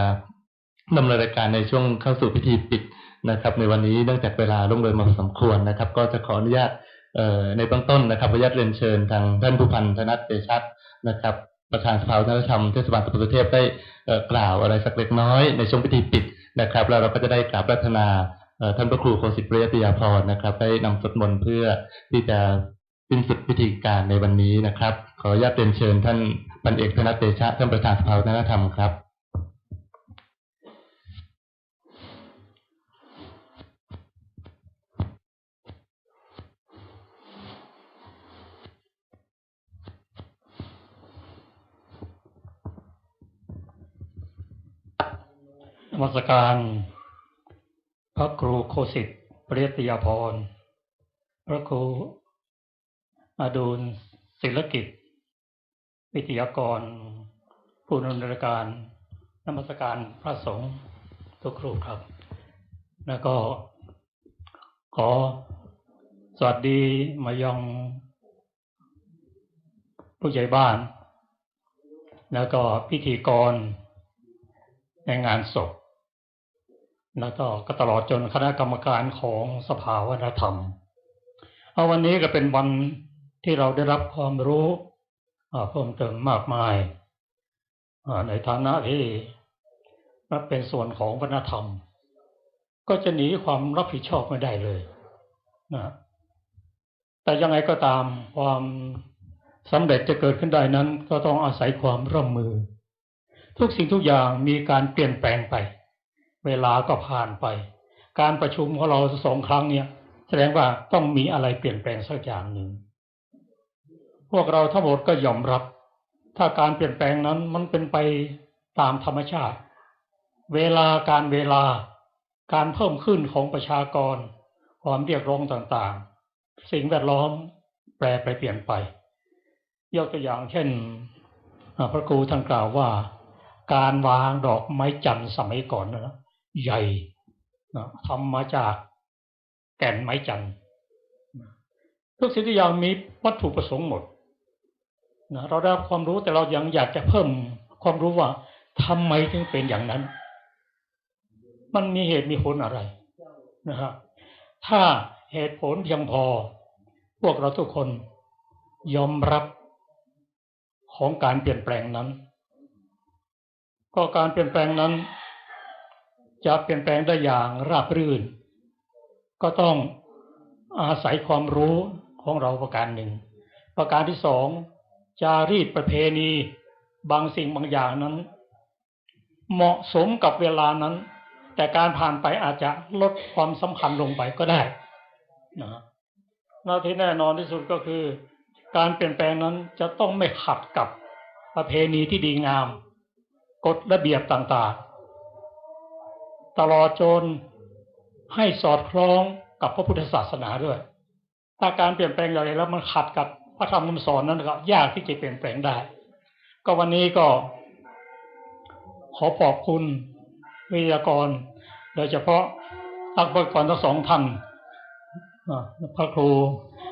ดำเนินรายการในช่วงเข้าสู่พิธีปิดนะครับ ในวันนี้เนื่องจากเวลาล่วงเลยมาพอสมควรนะครับ ก็จะขออนุญาต เอ่อ ในเบื้องต้นนะครับ ขออนุญาตเรียนเชิญทางท่านผู้พันธนัท เตชะนะครับ ประธานสภาวัฒนธรรมเทศบาลตำบลสุเทพได้ เอ่อ กล่าวอะไรสักเล็กน้อยในช่วงพิธีปิดนะครับ แล้วเราก็จะได้กราบอาราธนา เอ่อ ท่านพระครูโคสิต ปริยัตยาภรณ์นะครับ ได้นำสวดมนต์เพื่อที่จะสิ้นสุดพิธีการในวันนี้นะครับ ขออนุญาตเรียนเชิญท่านพันเอกธนัท เตชะ ท่านประธานสภาวัฒนธรรมครับ นมัสการพระครูโคสิต ปริยัตยาภรณ์ พระครูอดุลศิลกิจ วิทยากร ผู้ดำเนินรายการ นมัสการพระสงฆ์ทุกรูปครับ แล้วก็ขอสวัสดีมายังผู้ใหญ่บ้าน แล้วก็พิธีกรในงานศพ แล้วก็ ก็ตลอดจนคณะกรรมการของสภาวัฒนธรรม เอาวันนี้ก็เป็นวันที่เราได้รับความรู้ อ่า เพิ่มเติมมากมาย อ่า ในฐานะที่รับเป็นส่วนของวัฒนธรรม ก็จะหนีความรับผิดชอบไม่ได้เลยนะ แต่ยังไงก็ตาม ความสำเร็จจะเกิดขึ้นได้นั้น ก็ต้องอาศัยความร่วมมือ ทุกสิ่งทุกอย่างมีการเปลี่ยนแปลงไป เวลาก็ผ่านไป การประชุมของเราสองครั้งเนี่ย แสดงว่าต้องมีอะไรเปลี่ยนแปลงสักอย่างหนึ่ง พวกเราทั้งหมดก็ยอมรับ ถ้าการเปลี่ยนแปลงนั้นมันเป็นไปตามธรรมชาติ เวลา กาลเวลา การเพิ่มขึ้นของประชากร ความเรียกร้องต่างๆ สิ่งแวดล้อมแปรไปเปลี่ยนไป ยกตัวอย่างเช่น อ่า พระครูท่านกล่าวว่า การวางดอกไม้จันทร์สมัยก่อนนะ ใหญ่นะ ทำมาจากแก่นไม้จันทร์ ทุกสิ่งทุกอย่างมีวัตถุประสงค์หมดนะ เราได้รับความรู้ แต่เรายังอยากจะเพิ่มความรู้ว่าทำไมถึงเป็นอย่างนั้น มันมีเหตุมีผลอะไรนะฮะ ถ้าเหตุผลเพียงพอ พวกเราทุกคน ยอมรับของการเปลี่ยนแปลงนั้น ก็การเปลี่ยนแปลงนั้นจะเปลี่ยนแปลงได้อย่างราบรื่น ก็ต้องอาศัยความรู้ของเราประการหนึ่ง ประการที่สอง จารีตประเพณีบางสิ่งบางอย่างนั้น เหมาะสมกับเวลานั้น แต่การผ่านไปอาจจะลดความสำคัญลงไปก็ได้นะ และที่แน่นอนที่สุดก็คือ การเปลี่ยนแปลงนั้นจะต้องไม่ขัดกับประเพณีที่ดีงาม กฎระเบียบต่างๆ ตลอดจนให้สอดคล้องกับพระพุทธศาสนาด้วย ถ้าการเปลี่ยนแปลงอย่างใดแล้วมันขัดกับพระธรรมคำสอนนั้นก็ยากที่จะเปลี่ยนแปลงได้ ก็วันนี้ก็ขอขอบคุณวิทยากร โดยเฉพาะนักวิทยากรทั้งสองท่าน อ่า พระครู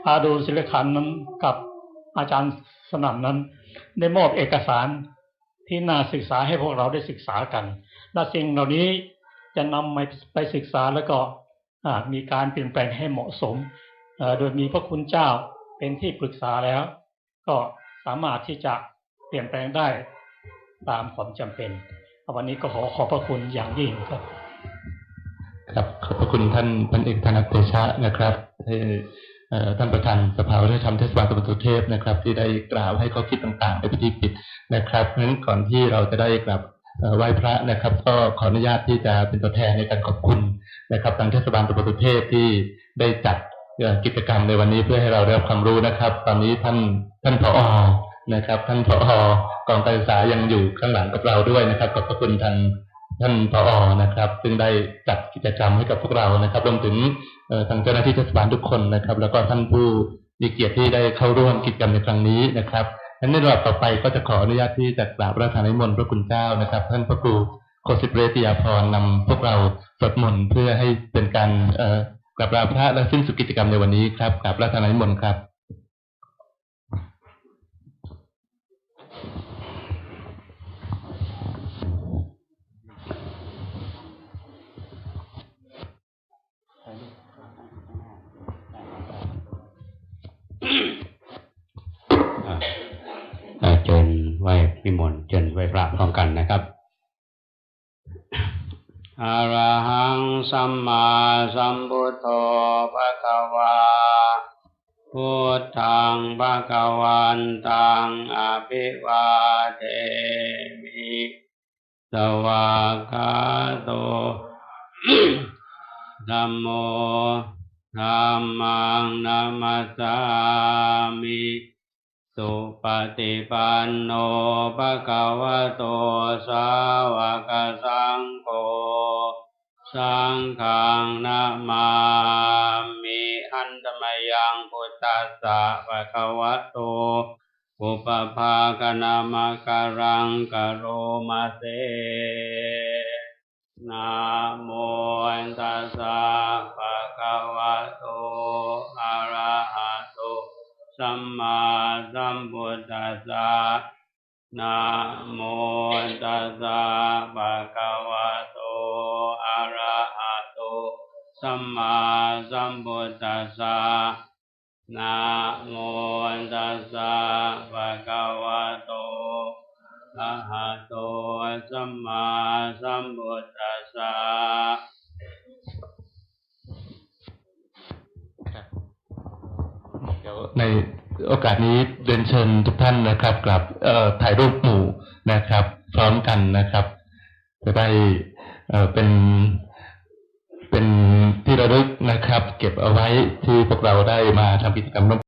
อาดูลศิลขันธ์นั้นกับอาจารย์สนั่นนั้น ได้มอบเอกสารที่น่าศึกษาให้พวกเราได้ศึกษากัน และสิ่งเหล่านี้จะนำไปศึกษาแล้วก็ อ่า มีการเปลี่ยนแปลงให้เหมาะสม เอ่อ โดยมีพระคุณเจ้าเป็นที่ปรึกษาแล้ว ก็สามารถที่จะเปลี่ยนแปลงได้ตามความจำเป็น วันนี้ก็ขอขอบพระคุณอย่างยิ่งครับ ครับ ขอบพระคุณท่านพันเอกธนัทเตชะนะครับ ที่ เอ่อ ท่านประธานสภาวัฒนธรรมเทศบาลตำบลสุเทพนะครับ ที่ได้กล่าวให้ข้อคิดต่างๆ ในพิธีปิดนะครับ เพราะฉะนั้นก่อนที่เราจะได้กราบ เอ่อ ไหว้พระนะครับ ก็ขออนุญาตที่จะเป็นตัวแทนในการขอบคุณนะครับ ทางเทศบาลตำบลสุเทพที่ได้จัด เอ่อ กิจกรรมในวันนี้เพื่อให้เราได้รับความรู้นะครับ ตอนนี้ท่าน ท่าน ผอ นะครับ ท่าน ผอ กองการศึกษายังอยู่ข้างหลังกับเราด้วยนะครับ ขอบพระคุณทางท่าน ผอ นะครับ ซึ่งได้จัดกิจกรรมให้กับพวกเรานะครับ รวมถึง เอ่อ ทางเจ้าหน้าที่เทศบาลทุกคนนะครับ แล้วก็ท่านผู้มีเกียรติที่ได้เข้าร่วมกิจกรรมในครั้งนี้นะครับ งั้นในลำดับต่อไปก็จะขออนุญาตที่จะกราบพระราชทานนิมนต์พระคุณเจ้านะครับ ท่านพระครูโคสิตเรตติยาภรณ์นำพวกเราสวดมนต์เพื่อให้เป็นการ เอ่อ กราบลาพระและสิ้นสุดกิจกรรมในวันนี้ครับ กราบพระราชทานนิมนต์ครับ อ่า อ่า เจิญไหว้นิมนต์ เจิญไหว้พระพร้อมกันนะครับ Arahaṃ sammāsambuddho bhagavā, buddhaṃ bhagavantaṃ abhivādemi. Svākkhāto dhammo, dhammaṃ namassāmi. Supaṭipanno bhagavato sāvakasaṅgho, saṅghaṃ namāmi. Handa mayaṃ buddhassa bhagavato pubbabhāganamakāraṃ karoma se. Namo tassa bhagavato arahato sammāsambuddhassa. Namo tassa bhagavato arahato sammāsambuddhassa. Namo tassa bhagavato arahato sammāsambuddhassa. ครับ เดี๋ยวในโอกาสนี้เรียนเชิญทุกท่านนะครับ กราบ เอ่อ ถ่ายรูปหมู่นะครับ พร้อมกันนะครับ จะได้ เอ่อ เป็น เป็นที่ระลึกนะครับ เก็บเอาไว้ที่พวกเราได้มาทำกิจกรรมร่วม